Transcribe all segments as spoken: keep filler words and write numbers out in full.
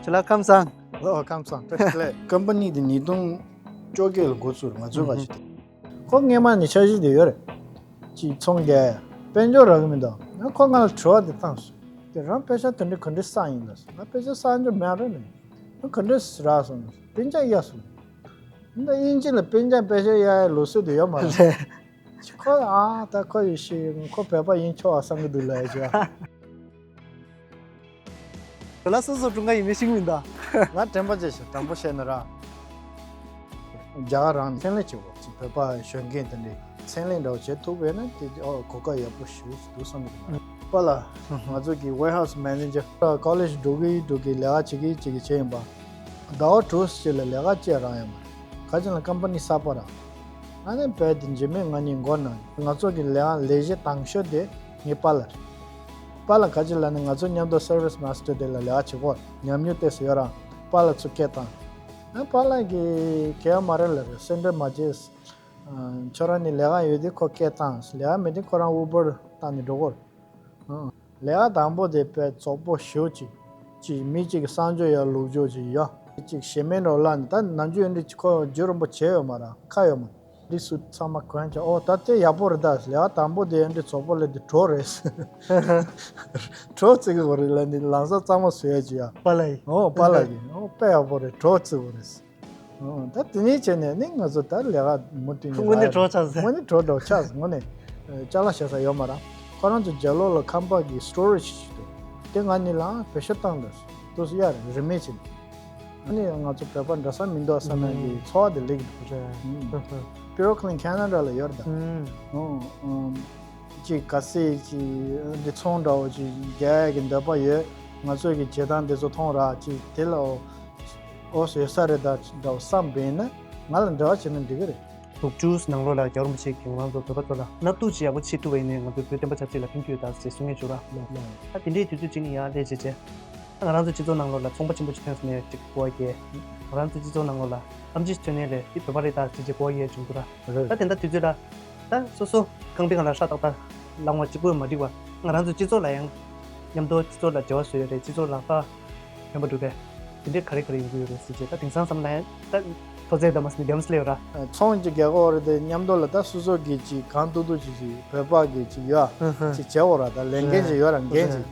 ཁྱེད་ལ་ཁམས་བཟང་། ལོ་ཁམས་བཟང་། བཀྲ་ཤིས་བདེ་ལེགས། ཀམ་པ་ནི་དེ་ཉིས་སྟོང་བཅོ་བརྒྱད་ལ་འགོ་ཚུགས་རེད། ང་ཚོའི་ཁ་ཤས་དེ། ཁོ་སྔས་མ་ནས་འཆར་གཞི་དེ་ཡོད་རེད། ཅིག་ཚོང་རྒྱག་དཔལ་འབྱོར་རག་གི་མི་འདུག་ཁོ་ང་ལ་དྲི་བ་དེ་བཏང་སོང་། དེ་རང་པེ་ཤ་དེ་འདྲ་ག་འདྲ་བསགས་ཡིན་ལབ་སོང་། ང་པེ་ཤ་བསགས་རྒྱུ་མེད་རེད་ལབ། ང་ག་འདྲ་རག་སོང་ལབ་སོང་། སྤུན་ཀྱག་གཡར་སོང་། ད་དབྱིན་ཇི་ལ་སྤུན་ཀྱག་པེ་ཤ་གཡར་ཡའི་ལུགས་སྲོལ་དེ་ཡོད་མ་རེད། རེད། ཁོ་ཨ་ད་ཁོ་ཡེ་ཤེས། ཁོ་བོད་པ་ཡིན་ཆོག་པ་བསམ་གྱི་འདུག་ལབ་ཡ་ཅིག་ཡོད། ཁྱོད་ལ་སོ་སོ་སྒྲུང་ག་ཡིན་མིན་ཤེས་མིན་ད། ང་དྲན་པ་བརྗེད་ཤག་དྲང་པོ་བཤད་ན་ར། རྒྱ་གར་རང་ནས་ཚན་ལས་བྱེད་དགོས། ཅིག་བོད་པ་གཞོན་སྐྱེས་དེ་འདྲས་ཚན་ལས་འདྲ་བོ་བྱེད་ཐུབ་པ་ཡིན་ན་དེ་ཨོ་གོ་སྐབས་ཡག་པོ་ཞིག་འདུག་བསམ་གྱི་འདུག་པཱ་ལགས། ང་ཚོ་གི་warehouse manager ཀོ་ལེཇ་འགྲོ་གི་འགྲོ་གི་ལས་ཀ་བྱེད་ཀྱི་བྱེད་ཀྱི་བྱས་ཡིན་པ། ཟླ་བ་དྲུག་ཅིག་ལ་ལས་ཀ་བྱེད་རག་ཡོད་མ་རེད། ག་ཅི་ལ་ཀམ་པ་ནི་གསར་པ་ར། ཨ་ནི་བོད་དེ་འཇིགས་མེད་ང་གཉིས་མགོ་ན་ང་ཚོ་གི་ལས་ཀ་ལས་གཞི་དང་ཤོས་དེ་ངའི་པཱ་ལགས་རེད། པཱ་ལགས་ག་ཅི་ལབ་ན་ང་ཚོ་མཉམ་དུ་service master དེ་ལ་ལས་ཀ་བྱེད་དགོས། ཉམས་མྱོང་ཏོག་ཙམ་ཡོད་ར། པཱ་ལགས་ཚུར་སྐད་བཏང་། ཨ་པཱ་ལགས་ཀྱིས་གལ་མ་རེད་ལབ་རེད། སེམས་ཁྲལ་མ་བྱེད། ཁྱོད་རང་ནི་ལས་ཀ་ཡོད་དུས་ཁོ་སྐད་བཏང་། ལས་ཀ་མེད་དུས་ཁོ་རང་ཨུ་བར་བཏང་ནས་འགྲོ་དགོས་རེད། ལས་ཀ་དང་པོ་དེ་དཔེ་རྫོགས་པོ་ཞེ་པོ་ཅིག་ཅིག་མི་གཅིག་གི་གསང་སྤྱོད་ཡར་ལུག་སྦྱོར་ཅིག་ཡ། ཅིག་ཞེ་མེད་འདྲ་བོ་ལབ་ནས། ད་ནམ་རྒྱུན་འདི་ཁོ་རྒྱུན་རིང་པོ་བྱས་ཡོད་མ་རེད། ཁ་ཡོད་མ་རེད། འདི་སུ་ཚང་མ་གོན་ཀྱང་ཨོ་ད་དེ་ཡག་པོ་རེད། ད་ལས་ཀ་དང་པོ་དེ་འདི་རྫོགས་པོ་ལས་དེ་གྲོགས་རེད། གྲོགས་བརྩི་གི་ཡོད་རེད་ལབ་ནས་ལམ་སང་གཙང་མ་བཟོ་ཡ་ཅིག་ཡ། པཱ་ལགས་ཡིས། ཨོ་པཱ་ལགས་ཀྱིས་ཨོ་དཔེ་ཡག་པོ་རེད། གྲོགས་བརྩི་གི་ཡོད་རེད། ཨོ་ད་དེ་ནས་བྱས་ནས་ནི་ང་ཚོ་ད་ལས་ཀ་མུ་མཐུད་ནས་དངོས་གནས་རག་གྲོགས་ཆགས་ཟེར། དངོས་གནས་གྲོགས་འདྲ་བོ་ཆགས་ཟེར། དངོས་གནས་ཅ་ལག་བཞག་ས་ཡོད་མ་རེད། ཁོ་རང་ཚོ་རྒྱབ་ལོགས་ལ་ཁང་པ་གི་སི་ཊོ་རེཇ་ཞིག་འདུག་དེ་ང་གཉིས་ལ་བེད་སྤྱོད་བཏང་འདུག་དུས་སུ་ཡར་རིན་མེད་བྱས་ནས། ཨ་ནི་ང་ཚོ་བོད་པ་འདྲ་ས་མི་འདུག་བསམ་ཡ་གི་ཚོར་བ་དེ་སླེབས་ཀྱི་འདུག་རེད། པི་རུ་ཀི་ལིན་ཁེ་ན་ཌ་ལ་ཡོད་རེད་ད། ཨོ་ཨོ། ཅིག་ག་ཚོད་ཅིག་འདི་ཚོང་འདྲ་བོ་ཅིག་རྒྱག་ཡ་གི་འདོད་པ་ཡོད། ང་ཚོ་གི་བྱེད་སྟངས་དེ་ཚོ་མཐོང་ར་ཅིག་དེ་ལ་ཨོ་ཨོ་ཟེར་ས་རེད་ད་འདྲ་བོ་བསམ་པ་ཡིན་ན་ང་ལ་འབྲེལ་བ་བྱས་ན་འགྲིག་གི་རེད། དྲུག་ཅུ་ནང་ལོགས་ལ་རྒྱལ་བ་རིན་པོ་ཆེ་གིས་ང་རང་ཚོ་བོད་པ་ཚོ་ལ་བསླབ་བཏུས་ཅིག་ཡག་པོ་བྱེད་ཐུབ་པ་ཡིན་ནའི་ང་ཚོའི་བོད་བསྟན་པ་ཆབ་སྲིད་ལ་ཕན་གྱི་ཡོད་ད་ཅེས་གསུང་ངེས་བྱུང་ར། ད་དེ་འདྲའི་དུས་ཚོད་ཅིག་ནས་ཡར་སླེབས་བྱས་བྱས། ང་རང་ཚོའི་སྤྱི་ཚོགས་ནང་ལོགས་ལ་ཚོང་པ་ཆེན་པོ་ཅིག་ཐོན་སོང་ནས་ཅིག་གོ་བ་སྐྱེས། ང་རང་ཚོའི་སྤྱི་ཚོགས་ནང་ལོགས་ལ་གཏམ་ཅིག་ཐོན་ནའི་རེད། འདི་བོད་པ་རེད་ད་ཅེས་ཅིག་གོ་བ་སྐྱེས་བྱུང་འདུག་ར། ད་དེ་འདྲ་དུས་ཚོད་ལ། ད་སོ་སོ་ཁང་པའི་སྒང་ལ་ཧྲ་ཏག་ཏག་ལངས་པ་གཅིག་པུས་མ་འགྲིག་པ། ང་རང་ཚོའི་སྤྱི་ཚོགས་ལ་ཡང་མཉམ་དུ་སྤྱི་ཚོགས་ལ་འབྲེལ་བ་བཟོ་ཡ་རེད། སྤྱི་ཚོགས་ལ་ཕར་ཕན་པ་སྒྲུབ་པའི་དེ་འདྲའི་ག་རེ་ག་རེ་ཡོང་གི་ཡོད་རེད་ཟེར་བྱས། ད་དེང་སང་བསམ་ན་ཡང་ད་མཐོ་ཚད་འདྲ་མ་ཟིན་ན་རྒྱ་མཚོ་ལས་ཡོད་ར། ཚོང་ཅིག་རྒྱག་གི་ཡོད་རེད་དེ་མཉམ་དུ་ལ་ད་སོ་སོ་གི་ཅིག་གང་ཐུབ་ཐུབ་ཅིག་ཅིག་བོད་པ་གི་ཅིག་ཡོད་ཨ་ཧ་ཧ། ཅིག་བྱེད་དགོས་ར། ད་ལས་འགན་ཅིག་ཡོད་ར། འགན་ཅིག་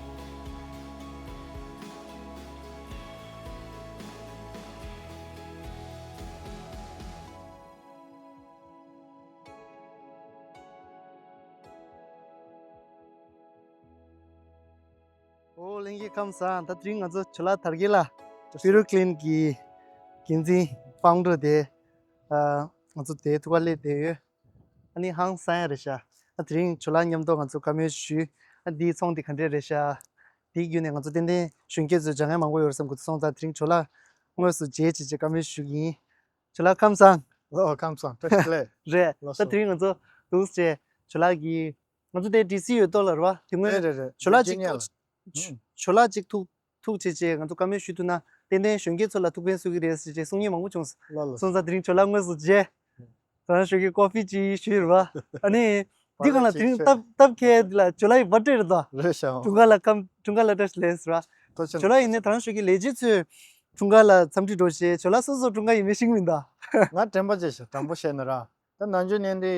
ཨོ་ལྷན་རྒྱས་ཁམས་བཟང་། ད་དེ་རིང་ང་ཚོ་ཇོ་ལགས་དར་རྒྱས་ལགས། པི་རུ་ཀི་ལིན་གྱི་འགན་འཛིན་ཕའུན་ཌར་དེ། ཨ། ང་ཚོ་དེའི་ཐུག་པ་སླེབས་བསྡད་ཡོད། ཨ་ནི་ཧང་སང་ཡ་རེད་ཤག་ཨ་དེ་རིང་ཇོ་ལགས་མཉམ་དུ་ང་ཚོ་བཀའ་མོལ་ཞུས། ཨ་འདིའི་ཚོང་འདི་ག་འདྲས་རེད་ཤག་དེའི་བརྒྱུད་ནས་ང་ཚོ་ཏན་ཏན་གཞོན་སྐྱེས་ཚོས་སྦྱང་ཡ་མང་པོ་ཡོད་རེད་བསམ་གྱི་འདུག་སོང་ཙང་དེ་རིང་ཇོ་ལགས་དངོས་སུ་མཇལ་བྱས་བྱས་བཀའ་མོལ་ཞུ་གི་ཡིན། ཇོ་ལགས་ཁམས་བཟང་། ལོ་ཁམས་བཟང་། བཀྲ་ཤིས་བདེ་ལེགས། རེད། ལགས་ད་སོ། དེ་རིང་ང་ཚོ་འདུག་སེ་བྱས་ཇོ་ལགས་ཀྱིས། ང་ཚོ་དེ་ཌི་སི་ཡོད་དོ་ལ་རེད་བ། དེ་སྔོན་རེད་རེད་རེད། ཇོ་ལགས་ཅིག་ཝར་ཇི་ནི་ཡ་ལ། ཐུག་ཇོ་ལགས་ཅིག་ཐུག་ཐུག་བྱས་བྱས་ང་ཚོ་བཀའ་མོལ་ཞུ་ཐུབ་ན་ཏན་ཏན་གཞོན་སྐྱེས་ཚོ་ལ་ཐུགས་ཕན་གསོས་ཀྱི་རེད་ཟེར་བྱས་གསུང་མཁན་མང་པོ་བྱུང་། ལགས་ལགས། སོང་ཙང་དེ་རིང་ཇོ་ལགས་དངོས་སུ་མཇལ། ད་རང་ཞོགས་ཀྱི་ཀོ་ཕི་ཅིག་ཞུས་རེད་བ། ཨ་ནི། འདི་སྒང་ལ་དེ་རིང་སྟབས་སྟབས་ཁེལ་འདི་ལ་ཇོ་ལགས་ཡི་བར་ཌེ་རེད་ད། རེད་ཤག་འཁྲུངས་སྐར་ལ་ཀམ་འཁྲུངས་སྐར་ལ་བཀྲ་ཤིས་བདེ་ལེགས་ཟེར་བ། ཐུགས་རྗེ་ཆེ། ཇོ་ལགས་ཡིན་ནའི་ད་རང་ཞོགས་ཀྱི་ལས་བྱེད་ཚོས་འཁྲུངས་སྐར་ལ་འཚམས་འདྲི་འགྲོ་བྱས་ཇོ་ལགས་སོ་སོ་འཁྲུངས་སྐར་ཡིན་མིན་ཤེས་ཀྱི་མིན་ད། ང་དྲན་པ་བརྗེད་ཤག་དྲང་པོ་བཤད་ན་ར། ད་ནམ་རྒྱུན་ནས་འདི་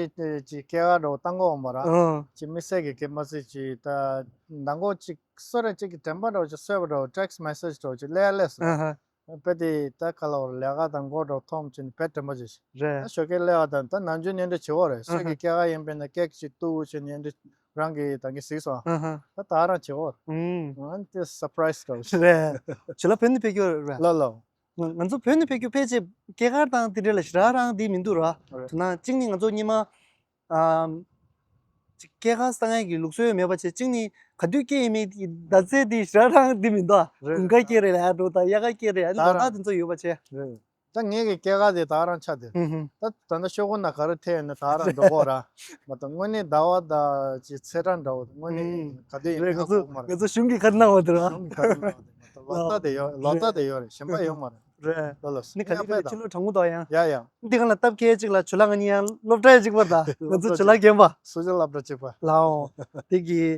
ཅིག་སྐྱེས་སྐར་འདྲ་བོ་བཏང་གི་ཡོད་མ་རེད། ཨང་། ཅིག་དམིགས་བསལ་གྱི་སྐྱེས་མ་སྲིད་ཅིག་ད་མདང་དགོང་ཅིག་སུ་རེ་ཅིག་གིས་དྲན་པ་འདྲ་བོ་ཅིག་གསོས་པ་འདྲ་བོ་ཊེག་སི་མེ་སེ་ཇི་འདྲ་བོ་ཅིག་སླེབས་སླེབས་སོང་། ཨ་ཧ། དཔེ་དེ་ད་ག་ལ་བར་ལས་ཀ་དང་མགོ་འདྲ་བོ་འཐོམ་བྱས་ནས་དཔེ་དྲན་པ་བརྗེད་ཤག་རེད། ད་ཞོགས་ཀས་སླེབས་པ་དང་ད་ནམ་རྒྱུན་ནས་འདྲ་བྱེད་ཀྱི་ཡོད་རེད། ཨ་ཧ། སུ་གི་སྐྱེས་སྐར་ཡིན་པས་ན་ཀེག་ཅིག་གཏུབ་བྱས་ནས་འདྲ་རང་གིས་ད་གིན་གཟིགས་སོང་། ཨ་ཧ། ད་ད་རང་བྱེད་ཀྱི་ཡོད་རེད། ཨང་། ང་དེ་སར་པ་རའི་སི་འདྲ་བོ་ཅིག་རེད། ཇོ་ལགས་བོད་ནས་ཕེབས་ཀྱི་ཡོད་རེད། ལགས་ལགས། ང་ང་ཚོ་བོད་ནས་ཕེབས་རྒྱུ་ཕལ་ཆེར་སྐྱེས་སྐར་དང་དེ་འདྲ་ལ་ཞེ་དྲག་རང་དེ་མི་འདུག་ར། རེད། དེ་ན་གཅིག་ནི་ང་ཚོ་སྔོན་མ། ཨམ། ཅིག་སྐྱེས་སྐར་བསང་ཡག་གི་ལུགས་སྲོལ་མེད་པ་བྱས། གཅིག་ནི་ག་དུས་སྐྱེས་ཡིན་མིན་གྱི་ཟླ་ཚེས་དེ་ཞེ་དྲག་རང་དེ་མི་འདུག་ར། རེད། དགུན་ཁ་སྐྱེས་རེད་ལབ་ཡ་འདྲ་བོ་དང་དབྱར་ཁ་སྐྱེས་རེད། ཨ་ནི་ད་ལོ་རྟགས་དེ་ཚོ་ཡོད་པ་བྱས། རེད། ད་ངེད་ཀྱི་སྐྱེས་སྐར་དེ་ད་རང་ཆགས་དེ། ཧུམ་ཧུམ། ད་ད་ལྟ་ཤོག་གུ་ནང་ག་རེ་ཐེབས་ཡོད་ན་ད་རང་འགྲོ་གི་ཡོད་ར། མ་གཏོགས་དངོས་གནས་ཟླ་བ་དང་ཅིག་ཚེས་གྲངས་འདྲ་བོ་དངོས་གནས་ཧུམ། ག་དུས་ཡིན་རེད། ང་ཚོ་ང་ཚོ་གཞུང་གིས་ཁ་གནང་བ་དེ་ར། གཞུང་གིས་ཁ་གནང་བ་དེ་མ་གཏོགས་ལོ་ལོ་ཙཱ་དེ་ཡོད། ལོ་ཙཱ་དེ་ཡོད་རེད། གཞན་པ་ཡོད་མ་རེད། རེད། ལོ་ལོ་ནི་ག་ལེ་ག་ལེ་ཕྱི་ལོ་དྲང་པོ་དོ་ཡང་། ཡ་ཡ། འདི་སྒང་ལ་སྟབས་ཁེལ་ཅིག་ལ་ཇོ་ལགས་ང་གཉིས་ཡང་སློབ་གྲྭ་ཡ་གཅིག་པ་དང་ང་ཚོ་ཇོ་ལགས་རྒན་པ། སུ་ཇོ་སློབ་གྲྭ་གཅིག་པ། ལའོ། དེ་གི།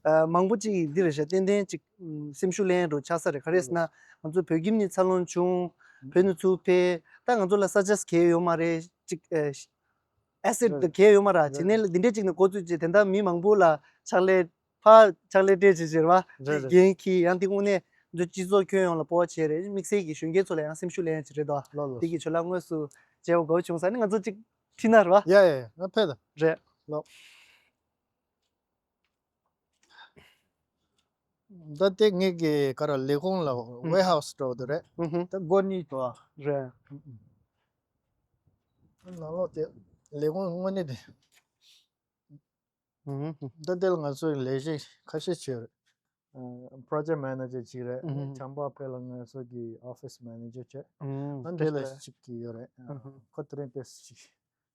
ཨ་མང་པོ་ཅིག་འདི་རེད་ཤག་ཏན་ཏན་ཅིག་ཨམ་སེམས་ཤུགས་ལེན་འགྲོ་ཆགས་ས་རེད། ག་རེ་ཟེར་ན་ང་ཚོ་བོད་ཁྱིམ་ནས་འཚར་ལོངས་བྱུང་། བོད་ནས་ཚུར་ཕེབས། ད་ང་ཚོ་ལ་ས་ཆ་གལ་ཡོད་མ་རེད་ཅིག་ཨེ་སེ་ཊི་རེད། གལ་ཡོད་མ་རེད། རེད། བྱས་ནས་འདི་འདྲས་ཅིག་ནས་འགོ་བཙུགས་རྗེས་དེ་འདྲ་མི་མང་པོ་ལ་ཕྱག་ལས་ཕར་ཕྱག་ལས་སྤྲད་བྱས་བྱས་རེད་བ། རེད་རེད། འགན་འཁྱེར། ཡང་དེ་དངོས་གནས་ང་ཚོ་སྤྱི་ཚོགས་ཁྱོན་ཡོངས་ལ་སྤོབས་པ་བྱས་རེད། དམིགས་བསལ་གྱི་གཞོན་སྐྱེས་ཚོ་ལ་ཡང་སེམས་ཤུགས་ལེན་ཡ་ཅིག་རེད་དོ། ལོ་ལོ། དེ་གི་ཁྱོད་ལ་དངོས་སུ་མཇལ་བ་དགའ་བོ་བྱུང་ས་ནི་ང་ཚོ་ཅིག་ཁྲིད་ན་རེད་བ། ཡ་ཡ་ཡ། ང་ཕེབས་དང་། རེད། ལོ། ད་ལྟའི་ངེད་ཀྱི་ག་ར་ལས་ཁུངས་ལ་ཝེར་ཧའུ་སི་འགྲོ་འདུག་རེད། ཨུ་ཧུ། ད་སྒོ་གཉིས་དོ། རེད། ནང་ལོགས་དེ་ལས་ཁུངས་དངོས་གནས་དེ། ཨུ་ཧུ། ད་ལྟའི་ང་ཚོའི་ལས་གཞི་ཁ་ཤས་བྱས་རེད། པྲོ་ཇེག་མེ་ནེ་ཇར་ཅིག་རེད། ཨུ་ཧུ། བྱམས་པ་ཕེ་ལ་ང་ཚོ་གི་ཨོ་ཕི་སི་མེ་ནེ་ཇར་བྱས། ཨུ། ཨ་འདྲ་ལ་ཅིག་གི་ཡོད་རེད། ཨུ་ཧུ། ཁོ་དེ་རིང་དེ་ཅིག་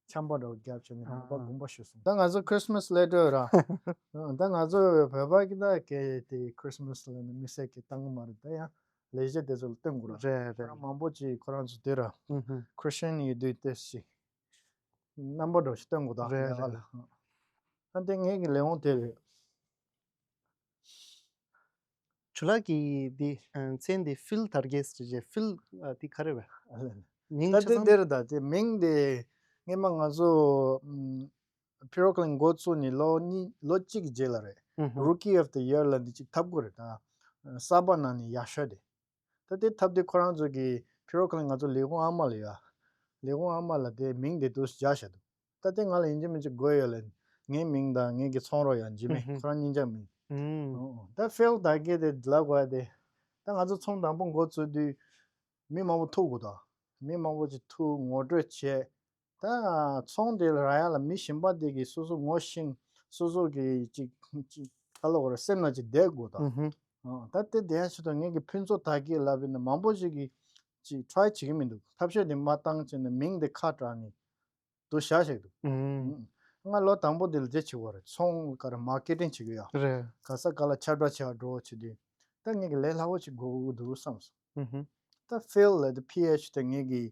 ཆམ་པ་འདྲ་བོ་བརྒྱབ་བྱས་ནས་ཨ་ཧ་པ་དགོངས་པ་ཞུས་སོང་། ད་ང་ཚོ་ཁྲིས་མ་སི་ལེ་ཊར་ར། ད་ང་ཚོ་བོད་པ་གི་ད་གལ་ཏེ་ཁྲིས་མ་སི་ལ་ནི་དམིགས་བསལ་གྱི་བཏང་གི་མ་རེད། ད་ཡང་ལས་གཞི་དེ་ཚོ་ལ་བསྟུན་དགོས་ར། རེད་རེད། ཁོ་རང་མང་པོ་ཅིག་ཁོ་རང་ཚོ་དེ་ར། ཨུ་ཧུ། ཁྲིས་ཅན་ཡིན་དུས་དེ་ཞིག་རྣམ་པ་འདྲ་བོ་ཞིག་བསྟུན་དགོས་ད། རེད་ལས་ཀ་རེད། ལ། ཨ་འདི་ངེད་ཀྱི་ལས་ཁུངས་དེ་རེད། ཇོ་ལགས་ཀྱི་འདི་ཨ་མཚན་འདི་ཕིལ་དར་གེ་ཟེར་བྱས། ཕིལ་ཨ་འདི་ག་རེ་རེད། ཨ་ལས་ལས། མིང་ད་ཆ་ལྟེ་ཚང་འདིར་ད་དེ་མིང་དེ་སྔས་མ་ང་ཚོ་ཨམ་ཕི་རོ་ཀི་ལིན་འགོ་བཙུགས་ནས་ལོ་གཉིས་ལོ་གཅིག་རྗེས་ལ་རེད། ཨུ་ཧུ། རུ་ཀི་ཨོཕ་ད་ཡེར་ལ་འདི་གཅིག་ཐོབ་དགོས་རེད་ད། གསར་པ་ནང་ནས་ཡག་ཤོས་དེ། ད་དེ་ཐོབ་དུས་ཁོ་རང་ཚོ་གི་ཕི་རོ་ཀི་ལིན་ང་ཚོ་ལས་ཁུངས་ཨ་མ་ལ་ཡ། ལས་ཁུངས་ཨ་མ་ལ་དེ་མིང་དེ་འདུག་སེ་བཞག་བཞག་འདུག་ད་ལྟའི་ང་ལ་ཡིན་གཅིག་མིན་གཅིག་དགོས་ཡོད་ལ། ངའི་མིང་དང་ངེད་ཀྱི་ཚོང་རོགས་ཡང་འཇིགས་མེད། ཨུ་ཧུ། ཁོ་རང་གཉིས་ཆ་མིང་། ཨུ། ཨོ་ཨོ། ད་ཕིལ་དར་གེ་དེ་ལབ་དགོས་ཡ་དེ། ད་ང་ཚོ་ཚོང་དང་པོ་འགོ་བཙུགས་དུས་མི་མང་པོ་ཐུག་དགོས་དང་། མི་མང་པོ་ཅིག་ཐུག་ངོ་སྤྲོད་བྱས། ད་ཚོང་དེ་ལ་རག་ཡ་ལ་མི་གཞན་པ་དེ་གིས་སོ་སོ་ངོ་ཤེས། སོ་སོ་གི་ཅིག་ཅིག་ག་ལབ་དགོས་རེད། སེམས་ནང་ཅིག་བསྡད་དགོས་དང་། ཨུ་ཧུ། ཨོ་ད་དེ་བསྡད་ཡ་ཆེད་དུ་ངེད་ཀྱི་ཕུན་ཚོགས་དར་གེ་ལབ་ཡིན་ན་མང་པོ་ཞིག་གིས་ཅིག་ཊི་རའི་བྱེད་ཀྱི་མི་འདུག་ཐབས་ཤེས་དེ་མ་བཏང་བྱས་ནས་མིང་དེ་ཁ་གྲགས་ནས། དུ་བཞག་ཞིག་འདུག་ཨུམ། ང་ལོ་དང་པོ་འདི་ལ་དེ་བྱེད་དགོས་རེད། ཚོང་ག་རེ་མར་ཀེ་ཊིང་བྱེད་ཀྱི་ཡོད། རེད། ག་ས་ག་ལ་ཁྱབ་བསྒྲགས་བྱེད་པར་འགྲོ་བྱེད་དུས། ད་ངེད་ཀྱི་ལས་སླ་བོ་ཞིག་དགོས་ཀྱི་འདུག་བསམ་སོང་། ཨུ་ཧུམ། ད་ཕིལ་ལབ་དེ་ཕི་ཨེཆ་དེ་ངེད་ཀྱི་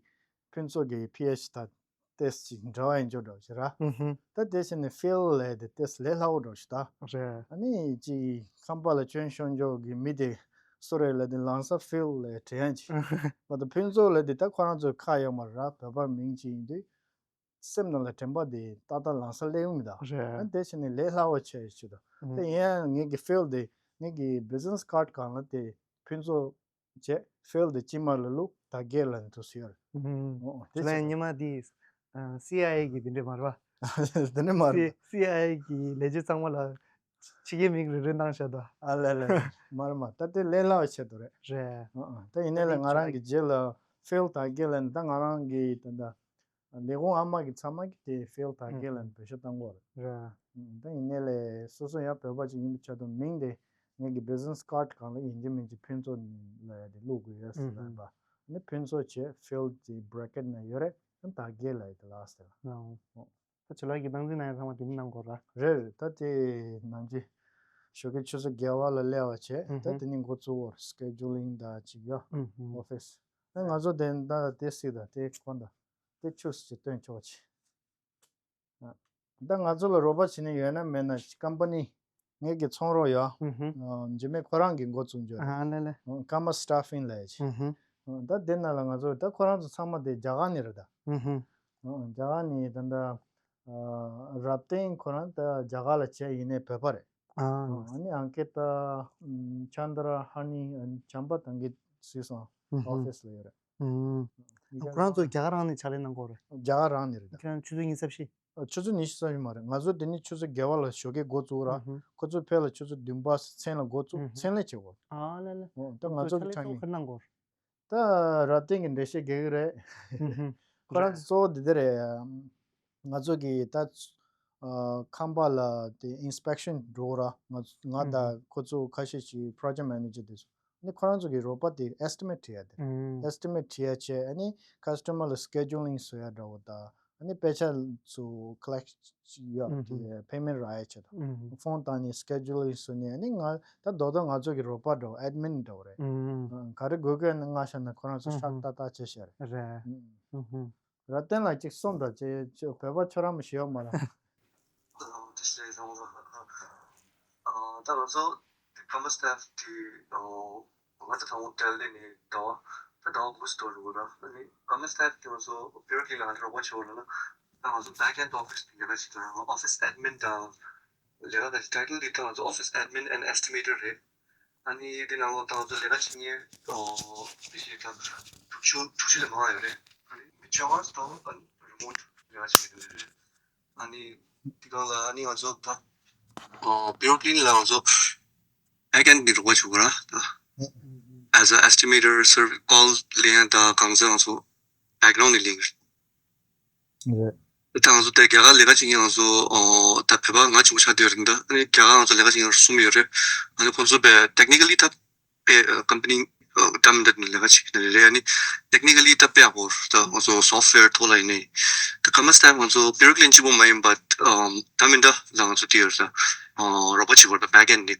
ཕུན་ཚོགས་ཀྱི་ཕི་ཨེཆ་དང་ཏོག་ཙམ་འདྲ་བ་ཡིན་ཆོག་འདྲ་བ་ཞིག་ར། ཨུ་ཧུམ། ད་དེ་བྱས་ནས་ཕིལ་ལབ་དེ་ཏོག་ཙམ་ལས་སླ་བོ་འདྲ་བ་ཞིག་ད། རེད། ཨ་ནི་ཅིག་ཁམས་པ་ལ་སྐྱོན་ཤོར་འཇོག་གི་མི་དེ་སུ་རེད་ལབ་དེ་ལམ་སང་ཕིལ་ལབ་དྲན་ཡ་ཅིག་མ་གཏོགས་ཕུན་ཚོགས་ལབ་དེ་ད་ཁོ་རང་ཚོའི་ཁ་ཡོད་མ་རེད་ར། བོད་པ་མིང་ཅིག་ཡིན་དུས། སེམས་ནང་ལ་དྲན་པ་དེ་ཏག་ཏག་ལམ་སང་སླེབས་ཡོང་གི་འདུག་རེད། ཨ་དེ་བྱས་ནས་ལས་སླ་བོ་བྱས་ཡོད་ཆོག་འདུག་ཨུ། དེ་ཡིན་ཡང་ངེད་ཀྱི་ཕིལ་དེ་ངེད་ཀྱི་བི་ཛི་ནེ་སི་ཀར་ཌི་སྒང་ལ་དེ་ཕུན་ཚོགས་བྱས། ཕིལ་དེ་དཀྱིལ་མ་ལ་བླུགས་དར་གེ་ལབ་ནས་འདུག་སེ་ཡོད་རེད། ཨུ། ཨོ་དེ་ཁྱེད་རང་བྱས། ཉི་མ་དེ་སི་ཨའི་ཨེ་གི་དེ་འདྲས་མ་རེད་པ། དེ་འདྲས་མ་རེད། སི་ཨའི་ཨེ་གི་ལས་བྱེད་ཚང་མ་ལ་ཕྱི་རྒྱལ་མིང་རེ་རེ་བཏང་བཞག་འདུག་ཨ་ལས་ལས། མ་རེད་མ། ད་དེ་ལས་སླ་བ་བྱས་འདུག་རེད། རེད། ཨ་ཨ། ད་ཡིན་ནའི་ལས་ང་རང་གི་རྗེས་ལ་ཕིལ་དར་གེ་ལབ་ནས་ད་ང་རང་གི་ད་ད། ལས་ཁུངས་ཨ་མ་གི་ཚང་མ་གི་དེ་ཕིལ་དར་གེ་ལབ་ནས་བེད་སྤྱོད་གཏང་གི་ཡོད་རེད། རེད། ཨུམ། ད་ཡིན་ནའི་ལས་སོ་སོ་ཡང་བོད་པ་ཅིག་ཡིན་པའི་ཆ་དུ་མིང་དེ་ངེད་ཀྱི་བི་ཛི་ནེ་སི་ཀར་ཌི་སྒང་ལ་ཡིན་གཅིག་མིན་གཅིག་ཕུན་ཚོགས་ལབ་ཡ་དེ་བླུགས་དགོས་ཡོད་ཟེར་ལབ་པ། ཨུམ། ནི་ཕུན་ཚོགས་བྱས་ཕིལ་དེ་བྷི་རེ་ཀེ་ཊི་ནང་ཡོད་རེད། ཨ་དར་གེ་ལབ་ཡ་དེ་ལ་ཟེར། ཨོ། ད་ཇོ་ལགས་ཀྱིས་སྟངས་འཛིན་གནང་ཡ་ཚང་མ་དེ་ནི་གནང་དགོས་ར། རེད་རེད། ད་དེ་ནམ་རྒྱུན་ཞོགས་ཀའི་ཆུ་ཚོད་བརྒྱད་པ་ལ་སླེབས་པ་བྱས། ཨུམ། ད་དེ་ནི་འགོ་བཙུགས་པར་སི་ཀེ་ཇུ་ལིང་དང་ཅིག་ཡོད། ཨུམ། ཨོ་ཧྥི་སི། ད་ང་ཚོ་དེ་ད་དེ་སྲིད་ད་དེ་ཁོ་ད། དེ་ཆུ་ཟིག་སྟོན་ཆོག་ཆེ། ད་ང་ཚོ་ལ་རོགས་པ་བྱེད་ནི་ཡོད་ན་མེད་ན་ཀམ་པ་ནི་ངེད་ཀྱི་ཚོང་རོགས་ཡོད། ཨུ་ཧུ། འཇིགས་མེད་ཁོ་རང་གིས་འགོ་བཙུགས་འཇོག་རེད། ཨ་ལེ་ལེ། ཀརྨ་སི་ཊ་ཕིང་ལབ་ཡ་ཅིག་ཨུ་ཧུ། ད་དེ་ནང་ལ་ང་ཚོ་ད་ཁོ་རང་ཚོ་ཚང་མ་དེ་རྒྱ་གར་ནས་རེད་ད། ཨུ་ཧུ། རྒྱ་གར་ནས་ད་ལྟ་རབ་བརྟན་ཁོ་རང་ད་རྒྱ་གར་ལ་བྱས་ཡིན་ནའི་བོད་པ་རེད། ཨ་ནི་ཨང་ཀེ་ཏ་ཅན་དྲ་ཧ་ནི་བྱམས་པ་དང་གི་སྲིད་སང་ཨུ་ཧུ། ཨོ་ཕི་སི་ལ་ཡོད་རེད། ཨུ། ཁོ་རང་ཚོ་རྒྱ་གར་རང་ནས་ཕྱག་ལས་གནང་གི་ཡོད་རེད། རྒྱ་གར་རང་ནས་རེད་ད། ཁྱེད་རང་ཆུ་ཚོད་ཉི་ཤུ་རྩ་བཞི། ཆུ་ཚོད་ཉི་ཤུ་རྩ་བཞི་མ་རེད། ང་ཚོ་དེ་ནི་ཆུ་ཚོད་བརྒྱད་པ་ལ་ཞོགས་ཀས་འགོ་བཙུགས་ར། ཨུ་ཧུ། ཁོ་ཚོ་ཕེབས་ལ་ཆུ་ཚོད་བདུན་པ་མཚན་ལ་འགོ་བཙུགས། ཨུ་ཧུ། མཚན་ལས་བྱེད་དགོས། ཨ་ལེ་ལེ། ཨོ་ད་ང་ཚོ་གི་ཕྱག་ལས་གཙོ་བོ་ག་རེ་གནང་གི་ཡོད་རེད། ད་རབ་བརྟན་གྱི་འགྲེལ་བཤད་རྒྱག་གི་རེད། ཨུ་ཧུ། ཁོ་རང་ཚོ་གཙོ་བོ་འདི་འདྲ་རེད། ང་ཚོ་གི་ད་ཨ་ཁམས་པ་ལ་དེ་ཨིན་སི་པེག་ཤན་འགྲོ་ར། ང་ང་དང་ཁོ་ཚོ་ཁ་ཤས་ཤིག་པྲོ་ཇེག་མེ་ནེ་ཇར་དེ་ཚོ། ཨ་ནི་ཁོ་རང་ཚོ་གི་རོགས་པ་དེ་ཨེ་སི་ཊི་མེ་ཊི་བྲིས་ཡ་དེ། ཨུམ། ཨེ་སི་ཊི་མེ་ཊི་བྲིས་ཡ་བྱས། ཨ་ནི་ཁ་སི་ཊ་མར་ལ་སི་ཀེ་ཇུ་ལིང་བཟོ་ཡ་འདྲ་བོ་དང་། ཨ་ནི་དཔེ་ཆ་ཚོ་ཁོ་ལེག་ཊི་ཡོད་དེ། ཨུམ། པེ་མེན་ཊི་རག་ཡ་ཆེད་དུ། ཨུམ། ཕོན་བཏང་ནས་སི་ཀེ་ཇུ་ལིང་བཟོས་ནས། ཨ་ནི་ང་ད་རྡོག་རྡོག་ང་ཚོ་གི་རོགས་པ་འདྲ་བོ། ཨེཌ་མིན་འདྲ་བོ་རེད། ཨུམ། ག་རེ་དགོས་དགོས་ན་ང་ཤ་ན་ཁོ་རང་ཚོ་ཧྲག་ཏག་ཏག་བྱས་ཤག་རེད། ཨུམ། ཨུམ། རབ་བརྟན་ལགས་གཅིག་གསུངས་དང་། ཅེ་ཅེ་བོད་པ་ཁྱོད་རང་མ་ཞུ་ཡོད་མ་རེད། ཨ་དེ་སྲིད་ཚང་མ་ཨ་ ད་ང་ཚོ་དེ་ཀམ་པ་སི་སི་ཊེབ་ལས་ནས་ད་ང་ཚོ་དང་པོ་ཌེལ་ལི་ནས་ཟླ་བ་ད་ཟླ་བ་དགུ་ཙམ་འགྲོ་རེད་གོ། ད་ཨ་ནི་ཀམ་པ་སི་སི་ཊེབ་ལས་ནས་ང་ཚོ་པི་རོ་ཀི་ལིན་ལ་ང་ཚོ་རོགས་པ་བྱེད་འོ་ལ་ན། ད་ང་ཚོ་back end office ལས་ཀ་བྱེད་དུས་ཨོ་ཕི་སི་ཨེཌ་མིན་དང་ལས་ཀ་ག་ཅི་ཊའི་ཊལ་འདི་ད་ང་ཚོ་ཨོ་ཕི་སི་ཨེཌ་མིན་ཨེན་ཌི་ཨེ་སི་ཊི་མེ་ཊར་རེད། ཨ་ནི་འདི་ནང་ལོགས་ད་ང་ཚོ་ལས་ཀ་བྱེད་མཁན་ཨོ་ཕི་ཤི་ད་དྲུག་ཅུ་དྲུག་ཅུ་ལས་མང་བ་ཡོད་རེད། ཨ་ནི་མི་བཅོ་ལྔ་ཙམ་ཨ་ནི་རི་མོ་ཊི་ལས་ཀ་བྱེད་མཁན་ཡོད་རེད། ཨ་ནི་དེ་གང་ལ་ཨ་ནི་ང་ཚོ་ད་ཨོ་པི་རོ་ཀི་ལིན་ལ་ང་ཚོ་back end གི་རོགས་པ་བྱེད་དགོས་ར། ད་as a estimator, service call ལེན་ཡ་ད་གང་ཟག་ང་ཚོ་background ནས་ལེན་གི་རེད། རེད། ད་ང་ཚོ་ད་རྒྱ་གར་ལས་ཀ་བྱེད་མཁན་ང་ཚོ་ཨོ་ད་བོད་པ་ང་གཅིག་པོ་ཆགས་བསྡད་ཡོད་རེད། ད་ཨ་ནི་རྒྱ་གར་ང་ཚོ་ལས་ཀ་བྱེད་མཁན་གསུམ་ཡོད་རེད། ཨ་ནི་ཁོང་ཚོ་བས་technically ད་པའི་ཀམ་པ་ནི་ཨ་འདྲ་མི་འདྲ་ནས་ལས་ཀ་བྱེད་ཀྱི་རེད། ཨ་ནི་technically ད་དཔེ་ཡག་པོ་རེད། ད་ང་ཚོ་software ཐོག་ལ་ཡིན་ནའི་ད་ཀམ་པ་སི་སི་ཊེབ་ལས་ང་ཚོ་པི་རོ་ཀི་ལིན་གཅིག་པོ་མ་ཡིན་པ་ཨམ་འདྲ་མི་འདྲ་ལ་ང་ཚོ་དེ་ཡོད་རེད། ད་ཨ་རོགས་པ་བྱེད་དགོས་རེད། ད་back end ནས།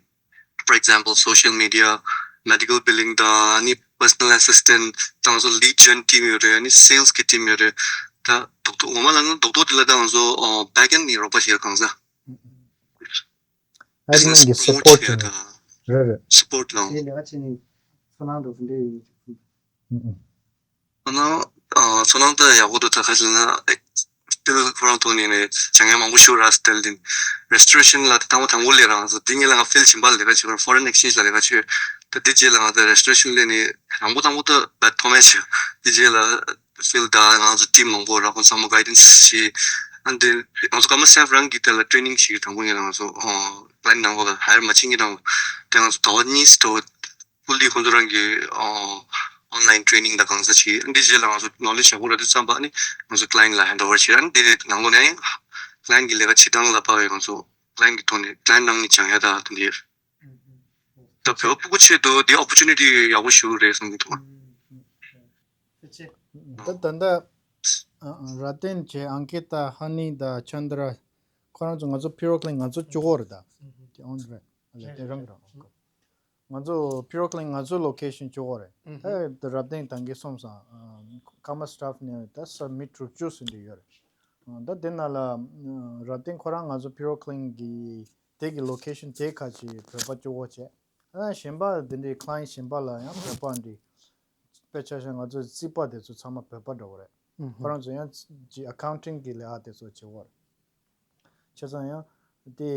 For example, social media, medical billing དང་ཨ་ནི་personal assistant དང་སོགས་lead gen team ཡོད་རེད། ཨ་ནི་sales གི་team ཡོད་རེད། ད་རྡོག་རྡོག་ངོ་མ་ལ་ནི་རྡོག་རྡོག་དེ་ལ་ད་ང་ཚོ་back end ནས་རོགས་པ་བྱེད་གང་ཟེར། Admin གི་business promote support བྱེད་ཡ་དང་རེད་རེད། Support དང་། དེ་ལས་ཀ་བྱེད་ནི་ཚོར་སྣང་འགྲོ་གི་འདྲ་ཡོད། ཨ་ནི་ཚོར་སྣང་ད་ཡག་པོ་འདུག་ད་ག་ཟེར་ན་ཨེ་ཏིལ་ཁོ་རང་ཐོག་ནས་ནས་བྱ་ངན་མང་པོ་ཤོར་ར་སྟེལ་ཏིན་restoration ལ་ད་དང་པོ་དང་པོ་ལས་རང་ཚོ་འདི་ངས་ལ་ང་ཕིལ་ཆེན་པ་ལས་ཀ་བྱེད་པར་foreign exchange ལ་ལས་ཀ་བྱེད། ད་འདི་རྗེས་ལ་ང་ཚོ་restoration ལས་ནས་དང་པོ་དང་པོ་ད་བད་ཐོག་མེད་བྱེད། འདི་རྗེས་ལ་ཕིལ་ད་ང་ཚོ་team མང་པོ་ར་ཁོང་ཚང་མ་guidance བྱེད། ཨ་འདི་ང་ཚོ་ཀམ་པ་སི་སི་ཊེབ་རང་གི་དེ་ལ་training བྱེད་དང་པོ་ངས་ལ་ང་ཚོ་client ནང་པོ་ལ་hire མ་བྱེད་ངེས་དང་དེ་ང་ཚོ་ཟླ་བ་གཉིས་སྟོད། Fully ཁོང་ཚོ་རང་གི་ཨོ་online training དང་གང་ཟག་ཅིག་འདི་རྗེས་ལ་ང་ཚོ་knowledge ཡག་པོ་རག་དུས་ཙམ་པ་ནི་ང་ཚོ་client ལ་hand over བྱེད་ར། འདི་ནང་ལོགས་ནས་client གི་ལས་ཀ་བྱེད་སྟངས་ལ་དཔག་པའི་ང་ཚོ་client གི་ཐོག་ནས་client ནང་ནས་སྦྱང་ཡ་དང་དེ་འདྲ་ཡོད། ད་བོད་པ་སྤུ་གུ་ཆེད་དུ་འདི་opportunity ཡག་པོ་ཞིག་རེད་བསམ་གྱི་འདུག་ད་ད་ལྟ་ར་ཏན་བྱས་ཨང་ཀི་ཏ་ཧ་ནི་དང་ཆན་དྲ་ཁོ་རང་ཚོ་ང་ཚོ་ཕི་རོ་ཀི་ལིན་ང་ཚོ་བཅུ་དགུ་རེད། ད་དེ་ཨོན་རེད་ཨ་ལས་དེ་རང་རང་། ང་ཚོ་ཕི་རོ་ཀི་ལིན་ང་ཚོའི་location བཅུ་དགུ་རེད། ད་རབ་བརྟན་དང་གི་སོང་ཙང་ཀམ་པ་སི་སི་ཊེབ་ནས་ད་སབ་མི་ཊི་དྲུག་ཅུ་ཟིན་འདྲ་ཡོད་རེད། ད་དེ་ནང་ལ་རབ་བརྟན་ཁོ་རང་ང་ཚོ་ཕི་རོ་ཀི་ལིན་གི་དེ་གི་location དེ་ཁ་ཅིག་བོད་པ་བཅུ་དགུ་བྱས། ཨ་གཞན་པ་དེ་འདྲའི་client གཞན་པ་ལ་ཡང་བོད་པ་འདྲ། དཔེ་ཆ་བཞག་ན་ང་ཚོའི་རྩིས་པ་དེ་ཚོ་ཚང་མ་བོད་པ་འདྲ་བོ་རེད། ཁོ་རང་ཚོ་ཡང་ཅི་accounting གི་ལས་ཀ་དེ་ཚོ་བྱེད་དགོས་རེད། བྱས་ཙང་ཡང་དེ་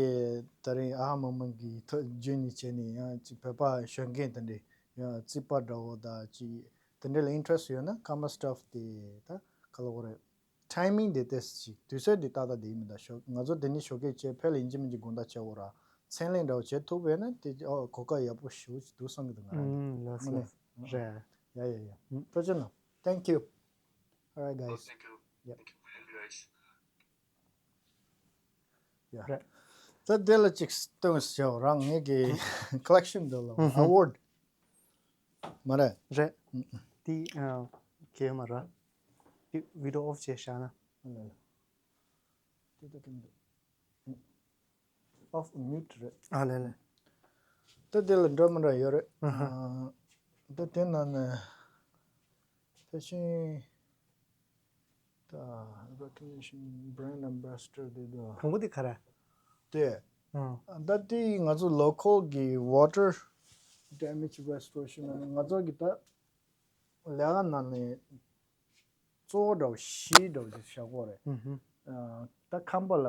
ད་རིང་ཨ་ཧ་མ་མ་གི་ཐོག་བརྒྱུད་ནས་བྱས་ནས་ཡང་ཅིག་བོད་པ་གཞོན་སྐྱེས་དེ་འདྲའི་ཡང་རྩིས་པ་འདྲ་བོ་དང་ཅིག་དེ་འདྲ་ལ་interest ཡོད་ན་ཀམ་པ་སི་སི་ཊེབ་དེ་ད་ག་ལབ་དགོས་རེད། timing དེ་ཏོག་ཙམ་ཅིག་དུས་ཚོད་འདི་ཏག་ཏག་དེ་ཡིན་མི་འདུག་ཞོགས་ང་ཚོ་དེ་ནས་ཞོགས་ཀས་བྱས་ཕལ་ཡིན་གཅིག་མིན་གཅིག་དགོང་དག་བྱེད་དགོས་ར། མཚན་ལན་འདྲ་བོ་བྱེད་ཐུབ་པས་ན་དེ་ཨོ་གོ་སྐབས་ཡག་པོ་ཞེ་པོ་ཅིག་འདུག་བསམ་གྱི་འདུག་ང་རང་གིས། ཨུམ་ལགས་སོ། དངོས་གནས། རེད། ཡ་ཡ་ཡ། ཐུགས་རྗེ་གནང་། Thank you. All right, guys. Thank you. Yeah. Thank you. Yeah. རེད། ད་དེ་ལ་ཅིག་སྟོན་ཞོག་རང་ངེད་ཀྱི་collection དེ་ལ་award མ་རེད། རེད། དེ་ཨ་གལ་མ་ར། དེ་video off བྱས་བཞག་ན། ལ་ལ། དེ་ད་གིན་འདུག off mute རེད། ཨ་ལས་ལས། ད་དེ་ལ་འདྲ་མི་འདྲ་ཡོད་རེད། ཨ་ཧ། ཨ་ད་དེ་ནང་ནས་ཕལ་ཆེར་ད་recognition brand ambassador དེ་འདུག་དང་པོ་དེ་ག་རེ། དེ། ཨ། ད་དེ་ང་ཚོ་local གི་water damage restoration ལ་ནི་ང་ཚོ་གི་ད་ལས་ཀ་ནང་ནས་གཙོ་བོ་འདྲ་བོ་བཞི་འདྲ་བོ་ཅིག་བཞག་གི་རེད། ཨུ་ཧུ། ཨ། ད་ཁང་པ་ལ་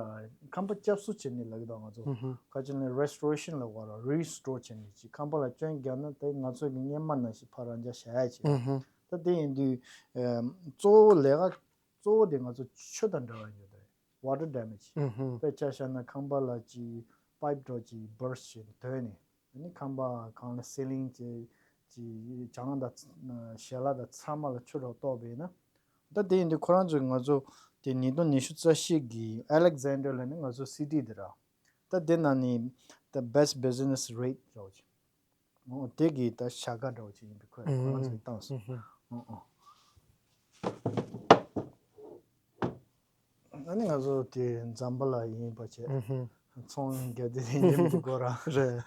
ཁང་པ་སྐྱབས་གསོ་བྱེད་ནི་ལབ་ཀྱི་འདུག་ང་ཚོ། ཨུ་ཧུ། ཁ་ཅིག་ནས་restoration ལབ་ཀྱི་རེད། restore བྱེད་ནི་ཅིག་ཁང་པ་ལ་སྐྱོན་བརྒྱབ་ན་དེ་ང་ཚོ་གི་སྔོན་མ་ནང་བཞིན་ཕར་རང་འཇགས་བཞག་ཡ་བྱེད། ཨུ་ཧུ། ད་དེ་ཡིན་དུས་ཨ་གཙོ་བོ་ལས་ཀ་གཙོ་བོ་དེ་ང་ཚོ་ཆུ་དང་འབྲེལ་བ་ཡོད་རེད། water damage། ཨུ་ཧུ། དཔེ་ཆ་བཞག་ན་ཁང་པ་ལ་ཅིག་pipe འདྲ་བོ་ཅིག་burst བྱས་ནས་དོན་ནས། ཨ་ནི་ཁང་པ་གང་ལ་ceiling བྱས་ཅིག་གྱང་དང་ཞལ་ལག་དང་ཚང་མ་ལ་ཆུ་རོ་གཏོགས་པས་ན། ད་དེ་ཡིན་དུས་ཁོ་རང་ཚོས་ང་ཚོ་དེ་ཉིས་སྟོང་ཉི་ཤུ་རྩ་བཞི་གི་Alexander ལ་ནི་ང་ཚོ་city དེ་ར། ད་དེ་ནང་ནས་the best business rate འདྲ་བོ་ཅིག་འོ་དེ་གི་ད་བྱ་དགའ་འདྲ་བོ་ཅིག་ཡིན་པའི་ཁོས་ང་ཚོ་གི་བཏང་སོང་། ཨུ་ཧུ། ཨོ་ཨོ། ཨ་ནི་ང་ཚོ་དེ་འཛམ་བུ་གླིང་ཡིན་པ་བྱས། ཨུ་ཧུ། ཚོང་རྒྱག་དེ་ཡིན་པའི་སྐོར་ར། རེད།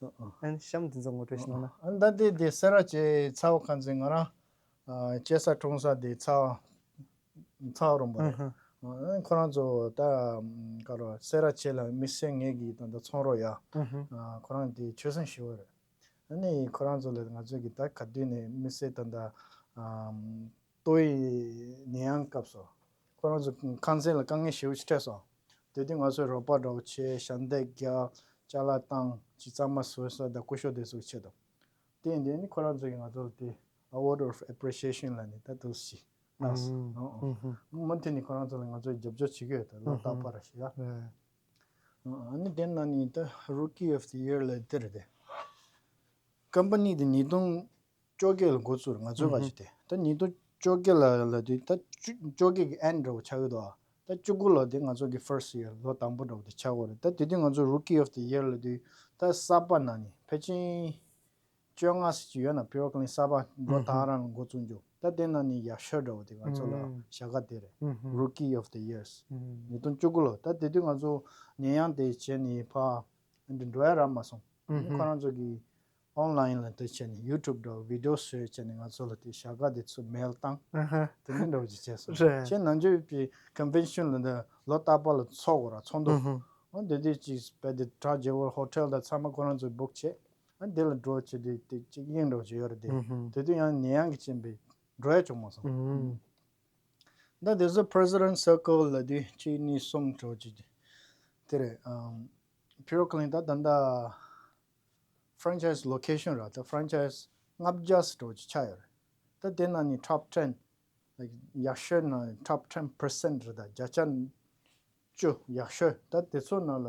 ཨོ་ཨོ། ཨ་ནི་གཤམ་དེ་ཚོ་ངོ་སྤྲོད་ཞིག་གནང་ན། ཨ་ནི་ད་དེ་དེ་སེ་ར་བྱེས་ཚ་བོ་ཁང་ཚན་ང་རང་སྐྱེས་ས་འཁྲུངས་ས་དེ་ཚ་བོ་ཚ་བོ་རོང་པོ་རེད། ཨུ་ཧུ། ཨ་ཁོ་རང་ཚོ་ད་ག་རེ་སེ་ར་བྱེས་ལ་དམིགས་བསལ་ངེད་ཀྱི་ད་ལྟ་ཚོང་རོགས་ཡ། ཨ་ཁོ་རང་དེ་ཆོད་སེམས་ཞེ་པོ་རེད། ཨ་ནི་ཁོ་རང་ཚོ་ལ་ང་ཚོ་གི་ད་ག་དུས་ནས་དམིགས་བསལ་ད་ལྟ་ཨམ་ཏོག་དབྱིབས་ནད་ཡམས་སྐབས་སུ་ཁོ་རང་ཚོ་ཁང་ཚན་ལ་དཀའ་ངལ་ཞེ་པོ་ཞིག་འཕྲད་སོང་། དེ་དུས་ང་ཚོས་རོགས་པ་འདྲ་བོ་བྱས། ཞབས་འདེགས་རྒྱག་ཅ་ལག་བཏང་། ཅི་གཙང་མ་བཟོ་ས་དང་སྐུ་ཞབས་དེ་ཚོ་ཆེད་དུ། དེ་ཡིན་དུས་ནི་ཁོ་རང་ཚོ་གིས་ང་ཚོ་ལ་དེ་Award of Appreciation ལབ་ནས་ད་དུ་ཞིག་གནང་སོང་། ཨོ་ཨོ། མུ་མཐུད་ནས་ཁོ་རང་ཚོ་ལ་ང་ཚོས་རྒྱབ་སྐྱོར་བྱེད་ཀྱི་ཡོད། ད་ལོ་རྟག་པར་ཞིག་ཡ། ཨ་ནི་དེ་ན་ནི་ད་Rookie of the Year ལབ་དེ་རེད་དེ། ཀམ་པ་ནི་དེ་ཉིས་སྟོང་བཅོ་བརྒྱད་ལ་འགོ་བཙུགས་རེད། ང་ཚོའི་ཁ་ཅིག་དེ་ད་ཉིས་སྟོང་བཅོ་བརྒྱད་ལ་ལབ་དུས་ད་བཅུ་བཅོ་བརྒྱད་ཀྱི་end འདྲ་བོ་ཆགས་ཀྱི་འདུག་ད་བཅུ་དགུ་ལོ་དེ་ང་ཚོ་གི་first year ལོ་དང་པོ་འདྲ་བོ་དེ་ཆགས་ཀྱི་རེད། ད་དེ་དུས་ང་ཚོ་Rookie of the Year ལབ་དུས་ད་གསར་པ་ན་ནི་ཕལ་ཆེར་བཅོ་ལྔ་ཙམ་ཅིག་ཡོད་ན། Pure Clean གསར་པ་ལོ་དང་རང་ལ་འགོ་བཙུགས་རྒྱུ། ད་དེ་ན་ནི་ཡག་ཤོས་འདྲ་བོ་དེ་ང་ཚོ་ལ་བྱ་དགའ་དེ་རེད། Rookie of the Years ཉིས་སྟོང་བཅུ་དགུ་ལོ། ད་དེ་དུས་ང་ཚོ་ཉེ་ཡང་དེ་བྱས་ནས་ཕར་འདི་འགྲོ་ཡ་རག་མ་སོང་། ཁོ་རང་ཚོ་གི་online ལ་དེ་བྱས་ནས་YouTube འདྲ་བོ་video བཟོས་བྱས་ནས་ང་ཚོ་ལ་དེ་བྱ་དགའ་དེ་ཚོ་mail བཏང་། དེ་འདྲ་འདྲ་བོ་ཅིག་བྱས་སོང་། རེད། ཁྱེད་ནང་ཆོས་པའི་convention ལ་འདི་ལོ་རྟག་པར་ལ་ཚོགས་དགོས་ར། ཚོགས་འདུ། འོ་འདི་དུས་ཅིག་བས་དེ་གྲ་རྒྱས་པོ་hotel དང་ཚང་མ་ཁོ་རང་ཚོས་book བྱས། ཨ་འདི་ལ་འགྲོ་བྱས་དེ་དེ་གཅིག་གཡེང་འདྲ་བོ་ཅིག་ཡོད་རེད་དེ། དེ་དུས་ཡང་ནད་ཡམས་ཀྱི་རྐྱེན་པས་འགྲོ་ཡ་བྱུང་མ་སོང་། ད་དེ་ཚོ་President Circle ལབ་དུས་གཅིག་གཉིས་གསུམ་འགྲོ་བྱས་དེ་རེད། ཨམ་Pure Clean ད་ད་ལྟ་franchise location ར། ད་franchise ལྔ་བརྒྱ་ཙམ་འགྲོ་བྱས་ཆགས་ཡོད་རེད། ད་དེ་ནང་ནས་top ten, like ཡག་ཤོས་ནང་top ten percent རེད། ད་བརྒྱ་ཆ་བཅུ་ཡག་ཤོས་ད་དེ་ཚོ་ནང་ལ་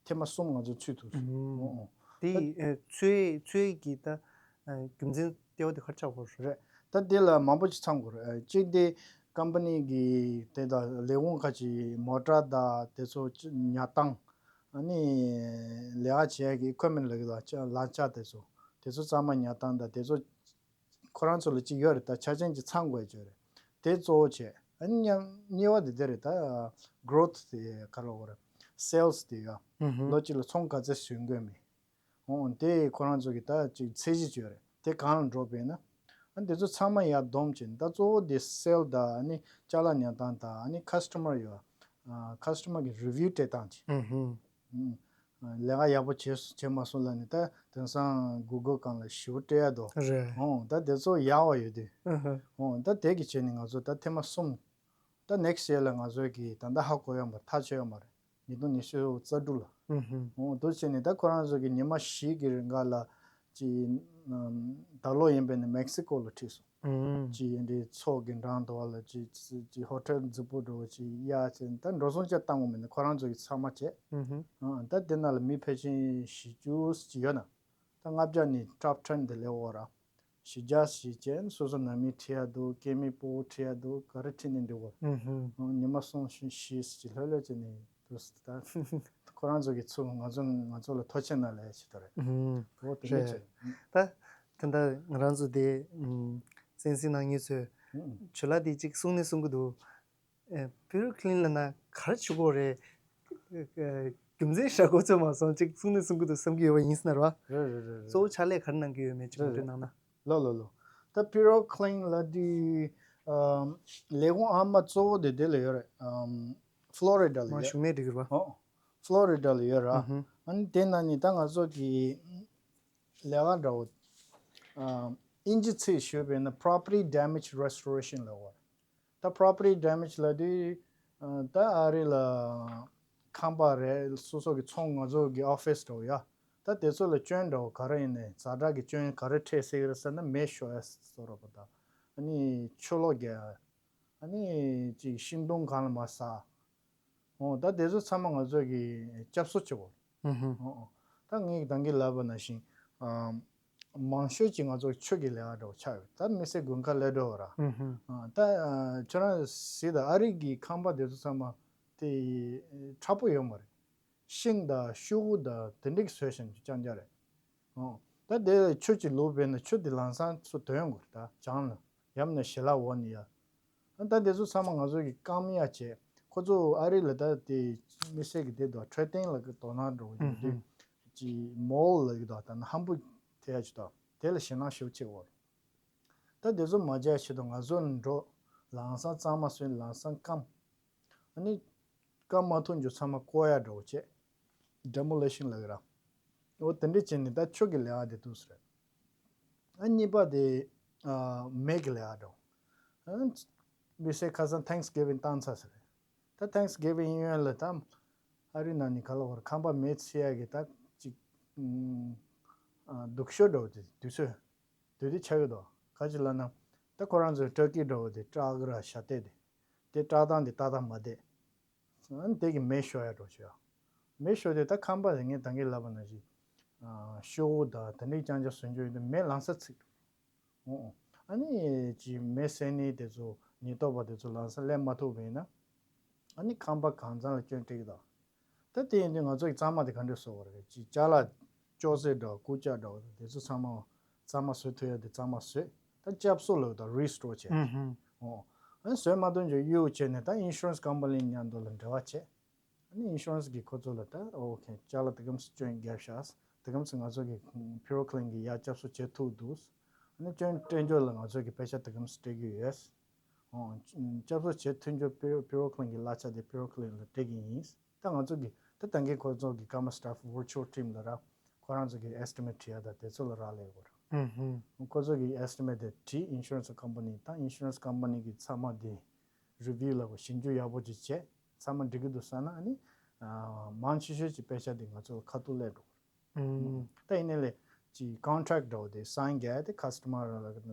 ཐེངས་མ་གསུམ་ང་ཚོ་ཚུད་ཐུབ་སོང་། ཨོ་ཨོ། དེ་ཨེ་ཚོའི་ཚོའི་གི་ད་ཨེ་རྒྱུ་མཚན་ལྟེ་བ་དེ་ག་རེ་ཆགས་པ་རེད། ད་དེ་ལ་མང་པོ་ཅིག་ཚང་དགོས་རེད། ཨེ་གཅིག་དེ་company གི་དེ་དང་ལས་ཁུངས་ཁ་ཅིག་མོ་ཊ་དང་དེ་ཚོ་ཉར་སྟངས། ཨ་ནི་ལས་ཀ་བྱེད་ཡ་གི་equipment ལབ་ཀྱི་ལག་ཆ་ལག་ཆ་དེ་ཚོ་དེ་ཚོ་གཙང་མ་ཉར་སྟངས་དང་དེ་ཚོ་ཁོ་རང་ཚོ་ལ་གཅིག་ཡོད་རེད། ད་ཆ་རྐྱེན་གཅིག་ཚང་དགོས་ཡ་ཅིག་ཡོད་རེད། དེ་གཙོ་བོ་བྱས། ཨ་ནི་མཉམ་གཉིས་པ་དེ་དེ་རེད། ད་growth དེ་ག་རེ་ལབ་དགོས་རེད། sales དེ་ཡ། ལོ་གཅིག་ལ་ཚོང་ག་ཚད་བཟོ་དགོས་མིན། འོ་དེ་ཁོ་རང་ཚོ་གི་ད་ཅིག་ཚད་གཞི་ཅིག་ཡོད་རེད། དེ་གང་ལ་འགྲོ་བས་ན། ཨ་འདི་ཚོ་ཚང་མ་ཡར་བསྡོམས་བྱས་ནས་ད་གཙོ་བོ་དེ་sale དང་ཨ་ནི་ཅ་ལག་ཉར་སྟངས་དང་ཨ་ནི་customer ཡོད། ཨ་customer གི་review སྤྲད་སྟངས་ཅིག་ཨུ་ཧུ། ཨུ། ལས་ཀ་ཡག་པོ་བྱས་སོང་བྱས་མ་སོང་ལབ་ནས་ད་དེང་སང་Google སྒང་ལ་ཞེ་པོ་སྤྲད་ཡ་འདུག་རེད། འོ་ད་དེ་ཚོ་ཡག་པ་ཡོད་དུས། ཨུ་ཧུ། འོ་ད་དེ་གི་བྱས་ནས་ང་ཚོ་ད་ཐེངས་མ་གསུམ། ད་next year ལ་ང་ཚོའི་གི་ད་ལྟ་ཧ་གོ་ཡོད་མ་རེད། ཐག་ཆོད་ཡོད་མ་རེད། ཉིས་སྟོང་ཉི་ཤུ་རྩ་དྲུག་ལ། ཨུ་ཧུ། འོ་འདུག་བྱས་ནས་ད་ཁོ་རང་ཚོ་གི་ཉི་མ་བཞི་གི་རིང་ག་ལ་ཅིག་ཨམ་ད་ལོ་ཡིན་པས་ན་Mexico ལ་ཁྲིད་སོང་། ཨུ་ཧུ། ཅིག་ཡིན་དུས་མཚོ་གི་འགྲམ་དུ་བ་ལ་ཅིག་ཅིག་hotel རྫིག་པོ་འདྲ་བོ་ཅིག་གཡར་བྱས་ད་འགྲོ་སོང་ཅིག་བཏང་དགོས་མིན་ན་ཁོ་རང་ཚོ་གི་ཚང་མ་བྱས། ཨུ་ཧུ། ཨ་ད་དེ་ནང་ལ་མི་ཕལ་ཆེར་བཞི་བཅུ་ཅིག་ཡོད་ན། ད་ལྔ་བརྒྱ་ནས་top ten དེ་ལས་འོ་ར། བཞི་བརྒྱ་ཞིག་བྱས་ནས་སོ་སོ་ནང་མི་ཁྲིད་ཡ་འདུག་སྐྱེ་དམན་སྤོ་བོ་ཁྲིད་ཡ་འདུག་ག་རེ་ཁྲིད་ནས་འདུག་གོ། ཨུ་ཧུ། ཉི་མ་གསུམ་བཞི་བཞི་ཅིག་ལྷོད་ལྷོད་བྱས་ནས་འདུག་ད། ཁོ་རང་ཚོ་གི་ཚུར་ང་ཚོ་ང་ཚོ་ལ་ཐུགས་རྗེ་གནང་ལབ་ཡ་ཅིག་ད་རེད། ཨུ་ཧུ། འོ་དེ་འདྲ་རེད། བྱས། ད་ད་ལྟ་ང་རང་ཚོ་དེ་ཨུམ་བཙན་བྱོལ་ནང་ཉིད་ཚོས་ཨུ་ཨུ། ཇོ་ལགས་དེ་གཅིག་གསུང་ནས་གསུང་གི་འདུག་ཨེ་Pure Clean ལབ་ན་ག་རེ་བྱེད་དགོས་རེད། ཨེ་རྒྱུ་མཚན་ཧ་གོ་ཚོད་མ་སོང་། ཅིག་གསུང་ནས་གསུང་གི་འདུག་བསམ་གྱི་ཡོད་པ་ཡིན་ཟེར་ན་རེད་བ། རེད་རེད་རེད་རེད། གཙོ་བོ་ཕྱག་ལས་ག་རེ་གནང་གི་ཡོད་མེད་ཅིག་རེད་ངོ་སྤྲོད་རེད། གནང་ན། ལོ་ལོ་ལོ། ད་Pure Clean ལབ་དུས་ཨམ་ལས་ཁུངས་ཨ་མ་གཙོ་བོ་དེ་དེ་ལ་ཡོད་རེད། ཨམ་Florida ལ་མ་ཡོད། གཞུང་ནས་འགྲིག་གི་རེད་བ། ཨོ། Florida ལ་ཡོད་ར། ཨུ་ཧུ། ཨ་ནི་དེ་ན་ནི་ད་ང་ཚོ་གི་ལས་ཀ་འདྲ་བོ་ཨམ་ཨིན་ཇི་ཚིག་ཞུས་པས་ན་property damage restoration ལབ་ཡོད་རེད། ད་property damage ལབ་དུས་ཨ་ད་ཨ་རི་ལ་ཁང་པ་རེད། སོ་སོ་གི་ཚོང་ང་ཚོ་གི་office འདྲ་བོ་ཡ། ད་དེ་ཚོ་ལ་སྐྱོན་འདྲ་བོ་ག་རེ་ཡིན་ནའི་ཛ་དྲག་གི་སྐྱོན་ག་རེ་འཕྲད་སྲིད་ཀྱི་རེད་ཟེར་ན་མེ་ཤོར་ཡ་བཟོ་འདྲ་བོ་དང་། ཨ་ནི་ཆུ་ལོག་རྒྱག་ཡ། ཨ་ནི་ཅིག་ཤིང་སྡོང་གང་ལ་མ་ཟག་འོ་ད་དེ་ཚོ་ཚང་མ་ང་ཚོ་གི་སྐྱབས་གསོ་བྱེད་དགོས། ཨུ་ཧུ། འོ་འོ། ད་ངས་ད་གིན་ལབ་པ་ནང་བཞིན་ཨམ་མང་ཤོས་ཀྱི་ང་ཚོ་ཆུ་གི་ལས་ཀ་འདྲ་བོ་ཆགས་ཡོད། ད་དམིགས་བསལ་དགུན་ཁ་སླེབས་འགྲོ་བ་ར། ཨུ་ཧུ། ཨ་ད་ཨ་ཁྱོད་རང་གཟིགས་དང་། ཨ་རི་གི་ཁང་པ་དེ་ཚོ་ཚང་མ་དེ་མཁྲེགས་པོ་ཡོད་མ་རེད། ཤིང་དང་ཤོག་གུ་དང་དེ་འདྲ་གིས་བཟོས་བཞིན་རྐྱང་རྐྱང་རེད། འོ། ད་དེ་ཆུ་ཅིག་ལུག་པས་ན་ཆུ་དེ་ལམ་སང་ཚུར་དོན་དགོས་རེད། ད་བྱང་ལ་ཡང་ན་ཞལ་ལག་འོག་ནས་ཡ། ཨ་ད་དེ་ཚོ་ཚང་མ་ང་ཚོ་གི་སྐམ་ཡ་བྱས། ཁོ་ཚོ་ཨ་རི་ལ་ད་དེ་དམིགས་བསལ་གྱི་དེ་དང་འཕྲོད་བསྟེན་ལ་གི་དོ་སྣང་འགྲོ་གི་ཡོད་དུས། ཅིག་མོལ་ལ་གི་དང་ད་ན་ཧམ་བུ་དེ་ཡ་ཅིག་དང་དེ་ལ་ཞེད་སྣང་ཞེ་པོ་བྱེད་དགོས་རེད། ད་དེ་ཚོ་མ་བྱས་ཆེད་དུ་ང་ཚོ་འགྲོ། ལམ་སང་གཙང་མ་བཟོས། ལམ་སང་སྐམ། ཨ་ནི་ཀ་མ་ཐུག་འཇུ་ཚང་མ་བཀོ་ཡ་འགྲོ་བྱས། demolition ལབ་ཀྱི་ར། འོ་དེ་འདྲ་བྱས་ནས་ད་ཆོས་ཀྱི་ལས་ཀ་དེ་འདུག་ཟེར། ཨ་གཉིས་པ་དེ་ཨ་མེ་གི་ལས་ཀ་འགྲོ། ཨ་མི་སེར་ཁ་སང་Thanksgiving བཏང་ཚར་ཟེར། ད་Thanksgiving ཡོན་ལ་ད་ཨ་རི་ནང་ནས་ག་ལ་བར་ཁང་པ་མེ་ཚི་ཡ་གི་ད་ཅིག་ཨ་སྡུག་ཤོས་འགྲོ་དེ་དུས་ཚོད། དེ་དུས་ཆགས་ཡོད་དོ། ག་ཅི་ལབ་ན། ད་ཁོ་རང་ཚོའི་ཊར་ཀི་འདྲ་བོ་དེ་སྐྲག་གི་ར་ཞྭ་ཏོག་དེ། དེ་སྐྲག་སྟངས་དེ་ཏག་ཏག་མ་བསྡད། ཨ་ནི་དེ་གི་མེ་ཤོར་ཡ་འགྲོ་བྱོས་ཡ། མེ་ཤོར་དུས་ད་ཁང་པ་དེ་ངས་ད་གིན་ལབ་པ་ནང་བཞིན། ཨ་ཤོག་བུ་དང་དེ་འདྲའི་རྐྱང་རྐྱང་བཟོ་རྒྱུ་ཡོད་དུས་མེ་ལང་ས་ཚིག་འགྲོ། འོ་འོ། ཨ་ནི་ཅི་མེ་སེར་ནི་དེ་ཚོ་ཉེན་རྟོག་པ་དེ་ཚོ་ལང་ས་སླེབས་མ་ཐུབ་པ་ཡིན་ན། ཨ་ནི་ཁང་པ་གང་ཚང་ལ་སྐྱོན་སྤྲད་ཀྱི་དང་། ད་དེ་ཡིན་དུས་ང་ཚོ་གི་གཙང་མ་དེ་ག་འདྲས་བཟོ་དགོས་རེད། ཅིག་ཅ་ལག་ཅོག་ཙེ་འདྲ་རྐུབ་ཀྱག་འདྲ་དེ་ཚོ་ཚང་མ་གཙང་མ་བཟོ་ཐུབ་ཡ་དེ་གཙང་མ་བཟོས། ད་སྐྱབས་གསོ་ལབ་དང་restore བྱས། ཨུ་ཧུམ། འོ། ཨ་ནི་བཟོས་མ་ཐུབ་ཀྱི་གཡུག་བྱས་ནས་ད་insurance company མཉམ་དུ་ལ་འབྲེལ་བ་བྱས། ཨ་ནི་insurance གིས་ཁོ་ཚོ་ལ་ད་okay ཅ་ལག་དེ་གམ་སྐྱོན་བརྒྱབ་ཤག་དེ་གམ་ང་ཚོ་གི་ཕི་རོ་ཀི་ལིན་གི་ཡ་སྐྱབས་གསོ་བྱེད་ཐུབ་འདུག་ཨ་ནི་སྐྱོན་སྤྲད་རྒྱུ་ལ་ང་ཚོ་གི་པེ་ཤ་དེ་གམ་སྤྲད་ཀྱི་ཡོད། ཨོ། སྐྱབས་གསོ་བྱེད་ཐུབ་རྒྱུ་ཕི་ཕི་རོ་ཀི་ལིན་གི་གླ་ཆ་དེ་ཕི་རོ་ཀི་ལིན་ལ་སྤྲད་ཀྱི་ཡིན། ད་ང་ཚོ་གི་ད་ད་གིན་ཁོ་ཚོ་གི་ཀརྨ་staff virtual team ལ་ར་ཁོ་རང་ཚོ་གི་estimate བྲིས་ཡ་ད་དེ་ཚོ་ལ་རག་ལས་དགོས་ར། ཨུ་ཧུམ། ཁོ་ཚོ་གི་estimate དེ་བྲིས་insurance company དང་insurance company གི་ཚང་མ་དེ་review ལ་གོ་ཞིབ་འཇུག་ཡག་པོ་ཅིག་བྱས་ཚང་མ་འགྲིག་གི་འདུག་བསམ་ན་ཨ་ནི་ཨ་མང་ཆེ་ཤོས་ཀྱི་པེ་ཤ་དེ་ང་ཚོ་ལ་ཁ་ཐུག་སླེབས་འགྲོ། ཨུམ། ད་ཡིན་ནའི་ལས་ཀྱི་contract འདྲ་བོ་དེ་sign རྒྱག་ཡ་དེ་customer ལ་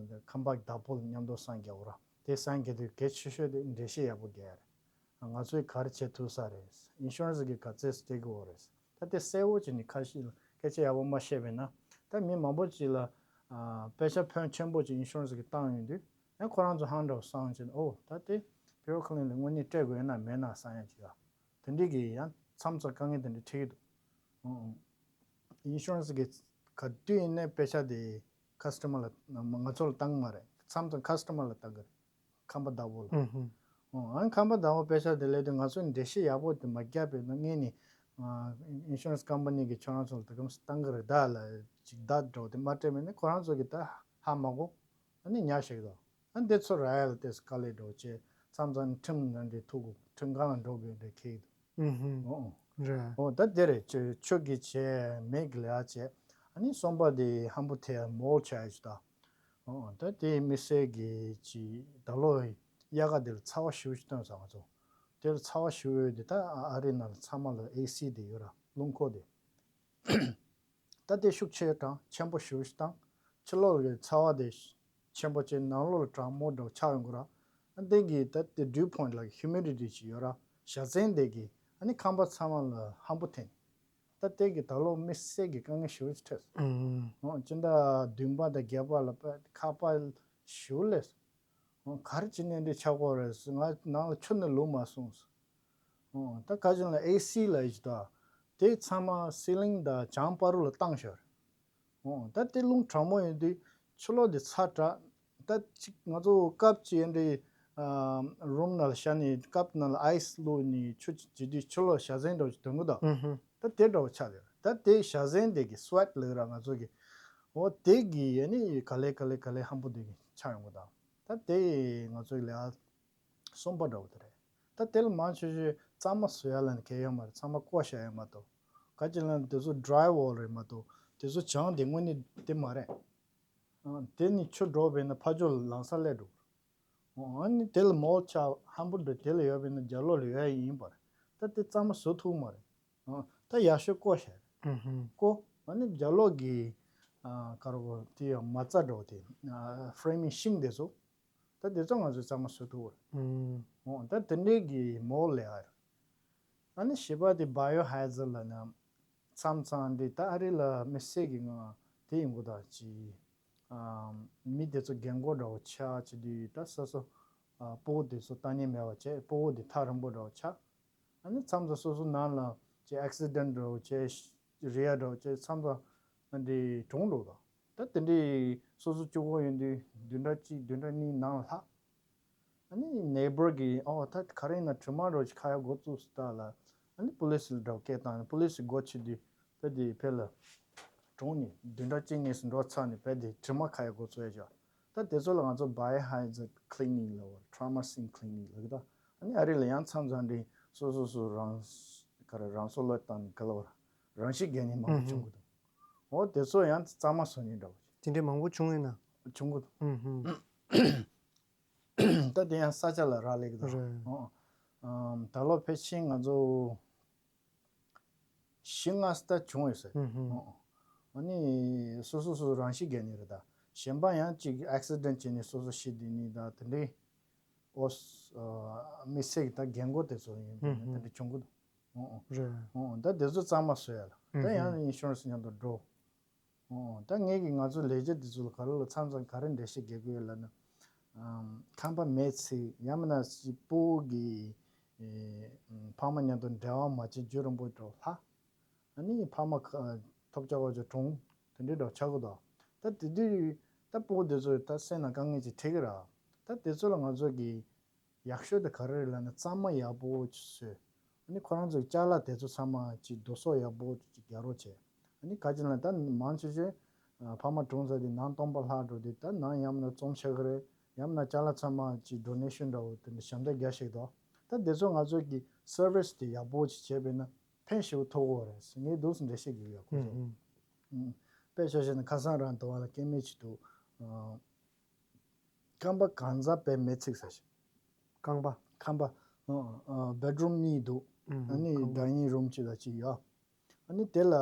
ཁང་པ་བདག་པོ་ལ་མཉམ་དུ་sign རྒྱག་དགོས་ར། དེ་sign རྒྱག་དུས་གལ་ཆེ་ཤོས་དེ་འགྲེལ་བཤད་ཡག་པོ་རྒྱག་ཡ་རེད། ང་ཚོས་ག་རེ་བྱེད་ཐུབ་ས་རེད། insurance གིས་ག་ཚད་སྤྲད་དགོས་རེད། ད་དེ་གསལ་བོ་བྱས་ནས་ཁ་ཤས་ལ་སྐད་ཆ་ཡག་པོ་མ་བཤད་པས་ན་ད་མི་མང་པོ་ཅིག་ལ་ཨ་པེ་ཤ་ཕོན་ཆེན་པོ་ཅིག་insurance གིས་བཏང་ཡོང་དུས་ཡང་ཁོ་རང་ཚོ་ཧང་འདྲ་བོ་སང་བྱས་ནས་ཨོ་ད་དེ་ཕི་རོ་ཀི་ལིན་ལ་དངོས་གནས་སྤྲད་དགོས་ན་མེད་ན་བསམ་ཡ་ཅིག་ལ། དེ་འདྲའི་གི་ཡང་མཚམས་མཚམས་དཀའ་ངལ་དེ་འདྲ་འཕྲད་ཀྱི་འདུག་ཨང་ཨང་། insurance གི་ག་དུས་ཡིན་ནའི་པེ་ཤ་དེ་customer ལ་ང་ཚོ་ལ་བཏང་གི་མ་རེད། མཚམས་མཚམས་customer ལ་བཏང་གི་རེད། ཁང་པ་བདག་པོ་ལ། ཨུ་ཧུ། ཨང་ཨང་ཁང་པ་བདག་པོ་པེ་ཤ་དེ་སླེབས་དུས་ང་ཚོས་འགྲེལ་བཤད་ཡག་པོ་དེ་མ་བརྒྱབ་པས་ན་ངས་ནི་insurance company གི་ཁྱོད་རང་ཚོ་ལ་དེ་གམ་བཏང་གི་རེད་ད་ལ་ཅིག་བརྡ་འགྲོ་དེ་མ་སྤྲད་མེད་ན་ཁོ་རང་ཚོ་གི་ད་ཧ་མ་གོ་ཨ་ནི་ཉག་ཞིག་དང་། ཨ་འདི་ཚོ་ར་ཡ་ལ་ཏེས་དཀའ་ལས་འགྲོ་བྱས་མཚམས་མཚམས་ཁྲིམས་འདྲ་འདྲའི་ཐུག་གོ་ཁྲིམས་ཁང་ལ་འགྲོ་དགོས་འདྲ་ཁེལ་འདུག་ཨུ་ཧུ། ཨོ་ཨོ། རེད། ཨོ་ད་དེ་རེད་ཆོས་ཆོས་ཀྱི་བྱས་མེད་ཀྱི་ལས་བྱས་ཨ་ནི་གསུམ་པ་དེ་ཧམ་པོ་ཐེ་མོལ་བྱ་ཡ་ཞིག་ད། ཨོ་ཨོ་ད་དེ་མི་སེར་གྱི་ཅི་ད་ལོ་དབྱར་ཁ་དེ་ལ་ཚ་བ་ཞེ་པོ་ཞིག་བཏོན་ས་ང་ཚོ། དེ་ལ་ཚ་བ་ཞེ་པོ་ཡོད་དེ་ད་ཨ་རི་ནང་ལ་ཚང་མ་ལ་ཨེ་སི་དེ་ཡོད་ར་རླུང་འཁོར་དེ། ད་དེ་ཤུགས་ཆེ་དྲགས་ཆེན་པོ་ཞེ་པོ་ཞིག་བཏང་། ཕྱི་ལོགས་ཀྱི་ཚ་བ་དེ་ཆེན་པོ་བྱས་ནང་ལོགས་ལ་གྲང་མོ་འདྲ་བོ་ཆགས་ཡོང་གི་ར། ཨ་འདི་གི་ད་དེ་dew point ལ་humidity ཅིག་ཡོད་ར། བཞའ་ཚན་དེ་གི་ཨ་ནི་ཁང་པ་ཚང་མ་ལ་ཧམ་པོ་འཐེན། ད་དེ་གི་ད་ལོ་མི་སེར་གི་དཀའ་ངལ་ཞེ་པོ་ཞིག་འཕྲད་སོང་། ཨུམ། འོ་སྤྱི་ཟླ་བདུན་པ་དང་བརྒྱད་པ་ལ་དཔེ་ཁ་པར་ཞེ་པོ་སླེབས་སོང་། འོ་ག་རེ་བྱས་ནས་འདི་ཆགས་ཀྱི་ཡོད་རེད་ཟེར། ང་ནང་ལ་ཁྱོན་ནས་ལོག་མ་སོང་ཟེར། འོ་ད་ག་ཅིག་ལ་ཨེ་སི་ལ་ཡིད་ད། དེ་ཚང་མ་ceiling དང་བྱང་བར་དུ་ལ་བཏང་ཤག་རེད། འོ་ད་དེ་རླུང་གྲང་མོ་ཡོད་དུས་ཕྱི་ལོགས་དེ་ཚ་དྲགས། ད་ཅིག་ང་ཚོ་ཀབ་ཅིག་ཡིན་འདྲ་རུམ་ནང་ལ་བཞག་ནས་ཀབ་ནང་ལ་ཨའི་སི་བླུགས་ནས་ཆུ་ཅིག་བྱེད་དུས་ཕྱི་ལོགས་བཞའ་ཚན་འདྲ་བོ་ཅིག་ཐོན་གི་འདུག་ཨུ་ཧུ། ད་དེ་འདྲ་བོ་ཆགས་ཡོད་རེད། ད་དེ་བཞའ་ཚན་དེ་གི་སི་ཝེ་ཊི་ལབ་ར་ང་ཚོ་གི། འོ་དེ་གི་ཡ་ནི་ག་ལེ་ག་ལེ་ག་ལེ་ཧམ་པོ་དེ་གི་ཆགས་ཡོང་གི་འདུག་ད་དེ་ང་ཚོའི་ལས་ཀ་གསུམ་པ་འདྲ་བོ་དེ་རེད། ད་དེ་ལ་མང་ཆེ་ཤོས་གཙང་མ་བཟོ་ཡ་ལ་ནི་གལ་ཡོད་མ་རེད། ཚང་མ་བཀོ་བཞག་ཡ་མ་གཏོགས། ག་ཅིག་ལ་ནི་དེ་ཚོ་drywall རེད་མ་གཏོགས་དེ་ཚོ་བྱང་དེ་དངོས་གནས་དེ་མ་རེད། ཨ་དེ་ནི་ཆུ་འགྲོ་བས་ན་ཕར་ཕྱོགས་ལ་ལང་ས་སླེབས་འགྲོ། ཨ་ནི་དེ་ལ་མོལ་ཆགས་ཧམ་པོ་འདྲ་དེ་ལ་ཡོད་པས་ན་རྒྱབ་ལོགས་ལ་ཡོད་ཡ་ཡིན་པ་རེད། ད་དེ་གཙང་མ་བཟོ་ཐུབ་མ་རེད། ཨ་ད་ཡག་ཤོས་བཀོ་བཞག་རེད། ཨུ་ཧུ། བཀོ། ཨ་ནི་རྒྱབ་ལོགས་ཀྱི་ཨ་ཀ་རོ་གོ་དེ་ཡང་མ་རྩ་འགྲོ་དེ་ཨ་framing ཤིང་དེ་ཚོ། ད་དེ་ཚོ་ང་ཚོས་གཙང་མ་བཟོ་ཐུབ་པ་རེད། ཨུམ། འོ་ད་དེ་འདྲའི་གི་མོལ་ལས་ཨ་རེད། ཨ་ནི་བཞི་པ་དེ་biohazard ལབ་ན་མཚམས་མཚམས་འདི་ད་ཨ་རི་ལ་མི་སེར་གི་ངང་དེ་ཡིན་གོ་ད་ཅི་ཨ་མི་དེ་ཚོ་རྒན་གོག་འདྲ་བོ་ཆགས་བྱེད་དུས་ད་སོ་སོ་ཨ་སྤོ་བོ་དེ་ཚོ་ལྟ་ཉན་མེད་པ་བྱས་སྤོ་བོ་དེ་ཐག་རིང་པོ་འདྲ་བོ་ཆགས། ཨ་ནི་མཚམས་མཚམས་སོ་སོ་ནང་ལ་ཅིག་accident འདྲ་བོ་བྱས་རེད་ཡ་འདྲ་བོ་བྱས་མཚམས་མཚམས་ཨ་འདི་གྲོངས་འགྲོ་དང་། ད་དེ་འདྲའི་སོ་སོ་གཅིག་པོ་ཡིན་དུས་བདུན་ཕྲག་གཅིག་བདུན་ཕྲག་གཉིས་ནང་ལ་ལྷག་ཨ་ནི་neighbor གིས་ཨོ་ད་ག་རེ་ཡིན་ན་དྲི་མ་འདྲ་བོ་ཅིག་ཁ་ཡ་འགོ་བཙུགས་སུ་ལྟ་ལ་ཨ་ནི་police ལ་འདྲ་བོ་སྐད་བཏང་ནས་police སྒོ་ཕྱེ་དུས་ད་དེ་ཕེ་ལ་གྲོངས་ནས་བདུན་ཕྲག་གཅིག་གཉིས་སུ་འགྲོ་ཚར་ནས་ཕེ་དེ་དྲི་མ་ཁ་ཡ་འགོ་བཙུགས་ཡ་ཅིག་ད་དེ་ཚོ་ལ་ང་ཚོ་biohazard cleaning ལབ་པ་trauma scene cleaning ལབ་ཀྱི་ད། ཨ་ནི་ཨ་རི་ལ་ཡང་མཚམས་མཚམས་འདྲི་སོ་སོ་སོ་རང་ག་རེ་རང་སྲོག་བློས་བཏང་ག་ལ་བར་རང་ཤི་རྒྱག་མཁན་མང་པོ་བྱུང་གི་འདུག་འོ་དེ་ཚོ་ཡང་གཙང་མ་བཟོ་མཁན་འདྲ་བོ་ཅིག་དེ་འདྲའི་མང་པོ་བྱུང་ཡོད་ན། བྱུང་གི་འདུག་ཨུ་ཧུམ། ད་དེ་ཡང་ས་ཆ་ལ་རག་ལས་ཀྱི་འདུག་རེད། ཨོ། ཨམ། ད་ལོ་ཕལ་ཆེར་ང་ཚོ་བཞི་ལྔ་ཙམ་བྱུང་ཡོད་ཟེར། ཨུ་ཧུམ། ཨོ། ཨ་ནི་སོ་སོ་སོ་རང་ཤི་རྒྱག་ནི་རེད་ད། གཞན་པ་ཡང་ཅིག་ཨེག་སི་ཌེན་ཊི་བྱས་ནས་སོ་སོ་ཤི་བསྡད་ནི་ད་དེ་འདྲའི་ཨོ་ས་ཨ་དམིགས་བསལ་གྱི་ད་རྒན་གོག་དེ་ཚོ་ཡིན་ཨུ་ཧུམ། དེ་འདྲ་བྱུང་གི་འདུག་ཨོ་ཨོ། རེད། ཨོ་ཨོ། ད་དེ་ཚོ་གཙང་མ་བཟོ་ཡ་ལ་ད་ཨུ་ཡང་ཧུམ། ཨིན་ཤུ་རན་སི་མཉམ་དུ་འགྲོ། ཨོ། ད་ངེད་ཀྱིས་ང་ཚོ་ལས་བྱེད་འདི་ཚོ་ལ་ག་རེ་ལ་མཚམས་མཚམས་ག་རེ་འགྲེལ་བཤད་རྒྱག་གི་ཡོད་ལབ་ན། ཨམ། ཁང་པ་མེད་ཚེ་ཡང་མིན་ན་སྤུ་གུ་གི་ཨེ། ཕ་མ་མཉམ་དུ་འབྲེལ་བ་མ་བྱེད་རྒྱུན་རིང་པོ་འགྲོ་ལྷ། ཨ་ནི་ཕ་མ་ཁ་ཐོབ་ཆག་པ་ཚོ་གྲོངས་དེ་འདྲའི་འགྲོ་ཆག་གི་འདུག་ད་དེ་དུས་ད་སྤུ་གུ་འདི་ཚོ་ད་སེམས་ནང་དཀའ་ངལ་ཅིག་འཕྲད་ཀྱི་རེད། ད་དེ་ཚོ་ལ་ང་ཚོ་གིས་ཡག་ཤོས་དེ་ག་རེ་རེད་ལབ་ན་གཙང་མ་ཡག་པོ་ཅིག་བཟོས། ཨ་ནི་ཁོ་རང་ཚོའི་ཅ་ལག་དེ་ཚོ་ཚང་མ་ཅིག་རྡོ་སོལ་ཡག་པོ་ཅིག་རྒྱག་རོགས་བྱས། ཨ་ནི་ག་ཅི་ལབ་ན་ད་མང་ཆེ་ཤོས་ཨ་ཕ་མ་གྲོངས་ཚར་དུས་ནང་སྟོང་པ་ལྷག་འགྲོ་དུས་ད་ནང་ཡང་མིན་ན་བཙོང་བྱ་གི་རེད། ཡང་མིན་ན་ཅ་ལག་ཚང་མ་ཅིག་ཌོ་ནེ་ཤན་འདྲ་བོ་དེ་འདྲ་ཞབས་འདེགས་རྒྱག་ཤེས་འདུག་ད་དེ་ཚོ་ང་ཚོ་གི་སར་བིས་དེ་ཡག་པོ་ཅིག་བྱས་པས་ན་ཕན་ཞེ་པོ་ཐོགས་ཀྱི་ཡོད་རེད་ཟེར་ངས་འདུག་སེ་འགྲེལ་བཤད་རྒྱག་གི་ཡོད་ཁོ་ཚོ། ཨུ་ཧུམ། ཨུ། དཔེ་ཆ་བཞག་ན་ཁ་སང་རང་དུ་བ་ལ་སྐྱེ་དམན་ཅིག་འདུག་ཨ། རྐང་པ་གང་ཚ་བས་མེ་ཚིག་ས་ཞིག་རྐང་པ། རྐང་པ། ཨ་ཨ་བེད་རུམ་གཉིས་འདུག་ཨུ་ཨ་ནི་རྐང་པ། ཌའི་ནིང་རུམ་གཅིག་དང་གཅིག་ཡོད། ཨ་ནི་དེ་ལ་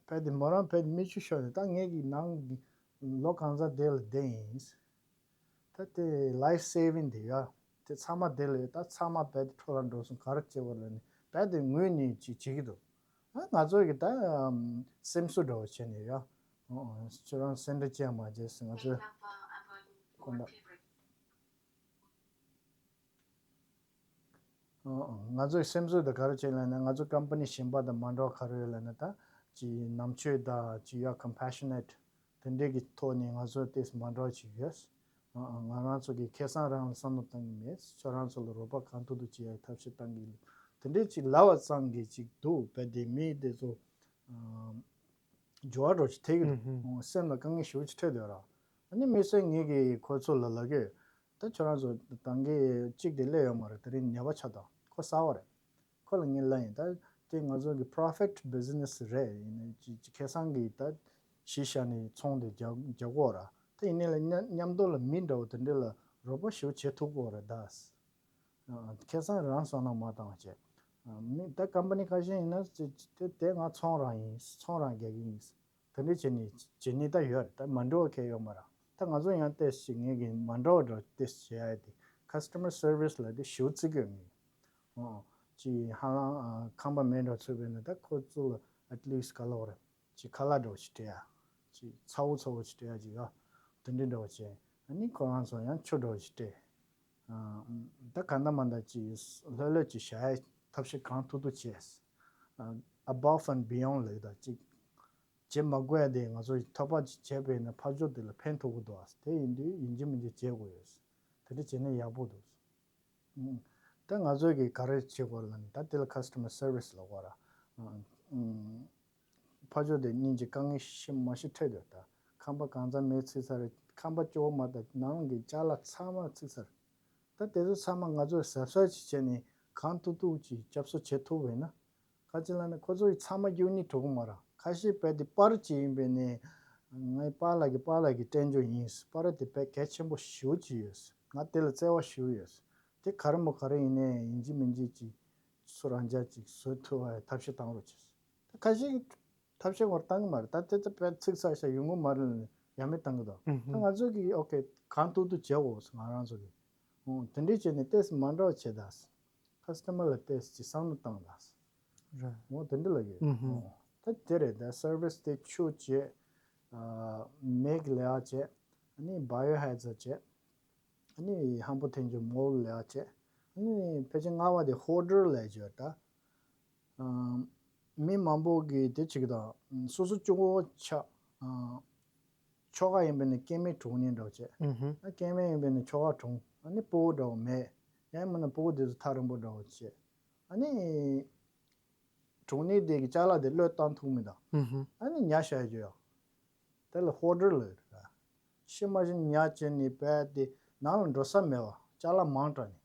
ཕལ་དེ་མོ་རང་ཕལ་དེ་མིག་ཆུ་ཤོར་ནས་ད་ངེད་ཀྱི་ནང་གི་ལོ་གང་ཚ་དེ་ལ་བསྡད་ཡིན། ད་དེ་ལའིཕ་སེ་བིང་དེ་ཡོད། དེ་ཚང་མ་དེ་ལ་ཡོད། ད་ཚང་མ་ཕལ་དེ་འཕྲོ་བརླག་འགྲོ་སོང་ག་རེ་བྱེད་དགོས་ལབ་ནས་ཕལ་དེ་ངུས་ནས་ཅིག་བྱེད་ཀྱི་འདུག་ཨ་ང་ཚོ་གི་ད་སེམས་གསོ་འདྲ་བོ་བྱས་ནས་ཡོད། ཨོ་ཨོ། ཁྱོད་རང་སེམས་ཁྲལ་ཅི་ཡང་མ་བྱེད་ཟེར་ང་ཚོས་དགོངས་དག་ཨོ་ཨོ། ང་ཚོས་སེམས་གསོ་དེ་ག་རེ་བྱེད་ལབ་ན་ང་ཚོ་ཀམ་པ་ནི་གཞན་པ་དང་མ་འདྲ་བ་ག་རེ་ཡོད་ལབ་ན་ད་ཅི་ནམ་ཆོས་དང་ཅི་ཡ་ཀམ་པེ་ཤ་ནེ་ཊི་དེ་འདྲས་ཀྱི་ཐོག་ནས་ང་ཚོ་ཏོག་ཙམ་མ་འདྲ་བ་ཅིག་ཡོད། ཨ་ཨ། ང་རང་ཚོ་གིས་ཁ་སང་རང་ལ་བསམ་བློ་བཏང་གི་མེད། ཁྱོད་རང་ཚོ་ལ་རོགས་པ་གང་ཐུབ་ཐུབ་བྱེད་ཡའི་ཐབས་ཤེས་བཏང་གི་ཡོད། དེ་འདྲས་ཅིག་ལབ་པ་ཙམ་གྱིས་ཅིག་འདུག་བས་དེ་མི་དེ་ཚོ་ཨ་འགྱུར་བ་འགྲོ་ཅིག་ཐེབས་ཀྱི་འདུག་ཨུ་ཧུམ། སེམས་ལ་དཀའ་ངལ་ཞེ་པོ་ཅིག་འཕྲད་བསྡད་ར། ཨ་ནི་དམིགས་བསལ་ངེད་ཀྱིས་ཁོ་ཚོ་ལ་ལབ་ཀྱི་ཡོད། ད་ཁྱོད་རང་ཚོ་ད་གིན་གཅིག་དེ་སླེབས་ཡོད་མ་རེད། དེ་རིང་ཉེས་པ་ཆགས་དང་ཁོ་གསར་པ་རེད། ཁོ་ལ་ངས་ལབ་ཡིན། ད་དེ་ང་ཚོ་གི་པོ་རོ་ཕིཊ་བི་ཛི་ནེ་སི་རེད། ཡིན་ནའི་ཅི་ཅི་ཁ་སང་གི་ད་གཞི་བཞག་ནས་ཚོང་དེ་རྒྱག་རྒྱག་གོ་ར། ད་ཡིན་ནའི་ལ་མཉམ་མཉམ་དུ་ལ་མི་འདྲ་བོ་དེ་འདྲ་ལ་རོགས་པ་ཞེ་པོ་བྱེད་ཐུབ་གོ་ར་ད། ཨ་ཁ་སང་རང་བསམ་བློ་མ་བཏང་བ་བྱས། ཨ་མི་ད་ཀམ་པ་ནི་ཁ་ཤས་ཡིན་ན་ཅི་ཅི་དེ་དེ་ང་ཚོང་རང་ཡིན། ཚོང་རང་རྒྱག་གི་ཡིན། དེ་འདྲ་བྱས་ནས་བྱེད་ནི་ད་ཡོད་རེད། ད་མ་འགྲོ་བ་གང་ཡོད་མ་རེད། ད་ང་ཚོ་ཡང་ཏོག་ཙམ་ངེད་ཀྱི་མ་འགྲོ་བ་འགྲོ་ཏོག་ཙམ་བྱེད་ཡ་དེ་ཁ་སི་ཊ་མར་སར་བི་སི་ལ་དེ་ཞེ་པོ་བརྩི་གི་ཡོད་ངེས། ཨོ། ཅིག་ཧ་ལམ་ཨ་ཁང་པ་མེད་འགྲོ་ཚུལ་བས་ན་ད་ཁོ་ཚོ་ལ་ཨེཊ་ལིསཊ་ག་ལབ་དགོས་རེད། ཅིག་ཁ་ལག་འདྲ་བོ་ཅིག་སྤྲད་ཡ། ཅིག་ཚ་བོ་ཚ་བོ་ཅིག་སྤྲད་ཡ་ཅིག་ཡ། དེ་འདྲ་འདྲ་བོ་བྱས། ཨ་ནི་ཁོ་རང་ཚོ་ཡང་ཆུ་འདྲ་བོ་ཅིག་སྤྲད། ཨ་ད་ག་འདྲ་མ་འདྲ་ཅིག་ལྷོད་ལྷོད་ཅིག་བཞག་ཡ་ཐབས་ཤེས་གང་ཐུབ་ཐུབ་བྱས། ཨ་above and beyond ལབ་ད་ཅིག་བྱེད་མ་དགོས་ཡ་དེ་ང་ཚོ་ཐོབ་པ་ཅིག་བྱས་པས་ན་ཕར་ཕྱོགས་དེ་ལ་ཕན་ཐོགས་ཀྱི་འདུག་ཨ། དེ་ཡིན་དུས་ཡིན་གཅིག་མིན་གཅིག་བྱེད་དགོས་ཡོད། དེ་འདྲ་བྱས་ན་ཡག་པོ་འདུག་ཨུམ། ད་ང་ཚོས་ཀྱིས་ག་རེ་བྱེད་དགོས་ལབ་ན་ད་དེ་ལ་ཁ་སི་ཊ་མར་སར་བི་སི་ལབ་དགོས་ར། ཨུམ། ཕར་ཕྱོགས་དེ་སྙིང་རྗེ་དཀའ་ངལ་ཤི་མ་ཤི་འཕྲད་འདུག་ད་ཁང་པ་གང་ཚང་མེད་ཚིག་ཚར། ཁང་པ་སྐྱོ་བོ་མ་ད་ནང་གི་ཅ་ལག་ཚང་མ་ཚིག་ཚར། ད་དེ་ཚོ་ཚང་མ་ང་ཚོས་གཟབ་གཟབ་ཅིག་བྱས་ནས་གང་ཐུབ་ཐུབ་ཅིག་སྐྱབས་གསོ་བྱེད་ཐུབ་པས་ན། ག་ཅི་ལབ་ན་ཁོ་ཚོ་ཡི་ཚང་མ་རྒྱུག་ནི་གྲུག་མ་ར། ཁ་ཤས་དཔེ་དེ་པར་ཅིག་ཡིན་པས་ནས་ངའི་པཱ་ལགས་ཀྱི་པཱ་ལགས་ཀྱི་སྤྲད་འཇོག་ཡིན། པར་དེ་དཔེ་གལ་ཆེན་པོ་ཞེ་པོ་ཅིག་ཡོད། ང་དེ་ལ་བརྩེ་བ་ཞེ་པོ་ཡོད། དེ་ག་རེ་མོ་ག་རེ་ཡིན་ནའི་ཡིན་གཅིག་མིན་གཅིག་ཅིག་སུ་རང་འཇགས་ཅིག་བཟོ་ཐུབ་པའི་ཐབས་ཤེས་བཏང་རོགས་བྱས། ད་ཁ་ཤས་ཐབས་ཤེས་ངོར་བཏང་གི་མ་རེད། ད་དེ་ཚོ་དཔེ་ཚིག་ཚར་ཤག་ཡོང་གི་མ་རེད་ལབ་ནས་ཡ་མེད་བཏང་གི་འདུག་ཨུ་ཧུམ། ད་ང་ཚོ་གིས་ཨོ་ཁེ་གང་ཐུབ་ཐུབ་བྱེད་དགོས་ང་རང་ཚོ་གིས། ཨོ་དེ་འདྲས་བྱས་ནས་ཏོག་ཙམ་མ་འདྲ་བ་བྱེད་ད། ཁ་སི་ཊ་མར་ལ་ཏོག་ཙམ་ཅིག་བསམ་བློ་བཏང་ད། རེད། ཨོ་དེ་འདྲ་ལ་ཡོད། ཨུ་ཧུམ། ཨོ་ད་དེ་རེད། ད་སར་བི་སི་དེ་ཆུ་བྱས། ཨ་མེ་གི་ལས་ཀ་བྱས། ཨ་ནི་བ་ཡོ་ཧེ་ཛར་བྱས། ཨ་ནི་ཧམ་པོ་ཐེན་ཅོ་མོལ་ལས་ཀ་བྱས། ཨ་ནི་ཕལ་ཆེར་ལྔ་པ་དེ་ཧོར་ཌར་ལས་ཀ་བྱས་ད། ཨ་མི་མང་པོ་གིས་དེ་བྱེད་ཀྱི་དང་སོ་སོ་སྐྱོ་བོ་ཆགས། ཨ་ཁྱོ་ག་ཡིན་པས་ན་སྐྱེ་དམན་གྲོངས་ནི་འདྲ་བོ་བྱས། ཨུ་ཧུ། ཨ་སྐྱེ་དམན་ཡིན་པས་ན་ཁྱོ་ག་གྲོངས། ཨ་ནི་སྤོ་བོ་འདྲ་བོ་མེད། ཡང་མིན་ན་སྤོ་བོ་དེ་ཚོ་ཐག་རིང་པོ་འདྲ་བོ་བྱས། ཨ་ནི་གྲོངས་ནི་དེ་གི་ཅ་ལག་དེ་བློས་བཏང་ཐུབ་མི་དང་། ཨུ་ཧུ། ཨ་ནི་ཉ་བཞག་རྒྱུ་ཡོད། དེ་ལ་ཧོར་ཌར་ལབ་ཡོད་རེད། ཤི་མ་ཤི་ཉ་བྱས་ནི་བས་དེ་ནང་ལ་འགྲོ་ས་མེད་པ་ཅ་ལག་མང་དྲགས་ནི།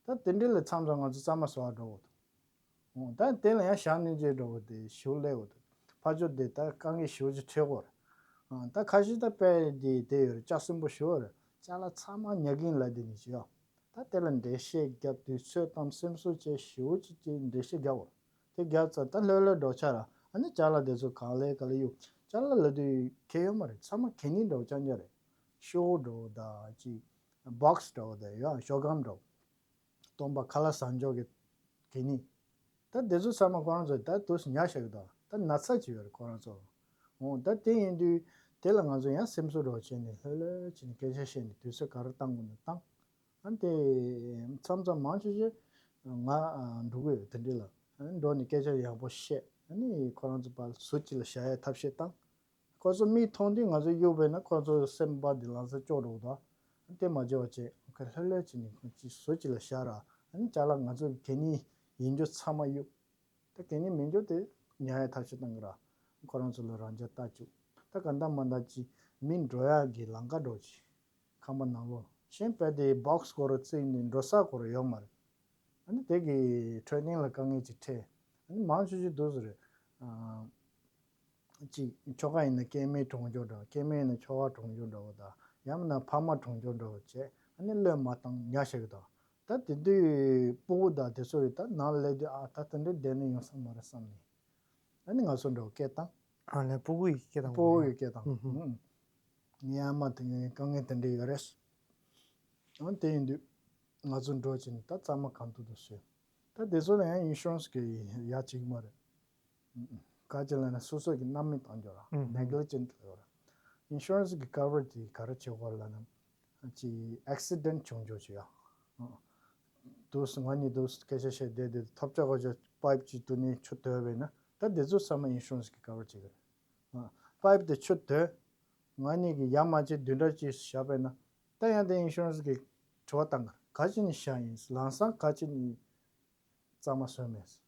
ད་དེ་འདྲ་ལ་མཚམས་མཚམས་ང་ཚོ་གཙང་མ་བཟོ་བ་འགྲོ་དགོས་འདུག་འོ་ད་དེ་ལ་ཡང་ཞག་གཉིས་རྗེས་འགྲོ་དགོས་དེ་ཞུ་སླེབས་དགོས་འདུག་ཕར་ཕྱོགས་དེ་ད་དཀའ་ངལ་ཞེ་པོ་ཅིག་འཕྲད་ཀྱི་ཡོད་རེད། ཨ་ད་ཁ་ཤས་ད་དཔེ་དེ་དེ་ཡོད་རེད། ལྕགས་སྲིན་པོ་ཞེ་པོ་རེད། ཅ་ལག་ཚང་མ་ཉར་གྱིན་ལབ་དེ་ནི་ཅི་ཡོད། ད་དེ་ལ་འགྲེལ་བཤད་བརྒྱབ་དུས་ཚོད་དང་སེམས་གསོ་བྱས་ཞེ་པོ་ཅིག་ཅིག་འགྲེལ་བཤད་བརྒྱབ་པ། དེ་བརྒྱབ་ཚར་ད་ལྷོད་ལྷོད་འགྲོ་ཆ་ར། ཨ་ནི་ཅ་ལག་དེ་ཚོ་གང་ལས་ག་ལ་གཡུག་ཅ་ལག་ལབ་དུས་ཁྱད་ཡོད་མ་རེད། ཚང་མ་གད་སྙིགས་འདྲ་བོ་རྐྱང་རྐྱང་རེད། ཤོག་བུ་འདྲ་བོ་དང་ཅིག་བོག་སི་འདྲ་བོ་དང་ཡང་ཤོག་སྒམ་འདྲ་བོ། སྟོང་པ་ཁ་ལག་ཟ་འཇོག་གི་གད་སྙིགས། ད་དེ་ཚོ་ཚང་མ་ཁོ་རང་ཚོ་ད་དུས་སུ་ཉར་བཞག་གི་འདུག་ད་ན་ཚ་ཅིག་ཡོད་རེད་ཁོ་རང་ཚོ། འོ་ད་དེ་ཡིན་དུས་དེ་ལ་ང་ཚོ་ཡང་སེམས་གསོ་འདྲ་བོ་བྱས་ནས་ལྷོད་ལྷོད་བྱས་ནས་སྐད་ཆ་བཤད་ནས་དུས་ཚོད་ག་རེ་བཏང་དགོས་ན་བཏང་། ཨ་ནི་དེ་མཚམས་མཚམས་མང་ཆེ་ཆེ་ང་ཨ་འགྲོ་གི་ཡོད་དེ་འདྲ་ལ། ཨ་ནི་འགྲོ་ནས་སྐད་ཆ་ཡག་པོ་བཤད། ཨ་ནི་ཁོ་རང་ཚོ་ཕར་ཟུར་གཅིག་ལ་བཞག་ཡའི་ཐབས་ཤེས་བཏང་། ཁོ་ཚོ་མིག་མཐོང་དུས་ང་ཚོ་གཡུག་པས་ན་ཁོ་ཚོ་སེམས་པ་འདི་ལམ་སང་སྐྱོ་འགྲོ་གི་འདུག་དེ་མ་བྱེད་པ་བྱས་ཁོ་ལྷོད་ལྷོད་བྱས་ནས་ཁོ་ཅིག་ཟུར་གཅིག་ལ་བཞག་ར། ཨ་ནི་ཅ་ལག་ང་ཚོ་གད་སྙིགས་ཡིན་རྒྱུ་ཚང་མ་གཡུག་ད་གད་སྙིགས་མིན་རྒྱུ་དེ་ཉར་ཡའི་ཐབས་ཤེས་གཏང་གི་ར། ཁོ་རང་ཚོ་ལ་རང་འཇགས་ལྟ་བཅུག་ད་ག་འདྲ་མ་འདྲ་ཅིག་མི་འགྲོ་ཡག་གི་ལམ་ཁ་འདྲ་བོ་ཅིག་ཁང་པ་ནང་ལོགས་གཞན་དཔེ་དེ་བོག་སི་སྐོར་བརྩིགས་ནས་འགྲོ་ས་སྐོར་ཡོད་མ་རེད། ཨ་ནི་དེ་གི་ཊེ་ནིང་ལ་དཀའ་ངལ་ཅིག་འཕྲད། ཨ་ནི་མང་ཆེ་ཆེ་འདུག་ཟེར་རེད། ཨ་ཅིག་ཁྱོ་ག་ཡིན་ན་སྐྱེ་དམན་གྲོངས་རྒྱུ་འདྲ་བོ། སྐྱེ་དམན་ཡིན་ན་ཁྱོ་ག་གྲོངས་རྒྱུ་འདྲ་བོ་དང་ཡང་མིན་ན་ཕ་མ་གྲོངས་རྒྱུ་འདྲ་བོ་བྱས་ཨ་ནི་བློས་མ་བཏང་ཉར་བཞག་གི་འདུག་ད་དེ་དུས་སྤུ་གུ་དང་དེ་ཚོ་ཡིས་ད་ནང་ལ་སླེབས་དུས་ཨ་ད་དེ་འདྲ་བསྡད་ན་ཡོང་ས་མ་རེད་བསམ་ནས་ཨ་ནི་ང་ཚོ་འདྲ་བོ་སྐད་བཏང་། ཨ་ལས་སྤུ་གུ་ཡིས་སྐད་བཏང་སྤུ་གུ་ཡིས་སྐད་བཏང་། ཨུ་ཧུ། ཨུ། ངའི་ཨ་མ་དེ་ངའི་དཀའ་ངལ་དེ་འདྲ་ཡོད་རེད། འོ་དེ་ཡིན་དུས་ང་ཚོ་འགྲོ་བྱས་ནས་ད་གཙང་མ་གང་ཐུབ་ཐུབ་བཟོས། ད་དེ་ཚོ་ལ་ཡང་ཨིན་ཤུ་རན་སི་གི་ཡ་བྱེད་ཀྱི་མ་རེད། ག་ཅི་ལབ་ན་སོ་སོ་གི་རྣམ་སྨིན་བཏང་རྒྱུ་ར་ནེག་ལི་ཇེན་ཊི་ལབ་ཡོད་ར། ཨིན་ཤུ་རན་སི་གི་ཀ་བར་དེ་ག་རེ་བྱེད་དགོས་ལབ་ན་ཅིག་ཨེག་སི་ཌེན་ཊི་བྱུང་རྒྱུ་ཅིག་ཡ། དུས་ང་གཉིས་དུས་སྐད་ཆ་བཤད་བསྡད་དེ་ཐོབ་ཆ་གོ་ཆ་པའིབ་ཅིག་དུ་ནས་ཆུ་དོད་པས་ན་ད་དེ་ཚོ་ཚང་མ་ཨིན་ཤུ་རན་སི་གི་ཀ་བར་བྱེད་ཀྱི་རེད། པའིབ་དེ་ཆུ་དོད། ང་གཉིས་ཀྱིས་ཡར་མར་ཅིག་བདུན་ཕྲག་གཅིག་བཞག་པས་ན་ད་ཡང་དེ་ཨིན་ཤུ་རན་སི་གིས་དྲི་བ་བཏང་གི་རེད། ག་ཅི་ནས་བཞག་ཡིན། ལམ་སང་ག་ཅི་ནས་གཙང་མ་བཟོས་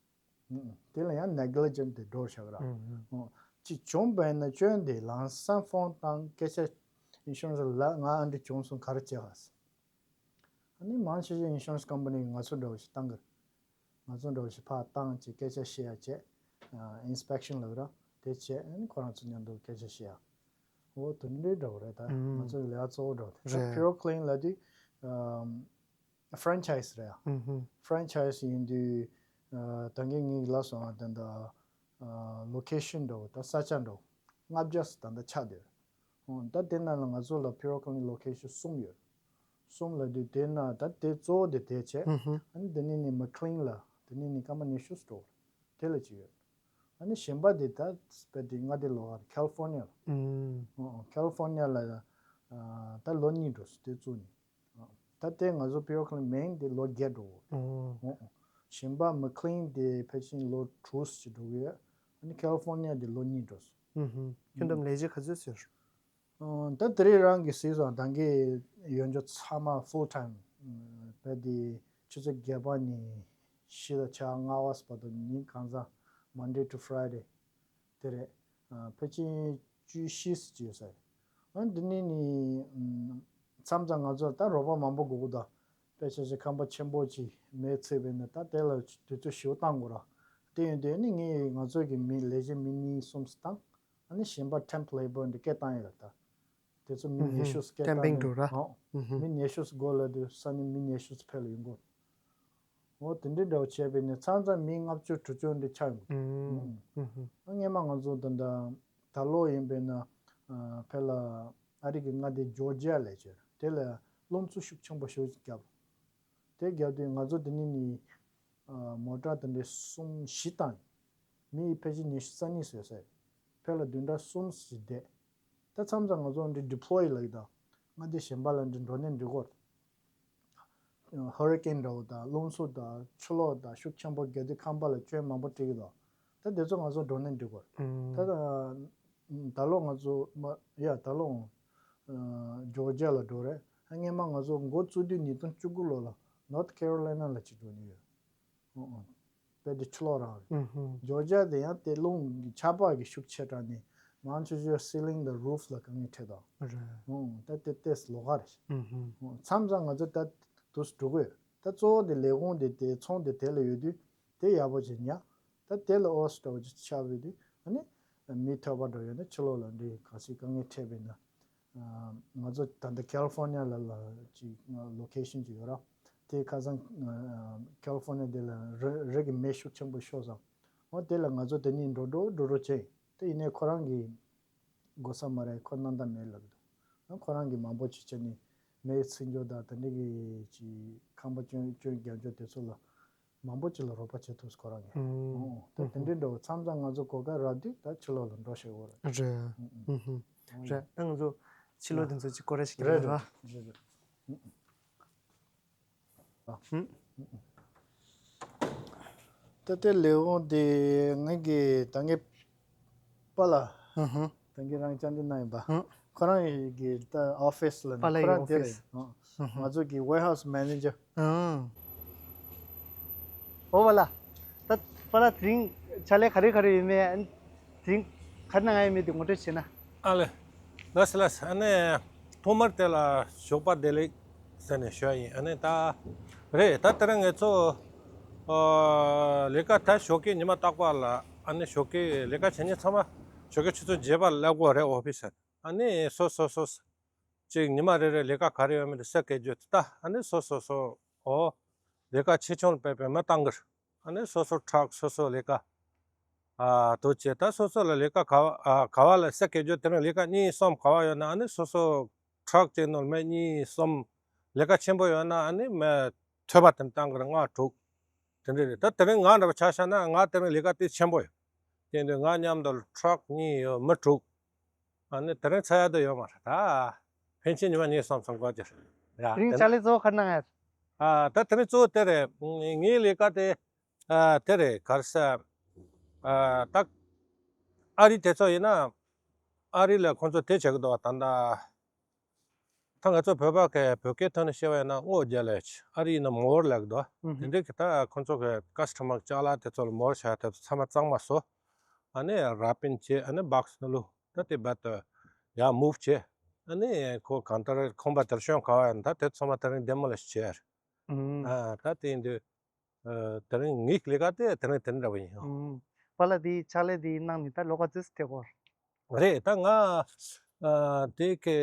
མེད། དེ་ལ་ཡང་ནེག་ལི་ཇེན་ཊི་དེ་འགྲོ་བཞག་གི་ར། ཅིག་བྱུང་པས་ན་སྐྱོན་དེ་ལམ་སང་ཕོན་བཏང་སྐད་ཆ་ཨིན་ཤུ་རན་སི་ལ་ང་ཨ་འདྲ་བྱུང་སོང་ག་རེ་བྱེད་ག་ཟེར། ཨ་ནི་མང་ཆེ་ཆེ་ཨིན་ཤུ་རན་སི་ཀམ་པ་ནི་གིས་ང་ཚོ་འདྲ་བོ་ཞིག་བཏང་གི་རེད། ང་ཚོ་འདྲ་བོ་ཞིག་ཕར་བཏང་བྱས་སྐད་ཆ་བཤད་ཡ་བྱས། ཨིན་སི་པེག་ཤན་ལབ་ར་དེ་བྱས་ཨ་ནི་ཁོ་རང་ཚོ་མཉམ་དུ་སྐད་ཆ་བཤད་ཡ། འོ་དེ་འདྲའི་འདྲ་བོ་རེད་ད། ང་ཚོ་གི་ལས་ཀ་གཙོ་བོ་འདྲ་བོ་དེ་ཕི་རོ་ཀི་ལིན་ལབ་དུས་ཕ་རན་ཆའི་སི་རེད་ཡ། ཕ་རན་ཆའི་སི་ཡིན་དུས་ད་གིན་ངས་ལབ་སོང་ང་དེ་འདྲ། ལོ་ཁེ་ཤན་འདྲ་བོ་དང་ས་ཆ་འདྲ་བོ་ལྔ་བརྒྱ་ཙམ་ད་ལྟ་ཆགས་བསྡད་ཡོད། ད་དེ་ནང་ལ་ང་ཚོ་ལ་ཕི་རོ་ཀི་ལིན་ལོ་ཁེ་ཤན་གསུམ་ཡོད། གསུམ་ལབ་དུས་དེ་ན་ད་དེ་གཙོ་བོ་དེ་དེ་བྱས། ཨ་ནི་དེ་ནས་ནི་མེག་ལིན་ལ་དེ་ནས་ནི་སྐར་མ་ཉི་ཤུ་ཙམ་འགྲོ་བ་རེད། དེ་ལ་ཅིག་ཡོད། ཨ་ནི་གཞན་པ་དེ་ད་དཔེ་དེ་མངའ་སྡེ་ལོགས་ཀ་རེད། ཁ་ལི་ཧྥོར་ནི་ཡ་ལ། ཁ་ལི་ཧྥོར་ནི་ཡ་ལ་ད་ལོ་གཉིས་འགྲོ་སོང་དེ་བཙུགས་ནས། ད་ལྟའི་ང་ཚོ་ཕི་རོ་ཀི་ལིན་མེན་དེ་ལོ་བརྒྱད་འགྲོ་གི་ཡོད། གཞན་པ་མེག་ལིན་དེ་ཕལ་ཆེར་ལོ་དྲུག་ཅིག་འགྲོ་གི་ཡོད། ཨ་ནི་ཁ་ལི་ཧྥོར་ནི་ཡ་དེ་ལོ་གཉིས་འགྲོ་སོང་། ཁྱོད་འདམ་ལས་བྱེད་ག་ཚོད་ཟེར། ད་དེ་རིང་རང་གི་སྲིད་ཚོགས་ད་གིན་ཡོད་འཇོག་ཚང་མ་ཕུལ་ཊའིམ་བས་དེ་ཆུ་ཚོད་བརྒྱད་པ་ནས་ཕྱི་ལ་ཆ་ལྔ་པ་བར་དུ་ཉིན་གང་ཚང་Monday to Friday དེ་རེད། ཕལ་ཆེར་བཅུ་བཞི་ཙམ་ཅིག་ཡོད་ས་རེད། ཨ་འདི་ནས་ནི་མཚམས་མཚམས་ང་ཚོར་ད་རོགས་པ་མང་པོ་དགོས་ཀྱི་འདུག་དཔེ་ཆ་ཆེ་ཁང་པ་ཆེན་པོ་ཅིག་མེ་ཚིག་པས་ན་ད་དེ་ལ་དུས་ཚོད་ཞེ་པོ་བཏང་དགོས་ར། དེ་ཡིན་དུས་ནི་ངས་ང་ཚོ་གི་མི་ལས་བྱེད་མི་གཉིས་གསུམ་ཙམ་བཏང་། ཨ་ནི་གཞན་པ་ཊེམ་པ་ལེ་བར་འདི་སྐད་བཏང་ཡོད་ར་ད། དེ་ཚོ་མི་ཉི་ཤུ་སྐད་བཏང་ནས་ཨོ། མི་ཉི་ཤུ་སྒོ་ལ་དུས་ས་ནི་མི་ཉི་ཤུ་ཕེབས་ལ་ཡོང་གོ། འོ་དེ་འདྲའི་འདྲ་བོ་བྱས་པས་ནས་མཚམས་མཚམས་མི་ལྔ་བཅུ་དྲུག་ཅུ་འདྲ་ཆགས་ཡོང་གི། ཨ་སྔས་མ་ང་ཚོ་ད་ལྟ་ད་ལོ་ཡིན་པས་ན་ཕེབས་ལ་ཨ་རི་གི་མངའ་སྡེ་ཇོར་ཇི་ཡ་ལ་བྱས་དེ་ལ་རླུང་འཚུབ་ཤུགས་ཆེན་པོ་ཞེ་པོ་ཅིག་བརྒྱབ། དེ་བརྒྱབ་དུས་ང་ཚོ་དེ་ནས་ནི་མོ་ཊ་དེ་འདྲའི་གསུམ་བཞི་བཏང་། མི་ཕལ་ཆེར་ཉི་ཤུ་རྩ་གཉིས་བཟོས་ཚར། ཕེབས་ལ་བདུན་ཕྲག་གསུམ་ཞིག་བསྡད། ད་མཚམས་མཚམས་ང་ཚོ་འདི་ཌི་པོ་ལོའི་ལབ་ཀྱི་དང་མངའ་སྡེ་གཞན་པ་ལ་འདི་འགྲོ་གནས་འགྲིག་གོ། ཧུ་རི་ཀེན་འདྲ་བོ་དང་རླུང་འཚུབ་དང་ཆུ་ལོག་དང་ཤུགས་ཆེན་པོ་རྒྱག་དུས་ཁང་པ་ལ་སྐྱོན་མང་པོ་སྤྲད་ཀྱི་འདུག་ད་དེ་ཚོ་ང་ཚོ་འགྲོ་གནས་འགྲིག་གོ། ད་ད་ལོ་ང་ཚོ་མ་ཡ་ད་ལོ་ཇོར་ཇི་ཡ་ལ་འགྲོ་རེད། སྔས་མ་ང་ཚོ་འགོ་བཙུགས་དུས་ཉིས་སྟོང་བཅུ་དགུ་ལོ་ལ་ནོར་ཐི་ཁེ་རོ་ལའི་ན་ལ་ཅིག་འགྲོ་ནི་ཡོད། ཨོ་ཨོ། དཔེ་དེ་ཕྱི་ལོགས་རང་རེད། ཨུ་ཧུ། ཇོར་ཇི་ཡ་དེ་ཡང་དེ་རླུང་གི་ཆར་པ་གི་ཤུགས་ཆེ་དྲགས་ནས་མང་ཆེ་ཤོས་སི་ལིང་དང་རུབ་ལ་དཀའ་ངལ་འཕྲད་དང་། རེད། ཨོ་ད་དེ་ཏོག་ཙམ་ལོགས་ཀ་རེད། ཨུ་ཧུ། ཨོ་མཚམས་མཚམས་ང་ཚོ་ད་དུས་སུ་འགྲོ་གི་ཡོད། ད་གཙོ་བོ་དེ་ལས་ཁུངས་དེ་དེ་ཚོང་དེ་དེ་ལ་ཡོད་དུས་དེ་ཡག་པོ་ཅིག་ཉར། ད་དེ་ལ་ཨོ་སི་འདྲ་བོ་ཅིག་ཆགས་པའི་དུས་ཨ་ནི་མི་ཐོས་པ་འདྲ་ཡོད་ན་ཕྱི་ལོགས་ལ་འདི་ག་སྲིད་དཀའ་ངལ་འཕྲད་པས་ན། ང་ཚོ་ད་ལྟ་ཁ་ལི་ཧྥོར་ནི་ཡ་ལ་ལ་ཅིག་ལོ་ཁེ་ཤན་ཅིག་ཡོད་ར། དེ་ཁ་སང་ཁ་ལི་ཧྥོར་ནི་ཡ་དེ་ལ་རི་རི་གི་མེ་ཤུགས་ཆེན་པོ་ཤོར་སོང་། འོ་དེ་ལ་ང་ཚོ་དེ་ནས་འགྲོ་འགྲོ་འགྲོ་འགྲོ་བྱས། དེ་ཡིན་ནའི་ཁོ་རང་གི་དགོས་ས་མ་རེད། ཁོ་གནང་ད་མེད་ལབ་འདུག་ཁོ་རང་གི་མང་པོ་ཅིག་བྱས་ནས་མེ་འཚིག་འཇོག་དང་དེ་འདྲ་གི་ཅིག་ཁང་པ་སྐྱོན་སྐྱོན་རྒྱག་འཇོག་དེ་ཚོ་ལ་མང་པོ་ཅིག་ལ་རོགས་པ་བྱེད་ཐུབ་ཁོ་རང་གིས། ཨོ་ད་དེ་འདྲའི་འདྲ་བོ་མཚམས་མཚམས་ང་ཚོ་གོ་སྐབས་རག་དུས་ད་ཕྱི་ལོགས་ལ་འགྲོ་ཤེས་ཡོད་རེད། རེད། ཨུ་ཧུ། རེད། ད་ང་ཚོ་ཕྱི་ལོགས་དེ་ཚོ་ཅིག་སྐོར་ར་ཞིག་རེད་རེད་རེད། རེད་རེད། ད་ལྟའི་ལས་ཁུངས་དེ་ངེད་ཀྱི་ད་ངའི་པཱ་ལགས། ཨུ་ཧུ། ད་ངས་རང་བཅར་འདྲི་གནང་ཡིན་པ། ཨུ། ཁོ་རང་གི་ད་ཨོ་ཕི་སི་ལ་ནི་པཱ་ལགས་ཁོ་ཡི་རང་དེ་ཨོ་ཕི་སི། རེད། ཨུ་ཧུ། ང་ཚོ་གི་ཝེར་ཧའུ་སི་མེ་ནེ་ཇར། ཨུ། ཨོ་པཱ་ལགས། ད་པཱ་ལགས་དེ་རིང་ཕྱག་ལས་ག་རེ་ག་རེ་ཡོད་མེད། དེ་རིང་ག་རེ་གནང་ཡ་ཡོད་མེད་དེ་ངོ་སྤྲོད་བྱས་ན། ཨ་ལེ། ལགས་སོ་ལགས་སོ། ཨ་ནི་ཐོག་མར་དེ་ལ་ཞོགས་པ་བདེ་ལེགས་ཟེར་ནས་ཞུ་ཡ་ཡིན། ཨ་ནི་ད་རེད། ད་དེ་རིང་ང་ཚོ་ཨ་ལས་ཀ་ད་ཞོགས་ཀའི་ཉི་མ་རྟག་པར་ལ། ཨ་ནི་ཞོགས་ཀའི་ལས་ཀ་བྱེད་མཁན་ཚང་མ་ཞོགས་ཀའི་ཆུ་ཚོད་བརྒྱད་པར་སླེབས་དགོས་རེད་ཨོ་ཕི་སི། ཨ་ནི་སོ་སོ་སོ་སོ་ཅིག་ཉི་མ་རེ་རེ་ལས་ཀ་ག་རེ་ཡོད་མེད་དེ་སེ་སྐད་བརྗོད་དེ། ད་ཨ་ནི་སོ་སོ་སོ་ཨོ་ལས་ཀ་ཆེ་ཆུང་ལ་དཔག་པའི་མི་བཏང་གི་རེད། ཨ་ནི་སོ་སོ་ཊག་སོ་སོ་ལས་ཀ་ཨ་དུ་བྱས། ད་སོ་སོ་ལ་ལས་ཀ་ག་བ་ཨ་ག་བ་ལ་སེ་སྐད་བརྗོད་དེ་རིང་ལས་ཀ་གཉིས་གསུམ་ག་བ་ཡོད་ན་ཨ་ནི་སོ་སོ་ཊག་ཅིག་ནང་མི་གཉིས་གསུམ། ལས་ཀ་ཆེན་པོ་ཡོད་ན་ཨ་ནི་མི་ཐོས་པ་དེ་བཏང་གི་རེད། ལྔ་དྲུག་དེ་འདྲ་རེད། ད་དེ་རིང་ང་འདྲ་བ་ཆ་བཞག་ན་ང་དེ་རིང་ལས་ཀ་དེ་ཆེན་པོ་ཡོད། དེ་འདྲ་ང་མཉམ་དུ་ཊག་གཉིས་ཡོད། མི་དྲུག་ཨ་ནི་དེ་རིང་ཚར་ཡ་དེ་ཡོད་མ་རེད། ད་ཕན་ཆད་ཉི་མ་གཉིས་གསུམ་གསུམ་འགོར་གྱི་རེད་ཡ། དེ་རིང་དེ་ཕྱག་ལས་གཙོ་བོ་ག་རེ་གནང་ཡ། ཨ་ད་དེ་རིང་གཙོ་བོ་དེ་རེད། ངའི་ལས་ཀ་དེ་ཨ་དེ་རེད། ག་རེ་ཟེར། ཨ་ད་ཨ་རི་དེ་ཚོ་ཡིན་ན་ཨ་རི་ལ་ཁོང་ཚོ་དེ་བྱེད་ཀྱི་འདུག་བ། ད་ལྟ་ད་ང་ཚོ་བོད་པ་གི་བོད་སྐད་ཐོག་ནས་བཤད་པ་ཡིན་ན་དངོས་རྒྱ་ལས་ཨ་རི་ཡིན་ན་མོལ་ལབ་ཀྱི་འདུག་བ། ཨུ་དེ་ཧུ། འདྲའི་གི་ད་ཁོང་ཚོ་གི་ཀ་སི་ཊ་མར་ཅ་ལག་དེ་ཚོ་ལ་མོལ་བྱ་ཐབས་ཚང་མ་གཙང་མ་བཟོ། ཨ་ནི་ར་པིན་བྱས། ཨ་ནི་སྦག་སི་ནང་བླུགས། ད་དེ་རྦད་དེ་ཡར་མུབ་བྱས། ཨ་ནི་ཁོ་གང་ལྟར་ཁང་པ་དེར་ཤོང་ག་བ་ཡིན་ད་དེ་ཚང་མ་དེ་རིང་ཌེ་མོ་ལིཤ་བྱས། ཨུ། ཨ་ད་དེ་ཡིན་དུས་ཨ་དེ་རིང་ངའི་ལས་ཀ་དེ་དེ་རིང་དེ་འདྲ་བ་ཡིན། ཨུ། པཱ་ལགས་དེའི་ཕྱག་ལས་དེ་གནང་ནས་ད་ལོ་ག་ཚོད་ཐེབས་ཀྱི་ཡོད་རེད། ད་ང་ཨ་དེ་གི་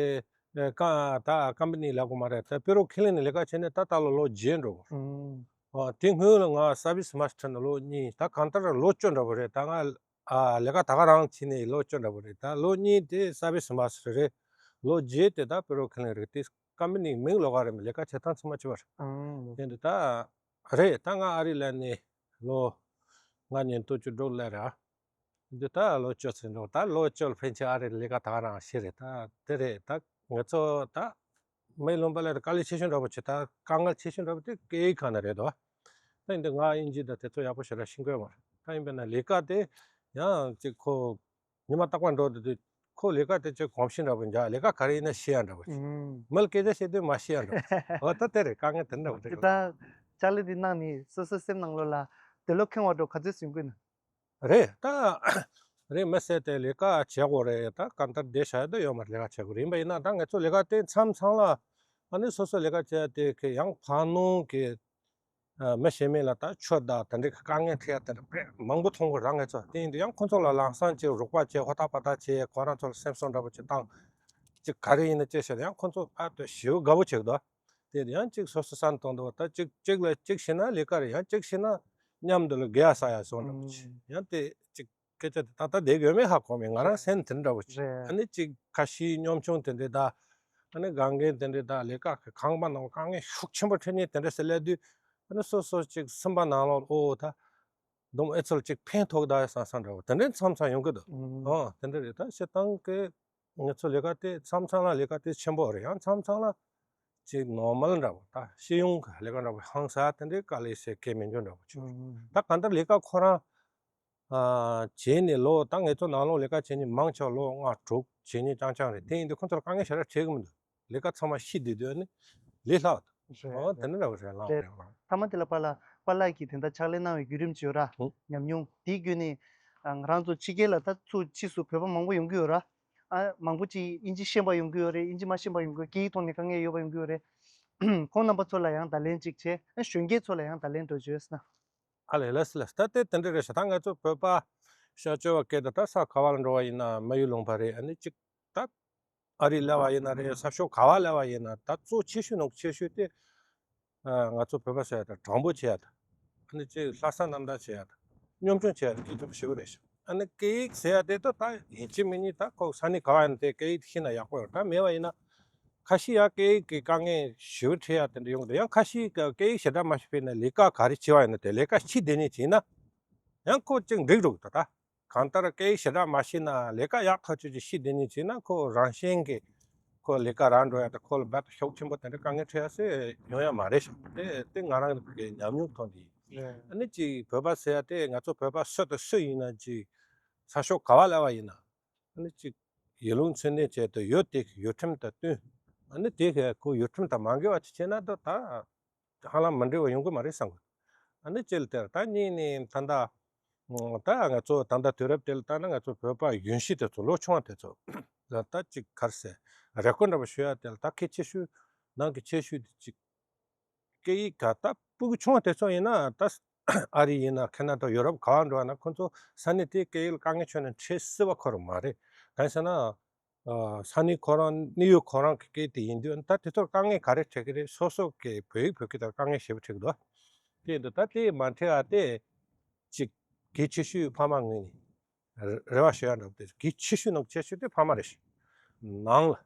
ཨ་ཀ་ད་ཀམ་པ་ནི་ལབ་དགོས་མ་རེད། ད་པེ་རོ་ཁེ་ལིན་ནས་ལས་ཀ་བྱས་ནས་ད་ད་ལོ་ལོ་བརྒྱད་འགྲོ་གི་ཡོད། ཨུ། ཨ་དེ་སྔོན་ལ་ང་སར་བིས་མཱ་སི་ཊར་ནས་ལོ་གཉིས། ད་གང་ལྟར་ལོ་བཅུ་འདྲ་བོ་རེད། ད་ང་ཨ་ལས་ཀ་ད་ག་རང་བྱས་ནས་ལོ་བཅུ་འདྲ་བོ་རེད། ད་ལོ་གཉིས་དེ་སར་བིས་མཱ་སི་ཊར་རེད། ལོ་བརྒྱད་དེ་ད་པེ་རོ་ཁེ་ལིན་རེད། དེ་ཀམ་པ་ནི་མིང་ལོགས་ཀ་རེད། མི་ལས་ཀ་བྱེད་སྟངས་ཚང་མ་གཅིག་པ་རེད། ཨང་། དེ་འདི་ད་རེད། ད་ང་ཨ་རི་ལ་ནི་ལོ་ལྔ་ཉིན་སྟོང་བཅུ་དྲུག་ལ་རེད། འདི་ད་ལོ་བཅུ་ཚན་འགྲོ། ད་ལོ་བཅུ་ལ་ཕན་ཆད་ཨ་རི་ལས་ཀ་ད་ག་རང་བྱས་རེད། ད་དེ་རེད། ད་ང་ཚོ་ད་མི་ལུང་པ་ལ་དཀའ་ལས་ཆེ་ཤོས་འདྲ་པོ་བྱེད། ད་དཀའ་ངལ་ཆེ་ཤོས་འདྲ་པོ་དེ་སྐད་ཡིག་ཁག་ནས་རེད་དོ། ད་ཡིན་དུས་ང་དབྱིན་ཇི་དང་དེ་ཚོ་ཡག་པོ་ཞེ་དྲག་ཤེས་ཀྱི་ཡོད་མ་རེད། ད་ཡིན་པས་ན་ལས་ཀ་དེ་ཡང་ཅིག་ཁོ་ཉི་མ་རྟག་པར་འགྲོ་དུས་དུས་ཁོ་ལས་ཀ་དེ་ཅིག་གོམས་གཤིས་འདྲ་པོ་འཇགས། ལས་ཀ་ག་རེ་ཡིན་ན་ཤེས་ཡ་འདྲ་པོ་ཅིག་ཨང་། མི་ལ་སྐད་ཆ་བཤད་དུས་མ་ཤེས་ཡ་འདྲ་པོ་ཅིག་འོ་ད་དེ་རེད། དཀའ་ངལ་དེ་འདྲ་པོ་དེ་རེད། ད་ཕྱག་ལས་དེ་གནང་ནས་སོ་སོའི་སེམས་ནང་ལོགས་ལ་འདོད་བློ་ཁེངས་པ་འདྲ་ག་ཚོད་ཡོང་གི་ཡོད་ན། རེད། ད་རེད། མི་ཟེར་དེ་ལས་ཀ་བྱེད་དགོས་རེད། ད་གང་ལྟར་བསྡད་བཞག་ཡ་ད་ཡོད་མ་རེད། ལས་ཀ་བྱེད་དགོས་རེད། ཡིན་པ་ཡིན་ན་ད་ང་ཚོ་ལས་ཀ་དེ་མཚམས་མཚམས་ལ་ཨ་ནི་སོ་སོ་ལས་ཀ་བྱེད་ཡ་དེ་གི་ཡང་ཕར་ནང་གི་ཨ་མི་གཞན་མི་ལ་ད་ཆོས་དང་དེ་འདྲའི་དཀའ་ངལ་འཕྲད་ཡ་དེ་འདྲ་དཔེ་མང་པོ་མཐོང་གི་རེད། ང་ཚོ་དེ་ཡིན་དུས་ཡང་ཁོ་ཚོ་ལ་ལམ་སང་ཅིག་རོགས་པ་བྱེད། ཧོ་ཐག་པ་ཐག་བྱེད། ཁོ་རང་ཚོ་ལ་སེམས་གསོ་འདྲ་པོ་ཅིག་བཏང་། ཅིག་ག་རེ་ཡིན་ན་ཅིག་བྱེད་ཡང་ཁོ་ཚོ་ཨ་དེ་ཞེ་པོ་དགའ་པོ་བྱེད་ཀྱི་འདུག་དེ་ཡང་གཅིག་སོ་སོ་བསམ་བཏང་འདུག་ད་གཅིག་གཅིག་ལ་གཅིག་བྱས་ན་ལས་ཀ་རེད། ཡང་གཅིག་བྱས་ན་མཉམ་དུ་ལ་དགེ་བ་བསགས་ཡ་སོང་འདྲ་པོ་ཅིག་ཨང་། ཡང་དེ་གཅིག་སྐད་ཆ་དེ་ད་ལྟ་བསྡད་ཡོད་མེད་ཧ་གོ་མེད། ང་རང་སེམས་དེ་འདྲ་པོ་ཅིག་རེད། ཨ་ནི་གཅིག་ཁ་ཤས་གཉོམ་ཆུང་དེ་འདྲས་དང་། ཨ་ནི་དགའ་མཁན་དེ་འདྲས་དང་། ལས་ཀ་གི་ཁང་པ་ནང་དཀའ་ངལ་ཤུགས་ཆེན་པོ་འཕྲད་མཁན་དེ་འདྲས་སེ་སླེབས་དུས། ཨ་ནི་སོ་སོ་གཅིག་སེམས་པ་ནང་ལོགས་ཨོ་ད་སྡོམ་ཨེ་ཚོར་གཅིག་ཕན་ཐོགས་ད་བསམ་བསམ་འདྲ་པོ་དེ་འདྲས་མཚམས་མཚམས་ཡོང་གི་འདུག་ཨང་། ཨོ་དེ་འདྲས་རེད། ད་སྤྱིར་བཏང་གི་ང་ཚོ་ལས་ཀ་དེ་མཚམས་མཚམས་ལ་ལས་ཀ་དེ་ཆེན་པོ་རེད། ཡང་མཚམས་མཚམས་ལ་ཅིག་ནོར་མལ་འདྲ་པོ། ད་སྤྱི་ཡོངས་ཀྱི་ལས་ཀ་འདྲ་པོ་ཧང་སང་དེ་འདྲའི་དཀའ་ལས་སེ་གལ་མི་འཇོག་འདྲ་པོ་བྱུང་། ཨང་། ད་གང་ལྟར་ལས་ཀ་ཁོ་རང་ཨ་བྱས་ནས་ལོ། ད་ང་ཚོ་ནང་ལོགས་ལས་ཀ་བྱེད་མཁན་མང་ཆེ་བ་ལོ་ལྔ་དྲུག་བྱེད་མཁན་རྐྱང་རྐྱང་རེད། དེ་ཡིན་དུས་ཁོ་ཚོར་དཀའ་ངལ་ཞེ་དྲག་འཕྲད་ཀྱི་མི་འདུག་ལས་ཀ་ཚང་མ་ཤི་བསྡད་དུས་ནི་ལས་སླ་བ་འདུག་རེད། ཨོ་དེ་འདྲ་འདྲ་བོ་རེད། ལགས་རེད། རེད་ལགས། མཐའ་མ་དེ་ལ་པཱ་ལགས། པཱ་ལགས་ཀྱིས་དེ་འདྲ་ཕྱག་ལས་གནང་བའི་བརྒྱུད་རིམ་ཅིག་ཡོད་ར། ཨོ། ཉམས་མྱོང་དེའི་བརྒྱུད་ནས་ང་རང་ཚོ་ཕྱི་རྒྱལ་ལ་ད་ཚུར་ཕྱིས་སུ་བོད་པ་མང་པོ་ཡོང་གི་ཡོད་ར། ཨ་མང་པོ་ཅིག་དབྱིན་ཇི་ཤེས་པ་ཡོང་གི་ཡོད་རེད། དབྱིན་ཇི་མ་ཤེས་པ་ཡོང་གི་ཡོད། སྐད་ཡིག་ཐོག་ནས་དཀའ་ངལ་ཡོད་པ་ཡོང་གི་ཡོད་རེད། ཁོང་རྣམ་པ་ཚོ་ལ་ཡང་བརྡ་ལན་གཅིག་བྱས། ཨ་གཞོན་སྐྱེས་ཚོ་ལ་ཡང་བརྡ་ལན་འགྲོ་བརྗོད་ཟེར་ན། ཨ་ལས། ལགས་སོ་ལགས་སོ། ད་དེ་དེ་འདྲ་རེད་ཤག་ད་ང་ཚོ་བོད་པ་ཤར་བཅུ་པ་སྐད་དུ་ད་ས་ག་བ་ལ་འགྲོ་བ་ཡིན་ན་མ་ཡུལ་ལུང་པ་རེད། ཨ་ནི་གཅིག་ད་ཨ་རི་སླེབས་པ་ཡིན་ན་རེད། ས་ཕྱོགས་ག་བ་སླེབས་པ་ཡིན་ན་ད་གཙོ་ཆེ་ཤོས་ནང་ཆེ་ཤོས་དེ་ཨ་ང་ཚོ་བོད་པ་ཟེར་ཡ་ད་དྲང་པོ་བྱེད་ཡ་ད། ཨ་ནི་གཅིག་ལྷག་བསམ་རྣམ་དག་བྱེད་ཡ་ད། སྙོམ་ཆུང་བྱེད་ཡ་ད་དེ་ཚོ་ཞེ་པོ་རེད་ཤག་ཨ་ནི་སྐད་ཡིག་ཟེར་ཡ་དེ་ད་ད་ཡིན་གཅིག་མིན་གཉིས་ད་ཁོ་ས་གནས་ག་བ་ཡིན་ན་དེ་སྐད་ཡིག་དེ་ཤེས་ན་ཡག་པོ་ཡོད། ད་མེད་པ་ཡིན་ན་ཁ་ཤས་ཡང་སྐད་ཡིག་གི་དཀའ་ངལ་ཞེ་པོ་འཕྲད་ཡ་དེ་འདྲ་ཡོང་གི་འདུག་ཡང་ཁ་ཤས་ཀྱིས་སྐད་ཡིག་ཞེ་དྲག་མ་ཤེས་པ་ཡིན་ན་ལས་ཀ་ག་རེ་བྱེད་པ་ཡིན་ན་དེ་ལས་ཀ་ཕྱི་བསྡད་ནས་བྱས་ན་ཡང་ཁོ་གཅིག་འགྲིག་འགྲོ་གི་འདུག་ད་གང་ལྟར་སྐད་ཡིག་ཞེ་དྲག་མ་ཤེས་ན་ལས་ཀ་ཡག་ཐག་ཆོད་ཅིག་ཕྱི་བསྡད་ནས་བྱས་ན་ཁོ་རང་བཞིན་གྱིས་ཁོ་ལས་ཀ་རག་འགྲོ་ཡ་དང་ཁོ་ལ་རྦད་དེ་ཤུགས་ཆེན་པོ་དེ་འདྲ་དཀའ་ངལ་འཕྲད་ཡ་སེ་ཡོང་ཡ་མ་རེད་ཤག་དེ་དེ་ང་རང་གི་ཉམས་མྱོང་ཐོག་ནས་ཡིན། ཨ་ནི་གཅིག་བོད་པ་ཟེར་ཡ་དེ་ང་ཚོ་བོད་པ་སུ་དང་སུ་ཡིན་ན་གཅིག་ས་ཕྱོགས་ག་བ་སླེབས་པ་ཡིན་ན། ཨ་ནི་གཅིག་ཡུལ་ལུང་ཚུལ་གནས་བྱས་ཏེ་ཡུལ་དེ་གི་ཡུལ་ཁྲིམས་དང་བསྟུན། ཨ་ནི་དེ་གི་ཁོ་ཡུལ་ཁྲིམས་དང་མ་འགལ་བ་ཅིག་བྱས་ན་ད་ད་ཧ་ལམ་མི་འགྲིག་པ་ཡོང་གི་མ་རེད་བསམ་གི། ཨ་ནི་གཅིག་ལ་དེར་ད་གཉིས་ནི་ད་ད་ད་ང་ཚོ་ད་ལྟ་དུས་རབས་དེ་ལ་ལྟ་ན་ང་ཚོ་བོད་པ་གཞོན་སྐྱེས་དེ་ཚོ་ལོ་ཆུང་བ་དེ་ཚོ་ལ་ད་གཅིག་ག་རེ་ཟེར་རེ་སྐུལ་འདྲ་པོ་ཞུ་ཡ་དེ་ལ་ད་གལ་ཆེ་ཤོས་ནང་གི་ཆེ་ཤོས་དེ་གཅིག་སྐད་ཡིག་ག་ད་སྤུ་གུ་ཆུང་བ་དེ་ཚོ་ཡིན་ན་ད་ཨ་རི་ཡིན་ན་ཁེ་ན་ཌ་ཡོ་རོབ་ག་བ་འགྲོ་བ་ན་ཁོ་ཚོ་ས་གནས་དེའི་སྐད་ཡིག་ལ་དཀའ་ངལ་ཁྱོན་ནས་འཕྲད་སྲིད་པ་ཁོ་རང་མ་རེད། གང་ཟེར་ན་ཨ་ས་གནས་ཁོ་རང་གནས་ཡུལ་ཁོ་རང་གི་སྐད་དེ་ཡིན་དུས་ད་དེ་ཚོར་དཀའ་ངལ་ག་རེ་འཕྲད་ཀྱི་རེད། སོ་སོ་གི་བོད་ཡིག་བོད་སྐད་དང་དཀའ་ངལ་ཞེ་པོ་འཕྲད་ཀྱི་འདུག་དེ་ཡིན་དུས་ད་དེ་མ་འཕྲད་ཨ་དེ་གཅིག་གལ་ཆེ་ཤོས་ཕ་མ་ངོས་ནས་རེ་བ་ཞུ་ཡ་འདྲ་པོ་དེ་གལ་ཆེ་ཤོས་ནང་གལ་ཆེ་ཤོས་དེ་ཕ་མ་རེད་ཤག་ནང་ལ།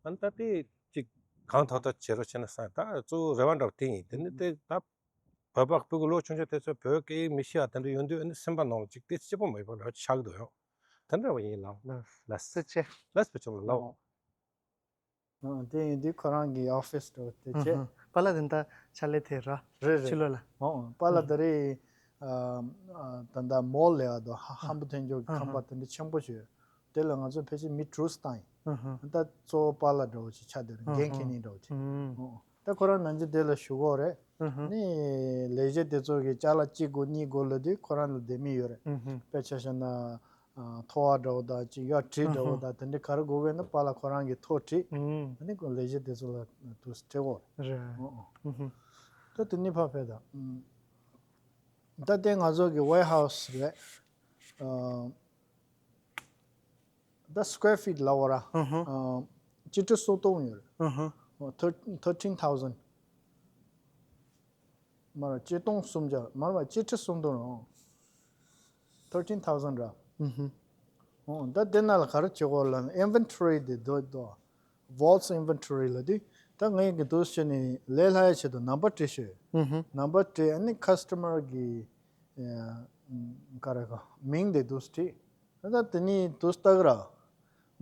ཨ་ནི་ད་དེ་གཅིག་གང་ཐུབ་ཐུབ་བྱེད་རོགས་བྱེད་ན་བསམ། ད་གཙོ་བོ་རེ་བ་འདྲ་པོ་དེ་ཡིན། དེ་ནི་དེ་ད་བོད་པ་སྤུ་གུ་ལོ་ཆུང་ཆུང་དེ་ཚོ་བོད་སྐད་ཡིག་མི་ཤེས་པ་དེ་འདྲ་ཡོང་དུས་ཨ་ནི་སེམས་པ་ནང་ལ་གཅིག་དེ་སྐྱིད་པོ་མེད་པ་འདྲ་ཆགས་ཀྱི་འདུག་ཡོང་། དེ་འདྲ་བ་ཡིན་ལགས། ལགས་སོ་ཆེ། ལགས་སོ་ཆེ་ལགས། ཨ་དེ་ཡིན་དུས་ཁོ་རང་གི་ཨོ་ཕིས་འདྲ་པོ་དེ་བྱས། ཨ་ཧ། པཱ་ལགས་དེ་འདྲ་ཕྱག་ལས་དེ་ར། རེད་རེད། ཕྱི་ལོགས་ལ། ཨོ་པཱ་ལགས་ད་རེས་ཨ་ཨ་ད་ལྟ་མོལ་ལབ་ཡ་དོ་ཧ་ཧམ་བུ་ཐོན་ཅོག་གི་ཨ་ཁང་པ་ཧ་དེ་འདྲ་ཆེན་པོ་ཞིག་ཡོད། དེ་ལ་ང་ཚོ་ཕལ་ཆེར་མི་དྲུག་བཏང་ཡིན། ཨ་ཧ། ད་གཙོ་བོ་པཱ་ལགས་འདྲ་པོ་ཞིག་ཆགས་བསྡད་རེད། ཨ་འགན་འཁྱེར་ཧ། མཁན་འདྲ་པོ་ཅིག་ཨུམ། ཨོ་ད་ཁོ་རང་ནང་ཆེན་དེ་ལ་ཞུ་གི་ཡོད་རེད། ཨ་ཧ། ནི་ལས་བྱེད་དེ་ཚོ་གི་ཅ་ལག་གཅིག་དགོས་གཉིས་དགོས་ལབ་དུས་ཁོ་རང་ལ་ལྡེ་མིག་ཡོད་རེད། ཨ་ཧ། དཔེ་ཆ་བཞག་ན་ཨ་ཐོ་བ་འདྲ་པོ་དང་ཅིག་ཡ་གྲི་འདྲ་པོ་ཨ་ཧ། དང་དེ་འདྲ་ག་རེ་དགོས་ཀྱི་ཡོད་ན་པཱ་ལགས་ཁོ་རང་གིས་ཐོ་བྲིས། ཨུམ། ཨ་ནི་ཁོ་ལས་བྱེད་དེ་ཚོ་ལ་དུ་སྤྲད་གོ་རེད། རེད། ཨོ་ཨོ། ཨ་ཧ། ད་དེ་ནི་ཕ་ཕེ་ད། ཨུམ། ད་ལྟའི་ང་ཚོ་གི་ཝེར་ཧའུ་སི་རེད། ཨ་ད་སི་ཀོེར་ཕིཊ་ལབ་དགོས་ར། ཨ་ཧ། ཨ་སྤྱི་ཁྲི་སུམ་སྟོང་ཡོད་རེད། ཨ་ཧ། ཨ་ཐར་ཐར་ཊིན་ཐའུ་ཟེན། མར་བ་སྤྱི་སྟོང་སུམ་བརྒྱ། མར་བ་སྤྱི་ཁྲི་སུམ་སྟོང་རེད། ཨོ་ཐར་ཊིན་ཐའུ་ཟེན་ར། ཨ་ཧ། ཨོ་ད་དེ་ནང་ལ་ག་རེ་བྱེད་དགོས་ལབ་ན་ཨིན་ཝེན་ཊོ་རི་དེ་འདུག་འདུག་ཝོལ་ཊི་ཨིན་ཝེན་ཊོ་རི་ལབ་དུས་ད་ངས་ཀྱི་འདུག་བྱས་ནས་ལས་སླ་ཡ་ཆེད་དུ་ནམ་བར་བྲིས་ཤོད། ཨ་ཧ། ནམ་བར་བྲིས། ཨ་ནི་ཁ་སི་ཊ་མར་གི་ཨ་ག་རེ་ག་མིང་དེ་འདུག་བྲིས། ད་དེ་ནས་འདུག་ལྟ་གི་ར།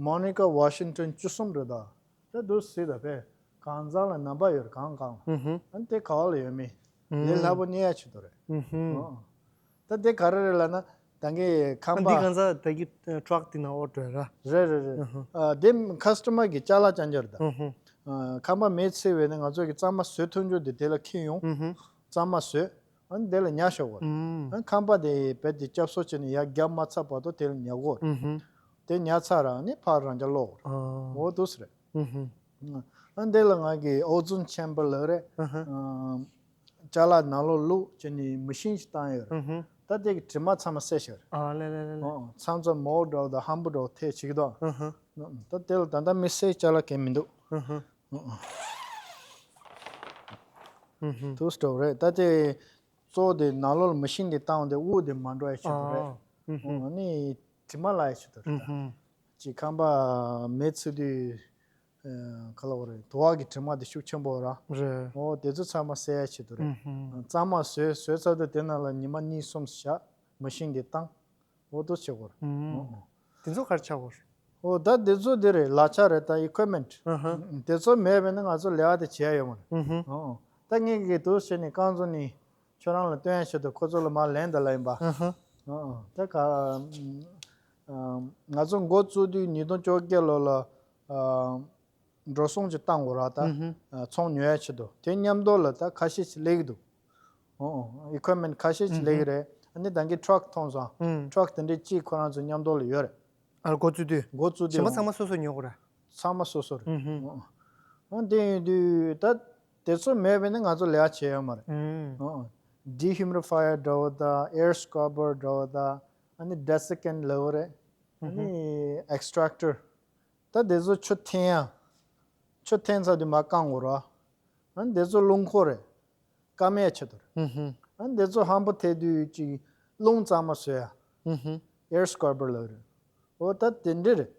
མོ་ནི་ཀ་ཝ་ཤིང་ཊོན་བཅུ་གསུམ་རེད་ད། ད་འདུག་སེ་ད་པས་གང་ཚང་ལ་ནམ་བར་ཡོད་རེད། གང་གང་། ཨ་ཧ། ཨ་ནི་དེ་ག་བ་ལ་ཡོད་མེད། ཨ་ལས་སླ་པོ་རྙེད་ཡ་ཆེད་དུ་རེད། ཨ་ཧ། ཨོ། ད་དེ་ག་རེ་རེད་ལབ་ན་ད་གིན་ཁང་པ། ཨ་འདི་གང་ཚང་ད་གི་ཊ་རག་དེ་ནང་འོར་འགྲོ་ཡ་ར། རེད་རེད་རེད། ཨ་ཧ། ཨ་དེ་ཁ་སི་ཊ་མར་གི་ཅ་ལག་རྐྱང་རྐྱང་རེད་ད། ཨ་ཧ། ཨ་ཁང་པ་མེ་ཚིག་བས་ནས་ང་ཚོ་གི་གཙང་མ་བཟོས་ཐུབ་རྒྱུ་དེ་དེ་ལ་འཁྱེར་ཡོང་། ཨ་ཧ། གཙང་མ་བཟོས། ཨ་ནི་དེ་ལ་ཉར་བཞག་གོ། ཨུམ། ཨ་ནི་ཁང་པ་དེ་བེད་དེ་སྐྱབས་གསོ་བྱས་ནས་ཡར་བརྒྱབ་མ་ཚར་བར་དུ་དེ་ལ་ཉར་གོ། ཨུམ། དེ་ཉར་ཚར་ར་ནི་ཕར་རང་འཇགས་སློག་གོ། ཨ། འོ་འདུག་སེ་རེད། ཨུམ། ཨ་ནི་དེ་ལ་ང་གི་ཨོ་ཛོན་ཆེམ་བར་ལབ་རེད། ཨ་ཧ། ཨ་ཅ་ལག་ནང་ལོགས་བླུགས་བྱས་ནས་མེ་ཤིན་ཞིག་བཏང་ཡོད་རེད། ཨ་ཧ། ད་དེ་གི་དྲི་མ་ཚང་མ་བསལ་བཞག་རེད། ཨ་ལེ་ལེ་ལེ་ལེ། ཨོ་ཚང་ཚང་མོ་འདྲ་བོ་དང་ཧམ་བུ་འདྲ་བོ་ཐེ་བྱེད་ཀྱི་འདུག་ཨ་ཧ། ད་དེ་ལ་ད་ལྟ་མི་བསད་ཅ་ལག་གང་ཡང་མི་འདུག་ཨ་ཧ། ཨོ་ཨོ། ཨུ་ཧུམ། དུ་སྟོབས་རེད། ད་དེ་གཙོ་བོ་དེ་ནང་ལོགས་ལ་མེ་ཤིན་དེ་བཏང་བ་དེ་དབུགས་དེ་མ་འགྲོ་ཡ་ཆེད་དུ་རེད། ཨ་ཨུ་ཧུམ། ཨོ་ནི་དྲི་མ་ལ་ཡ་ཆེད་དུ་རེད་ད། ཨུ་ཧུམ། ཅིག་ཁང་པ་མེ་ཚིག་དུས་ཨ་ག་ལ་བ་རེད། དུ་བ་གི་དྲི་མ་དེ་ཤུགས་ཆེན་པོ་ར། རེད། ཨོ་དེ་ཚོ་ཚང་མ་བསལ་ཡ་ཆེད་དུ་རེད། ཨུ་ཧུམ། གཙང་མ་བཟོས་བཟོས་ཚར་དུས་དེ་ནང་ལ་ཉི་མ་གཉིས་གསུམ་བཞག་མེ་ཤིན་དེ་བཏང་། འོ་དོ་བྱེད་དགོས་རེད། ཨུམ། ཨོ་ཨོ། དེ་ཚོ་ག་རེ་ཆགས་དགོས་རེད། ཨོ་ད་དེ་ཚོ་དེ་རེད། ལག་ཆ་རེད་ད། ཨི་ཀུའིབ་མེན་ཊི། ཨ་ཧ། དེ་ཚོ་མེད་པས་ན་ང་ཚོ་ལས་ཀ་དེ་བྱེད་ཡ་ཡོད་མ་རེད། ཨུ་ཧུ། ཨོ་ཨོ། ད་ངས་གི་དུ་བྱས་ནས་རྐང་བཙུགས་ནས་ཁྱོད་རང་ལ་སྟོན་ཡ་ཆེད་དུ་ཁོ་ཚོ་ལ་མར་ལན་ད་ལ་ཡིན་པ། ཨ་ཧ། ཨོ་ཨོ། ད་ག་ཨ་ང་ཚོ་འགོ་བཙུགས་དུས་ཉིས་སྟོང་བཅོ་བརྒྱད་ལོ་ལ་ཨ། འགྲོ་སོང་ཅིག་བཏང་དགོས་ར་ད། ཨུ་ཧུ། ཨ་ཚོང་ཉོ་ཡ་ཆེད་དུ་དེ་མཉམ་དུ་ལ་ད་ཁ་ཤས་ཅིག་སླེབས་ཀྱི་འདུག་ཨོ་ཨོ། ཨི་ཀུའིབ་མེན་ཊི་ཁ་ཤས་ཅིག་སླེབས་ཀྱི་རེད། ཨ་ནི་ད་གིན་ཊ་རག་མཐོང་སོང་། ཨུམ། ཊ་རག་དེ་འདྲའི་གཅིག་ཁོ་རང་ཚོ་མཉམ་དུ་ལ་ཡོད་རེད། ཨ་འགོ་བཙུགས་དུས། འགོ་བཙུགས་དུས། གཞན་པ་ཚང་མ་སོ་སོ་ཉོ་དགོས་རེད། ཚང་མ་སོ་སོ་རེད། ཨུ་ཧུ། ཨོ་ཨོ། ཨང་། དེ་ཡིན་དུས་ད་དེ་ཚོ་མེད་པས་ན་ང་ཚོ་ལས་ཀ་བྱེད་ཡོད་མ་རེད། ཨང་། ཨང་། ཌི་ཧིའུ་མི་ཌི་ཕ་ཡར་འདྲ་བོ་དང་། ཨེར་སི་ཀར་བར་འདྲ་བོ་དང་། ཨ་ནི་ཌེ་སི་ཀན་ལབ་པ་རེད། ཨ་ནི་ཨེག་སི་ཊེག་ཊར། ད་དེ་ཚོ་ཆུ་འཐེན་ཡ། ཆུ་འཐེན་ཚར་དུས་མར་བཀང་དགོས་ར། ཨ་ནི་དེ་ཚོ་རླུང་འཁོར་རེད། སྐམ་ཡས་ཆེད་དུ་རེད། ཧུམ་ཧུམ། ཨ་ནི་དེ་ཚོ་ཧམ་པ་ཐེབས་དུས་ཅིག་རླུང་གཙང་མ་བཟོ་ཡ། ཧུམ་ཧུམ། ཨེར་སི་ཀར་བར་ལབ་རེད། འོ་ད་དེ་འདྲ་རེད།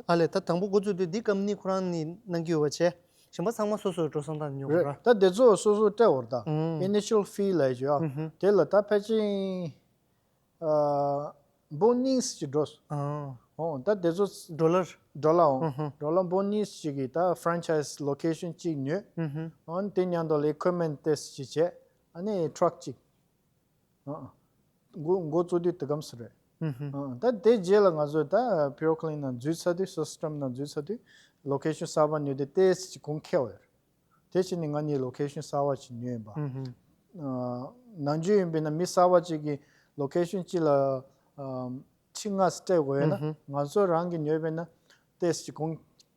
ཨ་ལས། ད་དང་པོ་འགོ་བཙུགས་དུས་འདི་ཀམ་པ་ནི་ཁོ་རང་ནས་གནང་གི་ཡོད་པ་བྱས། གཞན་པ་ཚང་མ་སོ་སོའི་འགྲོ་སོང་དང་ཉོ་དགོས་རེད། ར། ད་དེ་ཚོ་སོ་སོ་སྤྲད་དགོས་རེད་ད། ཨུམ། ཨི་ནི་ཤལ་ཕི་ལབ་ཡ་ཅིག་ཡོད། ཨུམ་ཧུམ། དེ་ལ་ད་ཕལ་ཆེར་ཨ་འབུམ་གཉིས་ཅིག་འགྲོ་སོང་། ཨ། འོ་ད་དེ་ཚོ་ཌོ་ལར། ཌོ་ལར། འོ། ཨུ་ཧུ། ཌོ་ལར་འབུམ་གཉིས་ཅིག་གིས་ད་ཕ་རན་ཆའེ་སི་ལོ་ཀེ་ཤན་གཅིག་ཉོས། ཨུ་ཧུ། འོ་དེ་མཉམ་དུ་ལ་ཨི་ཀིུབ་མེན་ཊི་ཏོག་ཙམ་ཅིག་བྱས། ཨ་ནི་ཊ་རག་གཅིག། ཨ། འགོ་འགོ་བཙུགས་དུས་དེ་ག་ཙམ་རེད། ཨུ་ཧུ། ཨ། ད་དེ་རྗེས་ལ་ང་ཚོས་ད་པིའུ་རུ་ཀ་ལིན་ནང་འཛུལ་ཚར་དུས། སི་སི་ཊེམ་ནང་འཛུལ་ཚར་དུས། ལོ་ཀེ་ཤན་གསར་པ་ཉོས་དུས་ཏོག་ཙམ་ཅིག་གོང་ཁེ་བ་ཡོད་རེད། དེ་བྱས་ནས་ང་གཉིས་ལོ་ཀེ་ཤན་གསར་པ་ཅིག་ཉོས་ཡིན་པ། ཨུ་ཧུ། ཨ། ནམ་རྒྱུན་ཡིན་པས་ན་མི་གསར་པ་ཅིག་གིས་ལོ་ཀེ་ཤན་གཅིག་ལ་ཨ་ཁྲི་ལྔ་སྤྲད་དགོས་ཡོད་ན། ཨུ་ཧུ། ང་ཚོ་རང་གིས་ཉོས་པས་ན་ཏོག་ཙམ་ཅིག་གོང་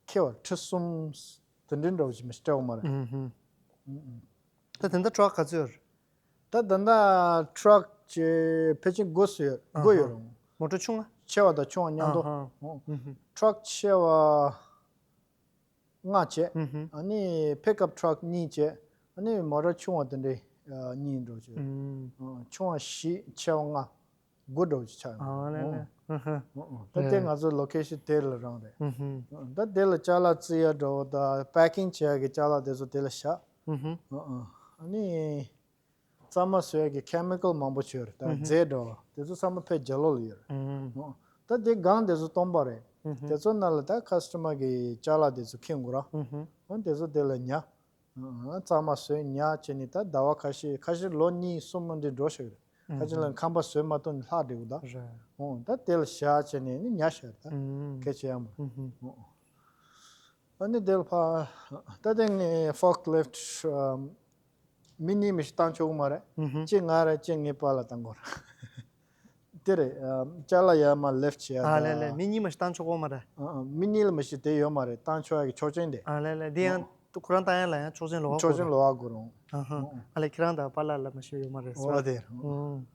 ཁེ་བ། ཁྲི་གསུམ་དེ་འདྲའི་འདྲ་བོ་ཅིག་མི་སྤྲད་དགོས་མ་རེད། ཨུ་ཧུ། ཨུ་ཨུ། ད་དེ་འདྲ་ཊ་རག་ག་ཚོད་ཡོད་རེད། ད་ད་ལྟ་ཊ་རག་ཅིག་ཕལ་ཆེར་དགུ་ཙམ་ཡོད། ཨ་དགུ་ཧ། ཡོད་རུང་། མོ་ཊ་ཆུང་ང་། ཆེ་བ་དང་ཆུང་བ་མཉམ་དུ། ཨ་ཧ། ཨོ། ཨུ་ཧུ། ཊ་རག་ཆེ་བ་ལྔ་བྱས། ཨུ་ཧུ། ཨ་ནི་པིག་ཨབ་ཊ་རག་གཉིས་བྱས། ཨ་ནི་མོ་ཊ་ཆུང་བ་དེ་འདྲའི་ཨ་གཉིས་འདྲ་བོ་ཅིག་ཡོད། ཨུམ། ཨ། ཆུང་བ་བཞི། ཆེ་བ་ལྔ། དགུ་འདྲ་བོ་ཅིག་ཆགས་ཡོད། ཨ་ལེ་ལེ། ཨོ། ཨུ་ཧུ། ཨོ་ཨོ། ད་དེ། ཨེ། ང་ཚོ་ལོ་ཀེ་ཤན་དེ་ལ་རང་རེད། ཨུ་ཧུ། ཨ། ད་དེ་ལ་ཅ་ལག་བརྩི་ཡ་འདྲ་བོ་དང་པེ་ཀིང་བྱེད་ཡ་གི་ཅ་ལག་དེ་ཚོ་དེ་ལ་བཞག། ཨུ་ཧུ། ཨ་ཨ། ཨ་ནི་གཙང་མ་བཟོ་ཡ་གི་ཁེ་མི་ཀལ་མང་པོ་ཅིག་ཡོད་རེད། ད། ཨུ་ཧུ། རྫས་འདྲ་བོ་དེ་ཚོ་ཚང་མ་ཕར་རྒྱབ་ལོགས་ལ་ཡོད་རེད། ཨུ་ཧུ། ཨོ། ད་དེ་སྒང་དེ་ཚོ་སྟོང་པ་རེད། ཨུ་ཧུ། དེ་ཚོ་ནང་ལ་ད་ཁ་སི་ཊ་མར་གི་ཅ་ལག་དེ་ཚོ་འཁྱེར་དགོས་ར། ཨུ་ཧུ། ཨོ། དེ་ཚོ་དེ་ལ་ཉར། ཨ། གཙང་མ་བཟོས་ཉར་བྱས་ནས་ད་ཟླ་བ་ཁ་ཤས། ཁ་ཤས་ལོ་གཉིས་གསུམ་འདྲ་འགྲོ་ཤག་རེད། ཨུ་ཧུ། ཁ་ཤས་ལ་ཁང་པ་བཟོས་མ་ཐུབ་ནས་ལྷག་འགྲོ་གི་ད། རེད། ཨོ། ད་དེ་ལ་བཞག་བྱས་ནས་ནི་ཉར་ཤག་རེད་ད། ཨུ་ཧུ། གལ་ཆེ་ཡ་མ། ཨུ་ཧུ། ཨོ། ཨ་ནི་དེ་ལ་ཕར། ད་དེ་ངས་ཕོག་ལིཕ་ཊི་མི་གཉིས་མི་ཞིག་བཏང་ཆོག་གི་མ་རེད། ཨུ་ཧུ། གཅིག་ང་རེད། གཅིག་ངའི་པཱ་ལགས་བཏང་དགོས་རེད། དེ་རེད། ཨ། ཅ་ལག་ཡར་མར་ལིཕ་ཊི་བྱེད་ཡ། ཨ་ལེ་ལེ། ད་མི་གཉིས་མ་ཞིག་བཏང་ཆོག་གོ་མ་རེད། ཨ་ཨ། མི་གཉིས་ལ་མ་ཞིག་དེ་ཡོད་མ་རེད། བཏང་ཆོག་ཡ་གི་ཆོག་མཆན་དེ། ཨ་ལེ་ལེ། དེ་ཡང་ཨ་ཁོ་རང་བཏང་ཡ་ལ་ཡང་ཆོག་མཆན་ལོག་ཆོག་མཆན་ལོག་དགོས་རུང་། ཨ་ཧ། ཨ་ལེ། ཁྱེད་རང་དང་པཱ་ལགས་ལ་མ་ཞིག་ཡོད་མ་རེད་ཟེར། འོ་དེ་རེད། ཨོ།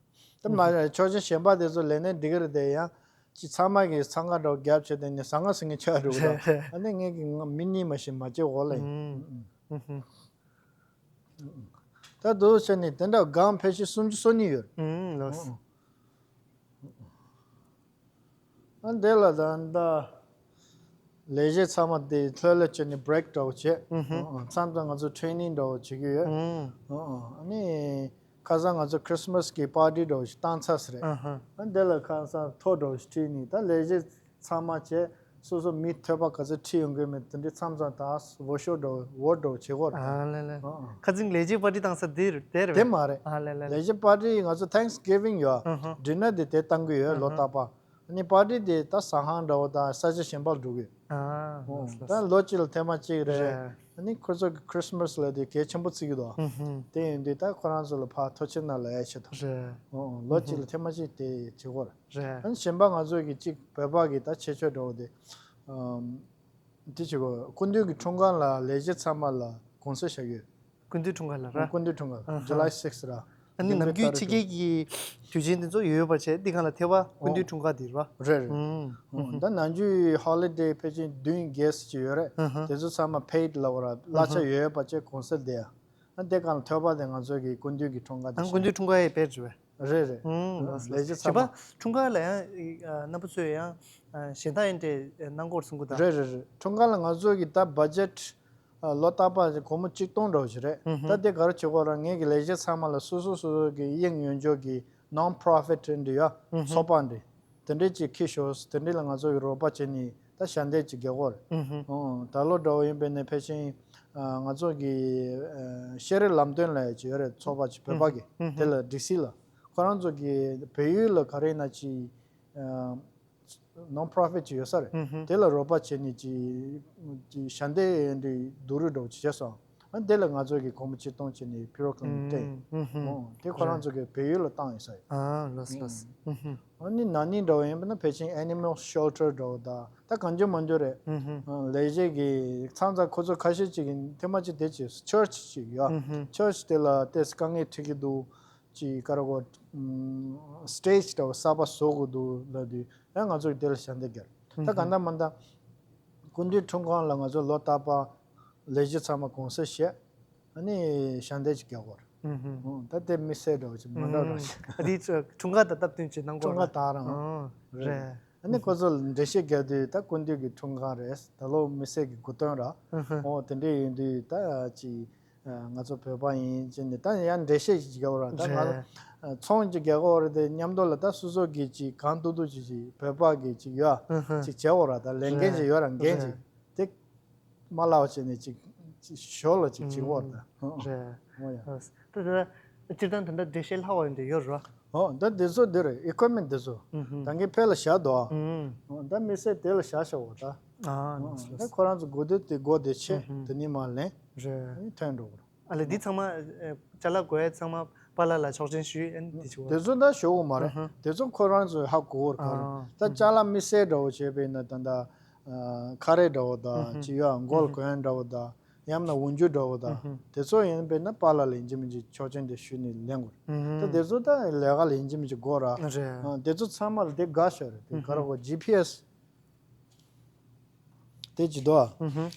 ད་མ་ཆོག་མཆན་གཞན་པ་དེ་ཚོ་ལེན་ནས་འགྲིག་གི་རེད། དེ་ཡང་ཅི་ཚང་མ་གི་འཚང་ཁ་འདྲ་བོ་རྒྱབ་བྱས། དེ་ནས་ཟང་ངེ་ཟིང་ངེ་ཆགས་འགྲོ་གི་རེད། ཨ་ནི་ངས་ཀྱི་ང་མི་གཉིས་མ་ཞིག་མ་བྱེད་འོ་ལེ། ཨུ་ཧུ། ད་འདུག་བྱས་ནས་དེ་འདྲ་སྒང་ཕལ་ཆེར་སུམ་ཅུ་སོ་གཉིས་ཡོད། ཨུམ། ལགས། ཨ། འདི་ལ་ད་ལྟ་ལས་བྱེད་ཚང་མ་དེ་ལྷོད་ལྷོད་བྱས་ནས་བྷི་རེག་འདྲ་བོ་བྱས། ཨུ་ཧུ། ཨ། མཚམས་མཚམས་ང་ཚོ་ཊེ་རེ་ནིང་འདྲ་བོ་བྱེད་ཀྱི་ཡོད། ཨུམ། ཨ། ཨ་ནི་ཁ་སང་ང་ཚོ་ཁྲི་སི་མ་སི་གི་པར་ཊི་འདྲ་བོ་ཞིག་བཏང་ཚར་ཟེར་རེད། ཨ་ཧ། ཨ། འདི་ལ་ཁ་སང་ཐོ་འདྲ་བོ་ཞིག་ཁྲིད་ནས། ད་ལས་བྱེད་ཚང་མ་བྱས། སོ་སོ་མི་ཐོས་པ་ག་ཚོད་ཁྲིད་ཡོང་གི་མེད། དེ་འདྲའི་མཚམས་མཚམས་ད་འོ་ཤོ་འདྲ་བོ་འོ་འདྲ་བོ་བྱེད་དགོས་རེད། ཨ་ལེ་ལེ། ཨ་ཨ། ཁ་སང་ལས་བྱེད་པར་ཊི་བཏང་ས་དེ་རེད། དེ་རེད། དེ་མ་རེད། ཨ་ལེ་ལེ། ལས་བྱེད་པར་ཊི་ང་ཚོ་ཐེངས་གི་བྷིང་ཡོད། ཨ་ཧ། ཌི་ནར་དེ་དེ་བཏང་གི་ཡོད། ཨ་ཧ། ལོ་རྟག་པར། ཨ་ནི་པར་ཊི་དེ་ད་ཟ་ཁང་འདྲ་བོ་དང་ས་ཆ་གཞན་པར་འགྲོ་གི་ཡོད། ཨ། ཨོ། ལགས་ལགས། ད་ལོ་གཅིག་ལ་ཐེངས་མ་གཅིག་རེད། རེད། ཨ་ནི་ཁོ་ཚོ་གི་ཁྲི་སི་མ་སི་ལ་དེ་གལ་ཆེན་པོ་བརྩི་གི་འདུག། ཨུ་ཧུ། དེ་ཡིན་དུས་ད་ཁོ་རང་ཚོ་ལ་ཕར་ཐུགས་རྗེ་གནང་ལབ་ཡ་ཆེད་དུ། རེད། ཨོ་ཨོ། ལོ་གཅིག་ལ་ཐེངས་མ་གཅིག་དེ་བྱེད་དགོས་རེད། རེད། ཨ་ནི་གཞན་པ་ང་ཚོ་གི་གཅིག་བོད་པ་གི་ད་ཆེ་ཆོས་འདྲ་བོ་དེ། ཨམ། དེ་བྱེད་དགོས། སྐུ་མདུན་གྱི་འཁྲུངས་སྐར་ལ་ལས་བྱེད་ཚང་མ་ལ་གུང་སེང་བཞག་ཡོད། སྐུ་མདུན་འཁྲུངས་སྐར་ལ་ར། སྐུ་མདུན་འཁྲུངས་སྐར། ཨ་ཧ། July six ར། ཨ་ནི་ནམ་རྒྱུན་ཕྱི་རྒྱལ་གྱི་དུས་ཆེན་དེ་ཚོ་ཡོད་པ་བྱས། འདི་གང་ལ་ཐེ་བ་སྐུ་མདུན་འཁྲུངས་སྐར་དེ་ར། རེད་རེད། ཨུམ། ཨུམ། ད་ནམ་རྒྱུན་ཧོ་ལི་ཌེ་ཕལ་ཆེར་བདུན་བརྒྱད་ཙམ་ཅིག་ཡོད་རེད། ཨ་ཧ། དེ་ཚོ་ཚང་མ་པེ་ཌི་ལབ་ར། གླ་ཆ་ཡོད་པ་བྱས་གུང་སེང་དེ་ཡ། ཨ་དེ་གང་ལ་ཐོས་པ་དེ་ང་ཚོ་གི་སྐུ་མདུན་གྱི་འཁྲུངས་སྐར་དེ་ཨ། སྐུ་མདུན་འཁྲུངས་སྐར་ཡི་དཔེར་བརྗོད། རེད་རེད། ཨུམ། ལས་བྱེད་ཚང་མ། བྱས་པ་འཁྲུངས་སྐར་ལ་ཡང་ཨ་རྣམ་པ་ཚོས་ཡང་ཨ་གཞན་དག་ཡང་དེ་གནང་སྐོར་གསུང་གི་ད། རེད་རེད་རེད། འཁྲུངས་སྐར་ལ་ང་ཚོ་གི་ད་བ་ཇེཊ་ཨ་ལོ་རྟག་པར་སྒོར་མོ་གཅིག་སྟོང་འདྲ་བོ་ཞིག་རེད། ཨུ་ཧུ། ད་དེ་ག་རེ་བྱེད་དགོས་ར། ངེད་ཀྱི་ལས་བྱེད་ཚང་མ་ལ་སོ་སོ་སོ་སོ་གི་དབྱིངས་ཡོད་འཇོག་གི་ནོན་པྲོ་ཕིཊ་འདྲ་ཡོད། ཨུ་ཧུ། ཚོགས་པ་འདྲ། དེ་འདྲས་ཅིག་ཁྱེར་ཤོག། དེ་འདྲས་ལ་ང་ཚོ་གི་རོགས་པ་བྱས་ནས་ད་ཞལ་འདེབས་ཅིག་རྒྱག་དགོས་རེད། ཨུ་ཧུ། ཨོ། ད་ལོ་འདྲ་བོ་ཡིན་པས་ན་ཕལ་ཆེར་ཨ་ང་ཚོ་གི་ཨ་ཤེས་རིག་ལམ་སྟོན་ལབ་ཡ་ཅིག་ཡོད་རེད། ཚོགས་པ་ཅིག་བོད་པ་གི། ཨུ་ཧུ། དེ་ལ་ཌི་སི་ལ། ཁོ་རང་ཚོ་གི་བལ་ཡུལ་ལ་ག་རེ་ཡིན་ན་ཅིག་ཨ་ནོན་པྲོ་ཕིཊ་ཅིག་ཡོད་ས་རེད། ཨུ་ཧུ། དེ་ལ་རོགས་པ་བྱས་ནས་ཅིག་ཅིག་ཞལ་འདེབས་འདྲའི་བསྡུ་རུབ་འདྲ་བོ་ཅིག་བྱས་སོང་། ཨ་དེ་ལ་ང་ཚོ་གི་སྒོར་མོ་ཆིག་སྟོང་བྱས་ནས་ཕི་རོ་ཀ་ལིན་སྤྲད་ཡོད། ཨུ་ཧུམ། ཨོ་དེ་ཁོ་རང་ཚོ་གི་བལ་ཡུལ་ལ་བཏང་ཡོད་ས་ཡོད། ཨ་ལགས་སོ་ལགས་སོ། ཨུ་ཧུམ། ཨ་ནི་ན་ནིང་འདྲ་བོ་ཡིན་པ་ན་ཕལ་ཆེར་ཨེ་ནི་མལ་ཤེལ་ཊར་འདྲ་བོ་དང་ད་གང་བྱུང་མང་བྱུང་རེད། ཨུ་ཧུམ། ཨ་ལས་བྱེད་ཀྱི་མཚམས་མཚམས་ཁོ་ཚོ་ཁ་ཤས་ཅིག་གི་ཐེངས་མ་གཅིག་དེ་ཅིག་ཆར་ཆི་ཅིག་ཡོད། ཨུ་ཧུམ། ཆར་ཆི་དེ་ལ་ཏོག་ཙམ་དཀའ་ངལ་འཕྲད་ཀྱི་འདུག་ཅིག་ཀ་ར་གོ་སི་ཊེ་ཇི་འདྲ་བོ་གསར་པ་བཟོ་དགོས་འདུག་ལབ་དུས་ཡང་ང་ཚོ་གི་དེ་ལ་ཞལ་འདེབས་བརྒྱབ། ད་གང་ལྟར་མ་ལྟར་སྐུ་མདུན་འཁྲུངས་སྐར་ལ་ང་ཚོ་ལོ་རྟག་པར་ལས་བྱེད་ཚང་མ་གུང་སེང་བཞེས། ཨ་ནི་ཞལ་འདེབས་ཅིག་རྒྱག་དགོས་རེད། ཨུ་ཧུམ། ཨོ་ད་དེ་དམིགས་བསལ་འདྲ་བོ་ཅིག་མ་འདྲ་འདྲ་ཞིག་ཨ་དེ་འཁྲུངས་སྐར་དང་སྟབས་བསྟུན་བྱས་གནང་དགོས་འཁྲུངས་སྐར་རེད། དང་རང་ཨོ་རེད། རེད། ཨ་ནི་ཁོ་ཚོ་ལ་འགྲེལ་བཤད་རྒྱག་དུས་ད་སྐུ་མདུན་གྱི་འཁྲུངས་སྐར་རེད། ད་ལོ་དམིགས་བསལ་གྱི་དགུང་སྟོན་ར། ཨུ་ཧུམ། ཨོ་དེ་འདྲས་ཡིན་དུས་ད་ཅིག་ང་ཚོ་བོད་པ་ཡིན་ཅེས་ནས་ད་ཡང་འགྲེལ་བཤད་ཅིག་རྒྱག་དགོས་ར། ད་ང་རེད། ཚོགས་ཆུང་ཅིག་རྒྱག་དགོས་རེད། དེ་མཉམ་དུ་ལ་ད་སོ་སོ་གི་ཅིག་གང་ཐུབ་ཐུབ་ཅིག་ཅིག་བོད་པ་གི་ཅིག་ཡོད་ཨུ་ཧུམ། ཅིག་བྱེད་དགོས་ར། ད་ལས་འགན་ཅིག་ཡོད་ར། འགན་ཅིག་རེད། དེ་མ་ལག་བྱས་ནས་ཅིག་ཅིག་ཞོར་ལ་ཅིག་བྱེད་དགོས་ར། ད་ཨོ་རེད། ཨོ་ཡ། ད་ད་སྤྱིར་བཏང་ད་ལྟ་འགྲེལ་བཤད་ལྷག་པ་ཡོད་འདི་ཡོད་ར། ཨོ་ད་འདི་ཚོ་འདི་རེད། ཨི་ཀུ་ཝིབ་མེན་ཊི་འདི་ཚོ་ཨུ་ཧུམ། ད་གིན་ཕེ་ལ་བཞག་འདུག་ཨུ་ཧུམ། ཨོ་ད་དམིགས་བསལ་དེ་ལ་བཞག་བཞག་འོ་ད། ཨ་ཨོ་ལགས་སོ་ད་ལགས་སོ། ཁོ་རང་ཚོ་དགོས་འདོད་དེ་དགོས་བདེ་ཆེ། ཨུ་ཧུམ། དེ་ནི་མ་ལེན་རེད། ཐོན་འགྲོ་གི་རེད། ཨ་ལས་འདི་ཚང་མ་ཨེ་ཅ་ལག་དགོས་ཡ་ཚང་མ་པཱ་ལགས་ལ་ཆོག་མཆན་ཞུས་ཨ་ནི་འདི་བྱེད་དགོས། དེ་ཚོ་ད་ཞུ་དགོས་མ་རེད། ཨ་ཧ། དེ་ཚོ་ཁོ་རང་ཚོས་ཧ་གོ་གི་རེད། ག་རེ་རེད། ཨ་ད་ཅ་ལག་དམིགས་བསལ་འདྲ་བོ་བྱས་པས་ན་ད་ད་ཨ་ཁ་རས་འདྲ་བོ་དང་ཨ་ཧ། ཅི་ཡོད་མགོ་ལ་ཨ་ཧ། གོན་ཡ་འདྲ་བོ་དང་ཡང་ན་འོག་འཇུག་འདྲ་བོ་དང་ཨ་ཧ། དེ་ཚོ་ཡིན་པས་ན་པཱ་ལགས་ལ་ཡིན་གཅིག་མིན་གཅིག་ཆོག་མཆན་དེ་ཞུས་ནས་ལེན་དགོས་རེད། ཨ་ཧ། ད་དེ་ཚོ་ད་ལས་ཀ་ལ་ཡིན་གཅིག་མིན་གཅིག་དགོས་ར། རེད། ཨ་དེ་ཚོ་ཚང་མ་ལ་དེ་དགའ་ཤོས་རེད། དེ་ཨ་ག་རེ་ཧ། གོ་ཇི་ཕི་ཨེ་སི། དེ་ཅི་འདུག་ཨ། ཨུ་ཧུ།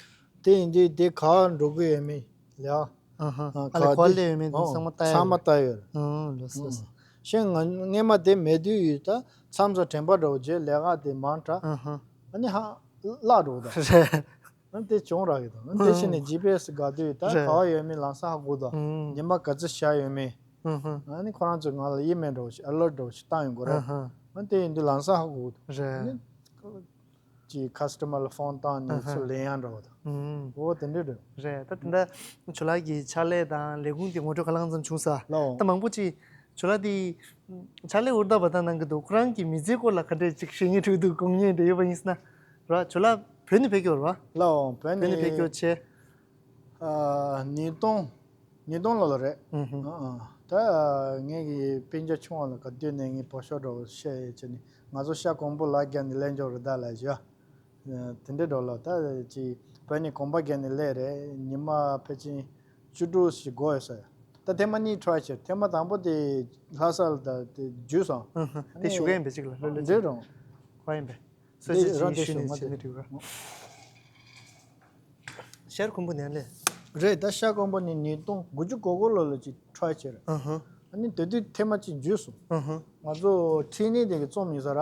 དེ་ཡིན་དུས་དེ་ག་པར་འགྲོ་གི་ཡོད་མེད་ལ། ཨ་ཧ། ཨ་ཨ་ལས་ག་ག་ལས་ཡོད་མེད་དེ་ཨོ་ཚང་མ་ལྟ་ཡ་ཚང་མ་ཡོད་ལྟ་ཡོད་རེད། ཨ་ལགས་སོ་ལགས་སོ། ཤེས་ང་སྔས་མ་དེ་མེད་དུས་ཡོད་ད་མཚམས་སུ་དྲན་པ་འགྲོ་རྗེས་ལས་ཀ་དེ་མང་དྲགས། ཨ་ཧ། ཨ་ནི་ཧ་བརླག་འགྲོ་ད། རེད། ཨ་དེ་བྱུང་རག་གི་འདུག་ཨ་དེ་བཞིན་ནས་ཨ་ཇི་པི་ཨེ་སི་དགའ་དུས་ད་རེད། ག་པར་ཡོད་མེད་ལམ་སང་ཧ་གོ་ད། ཨ་ཉི་མ་ག་ཚོད་བཞག་ཡོད་མེད། ཨ་ཧ། ཨ་ནི་ཁོ་རང་ཚོས་ང་ལ་ཨི་མེལ་འགྲོ་ཞིག་ཨ་ལར་འགྲོ་ཞིག་བཏང་ཡོང་གི་རེད། ཨ་ཧ། ཨ་དེ་ཡིན་དུས་ལམ་སང་ཧ་གོ་ད། རེད། ཨ་ནི། ཀྱི་ཁ་སི་ཊ་མར་ལ་ཕོན་བཏང་ནས་ཨ་ཧ། ཚུར་ལེན་ཡག་འདྲ་བོ་དང་། ཨུམ། འོ་དེ་འདྲ་རེད། རེད། ད་དེ་འདྲ་ཇོ་ལགས་ཀྱི་ཕྱག་ལས་དང་ལས་ཁུངས་ཀྱི་ངོ་སྤྲོད་ཁ་ལག་ཙམ་བྱུང་ས། ལའོ། ད་མང་པོ་ཅིག་ཇོ་ལགས་དེ་ཕྱག་ལས་ཧུར་ཐག་པ་དང་གནང་གི་འདུག་ཁོ་རང་གི་མི་ཚེའི་སྐོར་ལ་ག་འདྲས་ཅིག་བཤད་ཉན་འགྲོ་གི་འདུག་དགོངས་ཉན་འདྲ་ཡོད་པ་ཡིན་ཟེར་ན། ར་ཇོ་ལགས་བོད་ནས་ཕེབས་ཀྱི་ཡོད་རེད་བ། ལའོ་བོད་བོད་ནས་ནས་ཕེབས་ཀྱི་ཡོད་བྱས། ཨ་ཉིས་སྟོང་། ཉིས་སྟོང་ལོ་ལ་རེད། ཨུ་ཧུ། ཨ་ཨ། ད་ངེད་ཀྱི་སྤུན་ཀྱག་ཆུང་བ་ལ་ག་དུས་ནས་ངའི་བོད་ཤོག་འདྲ་བོ་བཤད་ཡོད་ཅེ་ནི་ང་ཚོ་ཤ་གོང་པོ་ལ་རྒྱ་ནས་ལེན་འཇོག་རེད་ད་ལ་ཞུ། ཨ་དེ་འདྲའི་འགྲོ་ལ་ད་ཅི་བོད་ནས་གོམ་པ་རྒྱ་ནས་ལེན་རེད། ཉི་མ་ཕལ་ཆེར་བཅུ་དྲུག་ཞིག་འགོར་ཡོད་ས་ཡ། ད་ཐེངས་མ་གཉིས་ཁྲོ་ཆེ་ཐེངས་མ་དང་པོ་དེ་ལྷ་ས་ལ་ད་དེ་འཇུས་སོང་། ཨུ་ཧུ། དེ་ཞུ་གི་ཡིན་པས་ཅིག་ལ་ལྷོད་ལྷོད་འདྲེ་རོང་། ཁོ་ཡིན་པས། སོ་སོས་ཅིག་ཞུས་ནས་བྱས་ནས་འགྲིག་ར། ཤར་ཁུམ་བུ་ནས་ལས། རེད་ད་ཤར་ཁུམ་བུ་ནས་ཉིས་སྟོང་དགུ་བཅུ་གོ་དགུ་ལོ་ལ་ཅིག་ཁྲོ་ཆེ་རེད། ཨ་ཧ། ཨ་ནི་དེ་དུས་ཐེངས་མ་གཅིག་འཇུས་སོང་། ཨ་ཧ། ང་ཚོ་ཁྲིད་ནི་དེ་གི་རྩོམ་ཡིན་ས་ར།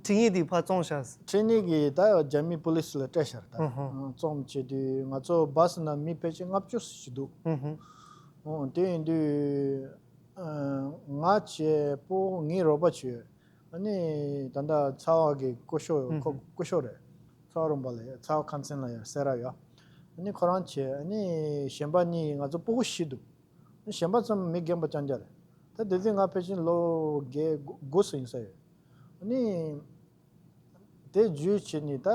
ཁྲིད་ནི་དེ་ཕར་བཙོང་ཤག་ཁྲིད་ནི་གི་ད་རྒྱ་མི་པུ་ལིས་ལ་སྤྲད་ཤག་ད། ཨ་ཧ། རྩོམ་བྱེད་དུས་ང་ཚོ་བ་སི་ནང་མི་ཕལ་ཆེར་ལྔ་བཅུ་ཞིག་འདུག་ཨ་ཧ། ཨོ་དེ་ཡིན་དུས་ང་བྱས་སྤོ་ངའི་རོགས་པ་བྱས། ཨ་ནི་ད་ལྟ་ཚ་བ་གི་སྐུ་ཞབས་ཨུ་ཁོ་ཧུ། སྐུ་ཞབས་རེད། ཚ་བ་རོང་པ་ལ་ཡ་ཚ་བ་ཁམས་ཚན་ལ་ཡ་སེ་ར་ཡོད། ཨ་ནི་ཁོ་རང་བྱས་ཨ་ནི་གཞན་པ་གཉིས་ང་ཚོ་སྤུ་གུ་བཞི་འདུག་ཨ་ནི་གཞན་པ་ཚང་མ་མི་རྒན་པ་རྐྱང་རྐྱང་རེད། ད་དེ་དུས་ང་ཕལ་ཆེར་ལོ་བརྒྱད་དགུ་དགུ་ཙམ་ཡིན་ས་ཡོད། ཨ་ནི་དེ་བརྒྱུད་བྱས་ནས་ད།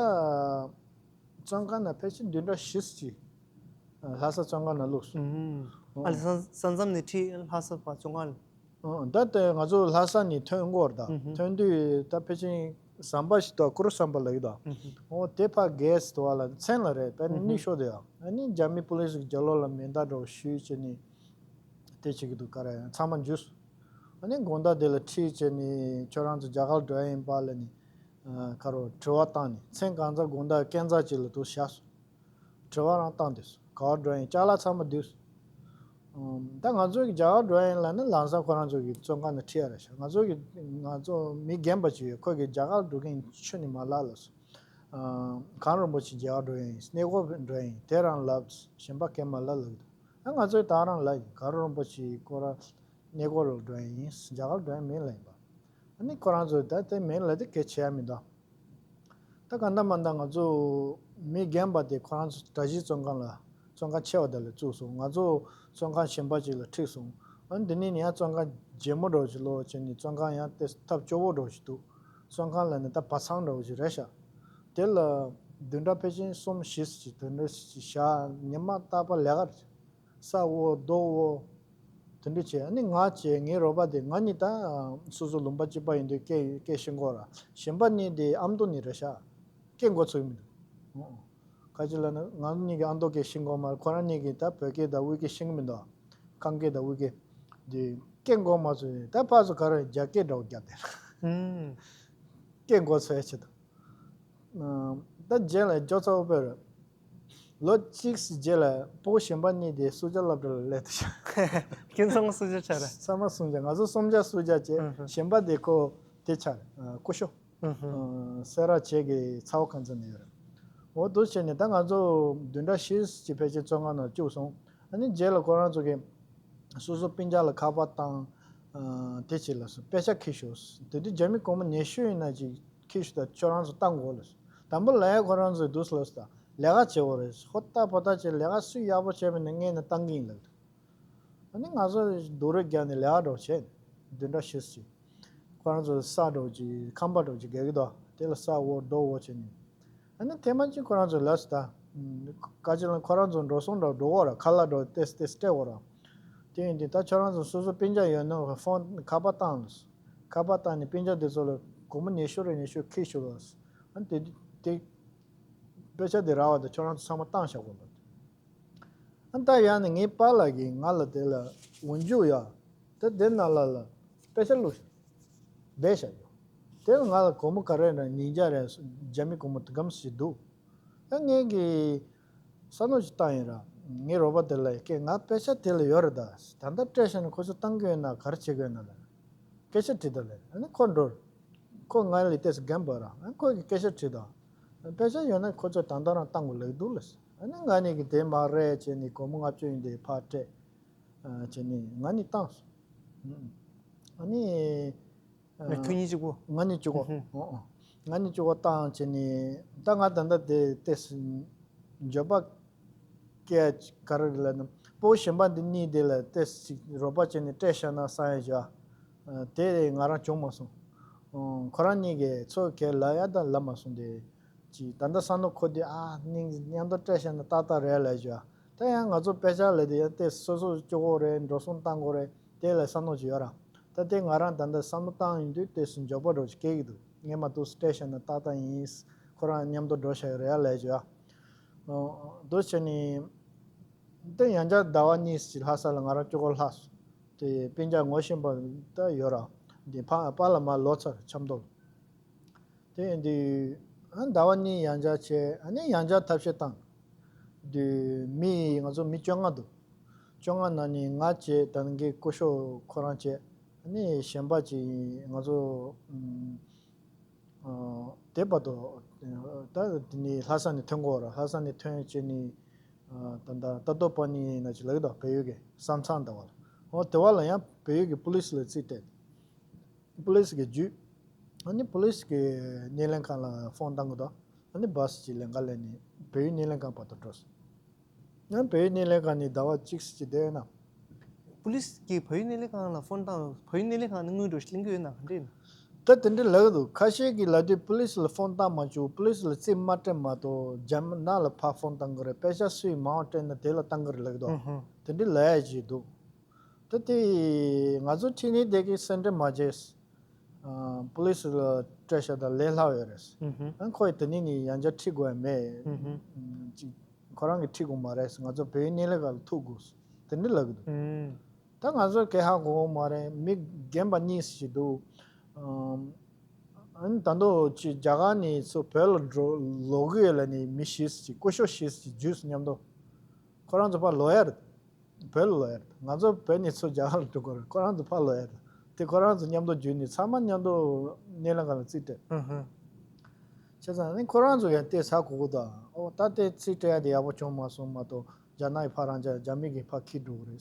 བཙོན་ཁང་ནང་ཕལ་ཆེར་བདུན་ཕྲག་བཞི་ཙམ་ཅིག་ལྷ་ས་བཙོན་ཁང་ནང་བླུགས་སོང་། ཨ་ལེ་ས་ས་མཚམས་ནས་ཁྲིད་ལྷ་ས་བར་བཙོན་ཁང་ལ། ད་ལྟ་ང་ཚོ་ལྷ་ས་ནས་ཐོན་འགོར་ད་ཐོན་དུས་ད་ཕལ་ཆེར་ཟམ་པ་ཞིག་ཏུ་ཀུ་རུ་ཟམ་པ་ལ་ཡོད་ད། འོ་དེ་ཕར་རྒལ་སོང་བ་ལ་མཚན་ལ་རེད་པས་ནི་ཤོར་དེ་ཡང་ཨ་ནི་རྒྱ་མི་པུ་ལིས་ཀྱི་རྒྱབ་ལོགས་ལ་མེ་མདའ་འདྲ་བོ་གཞུས་བྱས་ནས་དེ་བྱེད་ཀྱི་འདུག་ག་རེ་ཚང་མ་འཇུས་སོང་། ཨ་ནི་དགོང་དག་དེ་ལ་ཁྲིད་བྱས་ནས་ཁྱོད་རང་ཚོ་རྒྱ་གར་འགྲོ་ཡ་ཡིན་པ་ལ་ནི། ཁ་རོག་དྲི་བ་བཏང་ནས་མཚན་གང་ཚ་དགོང་དག་སྐས་འཛེག་ཅིག་ལ་དུ་བཞག་སོང་། དྲི་བ་རང་བཏང་དུས་སུ་ག་བར་འགྲོ་ཡིན་ཅ་ལག་ཚང་མ་བསྡུས་སོང་། ད་ང་ཚོ་གི་རྒྱ་གར་འགྲོ་ཡིན་ལ་ནི་ལམ་སང་ཁོ་རང་ཚོ་གི་བཙོན་ཁང་ནང་ཁྲིད་ཡ་རེད་ཤག་ང་ཚོ་གི་ང་ཚོ་མི་རྒན་པ་ཅིག་ཡོད་ཁོ་གི་རྒྱ་གར་འགྲོ་མཁན་ཆུ་ནི་མ་ལག་ལ་སོང་། གངས་རིན་པོ་ཆེ་རྒྱ་གར་འགྲོ་ཡིན་གནས་སྐོར་འགྲོ་ཡིན་དེ་རང་ལབ་གཞན་པ་སྐད་མ་ལབ་ལབ་འདུག་ཨ་ང་ཚོས་ད་རང་ལབ་ཡིན་གངས་རིན་པོ་ཆེ་སྐོར་ར། གནས་སྐོར་ལ་འགྲོ་ཡ་ཡིན། རྒྱ་གར་འགྲོ་ཡ་མིན་ལབ་ཡིན་པ། ཨ་ནི་ཁོ་རང་ཚོས་ད་ལྟའི་མིན་ལབ་དེ་གལ་ཆེ་ཡ་མི་འདུག་ད་ག་འདྲ་མ་འདྲ་ང་ཚོ་མི་རྒན་པ་དེ་ཁོ་རང་ཚོ་གྲྭ་བཞིའི་བཙོན་ཁང་ལ་བཙོན་ཁང་ཆེ་བ་དེ་ལ་བཙུགས་སོང་ང་ཚོ་བཙོན་ཁང་གཞན་པ་ཅིག་ལ་ཁྲིད་སོང་། ཨ་ནི་འདི་ནས་ཡང་བཙོན་ཁང་རྒྱལ་མོ་འདྲ་བོ་ཞིག་ལོག་བྱས་ནས་བཙོན་ཁང་ཡང་དེ་ཐབས་སྐྱོ་བོ་འདྲ་བོ་ཞིག་འདུག་བཙོན་ཁང་ལ་ནི་ད་བ་ཚང་འདྲ་བོ་ཞིག་རེད་ཤག་དེ་ལ། བདུན་ཕྲག་ཕལ་ཆེར་གསུམ་བཞི་ཅིག་དེ་འདྲ་ཞིག་བཞག་ཉི་མ་རྟག་པར་ལས་ཀ་རེད། ས་འོག་རྡོ་འོག་དེ་འདྲ་བྱས། ཨ་ནི་ང་བྱས་ངའི་རོགས་པ་དེ་ང་གཉིས་ད་སོ་སོ་ལུང་པ་གཅིག་པ་ཡིན་དུས་སྐད་སྐད་ཤེས་གོ་ར། གཞན་པ་གཉིས་དེ་ཨ་མདོ་ནས་རེད་ཤག་སྐད་མགོ་ཚོས་མི་འདུག་ཁ་ཅིག་ལ་ནི་ང་གཉིས་ཀྱི་ཨ་མདོ་སྐད་ཤེས་གོ་མ་རེད། ཁོ་རང་གཉིས་ཀྱིས་ད་བོད་སྐད་དང་དབུས་སྐད་ཤེས་ཀྱི་མི་འདུག་ཁམས་སྐད་དང་དབུས་སྐད་དེ་སྐད་མགོ་མ་ཚོས། ད་ཕར་ཚུར་ག་རེ་རྒྱ་སྐད་འདྲ་བོ་རྒྱབ་བསྡད་ར། ཨུམ། སྐད་མགོ་ཚོས་ཆེད་དུ། ད་རྗེས་ལ་ཇོ་ཚ་འུ་པེ་རེད། ལོ་གཅིག་ཙམ་རྗེས་ལ་སྤུ་གུ་གཞན་པ་གཉིས་དེ་སུ་ཇཱ་སློབ་གྲྭ་ལ་སླེབས་ཏེ་ཤག་ཁྱེད་ཚང་མ་སུ་ཇཱ་ཆགས་རེད། ཚང་མ་སུ་ཇཱ། ང་ཚོ་གསུམ་ཆ་སུ་ཇཱ་བྱས། ཨུ་ཧུ། གཞན་པ་དེ་ཁོ་དེ་ཆགས་རེད། ཨ། སྐུ་ཞབས། ཨུ་ཧུ། ཨ། སེ་ར་བྱེས་ཀྱི་ཚ་བོ་ཁང་ཚན་ནས་ཡོད་རེད། འོ་འདུག་བྱས་ནས་ད་ང་ཚོ་བདུན་ཕྲག་བཞི་ཙམ་ཕལ་ཆེར་བཙོན་ཁང་ནང་བཅུག་སོང་། ཨ་ནི་རྗེས་ལ་ཁོ་རང་ཚོ་གིས་སོ་སོ་སྤུན་ཀྱག་ལ་ཁ་པར་བཏང་། ཨ། དེ་བྱས་ལ་སོ་དཔེ་ཆ་ཁྱེར་ཤོག་དེ་དུས་རྒྱ་མི་སྒོར་མོ་ཉི་ཤུ་ཡིན་ན་ཅིག་ཁྱེར་ཤོག་ད་ཁྱོད་རང་ཚོ་བཏང་དགོས་ལ་སོ། དང་པོ་ལ་ཡ་ཁོ་རང་ཚོས་འདུག་ལ་སོ་ད་ལས་ཀ་བྱེད་དགོས་རེད། ཧོ་ད་བོ་ད་བྱས་ལས་ཀ་སུས་ཡག་པོ་བྱས་པ་ནི་ངས་ནི་བཏང་གི་ཡིན་ལབ། ཨ་ནི་ང་ཚོ་སྡུག་རུས་རྒྱག་ནས་ལས་ཀ་འདྲ་བོ་བྱས། བདུན་ཕྲག་བཞི་ཙམ། ཁོ་རང་ཚོ་ས་འདྲ་བོ་ཅིག་ཁང་པ་འདྲ་བོ་ཅིག་རྒྱག་གི་འདུག་དེ་ལ་ས་འོག་རྡོ་འོག་བྱས་ནས། ཨ་ནི་ཐེངས་མ་གཅིག་ཁོ་རང་ཚོ་ལབ་སོང་ད། ཁ་ཅིག་ལ་ཁོ་རང་ཚོ་འགྲོ་སོང་འདྲ་བོ་འགྲོ་གོ་ར། ཁ་ལག་འདྲ་བོ་ཏོག་ཙམ་ཏོག་ཙམ་སྤྲད་གོ་ར། དེ་ཡིན་དུས་ད་ཁྱོད་རང་ཚོ་སོ་སོ་སྤུན་ཀྱག་ཡོད་ན་ཧྥོན་ཁ་པར་བཏང་ལ་སོ། ཁ་པར་བཏང་ནས་སྤུན་ཀྱག་དེ་ཚོ་ལ་སྒོར་མོ་ཉི་ཤུ་རེ་ཉི་ཤུ་ཁྱེར་ཤོག་ལ་སོ། ཨ་ནི་དེ་དེ་དཔེ་ཆ་དེ་རག་པ་དང་ཁྱོད་རང་ཚོ་ཚང་མ་བཏང་བཞག་དགོས་པ། ཨ་ད་ཡང་ནི་ངའི་པཱ་ལགས་ཀྱིས་ང་ལ་དེ་ལ་འོན་ཆུ་ཡ། ད་དེ་ནང་ལ་ལ་དཔེ་ཆ་བླུགས་ཤོག་སྦས་བཞག་ཡོད། དེ་ལ་ང་ལ་སྒོར་མོ་ག་རེ་ར་ཉིས་བརྒྱ་རེ་རྒྱ་མི་སྒོར་མོ་དེ་གམ་ཞིག་འདུག་ཨ་ངས་ཀྱིས་བསམ་བློ་ཞིག་བཏང་ཡིན་ར། ངའི་རོགས་པ་དེ་ལ་ཡ་ཀྱེ་ང་དཔེ་ཆ་དེ་ལ་ཡོད་རེད་ད། ད་ལྟ་སྤྲད་བཞག་ནས་ཁོ་ཚོ་བཏང་གི་ཡོད་ན་ག་རེ་བྱེད་དགོས་ན་ལ། སྐད་ཆ་དྲིས་དང་ལབ། ཨ་ནི་ཁོ་འགྲོ། ཁོ་ང་ལ་ཏོག་ཙམ་རྒན་པ་ར། ཨ་ཁོ་གིས་སྐད་ཆ་དྲིས་དང་། དཔེ་ཆ་ཡོད་ན་ཁོ་ཚོས་ད་ལྟ་རང་བཏང་དགོས་ལབ་འདུག་ལབ་སོང་། ཨ་ནི་ང་གཉིས་ཀྱིས་དེ་མར་རེད་བྱས་ནས་སྒོར་མོ་ལྔ་བཅུ་ཡིན་དེ་ཕར་སྤྲད། ཨ་བྱས་ནས་ང་གཉིས་བཏང་སོང་། ཨ་ནི། ཨ་ཁྱོད་གཉིས་གཅིག་པོ། ང་གཉིས་གཅིག་པོ། ཨོ་ཨོ། ང་གཉིས་གཅིག་པོ་བཏང་བྱས་ནས་ད་ང་ད་ལྟ་དེ་ཏོག་ཙམ་འགྱོད་པ། སྐད་ག་རེ་ལབ་ན་སྤུ་གུ་གཞན་པ་འདི་གཉིས་དེ་ལ་ཏོག་ཙམ་རོགས་པ་བྱས་ནས་སྤྲད་བཞག་ན་བསམ་ཡ་བྱས། ཨ་དེ་ང་རང་བྱུང་མ་སོང་། ཨོ་ཁོ་རང་གཉིས་ཀྱིས་ཚོ་གས་ལབ་ཡ་ད་ལབ་མ་སོང་དེ། ཅིག་ད་ལྟ་བསམ་མནོ་ཁོ་དེ་ཨ་ནི་མཉམ་དུ་སྤྲད་བཞག་ན་ཏག་ཏག་རེད་ལབ་བྱས། ད་ཡང་ང་ཚོ་དཔེ་ཆ་ལབ་དེ་ཡང་ཏོག་ཙམ་སོ་སོ་སྐྱོ་གོ་རེད། འགྲོ་སོང་བཏང་གོ་རེད། དེ་ལ་བསམ་མནོ་ཅིག་ཡོད་ར། ད་དེ་ང་རང་ད་ལྟ་བསམ་བློ་བཏང་ཡོང་དུས་ཏོག་ཙམ་འགྱོད་པ་འདྲ་བོ་ཅིག་སྐྱེ་གི་འདུག་ངས་མ་གཏོགས་སྤྲད་བཞག་ན་ཏག་ཏག་ཡིན། ཁོ་རང་མཉམ་དུ་འགྲོ་བཞག་ཡོད་རེད་ཡ་ལབ་བྱས། ཨ་འདུག་བྱས་ནས། དེ་ཡང་བསྐྱར་ཟླ་བ་གཉིས་ཤིག་ལྷ་ས་ལ་ང་རང་གཅིག་པོ་ལྷག་སོང་། དེ་སྤུན་ཀྱག་ངོ་ཤེས་པ་ད་ཡོད་ར། འདི་ཕ་པཱ་ལགས་མར་ལོག་ཚར་ཆབ་མདོ་ལ། དེ་ཡིན་དུས་ཨ་ཟླ་བ་གཉིས་ཡང་བསྐྱར་བྱས། ཨ་ནི་ཡང་བསྐྱར་ཐབས་ཤེས་བཏང་། དུས་མི་ང་ཚོ་མི་བཅོ་ལྔ་འདུག་བཅོ་ལྔ་ནང་ནས་ང་བྱས། ད་ནི་གི་སྐུ་ཞབས་ཁོ་རང་བྱས། ཨ་ནི་གཞན་པ་ཅིག་ང་ཚོ་ཨ་དེ་བར་དུ་ད་དེ་ནི་ལྷ་ས་ནས་ཐོན་གོ་ར། ལྷ་ས་ནས་ཐོན་བྱས་ནས་ཨ་ད་ད་ཏ་ཏོ་པ་ནི་ན་ཅིག་ལབ་དོ། བལ་ཡུལ་གྱི་བསམ་ཚང་ཟླ་བ་ལ། འོ་དེ་བ་ལ་ཡང་བལ་ཡུལ་གྱི་པུ་ལིས་ལ་རྩིས་སྤྲད། པུ་ལིས་གི་བརྒྱུད། ཨ་ནི་པུ་ལིས་གི་སྣེ་ལེན་ཁང་ལ་ཕོན་བཏང་གི་འདུག་ཨ་ནི་བཱ་སི་ཅིག་ལེན་ག་ལེན་ནས་བལ་ཡུལ་སྣེ་ལེན་ཁང་བར་དུ་འགྲོ་སོང་། ཨ་ནི་བལ་ཡུལ་སྣེ་ལེན་ཁང་ནས་ཟླ་བ་གཅིག་ཙམ་ཅིག་བསྡད་ཡོད་ན། པུ་ལིས་ཀྱིས་བལ་ཡུལ་སྣེ་ལེན་ཁང་ལ་ཕོན་བཏང་། བལ་ཡུལ་སྣེ་ལེན་ཁང་ནས་དངུལ་འགྲོ་ཞིག་ལེན་གི་ཡོད་ན་ག་འདྲ་ཡིན་ན། ད་དེ་འདྲ་ལབ་གི་འདུག་ཁ་ཤས་ཀྱིས་ལབ་དུས་པུ་ལིས་ལ་ཕོན་བཏང་མ་བཅུག་པུ་ལིས་ལ་རྩིས་མ་སྤྲད་མ་གཏོགས་རྒྱ་ནག་ལ་ཕར་ཕོན་བཏང་གི་རེད། པེ་ཤག་སུས་མང་བ་སྤྲད་ན་དེ་ལ་བཏང་གི་རེད་ལབ་གི་འདུག་ཨུ་ཧུ། དེ་འདྲ་ལབ་ཡ་ཅིག་འདུག་ད་དེ་ང་ཚོ་འཕྲིན་ལས་དེ་གིས་གསལ་འགྲེལ་མ་བྱས། ཨ་པུ་ལིས་ལ་སྤྲད་བཞག་ད་ལས་སླ་བ་ཡོད་རེད། ཨུ་ཧུ། ཨ་ཁོས་དེ་ནས་ནི་ཡང་བསྐྱར་ཁྲིད་དགོས་ཡ་མེད། ཨུ་ཧུ། ཅིག་ཁོ་རང་གིས་ཁྲིད་དགོས་མ་རེད། ང་ཚོ་བལ་ཡུལ་སྣེ་ལེན་ཁང་ལ་ཐུག་དགོས། དེ་འདྲ་ལབ་གི་འདུག་ཨུ། ད་ང་ཚོ་གས་ཧ་གོ་གི་མ་རེད། མི་རྒན་པ་གཉིས་ཤིག་འདུག་ཨམ། ཨ་ནི་ད་དུང་ཅིག་རྒྱ་གར་ནས་ཚུར་བོད་ལ་འགྲོ་ལོག་གི་ཡོད་ལབ་ནས་མི་བཞི་ཅིག་སྐུ་ཞབས་བཞི་ཅིག་བརྒྱུད་སོང་མཉམ་དུ། ཁོ་རང་ཚོ་ཕར་ལོག་ཡ་རེད། བོད་ལ་ལོག་ཡ་རེད། ང་ཚོ་བོད་ནས་ཚུར་རྒྱ་གར་ལ་འགྲོ་དགོས་རེད། ཁོ་རང་ཚོ་ཕར་ལོག་ཡ་རེད། དེ་ཁོ་རང་ཚོ་མཉམ་དུ་བརྒྱུད་ནས་ཚང་མ་མཉམ་དུ་སྣེ་ལེན་ཁང་ལ་རྩིས་སྤྲད། ཧུ་ཧུ། བྱས་ཙང་ནི་ཁོ་རང་ཚོ་ཡང་དེ་ཧ་གོ་གི་འདུག་ཨོ་ད་དེ་རྩིས་སྤྲད་ཡ་དེ་ཡག་པོ་བྱུང་མ་སོང་མ་གཏོགས་རྒྱ་ནག་གིས་ཕར་རང་འཇགས། རྒྱ་མི་གིས་ཕར་འཁྱེར་འགྲོ་གི་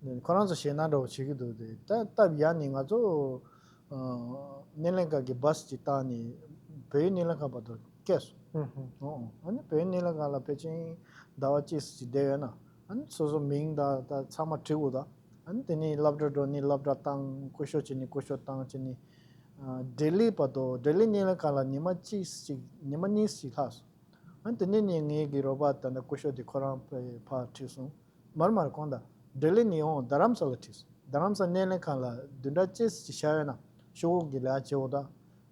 རེད། ཁོ་རང་ཚོ་ཞེད་སྣང་འདྲ་བོ་བྱེད་ཀྱི་འདུག་དེ་ད་སྟབས་ཡག་ནི་ང་ཚོ་ཨ་སྣེ་ལེན་ཁང་གི་བཱ་སི་ཅིག་བཏང་ནས་བལ་ཡུལ་སྣེ་ལེན་ཁང་བར་དུ་བསྐྱལ་སོང་། ཨུ་ཧུ། ཨོ་ཨོ། ཨ་ནི་བལ་ཡུལ་སྣེ་ལེན་ཁང་ལ་ཕལ་ཆེར་ཟླ་བ་གཅིག་ཙམ་ཅིག་བསྡད་ཡོད་ན། ཨ་ནི་སོ་སོ་མིང་དང་ད་ཚང་མ་བྲིས་དགོས་ད། ཨ་ནི་དེ་ནས་སློབ་གྲྭ་འགྲོ་ནས་སློབ་གྲྭ་བཏང་། སྐུ་ཞབས་བྱས་ནས་སྐུ་ཞབས་བཏང་བྱས་ནས། ཨ་ལྡི་ལི་བར་དུ་ལྡི་ལི་སྣེ་ལེན་ཁང་ལ་ཉི་མ་གཅིག་ཅིག་ཉི་མ་གཉིས་ཤིག་ལྷག་སོང་། ཨ་དེ་ནས་ནི་ངའི་གི་རོགས་པ་ད་ལྟ་སྐུ་ཞབས་དེ་ཁོ་རང་ཕ་ཕར་ཁྲིད་སོང་། མར་མར་ཁོང་དང་ལྡི་ལི་ནས་ཡོང་རྡ་རམ་ས་ལ་ཁྲིད་སོང་། རྡ་རམ་ས་སྣེ་ལེན་ཁང་ལ་བདུན་ཕྲག་གཅིག་ཅིག་བཞག་ཡོད་ན་ཤོག་བུ་གི་ལས་ཀ་བྱེད་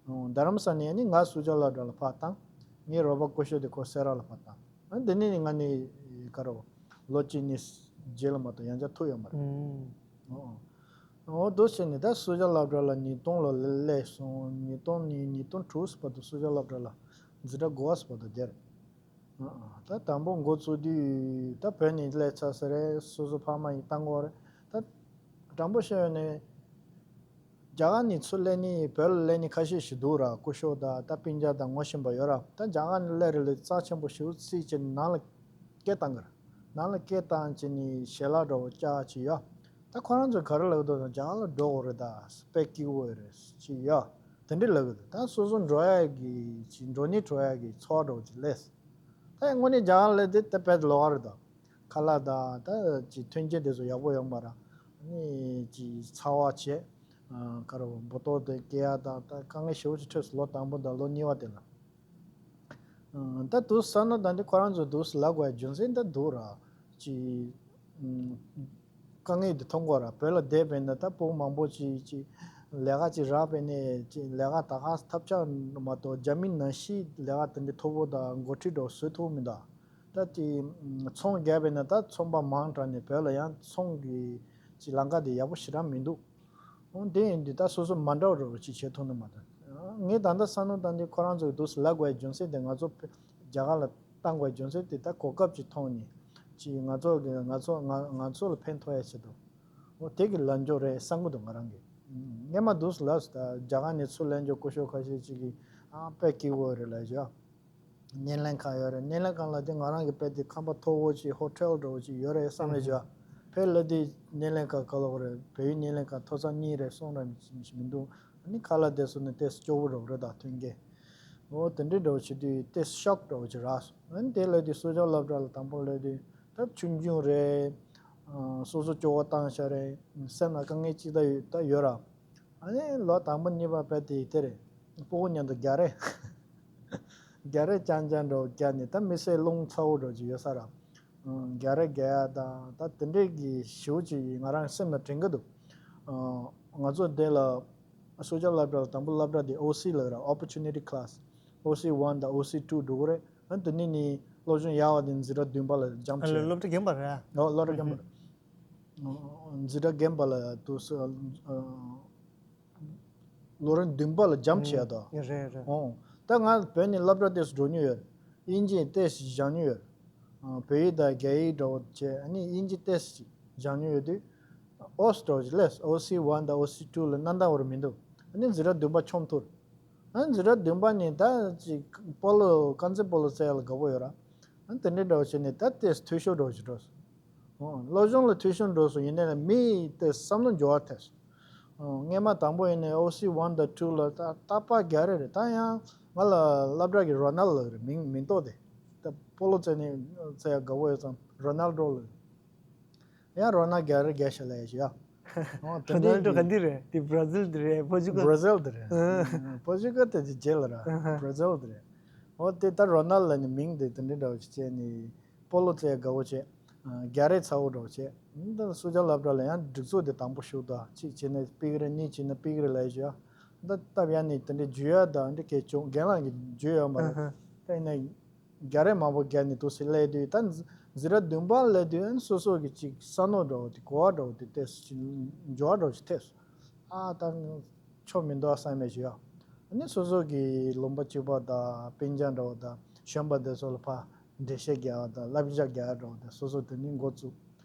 འོ་ད། རྡ་རམ་ས་ནས་ནི་ང་སུ་ཇཱ་སློབ་གྲྭ་ལ་ཕར་བཏང་། ངའི་རོགས་པ་སྐུ་ཞབས་དེ་ཁོ་སེ་ར་ལ་ཕར་བཏང་། ཨ་འདི་ནས་ནི་ང་ནི་ག་རེ་ལོ་གཅིག་གཉིས་རྗེས་ལ་མ་གཏོགས་ཡང་བསྐྱར་ཐུག་ཡོད་མ་རེད། ཨོ། འོ་འདུག་བྱས་ནས་ད་སུ་ཇཱ་སློབ་གྲྭ་ལ་ཉིས་སྟོང་ལ་སླེབས་སོང་། ཉིས་སྟོང་ནས་ཉིས་སྟོང་དྲུག་བར་དུ་སུ་ཇཱ་སློབ་གྲྭ་ལ་འཛིན་གྲྭ་དགུ་པ་བར་དུ་བསྡད་རེད། ཨ་ཨ། ད་དང་པོ་འགོ་བཙུགས་དུས་ད་བོད་ནས་སླེབས་ཚར་ས་རེད། སོ་སོ་ཕ་མ་ཡིས་བཏང་གི་ཡོད་རེད། ད་དྲང་པོ་བཤད་ཡོད་ནས་རྒྱ་གར་ནས་ཚུར་སླེབས་ནི་བོད་ལ་སླེབས་ནི་ཁ་ཤས་ཤིག་འདུག་ར། སྐུ་ཞབས་དང་ད་སྤུན་ཀྱག་དང་ངོ་ཤེས་པ་ཡོད་ར། ད་རྒྱ་གར་ནས་སླེབས་རེད་ལས་རྩ་ཆེན་པོ་ཞེ་པོ་རྩིས་བྱས་ནས་ནང་ལ་སྐད་བཏང་གི་ར། ནང་ལ་སྐད་བཏང་བྱས་ནས་ཞལ་ལག་འདྲ་བོ་བཅག་བྱས་ཡོད། ད་ཁོ་རང་ཚོས་ག་རེ་ལབ་འདུག་ན་རྒྱ་གར་ལ་འགྲོ་དགོས་རེད། ད་དཔེ་སྐྱིད་པོ་ཡོད་རེད་ཅེས་ཡོད། དེ་འདྲ་ལབ་གི་འདུག་ད་སོ་སོ་འགྲོ་ཡ་གི་ཅིག་འགྲོ་ནི་འགྲོ་ཡ་གི་ཚོགས་འདྲ་བོ་ཅིག་སླེབས། ད་དངོས་གནས་རྒྱ་གར་ལ་དེ་ད་དཔེ་ལོགས་ཀ་རེད་ད། ཁ་ལག་དང་ད་ཅིག་ཐོན་སྐྱེད་དེ་ཚོ་ཡག་པོ་ཡོད་མ་རེད། ཨ་ནི་ཅིག་ཚ་བ་བྱས། ཨ་ག་རེ་འབུར་ཏོག་དེ་སྐྱེ་ཡ་དང་ད་དཀའ་ངལ་ཞེ་པོ་ཅིག་འཕྲད་སོང་། ལོ་དང་པོ་དང་ལོ་གཉིས་པ་དེ་ལ། ཨ་ད་འདུག་བསམ་ན་ད་འདི་ཁོ་རང་ཚོ་འདུག་ལབ་དགོས་རྒྱུ་མཚན་ད་འདུག་ར། ཅིག་ཨ་དཀའ་ངལ་འདི་མཐོང་གི་ཡོད་ར། བོད་ལ་བསྡད་པས་ན་ད་སྤུ་གུ་མང་པོ་ཅིག་ཅིག་ལས་ཀ་ཅིག་རག་པས་ནས་ཅིག་ལས་ཀ་ད་ག་ཐབས་ཆག་མ་གཏོགས་རྒྱ་མི་ནང་བཞིན་ལས་ཀ་དེ་འདྲ་མཐོ་པོ་དང་འགོ་ཁྲིད་འདྲ་བོ་བཟོ་ཐུབ་མི་འདུག་ད་དེ་ཚོང་རྒྱག་པས་ན་ད་ཚོང་པ་མང་དྲགས་ནས་བོད་ལ་ཡང་ཚོང་གི་ཅིག་ལམ་ཁ་དེ་ཡག་པོ་ཞེ་དྲག་མི་འདུག་འོ་དེ་ཡིན་དུས་ད་སོ་སོ་མ་འདྲ་བ་འདྲ་བོ་ཅིག་བྱེད་ཐུབ་ནི་མ་རེད། ངས་ད་ལྟ་བསམ་བློ་བཏང་དུས་ཁོ་རང་ཚོས་འདུག་སེ་ལབ་དགོས་རྒྱུ་མཚན་དེ་ང་ཚོ་རྒྱ་གར་ལ་བཏང་དགོས་རྒྱུ་མཚན་དེ་ད་གོ་སྐབས་ཅིག་མཐོང་ནས་ཅིག་ང་ཚོ་གི་ང་ཚོ་ང་ང་ཚོ་ལ་ཕན་ཐོགས་ཡ་ཆེད་དུ། འོ་དེ་གི་ལབ་འགྱོ་རེད་བསམ་གི་འདུག་ང་རང་གིས། སྔས་མ་འདུག་སེ་ལབ་སོང་། ད་རྒྱ་གར་ནས་ཚུར་སླེབས་འགྱོ་སྐུ་ཞབས་ཁ་ཤས་ཅིག་གིས་ཨ་དཔེ་སྐྱིད་པོ་རེད་ལབ་བཞག་སྣེ་ལེན་ཁང་ཡོད་རེད། སྣེ་ལེན་ཁང་ལ་དེ་ང་རང་གི་དཔེ་དེ་ཁང་པ་མཐོ་པོ་ཅིག་ཧོ་ཊེལ་འདྲ་བོ་ཅིག་ཡོད་རེད་བསམ་རེད་བྱ། ཕེབས་ལ་དེ་སྣེ་ལེན་ཁང་ག་ལོག་རེད། བལ་ཡུལ་སྣེ་ལེན་ཁང་ཐོག་ཚང་གཉིས་རེད་གསུང་ར་མི་མི་འདུག་ཨ་ནི་ཁ་ལག་དེ་སོ་ནི་ཏེ་སྐྱོ་བོ་འདྲ་བོ་རེད་ད་མཐུན་རྐྱེན། འོ་དེ་འདྲའི་འདྲ་བོ་བྱེད་དུས་ཏེ་ཤོག་འདྲ་བོ་ཅིག་རག་སོང་། ཨ་ནི་དེ་ལ་དེ་སུ་ཇཱ་སློབ་གྲྭ་ལ་དང་པོ་ལ་དེ་ད་ཆུང་ཆུང་རེད། ཨ་སོ་སོ་སྐྱོ་བོ་བཏང་ཤག་རེད། སེམས་ལ་དཀའ་ངལ་ཅིག་ད་ཡོད་ད་ཡོད་ར། ཨ་ནི་ལོ་དང་པོ་གཉིས་པ་བས་དེ་དེ་རེད། སྤུ་གུ་མཉམ་དུ་རྒྱག་རེས། རྒྱག་རེས་རྐྱང་རྐྱང་འདྲ་བོ་རྒྱག་ནས་ད་མི་སེར་རླུང་ཚ་བོ་འདྲ་བོ་ཅིག་ཡོད་ས་ར། རྒྱག་རེས་རྒྱག་ཡ་དང་ད་དེ་འདྲས་ཀྱི་ཞེ་པོ་ཅིག་ང་རང་སེམས་ལ་དྲན་གྱི་འདུག་ང་ཚོ་དེ་ལ་སུ་ཇཱ་སློབ་གྲྭ་ལ་དང་པོ་སློབ་གྲྭ་དེ་ཨོ་སི་ལབ་ར། Opportunity Class། ཨོ་སི་ཝན་དང་ཨོ་སི་ཊུ་འགྲོ་གི་རེད། ཨ་དེ་ནས་ནི་སློབ་སྦྱོང་ཡག་པ་དེ་འཛིན་གྲྭ་བདུན་པ་ལ་འཇམ་ཨ་ལ་ཆེ། སློབ་གྲྭ་རྒན་པ་རེད། ཨོ་སློབ་གྲྭ་རྒན་པ་རེད། འཛིན་གྲྭ་རྒན་པ་ལ་དུ་སུ་ཨ་ལོ་རིམ་བདུན་པ་ལ་འཇམ་ཆེ་ཡ་དོ། ཡ་རེད་རེད། ཨོ། ད་ང་བོད་ནས་སློབ་གྲྭ་དེ་སུ་འགྲོ་མྱོང་ཡོད། དབྱིན་ཇི་ཏོག་ཙམ་སྦྱང་མྱོང་ཡོད། བོད་ཡིག་དང་རྒྱ་ཡིག་འདྲ་བོ་བྱས་ཨ་ནི་དབྱིན་ཇི་ཏོག་ཙམ་སྦྱང་མྱོང་ཡོད་དུས། ཨོ་སི་འདྲ་བོ་ཅིག་ལས་ཨོ་སི་ཝན་དང་ཨོ་སི་ཊུ་ལ་གནང་སྟངས་བར་མི་འདུག་ཨ་ནི་འཛིན་གྲྭ་བདུན་པ་མཆོང་ཐུར། ཨ་ནི་འཛིན་གྲྭ་བདུན་པ་ནས་ད་ཅིག་སྤོ་ལོ་རྐང་རྩེད་སྤོ་ལོ་རྩེ་ཡ་ལ་དགའ་པོ་ཡོད་ར། ཨ་ནི་དེ་འདྲའི་འདྲ་བོ་བྱས་ནས་ད་ཏོག་ཙམ་འཐུས་ཤོར་འདྲ་བོ་ཅིག་འགྲོ་སོང་། ཨོ། སློབ་སྦྱོང་ལ་འཐུས་ཤོར་འགྲོ་སོང་། ཡིན་ནའི་ལ་མི་དེ་བསམ་བློ་འགྱུར་བ་ཐེབས་སོང་། ཨོ། སྔས་མ་དང་པོ་ཡིན་ནའི་ཨོ་སི་ཝན་དང་ཊུ་ལ་ད་རྟག་པར་རྒྱག་རེས་རེད། ད་ཡང་ང་ལ་སློབ་གྲྭ་གི་རོ་ནལ་ལབ་རེད། མིང་མིང་ཐོགས་དེ། ད་སྤོ་ལོ་རྩེ་ནས་རྩེ་ཡ་དགའ་པོ་ཡོད་ཙང་རོ་ནལ་ཌོ་ལབ། ཡང་རོ་ནལ་རྒྱག་རེས་རྒྱག་ཤག་ལབ་ཡ་ཞིག་ཡ། ཨོ་དེ་རོ་ནལ་ཌོ་ག་འདྲས་རེད། དེ་བྷ་ར་ཛིལ་དེ་རེད། པོ་ཅུ་གལ། བྷ་ར་ཛིལ་དེ་རེད། ཨ། པོ་ཅུ་གལ་དེ་ཅིག་རྗེས་ལ་ར། ཨ་ཧ། བྷ་ར་ཛིལ་དེ་རེད། ཨོ་དེ་ད་རོ་ནལ་ལབ་ནས་མིང་དེ་དེ་འདྲའི་འདྲ་བོ་ཅིག་བྱས་ནས། སྤོ་ལོ་རྩེ་དགའ་བོ་བྱས། རྒྱག་རེས་ཚ་བོ་འདྲ་བོ་བྱས། ད་སུ་ཇཱ་སློབ་གྲྭ་ལ་ཡང་སྒྲིག་འཛུགས་དེ་དང་པོ་ཞུགས་དང་གཅིག་བྱས་ན་པིག་རེ་གཉིས་བྱས་ན་པིག་རེ་ལབ་ཡ་ཞིག་ཡ། ད་སྟབས་ཡག་ནས་དེ་འདྲའི་འཇུ་ཡ་དང་འདྲ་གལ་བྱུང་། རྒན་ལགས་ཀྱིས་འཇུ་ཡོད་མ་རེད། ཨ་ཧ། ད་ཡིན་ན། རྒྱག་རེས་མང་པོ་རྒྱག་ནས་འདུག་སེ་སླེབས་དུས་ད་འཛིན་གྲྭ་བདུན་པ་སླེབས་དུས་ཨ་ནི་སོ་སོ་གི་ཅིག་བསམ་མནོ་འདྲ་བོ་དེ་གོ་བ་འདྲ་བོ་དེ་ཏོག་ཙམ་ཅིག་འགྱུར་བ་འདྲ་བོ་ཅིག་ཐེབས་སོང་། ཨ་ད་ཆོ་མི་འདུག་བསམ་ཡ་ཞིག་ཡོད། ཨ་ནི་སོ་སོ་གི་ལུང་པ་གཅིག་པ་དང་སྤུན་ཀྱག་འདྲ་བོ་དང་གཞོན་པ་དེ་ཚོ་ལ་ཕར་འགྲེལ་བཤད་རྒྱག་པ་དང་བསླབ་བྱ་རྒྱག་ཡ་འདྲ་བོ་དེ་སོ་སོ་དེ་ནས་འགོ་བཙུགས།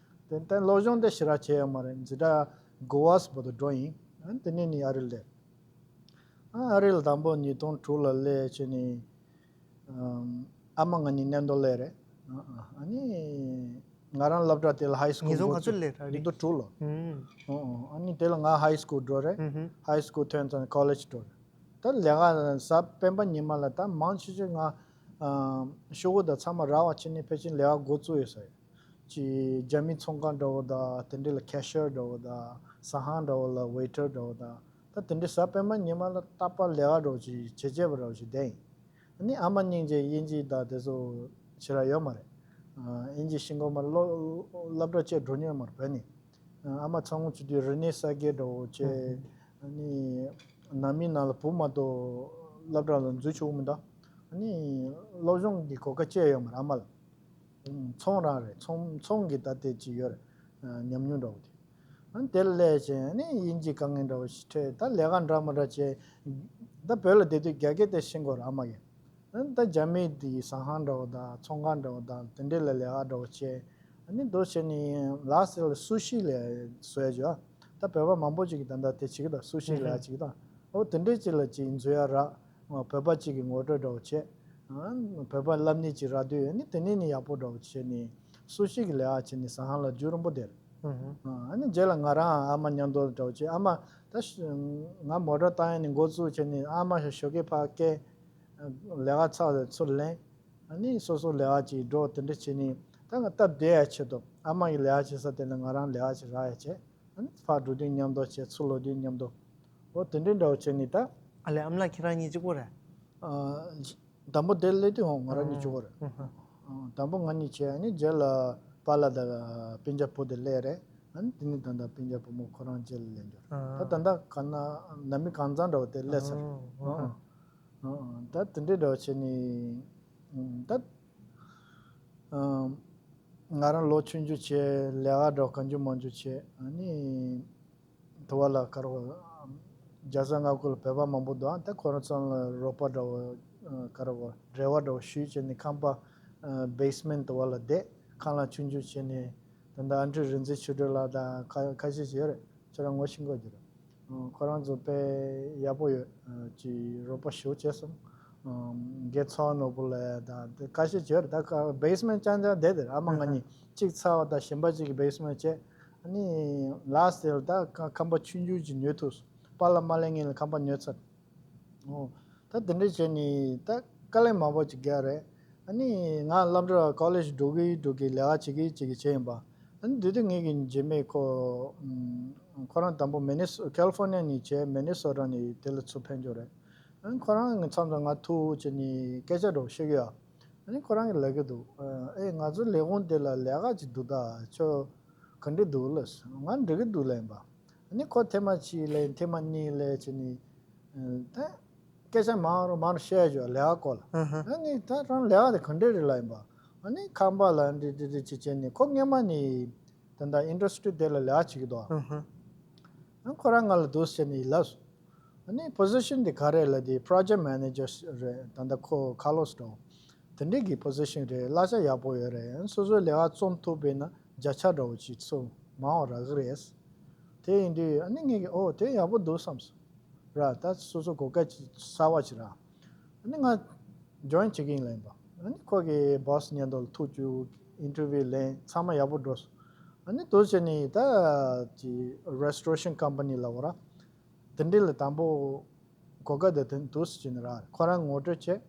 དེ་ལྟར་སློབ་སྦྱོང་དེ་ཞེ་དྲག་བྱས་ཡོད་མ་རེད། འཛིན་གྲྭ་དགུ་པ་བར་དུ་འགྲོ་ཡིན། ཨ་ནི་དེ་ནས་ནི་ཨ་རི་སླེབས། ཨ་ཨ་རི་ལ་དང་པོ་ཉིས་སྟོང་དྲུག་ལ་སླེབས་བྱས་ནས། ཨམ། ཨ་མ་ང་གཉིས་གནས་མདོ་སླེབས་རེད། ཨ་ཨ་ཨ་ནི་ང་རང་སློབ་གྲྭ་དེ་ལ་ཧའི་སི་ཀུལ་ཉིས་སྟོང་འགོ་ག་ཚོད་བཙུགས། སླེབས་ར་རེད། ཉིས་སྟོང་དྲུག་ལ། ཨུམ། ཨོ་ཨོ། ཨ་ནི་དེ་ལ་ང་ཧའི་སི་ཀུལ་འགྲོ་རེད། ཨུམ་ཧུམ། ཧའི་སི་ཀུལ་ཐོན་ཙང་ཀོ་ལེཇ་འགྲོ་རེད། ད་ལས་ཀ་གཟའ་སྤེན་པ་ཉི་མ་ལ་ད་མང་ཆེ་ཆེ་ང་ཨ་ཤོག་གུ་དང་ཚང་མ་རག་པ་བྱས་ནས་ཕལ་ཆེར་ལས་ཀ་འགོ་བཙུགས་ཡོད་ས་ཡོད། ཅིག་རྒྱ་མི་ཚོང་ཁང་འདྲ་བོ་དང་དེ་འདྲ་ལ་ཁེ་ཤི་ཡར་འདྲ་བོ་དང་ཟ་ཁང་འདྲ་བོ་ལ་ཝེ་ཊར་འདྲ་བོ་དང་། ད་དེ་འདྲའི་གཟའ་སྤེན་པ་ཉི་མ་ལ་རྟག་པར་ལས་ཀ་འདྲ་བོ་ཅིག་བྱེད་བྱེད་པ་འདྲ་བོ་ཅིག་བསྡད་ཡིན། ནི་ཨ་མ་སྙིང་རྗེ་དབྱིན་ཇི་དང་དེ་ཚོ་ཞེ་དྲག་ཡོད་མ་རེད། ཨ་དབྱིན་ཇི་ཤེས་ཀྱི་ཡོད་མ་རེད། སློབ་སློབ་གྲྭ་བཅས་འགྲོ་མྱོང་མ་རེད་བོད་ནས། ཨ་མ་ཚང་མ་བྱེད་དུས་རིག་གནས་གསར་བརྗེ་འདྲ་བོ་བྱས། ཨ་ནི་ནང་མི་ནང་ལ་བུ་མ་གཏོགས་སློབ་གྲྭ་ལ་འཛུལ་ཆོག་གི་མི་འདུག་ཨ་ནི་སློབ་སྦྱོང་གི་གོ་སྐབས་བཅས་ཡོད་མ་རེད་ཨ་མ་ལ། ཚོང་རང་རེད། ཚོང་ཚོང་གི་ད་ལྟའི་ཅིག་ཡོད་རེད། ཨ་ཉམས་མྱོང་འདྲ་བོ་དེ། ཨ་ནི་དེ་ལ་སླེབས་བྱས་ཨ་ནི་དབྱིན་ཇི་དཀའ་ངལ་འདྲ་བོ་ཞིག་འཕྲད། ད་ལས་ཀ་འདྲ་མི་འདྲ་བྱས། ད་བོད་ལ་བསྡད་དུས་རྒྱ་སྐད་དེ་ཤེས་དགོས་རེད་ཨ་མ་གིས། ཨ་ནི་ད་རྒྱ་མི་དེ་ཟ་ཁང་འདྲ་བོ་དང་ཚོང་ཁང་འདྲ་བོ་དང་དེ་འདྲས་ལ་ལས་ཀ་འདྲ་བོ་བྱས། ཨ་ནི་འདུག་བྱས་ནས་ལགས་སེ་ལ་སུ་ཤི་ལས་བཟོ་ཡ་བྱོས། ད་བོད་པ་མང་པོ་ཅིག་གིས་ད་ལྟ་དེ་བྱེད་ཀྱི་འདུག་སུ་ཤི་ལས་ཀ་བྱེད་ཀྱི་འདུག་འོ་དེ་འདྲས་ཅིག་ལ་ཅིག་འཛུལ་ཡ་རག་བོད་པ་གཅིག་གི་ངོ་སྤྲོད་འདྲ་བོ་བྱས། ཨ་བོད་པ་བསླབ་གནས་ཅིག་རག་དུས་ཨ་ནི་དེ་ནས་ནི་ཡག་པོ་འདྲ་བོ་བྱས་ནས་སུ་ཤི་གི་ལས་ཀ་བྱས་ནས་ཟ་ཁང་ལ་རྒྱུན་རིང་པོ་བསྡད། ཨ་ནི་རྗེས་ལ་ང་རང་ཨ་མ་མཉམ་དུ་འདྲ་བོ་བྱས། ཨ་མ་ད་ང་མོ་ཊ་བཏང་ཡ་ནས་འགོ་བཙུགས་བྱས་ནས་ཨ་མ་ཞོགས་ཀས་ཕར་སྐད་ལས་ཀ་ཚར་བའི་ཚུར་ལེན། ཨ་ནི་སོ་སོ་ལས་ཀ་ཅིག་འགྲོ་དེ་འདྲ་བྱས་ནས་ད་ང་སྟབས་བདེ་ཡ་ཆེད་དུ་ཨ་མ་གི་ལས་ཀ་བྱེད་ས་དེ་ལ་ང་རང་ལས་ཀ་ཅིག་རག་ཡ་བྱས། ཨ་ནི་ཕར་འགྲོ་དུས་མཉམ་དུ་བྱས། ཚུར་ལོག་དུས་མཉམ་དུ། འོ་དེ་འདྲའི་འདྲ་བོ་བྱས་ནས་ད། ཨ་ལས་ཨ་མ་ལགས་ཁྱེད་རང་གཉིས་གཅིག་པོ་རེད། ཨ་དང་པོ་དེ་སླེབས་དུས་འོ་ང་རང་གཉིས་གཅིག་པོ་རེད། ཨ་དང་པོ་ང་གཉིས་བྱས། ཨ་ནི་རྗེས་ལ་པཱ་ལགས་དང་སྤུན་ཀྱག་བུ་དེ་སླེབས་རེད། ཨ་ནི་དེ་ནས་ད་ལྟ་སྤུན་ཀྱག་བུ་མོ་ཁོ་རང་རྗེས་ལ་སླེབས་འགྱུར། ད་ད་ལྟ་ག་ན་ནང་མི་གང་ཚང་འདྲ་བོ་དེ་སླེབས་ཚར། ཨ་ཨ་ཨ་ཨ་ད་དེ་འདྲའི་འདྲ་བོ་བྱས་ནས་ད་ང་རང་ལོ་ཆུང་ཆུང་བྱས། ལས་ཀ་འདྲ་བོ་གང་བྱུང་མང་བྱུང་བྱས། ཨ་ནི་དུ་བ་ལ་ཁ་རོ་རྒྱ་ས་མངའ་ཁུལ་ལ་བོད་པ་མང་པོ་འདུག་ཨ་ད་ཁོ་རང་ཚང་ལ་རོགས་པ་འདྲ་བོ་ཁ་རོ་འབྲེལ་བ་འདྲ་བོ་ཞུས་བྱས་ནས་ཁང་པ་བེ་སི་མེན་ཊི་དུ་བ་ལ་བསྡད། ཁང་གླ་ཆུང་ཆུང་བྱས་ནས། ད་ལྟ་ཨ་འབྲུག་རིག་འཛིན་ཆོས་སྒྲོན་ལགས་དང་ཁ་ཁ་ཤས་ཤིག་ཡོད་རེད། ཁྱེད་རང་ངོ་ཤེས་དགོས་ཀྱི་རེད། ཁོ་རང་ཚོ་དཔེ་ཡག་པོ་ཡོད། ཅིག་རོགས་པ་ཞེ་པོ་བྱས་སོང་། སྒེར་ཚོགས་ནོར་བུ་ལ་དང་དེ་ཁ་ཤས་ཅིག་ཡོད་རེད། ད་བེ་སི་མེན་ཊི་རྐྱང་རྐྱང་བསྡད་དེ་རེད། ཨ་མ་ང་གཉིས་གཅིག་ཚ་བ་དང་གཞན་པ་གཅིག་གི་བེ་སི་མེན་ཊི་བྱས། ཨ་ནི་ལགས་སེ་ལ་ད་ཁང་པ་ཆུང་ཆུང་ཅིག་ཉོས་ཐུབ་སོང་། པཱ་ལགས་མ་སླེབས་སྔོན་ལ་ཁང་པ་ཉོས་ཚར། ཨོ། ད་དེ་འདྲ་བྱས་ནས་ད་དཀའ་ལས་མང་པོ་ཅིག་རྒྱག་རེད། ཨ་ནི་ང་སློབ་གྲྭ་ཀོ་ལེཇ་འགྲོ་གི་འགྲོ་གི་ལས་ཀ་བྱེད་གི་བྱེད་གི་བྱས་ཡིན་པ། ཨ་ནི་དེ་དུས་ངེད་ཀྱི་མཇལ་མེད་ཁོ། ཁོ་རང་དང་པོ་མི་ནི་སོ་ཁ་ལི་ཧྥོར་ནི་ཡ་ནས་བྱས། མི་ནི་སོ་ཊ་ནས་དེ་ལ་ཚུར་ཕེབས་འགྱོ་རེད། ཨ་ནི་ཁོ་རང་གི་མཚམས་སུ་ང་ཐུག་བྱས་ནས་སྐད་ཆ་འདྲ་བོ་བཤད་གི་ཡོད། ཨ་ནི་ཁོ་རང་གིས་ལབ་གི་འདུག་ཨེ་ང་ཚོའི་ལས་ཁུངས་དེ་ལ་ལས་ཀ་ཅིག་འདུག་ད་ཁྱོད་ག་འདྲ་འདུག་ལབ་སོང་། ང་འགྲིག་གི་འདུག་ལབ་ཡིན་པ། ཨ་ནི་ཁོ་ཐེངས་མ་གཅིག་ལབ། ཐེངས་མ་གཉིས་ལབ་བྱས་ནས། ད་སྐད་ཆ་མང་རུ་མང་རུ་བཤད་ཡོད་ལས་ཀ་སྐོར་ལ། ཨ་ནི་ད་རང་ལས་ཀ་དེ་ག་འདྲ་རེད་ལབ་ཡིན་པ། ཨ་ནི་ཁང་པ་ལ་འདི་འདི་འདི་ཅིག་བྱས་ནས། ཁོ་སྔོན་མ་ནས་ད་ལྟ་ཨིན་ཌ་སི་ཊི་རི་དེ་ལ་ལས་ཀ་བྱེད་ཀྱི་འདུག་ཨ་ཁོ་རང་ང་ལ་འདུག་ཟེར་ནས་ལབ་སོང་། ཨ་ནི་པོ་ཟི་ཤན་དེ་ག་རེ་ལབ་དུས་པྲོ་ཇེཀ་མེ་ནེ་ཇར་རེད། ད་ལྟ་ཁོ་ཁ་ལོ་སི་འདྲ་བོ་དེ་འདྲའི་གི་པོ་ཟི་ཤན་རེད། གླ་ཆ་ཡག་པོ་ཡོད་རེད། སོ་སོའི་ལས་ཀ་རྩོམ་ཐུབ་པ་ཡིན་ན་བརྒྱ་ཆ་འདྲ་བོ་ཅིག་ཚུར་མང་བ་རག་གི་རེད། དེ་ཡིན་དུས་ཨ་ནི་ངས་ཀྱིས་ཨོ་དེ་ཡག་པོ་འདུག་བསམ་སོང་། ར་ད་སོ་སོ་གོ་སྐབས་ཅིག་གསར་བ་ཅིག་རག་ཨ་ནི་ང་ཇོ་ཡིན་བྱེད་ཀྱི་ཡིན་ལབ་ཡིན་པ། ཨ་ནི་ཁོ་གི་བོ་སི་མཉམ་དུ་ལ་ཐུག་བཅུག་ཨིན་ཊར་བིའུ་ལེན། ཚང་མ་ཡག་པོ་འགྲོ་སོང་། ཨ་ནི་འདུག་བྱས་ནས་ད་ཅིག་རེ་སི་ཊོ་རེ་ཤན་ཀམ་པ་ནི་ལབ་དགོས་ར། དེ་འདྲ་ལ་དང་པོ་གོ་སྐབས་དེ་དེ་འདུག་སེ་བྱས་ནས་རག་ཁོ་རང་ངོ་སྤྲོད་བྱས།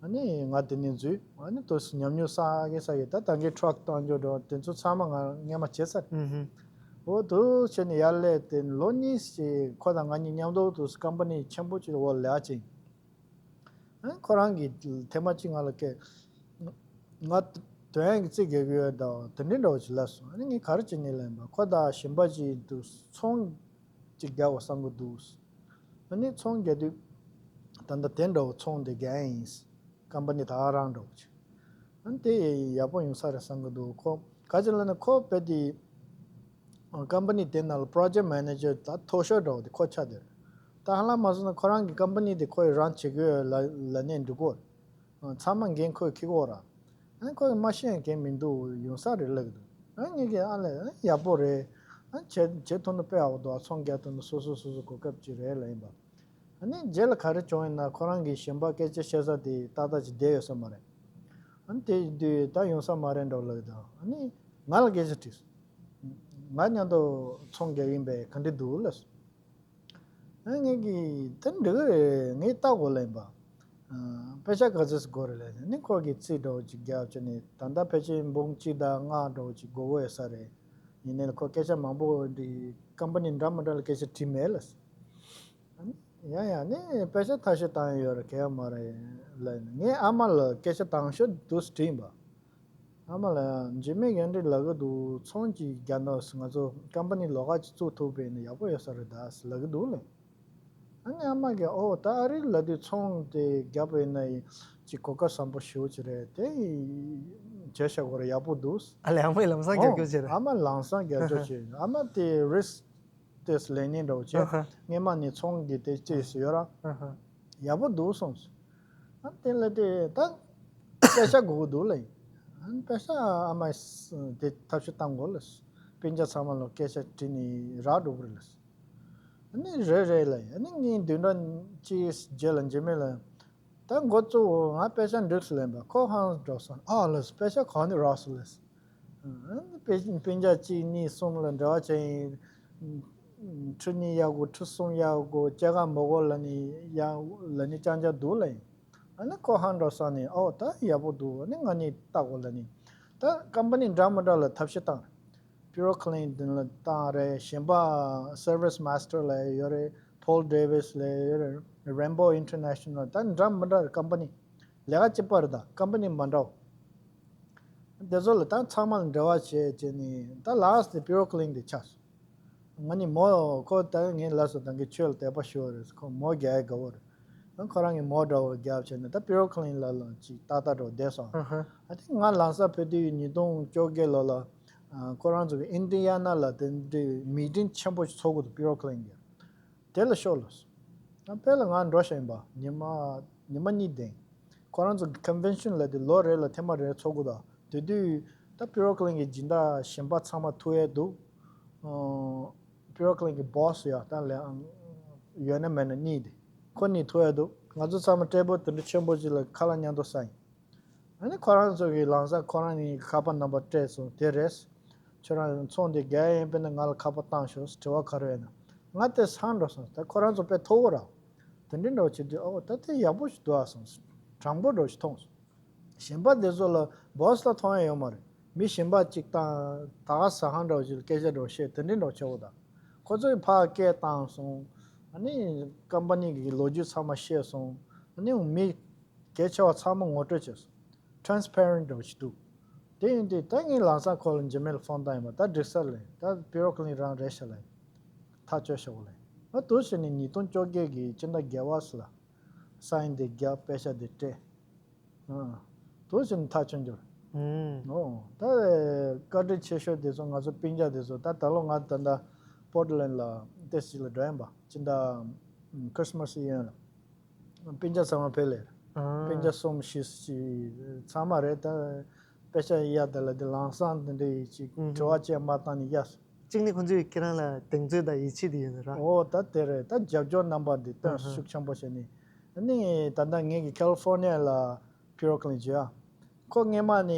ཨ་ནི་ང་དེ་ནས་འཛུལ། ཨ་ནི་འདུག་སེ་ཉམས་མྱོང་བསགས་གི་བསགས་གི། ད་ད་གིན་ཊ་རག་གཏོང་རྒྱུ་འདྲ་དེ་ཚོ་ཚང་མ་ང་སྔོན་མ་བྱས་ཚར། ཨུ་ཧུ། འོ་འདུག་བྱས་ནས་ཡར་སླེབས་ཏེ་ལོ་གཉིས་ཤིག་ཁོ་དང་ང་གཉིས་མཉམ་དུ་འདུག་སེ་ཀམ་པ་ནི་ཆེན་པོ་ཅིག་འོག་ལས་ཀ་བྱས། ཨ་ཁོ་རང་གིས་ཐེངས་མ་གཅིག་ང་ལ་སྐད། ང་དོན་ཡོད་ཀྱི་རྩིས་རྒྱག་གི་ཡོད་དོ། དེ་འདྲ་འདྲ་བོ་ཅིག་ལབ་སོང་། ཨ་ནི་ངས་ག་རེ་བྱེད་ནི་ལབ་ཡིན་པ། ཁོ་དང་གཞན་པ་ཅིག་འདུག་ཚོང་ཅིག་རྒྱག་དགོས་བསམ་གྱི་འདུག་ཨ་ནི་ཚོང་རྒྱག་དུས་ད་ལྟ་དེ་འདྲ་བོ་ཚོང་དེ་རྒྱག་ཡིན། ཀམ་པ་ནི་ད་ག་རང་འདྲ་བོ་ཅིག་ཨ་ནི་དེ་ཡག་པོ་ཡོང་ས་རེད་བསམ་གྱི་འདུག་ཁོ་ག་ཅི་ལབ་ན་ཁོ་དཔེ་དེ། ཀམ་པ་ནི་དེ་ནང་ལ་པྲོ་ཇེཀ་མེ་ནེ་ཇར་ད་མཐོ་ཤོས་འདྲ་བོ་དེ་ཁོ་ཆགས་བསྡད་རེད། ད་ཧ་ལམ་མ་སོང་ན་ཁོ་རང་གི་ཀམ་པ་ནི་དེ་ཁོ་ཡིས་རང་བྱེད་ཀྱི་ཡོད་ལབ་ལབ་ནས་འགྲིག་གོ། ཚང་མ་འགན་ཁོས་འཁྱེར་གོ་ར། ཨ་ནི་ཁོ་ཡིས་མ་ཤེས་མཁན་མི་འདུག་ཡོང་ས་རེད་ལབ་ཀྱི་འདུག་ཨ་ངས་ཀྱིས་ཨ་ལས་ཡག་པོ་རེད། ཨ་བྱེད་བྱེད་ཐུབ་ན་དཔེ་ཡག་པོ་འདུག་ཚོང་རྒྱག་ཐུབ་ན་སོ་སོ་སོ་སོ་གོ་སྐབས་ཅིག་རེད་ལབ་ཡིན་པ། ཨ་ནི་རྗེས་ལ་ག་རེ་བྱུང་ཡིན་ན་ཁོ་རང་གིས་གཞན་པ་སྐད་ཆ་བཤད་ས་དེ་ཏག་ཏག་ཅིག་བསྡད་ཡོད་ས་མ་རེད། ཨ་ནི་དེ་དུས་ད་ཡོང་ས་མ་རེད་འགྲོ་ལབ་དང་། ཨ་ནི་ང་ལ་སྐད་ཆ་དྲིས་སོང་། ང་མཉམ་དུ་ཚོང་རྒྱག་ཡིན་པས་ག་འདྲ་འདུག་ལབ་སོང་། ཨ་ངས་ཀྱིས་དེ་འགྲིག་གི་རེད། ངས་ལྟ་དགོས་ལབ་ཡིན་པ། ཨ་དཔེ་ཆ་ག་ཚོད་དགོས་རེད་ལབ་ནས་ནི་ཁོ་གིས་རྩིས་འདྲ་བོ་ཅིག་རྒྱབ་བྱས་ནས་ད་ལྟ་ཕལ་ཆེར་འབུམ་གཅིག་དང་ལྔ་འདྲ་བོ་ཅིག་དགོས་ཀྱི་ཡོད་ས་རེད། ཡིན་ནའི་ཁོ་སྐད་ཆ་མང་པོ་འདི་ཀམ་པ་ནི་འདྲ་མི་འདྲ་ལ་སྐད་ཆ་དྲིས་མེད་ལབ་སོང་། ཨ་ནི་ ཡང་ཡང་ནི་པེ་ཤ་ཐབས་ཤེས་བཏང་ཡོད་རེད། གལ་མ་རེད་ལབ་ནས། ངས་ཨ་མ་ལ་སྐད་ཆ་དང་ཤོད་དུས་དྲིས་པ། ཨ་མ་ལ་ཡང་འཇིགས་མེད་ག་འདྲ་ལབ་གི་འདུག་ཚོང་ཅིག་རྒྱག་ན་ང་ཚོ་ཀམ་པ་ནི་ལོགས་ཀ་ཅིག་བཙུགས་ཐུབ་པ་ཡིན་ན་ཡག་པོ་ཡོད་ས་རེད་ད་ལབ་གི་འདུག་ལབ། ཨ་ནི་ཨ་མ་གིས་ཨོ་ད་ཨ་རི་ལབ་དུས་ཚོང་དེ་རྒྱབ་པ་ཡིན་ན་ཅིག་གོ་སྐབས་བཟང་པོ་ཞེ་པོ་ཅིག་རེད། དེ་བྱས་བཞག་གོ་རེད། ཡག་པོ་འདུག་ཨ་ལས། ཨ་མས་ལམ་སང་རྒྱབ་སྐྱོར་བྱས་རེད། ཨ་མ་ལམ་སང་རྒྱབ་སྐྱོར་བྱས། ཨ་མ་དེ་རིསི་ཏེས་ལས་ནི་འདྲ་བོ་བྱས། ཨ་ཧ། སྔས་མ་ནས་ཚོང་གི་དེ་ཅེས་སུ་ཡོད་ར། ཨ་ཧ། ཡག་པོ་འདུག་གསུངས། ཨ་དེ་ལ་དེ་ད་པེ་ཤ་དགོས་ཀྱི་འདུག་ལབ་ཡིན། ཨ་པེ་ཤ་ཨ་མས་དེ་ཐབས་ཤེས་བཏང་དགོས་ལབ། སྤུན་ཀྱག་ཚང་མ་ལ་སྐད་ཆ་དྲིས་ནས་རག་འགྲོ་གི་རེད་ལབ། ཨ་ནི་རེད་རེད་ལབ་ཡིན། ཨ་ནི་ངས་བདུན་ཕྲག་གཅིག་རྗེས་ལ་འཇིགས་མེད་ལ། ད་འགོ་བཙུགས། ང་པེ་ཤ་འགྲིག་སོང་ལབ་པ། ཁོ་ཧང་འགྲོ་སོང་། ཨ་ལགས་སོ། པེ་ཤ་གང་ནས་རག་སོང་ལགས་སོ། ཨ་ནི་པེ་སྤུན་ཀྱག་གཅིག་གཉིས་གསུམ་ལ་འབྲེལ་བ་བྱས་ཡིན། ཁྲི་གཉིས་གཡར་དགོས། ཁྲི་གསུམ་གཡར་དགོས། སྐྱེལ་ཀ་མི་དགོས་ལབ་ནས་ཡང་ལབ་ནས་རྐྱང་རྐྱང་འདུག་ལབ་ཡིན། ཨ་ནི་ཁོ་ཧང་འགྲོ་སོང་ནས། ཨོ་ད་ཡག་པོ་འདུག་ཨ་ནི་ང་གཉིས་ལྟ་དགོས་ལབ་ནས། ད་ཀམ་པ་ནི་འདྲ་མི་འདྲ་ལ་ཐབས་ཤེས་བཏང་། པི་ཡུར་ཀི་ལིན་དེ་ལ་བཏང་རེད། གཞན་པ་Service Master ལབ་ཡོད་རེད། Paul Davis ལབ་ཡོད་རེད། Rainbow International ད་འདྲ་མི་འདྲ་རེད། ཀམ་པ་ནི་ལས་ཀ་གཅིག་པ་རེད། ད་ཀམ་པ་ནི་མི་འདྲ་བོ། དེ་ཚོ་ལ་ད་ཚང་མ་ལ་འབྲེལ་བ་བྱས་བྱས་ནས་ད་ལཱསི་དེ་པི་ཡུར་ཀི་ལིན་དེ་ཆགས་སོང་། ང་ནི་མོ་ཁོ་ད་ངའི་ལགས་སོ་ད་གིན་ཁྱོད་ལ་དད་པ་ཞུ་བ་རེད། ཁོ་མོ་རྒྱག་ཡ་དགའ་བོ་རེད། ཁོ་རང་གི་མོ་འདྲ་བོ་རྒྱབ་བྱས་ནས་ད་པི་ཡུར་ཀི་ལིན་ལ་ལ་ཅིག་ཏག་ཏག་འགྲོ་བསྡད་སོང་། ཨ་ཧ། ཨ་དེ་ང་ལམ་སང་ཕེབས་དུས་ཉིས་སྟོང་བཅོ་བརྒྱད་ལོ་ལ་ཨ་ཁོ་རང་ཚོ་གི་ཨིན་ཌི་ཡ་ན་ལ་དེ་འདྲའི་མི་ཊིང་ཆེན་པོ་ཞིག་ཚོགས་དགོས་འདུག་པི་ཡུར་ཀི་ལིན་གྱི། དེ་ལ་ཤོག་ལབ་སོང་། ཨ་དཔེ་ལ་ང་འགྲོ་བཞིན་པ་ཉི་མ་ཉི་མ་གཉིས་ལྡན། ཁོ་རང་ཚོ་གི་ཀོན་ཝེན་ཤན་ལབ་དེ་ལོ་རེ་ལ་ཐེངས་མ་རེ་ཚོགས་དགོས་དང་། དེ་དུས་ད་པི་ཡུར་ཀི་ལིན་གྱི་སྦྱིན་བདག་གཞན་པ་ཚང་མ་ཐུག་ཡས་འདུག་ཨ་པི་ཡུར་ཀི་ལིན་གྱི་བོ་སི་ཡ་ད་ལས་ཡོད་ན་མེད་ན་གཉིས་དེ། ཁོ་གཉིས་ཐུག་ཡས་འདུག་ང་ཚོ་ཚང་མ་ཊེ་བལ་དེ་འདྲ་ཆེན་པོ་ཅིག་ལ་ཁ་ལག་མཉམ་དུ་ཟ་ཡིན། ཨ་ནི་ཁོ་རང་ཚོ་གི་ལམ་སང་ཁོ་རང་གཉིས་ཀྱི་ཁ་པར་ནམ་བར་སྤྲད་སོང་། དེ་རེད། ཁྱོད་རང་ཚོང་དེ་རྒྱག་ཡིན་པས་ན་ང་ལ་ཁ་པར་བཏང་ཤོག་དྲི་བ་ག་རེ་ཡོད་ན། ང་དེ་སང་འགྲོ་སོང་། ད་ཁོ་རང་ཚོ་དཔེ་མཐོ་བོ་ར། དེ་འདྲའི་འདྲ་བོ་བྱེད་དུས་ཨོ་ད་དེ་ཡག་པོ་ཞིག་འདུག་ཨ་སོང་། དྲང་པོ་འདྲ་བོ་ཞིག་མཐོང་སོང་། གཞན་པ་དེ་ཚོ་ལ་བོ་སི་ལ་མཐོང་ཡ་ཡོད་མ་རེད། མི་གཞན་པ་གཅིག་དང་ད་ག་ཟ་ཁང་འདྲ་བོ་ཞིག་ལ་སྐད་ཆ་འདྲ་བོ་བཤད་དེ་འདྲའི་འདྲ་བོ་བྱེད་དགོས་ད། ཁོ་ཚོས་ཕར་སྐད་བཏང་སོང་། ཨ་ནི་ཀམ་པ་ནི་གི་ལོ་རྒྱུས་ཚང་མ་བཤད་སོང་། ཨ་ནི་མི་གལ་ཆེ་བ་ཚང་མ་ངོ་སྤྲོད་བྱས་སོང་། ཊ་རན་སི་པེ་རེན་ཊི་འདྲ་བོ་ཞིག་འདུག་དེ་ཡིན་དུས་ད་ངས་ལམ་སང་ཁོ་ལ་འཇིགས་མེད་ལ་ཕོན་བཏང་ཡིན་པ། ད་འགྲིག་ས་ལས་ད་པི་ཡུར་ཀི་ལིན་རང་རེད་ཤག་ལ་ཐག་གཅོད་བྱེད་དགོས་ལས། ཨ་འདུག་བྱས་ནས་ཉིས་སྟོང་བཅོ་བརྒྱད་ཀྱི་སྤྱི་ཟླ་བརྒྱད་པ་ཙམ་ལ་སའིན་དེ་རྒྱབ་པེ་ཤ་དེ་སྤྲད། ཨ་འདུག་བྱས་ནས་ཐག་ཆོད་འགྱུར། ཨུམ། ཨོ་ད་བཀའ་དྲིན་ཆེ་ཤོས་དེ་ཚོ་ང་ཚོ་སྤུན་ཀྱག་དེ་ཚོ། ད་ད་ལོ་ང་ད་ལྟ་པོར་ཊི་ལེན་ཌི་ལ་ཏོག་ཙམ་ལ་འགྲོ་ཡིན་པ། སྤྱི་ཟླ་ཁྲི་སི་མ་སི་ཡོན་ལ། སྤུན་ཀྱག་ཚང་མ་ཕེབས་ལས། ཨ། སྤུན་ཀྱག་གསུམ་བཞི་ཅིག་ཚང་མ་རེད། ད་པེ་ཤ་གཡར་དེ་ལ་དེ་ལམ་སང་དེ་འདྲ་ཡིན་ཅིག་ཨུ་ཧུ། དྲི་བ་བཅས་མ་བཏང་ནས་གཡར་སོང་། གཅིག་ནི་ཁོང་ཚོས་ཁྱེད་རང་ལ་གདེང་ཚོད་དང་ཡིད་ཆེས་དེ་ཡོད་ནི་ར། ཨོ་ད་དེ་རེད། ད་རྒྱབ་སྐྱོར་རྣམ་པ་འདི་སྟོན། ཨུ་ཧུ། ཤུགས་ཆེན་པོ་བྱས་ནས། ཨ་ནི་ད་ལྟ་ངེད་ཀྱི་ཁ་ལི་ཧྥོར་ནི་ཡ་ལ་པི་ཡུར་ཀི་ལིན་བྱོས་ཨ། ཁོ་སྔས་མ་ནས་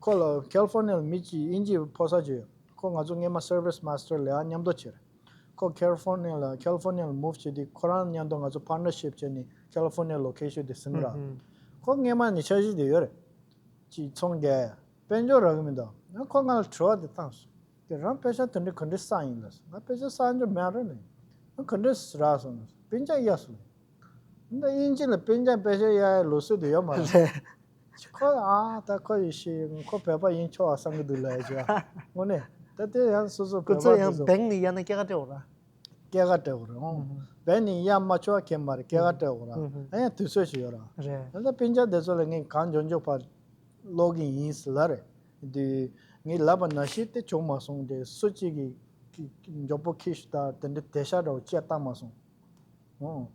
ཁོ་ལ་ཁ་ལི་ཧྥོར་ནི་ཡ་ལ་མི་གཅིག་དབྱིན་ཇི་ཕོ་གསར་ཅིག་ཡོད། ཁོ་ང་ཚོ་སྔས་མ་སར་ཝིས་མ་སི་ཊར་ལས་ཀ་མཉམ་དུ་བྱས་རེད། ཁོ་ཁ་ལི་ཧྥོར་ནི་ཡ་ལ་ཁ་ལི་ཧྥོར་ནི་ཡ་ལ་མུབ་བྱས་དུས་ཁོ་རང་མཉམ་དུ་ང་ཚོ་པར་ཊི་ནར་ཤིབ་བྱས་ནས་ཁ་ལི་ཧྥོར་ནི་ཡ་ལོ་ཁེ་ཤན་དེ་ཟིན་ར། ཨུ་ཧུ། ཁོ་སྔས་མ་ནས་འཆར་གཞི་དེ་ཡོད་རེད། ཅིག་ཚོང་རྒྱག་ཡ། དཔལ་འབྱོར་རག་གི་མི་འདུག་ཁོ་ང་ལ་དྲི་བ་དེ་བཏང་སོང་། དེ་རང་པེ་ཤ་དེ་འདྲ་ག་འདྲ་བསགས་ཡིན་ལབ་སོང་། ང་པེ་ཤ་བསགས་རྒྱུ་མེད་རེད་ལབ་ཡིན། ང་ག་འདྲ་རག་སོང་ལབ་སོང་། སྤུན་ཀྱག་གཡར་སོང་ལབ་ཡིན། འདི་དབྱིན་ཇི་ལ་སྤུན་ཀྱག་པེ་ཤ་གཡར་ཡའི་ལུགས་སྲོལ་དེ་ཡོད་མ་རེད། རེད། ཁོ་ཨ་ད་ཁོ་ཡེ་ཤེས་ཁོ་བོད་པ་ཡིན་ཆོག་ཨ་བསམ་གི་འདུག་ལབ་ཡ་ཅིག་ཨ། དངོས་གནས་ད་དེ་ཡང་སོ་སོ་ཁོ་བོད་ཚོ་པ་ཡང་དེ་ཚོ་བེང་ནས་གཡར་ན་སྐྱེད་ཀ་སྤྲད་འོ་ར། སྐྱེད་ཀ་སྤྲད་འོ་ར་ཨོ། ཨུ་ཧུ། བེང་ནས་གཡར་མ་ཆོག་ག་མ་རེད། སྐྱེད་ཀ་སྤྲད་འོ་ར། ཨུ་ཧུ། ཨ་ཡང་དུས་ཚོད་ཞིག་ཡོད་ར། རེད། ད་ལྟ་སྤུན་ཀྱག་དེ་ཚོ་ལ་ངས་གང་མགྱོགས་མགྱོགས་ཕར་ཀློག་གི་ཡིན་ཟེར་ལབ་རེད། དེ་ངས་ལབ་པ་ནང་བཞིན་དེ་བྱུང་མ་སོང་། དེ་སུ་གཅིག་གིས་གི་མགྱོགས་པོ་ཁྱི་ཤི་ད་དེ་འདྲ་དེ་ཤ་འདྲ་བོ་ཅིག་བཏང་མ་སོང་། ཨོ།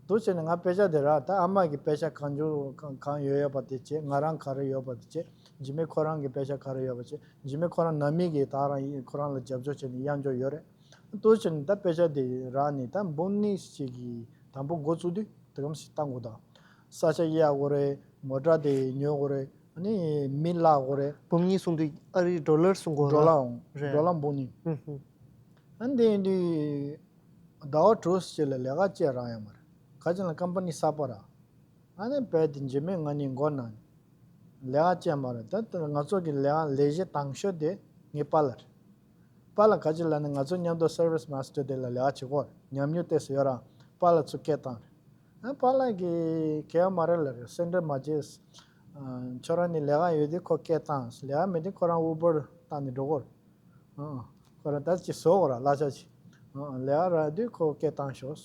འདུག་བྱས་ནས་ང་པེ་ཤ་དེ་རག་ད་ཨ་མ་གི་པེ་ཤ་གང་བྱུང་གང་གང་ཡོད་ཡོད་པ་དེ་བྱས། ང་རང་ག་རེ་ཡོད་པ་དེ་བྱས། འཇིགས་མེད་ཁོ་རང་གི་པེ་ཤ་ག་རེ་ཡོད་པ་བྱས། འཇིགས་མེད་ཁོ་རང་ནང་མི་གིས་ད་རང་ཡིན་ཁོ་རང་ལ་རྒྱབ་སྐྱོར་བྱས་ནས་གཡར་འཇོག་ཡོད་རེད། འདུག་བྱས་ནས་ད་པེ་ཤ་དེ་རག་ནས་ད་འབུམ་གཉིས་ཅིག་གི་དང་པོ་འགོ་བཙུགས་དུས་དེ་གམ་ཞིག་བཏང་དགོས་ད། ས་ཆ་གཡར་དགོས་རེད། མོ་ཊ་དེ་ཉོ་དགོས་རེད། ཨ་ནི་མི་གླ་དགོས་རེད། འབུམ་གཉིས་གསུང་དུས་ཨ་རིའི་ཌོ་ལར་གསུང་གོ་ར། ཌོ་ལར་འོང་། རེད། ཌོ་ལར་འབུམ་གཉིས། ཨུ་ཧུ། ཨ་འདི་ཡིན་དུས་ཟླ་བ་དྲུག་ཅིག་ལ་ལས་ཀ་བྱེད་རག་ཡོད་མ་རེད། ག་ཅི་ལ་ཀམ་པ་ནི་གསར་པ་ར། ཨ་ནི་བས་དེ་འཇིགས་མེད་ང་གཉིས་མགོ་ན་ལས་ཀ་བྱེད་མ་རེད། ད་ལྟ་ང་ཚོ་གི་ལས་ཀ་ལས་གཞི་དང་ཤོས་དེ་ངའི་པཱ་ལགས་རེད། པཱ་ལགས་ག་ཅི་ལ་ནི་ང་ཚོ་མཉམ་དུ་སར་ཝིས་མ་སི་ཊར་དེ་ལ་ལས་ཀ་བྱེད་གོ་རེད། ཉམས་མྱོང་ཏོག་ཙམ་ཡོད་ར། པཱ་ལགས་ཚུར་སྐད་བཏང་རེད། ཨ་པཱ་ལགས་ཀྱིས་གལ་མ་རེད་ལབ་རེད། སེམས་ཁྲལ་མ་བྱེད། ཨ་ཁྱོད་རང་ནི་ལས་ཀ་ཡོད་དུས་ཁོ་སྐད་བཏང་། ལས་ཀ་མེད་དུས་ཁོ་རང་ཨུ་བར་བཏང་ནས་འགྲོ་གོ། ཨ་ཁོ་རང་ད་ཅིག་བཟོ་གོ་ར་གླ་ཆ་ཅིག་ཨ་ལས་ཀ་རག་དུས་ཁོ་སྐད་བཏང་ཤོག་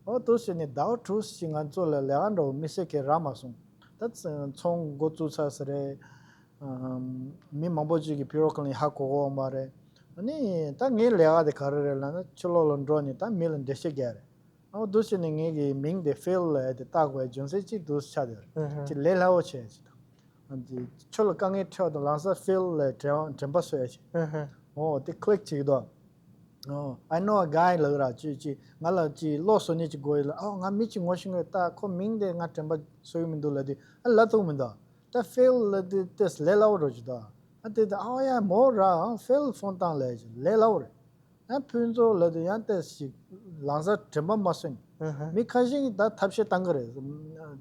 ཨོ་དུ་ཟེར་ནས་ཟླ་བ་དྲུག་ཅིག་ང་ཚོ་ལ་ལས་ཀ་འགྲོ་མི་སེར་གས་རག་མ་སོང་། ད་ཚོང་འགོ་བཙུགས་ཚར་ས་རེད། ཨམ། མི་མང་པོ་ཅིག་གིས་པི་རོ་ཀི་ལིན་ཧ་གོ་གོ་མ་རེད། ཨ་ནི་ད་ངའི་ལས་ཀ་དེ་ག་རེ་རེད་ལབ་ན། ཕྱི་ལོགས་ལ་འགྲོ་ནས་ད་མི་ལ་འགྲེལ་བཤད་རྒྱག་རེད། ཨོ་འདུག་བྱས་ནས་ངེད་ཀྱི་མིང་དེ་ཕིལ་ལབ་ཡ་དེ་བཏགས་དགོས་རྒྱུ་མཚན་གཅིག་འདུག་ཆགས་བསྡད་རེད། ཨ་ཧ། ཅིག་ལས་སླ་བོ་བྱས་ཅིག་དང་། ཨ་ནི་ཁྱོད་ལ་དཀའ་ངལ་འཕྲད་པ་དང་ལམ་སང་ཕིལ་ལ་དྲན་དྲན་པ་གསོ་ཡ་ཅིག་ཨ་ཧ། ཨོ་དེ་ཀི་ལིག་བྱེད་ཀྱི་འདུག་ཨོ། I know a guy ལབ་ར་ཅིག་ཅིག་ང་ལ་ཅིག་བློ་བཟོ་མཁན་ཅིག་དགོས་ཡོད་ལབ། ཨོ་ང་མི་ཅིག་ངོ་ཤེས་ཀྱི་ཡོད། ད་ཁོ་མིང་དེ་ང་དྲན་པ་གསོ་གི་མི་འདུག་ལབ་དུས། ཨ་ལབ་ཐུབ་མི་འདུག་ད་ཕིལ་ལབ་དུས་ཏོག་ཙམ་ལས་སླ་བོ་འདྲ་ཅིག་འདུག་ཨ་དེ་ད་ཨོ་ཡ་མོ་ར་ཨ་ཕིལ་ཕོན་བཏང་ལབ་ཅིག་ལས་སླ་བོ་རེད། ཡང་ཕུན་ཚོགས་ལབ་དུས་ཡང་ཏོག་ཙམ་ཞིག་ལམ་སང་དྲན་པ་མ་གསོས་ནས། ཨ་ཧ། མི་ཁ་ཤས་ཀྱིས་ད་ཐབས་ཤེས་བཏང་གི་རེད།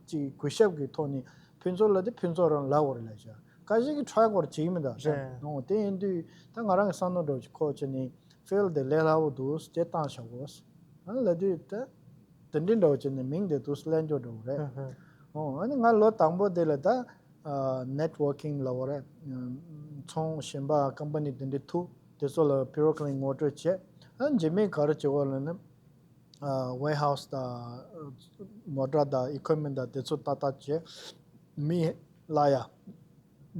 ཅིག་གུས་ཞབས་ཀྱི་ཐོག་ནས་ཕུན་ཚོགས་ལབ་དུས་ཕུན་ཚོགས་རང་ལབ་དགོས་རེད་ལབ་ཤག་ཁ་ཤས་ཀྱིས་ཁྲའི་སྐོར་བྱེད་ཀྱི་མི་འདུག་རེད། ཨོ་དེ་ཡིན་དུས་ད་ང་རང་གི་བསམ་བློ་འདྲ་བོ་ཞིག་ཁོ་བྱས་ནས་ཕིལ་དེ་ལས་སླ་བོ་འདུག་དེ་བཏང་བཞག་གོ་ཨ་ལབ་དུས་ད་དེ་འདྲའི་འདྲ་བོ་བྱས་ནས་མིང་དེ་འདུག་གླེང་རྒྱུ་འདྲ་བོ་རེད། ཨ་ཧ། ཨོ་ཨ་ནི་ང་ལོ་དང་པོ་དེ་ལ་ད་ནེཊ་ཝར་ཀིང་ལབ་དགོས་རེད། ཚོང་གཞན་པ་ཀམ་པ་ནི་དེ་འདྲའི་ཐུག་དེ་ཚོ་ལ་པི་རོ་ཀི་ལིན་ངོ་སྤྲོད་བྱས། ཨ་རྗེས་མའི་ག་རེ་བྱེད་དགོས་ལབ་ན། ཝེར་ཧའུ་སི་དང་མོ་ཊ་དང་ཨི་ཀུ་ཝིབ་མེན་ཊི་དང་དེ་ཚོ་ཏག་ཏག་བྱས། མི་གླ་ཡ།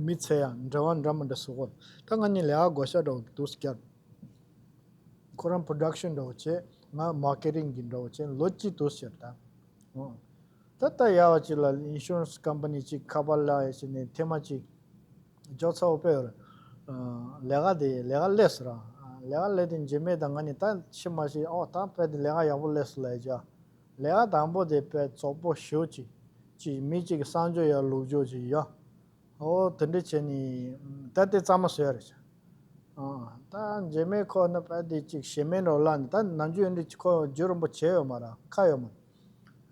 མི་འཚོལ་ཡ་འབྲེལ་བ་འདྲ་མི་འདྲ་བཟོ་དགོས། ད་ང་གཉིས་ལས་ཀ་བགོ་བཤའ་འདྲ་བོ་འདུག་བསྐྱར། ཁོ་རང་པོ་རོ་ཌག་ཤན་འདྲ་བོ་བྱས། ང་མར་ཀེ་ཊིང་གི་འདྲ་བོ་བྱས། ལོ་གཅིག་འདུག་བསྐྱར་ད། ཨོ། ད་ལྟ་ཡག་པ་ཅིག་ལ་ཨིན་ཤུ་རན་སི་ཀམ་པ་ནི་ཅིག་ཁ་པར་གླ་ཡ་བྱས་ནས་ཐེངས་མ་གཅིག་འཇོག་ཚར་བ་དཔེ་ཡོད་རེད། ལས་ཀ་དེ་ལས་ཀ་སླེབས་སོང་ར། ལས་ཀ་སླེབས་དུས་རྗེས་མའི་ད་ང་གཉིས་ད་ཕྱི་མ་ཞིག་ཨོ་ད་དཔེ་དེ་ལས་ཀ་ཡག་པོ་སླེབས་སོང་ལབ་ཡ་ཅིག་ལས་ཀ་དང་པོ་དེ་དཔེ་རྫོགས་པོ་ཞེ་པོ་ཅིག་ཅིག་མི་གཅིག་གི་གསང་སྤྱོད་ཡར་བླུགས་རྒྱུ་ཅིག་ཡོད། ཨོ་དེ་འདྲ་བྱས་ནས་ད་དེ་གཙང་མ་བཟོས་རེད། ཨ་ད་རྗེས་མའི་ཁོ་ན་པ་དེ་ཅིག་ཞེ་མེར་འགྲོ་ལ་ནི་ད་ནམ་རྒྱུན་འདྲ་ཅིག་ཁོ་རྒྱུན་རིང་པོ་བྱས་ཡོད་མ་རེད། ཁ་ཡོད་མ་རེད།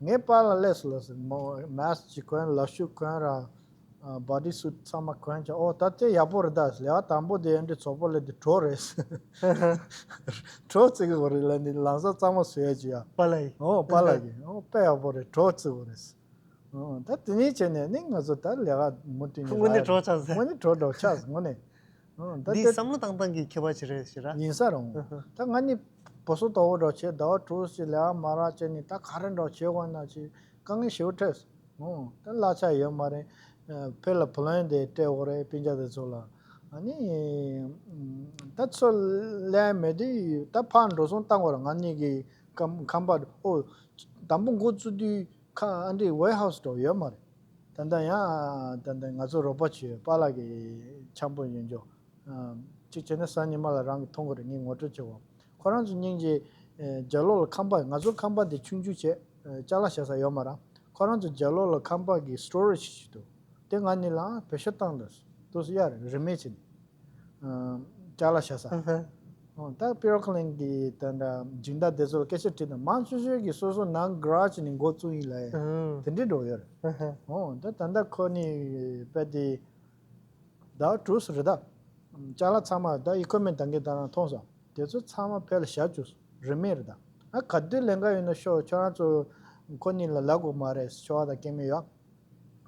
ངའི་པཱ་ལགས་སླེབས་སོང་ལབ་སོང་། མོ་མེ་སི་ཅིག་གོན། ལག་ཤུབས་གོན་ར། ཨ་བོ་ཌི་སུཊ་ཚང་མ་གོན་བྱས། ཨོ་ད་དེ་ཡག་པོ་རེད། ད་ལས་ཀ་དང་པོ་དེ་འདྲ་རྫོགས་པོ་ལས་དེ་གྲོགས་རེད། གྲོགས་བརྩི་གི་ཡོད་རེད་ལབ་ནི་ལམ་སང་གཙང་མ་བཟོས་ཡ་ཅིག་ཡ། པཱ་ལགས་ཡིན། ཨོ་པཱ་ལགས་ཡིན། ཨོ་དཔེ་ཡག་པོ་རེད། གྲོགས་བརྩི་གི་ཡོད་རེད། ཨོ་ད་དེ་ནས་བྱས་ནས་ནི་ང་ཚོ་ད་ལས་ཀ་མུ་མཐུད་ནས་དངོས་གནས་རག་གྲོགས་ཆགས་ཟེར། དངོས་གནས་གྲོགས་འདྲ་བོ་ཆགས་སོང་། དངོས་གནས། ཨོ་ད་འདི་དེ་བསམ་བློ་བཏང་སྟངས་ཀྱི་ཁྱད་པར་ཅིག་རེད་ཟེར་ར། ཡིན་ས་རེད། ཨོ་ད་ང་ནི་སྤོ་སོ་དོག་པོ་འདྲ་བོ་བྱས། ཟླ་བ་དྲུག་ཅིག་ལས་ཀ་མ་རག་བྱས་ནས་ད་ག་རེ་འདྲ་བོ་བྱེད་དགོས་ན་ཅིག་དཀའ་ངལ་ཞེ་པོ་འཕྲད་སོང་། ཨོ་ད་གླ་ཆ་ཡོད་མ་རེད། ཨ་བོད་ལ་བུ་ལོན་དེ་སྤྲད་དགོས་རེད། སྤུན་ཀྱག་དེ་ཚོ་ལ། ཨ་ནི་ད་ཚོ་ལས་མེད་དུས་ད་ཕར་འགྲོ་སོང་བཏང་དགོས་རེད། ང་གཉིས་ཀྱི་ཁམས་ཁམས་པ། ཨོ་དང་པོ་འགོ་བཙུགས་དུས་ཁ་ཨ་འདྲའི་ཝེར་ཧའུ་སི་འདྲ་བོ་ཡོད་མ་རེད། ད་ལྟ་ཡང་ད་ལྟ་ང་ཚོ་རོགས་པ་བྱེད་པཱ་ལགས་ཀྱི་འཆམ་པོ་ཡོད་འཇོག་ཨ་གཅིག་བྱས་ན་སང་ཉིན་མ་ལ་རང་གིས་མཐོང་གི་རེད། ངས་ངོ་སྤྲོད་བྱེད་དགོས། ཁོ་རང་ཚོ་སྙིང་རྗེ། ཨ་རྒྱབ་ལོགས་ལ་ཁང་པ། ང་ཚོ་ཁང་པ་དེ་ཆུང་ཆུང་བྱས། ཨ་ཅ་ལག་བཞག་ས་ཡོད་མ་རེད། ཁོ་རང་ཚོ་རྒྱབ་ལོགས་ལ་ཁང་པ་གི་སི་ཊོ་རེཇ་ཞིག་འདུག་དེ་ང་གཉིས་ལ་བེད་སྤྱོད་བཏང་འདུག་དུས་སུ་ཡར་རིན་མེད་བྱས་ནས། ཨ་ཅ་ལག་བཞག་ས། ཨ་ཧ། ཨོ་ད་པི་རོ་ཀི་ལིན་གྱི་ད་འདྲ་སྦྱིན་བདག་དེ་ཚོ་ལ་སྐད་ཆ་དྲིས་དང་། མང་ཆེ་ཤོས་ཀྱིས་སོ་སོ་ནང་ག་རེཇ་ནས་འགོ་བཙུགས་ཡིན་ལབ་ཡ། ཨ་དེ་འདྲའི་འགྲོ་ཡོད་རེད། ཨ་ཧ། ཨོ་ད་ད་ལྟ་ཁོ་གཉིས་དཔེ་དེ་ཟླ་བ་དྲུག་ཙམ་རེད་ད། ཅ་ལག་ཚང་མ་ད་ཨི་ཀུ་ཝིབ་མེན་ཊི་ད་གིན་ད་རང་མཐོང་སོང་། དེ་ཚོ་ཚང་མ་ཕར་ལ་བཞག་བཅུག་རིན་མེད་རེད་ད། ཨ་ག་དུས་ལེན་ག་ཡོང་ན་ཤོག་ཁྱོད་རང་ཚོ་ཁོ་གཉིས་ལ་ལབ་དགོས་མ་རེད། ཤོག་ཨ་ད་སྐྱེ་དམན་ཡོད།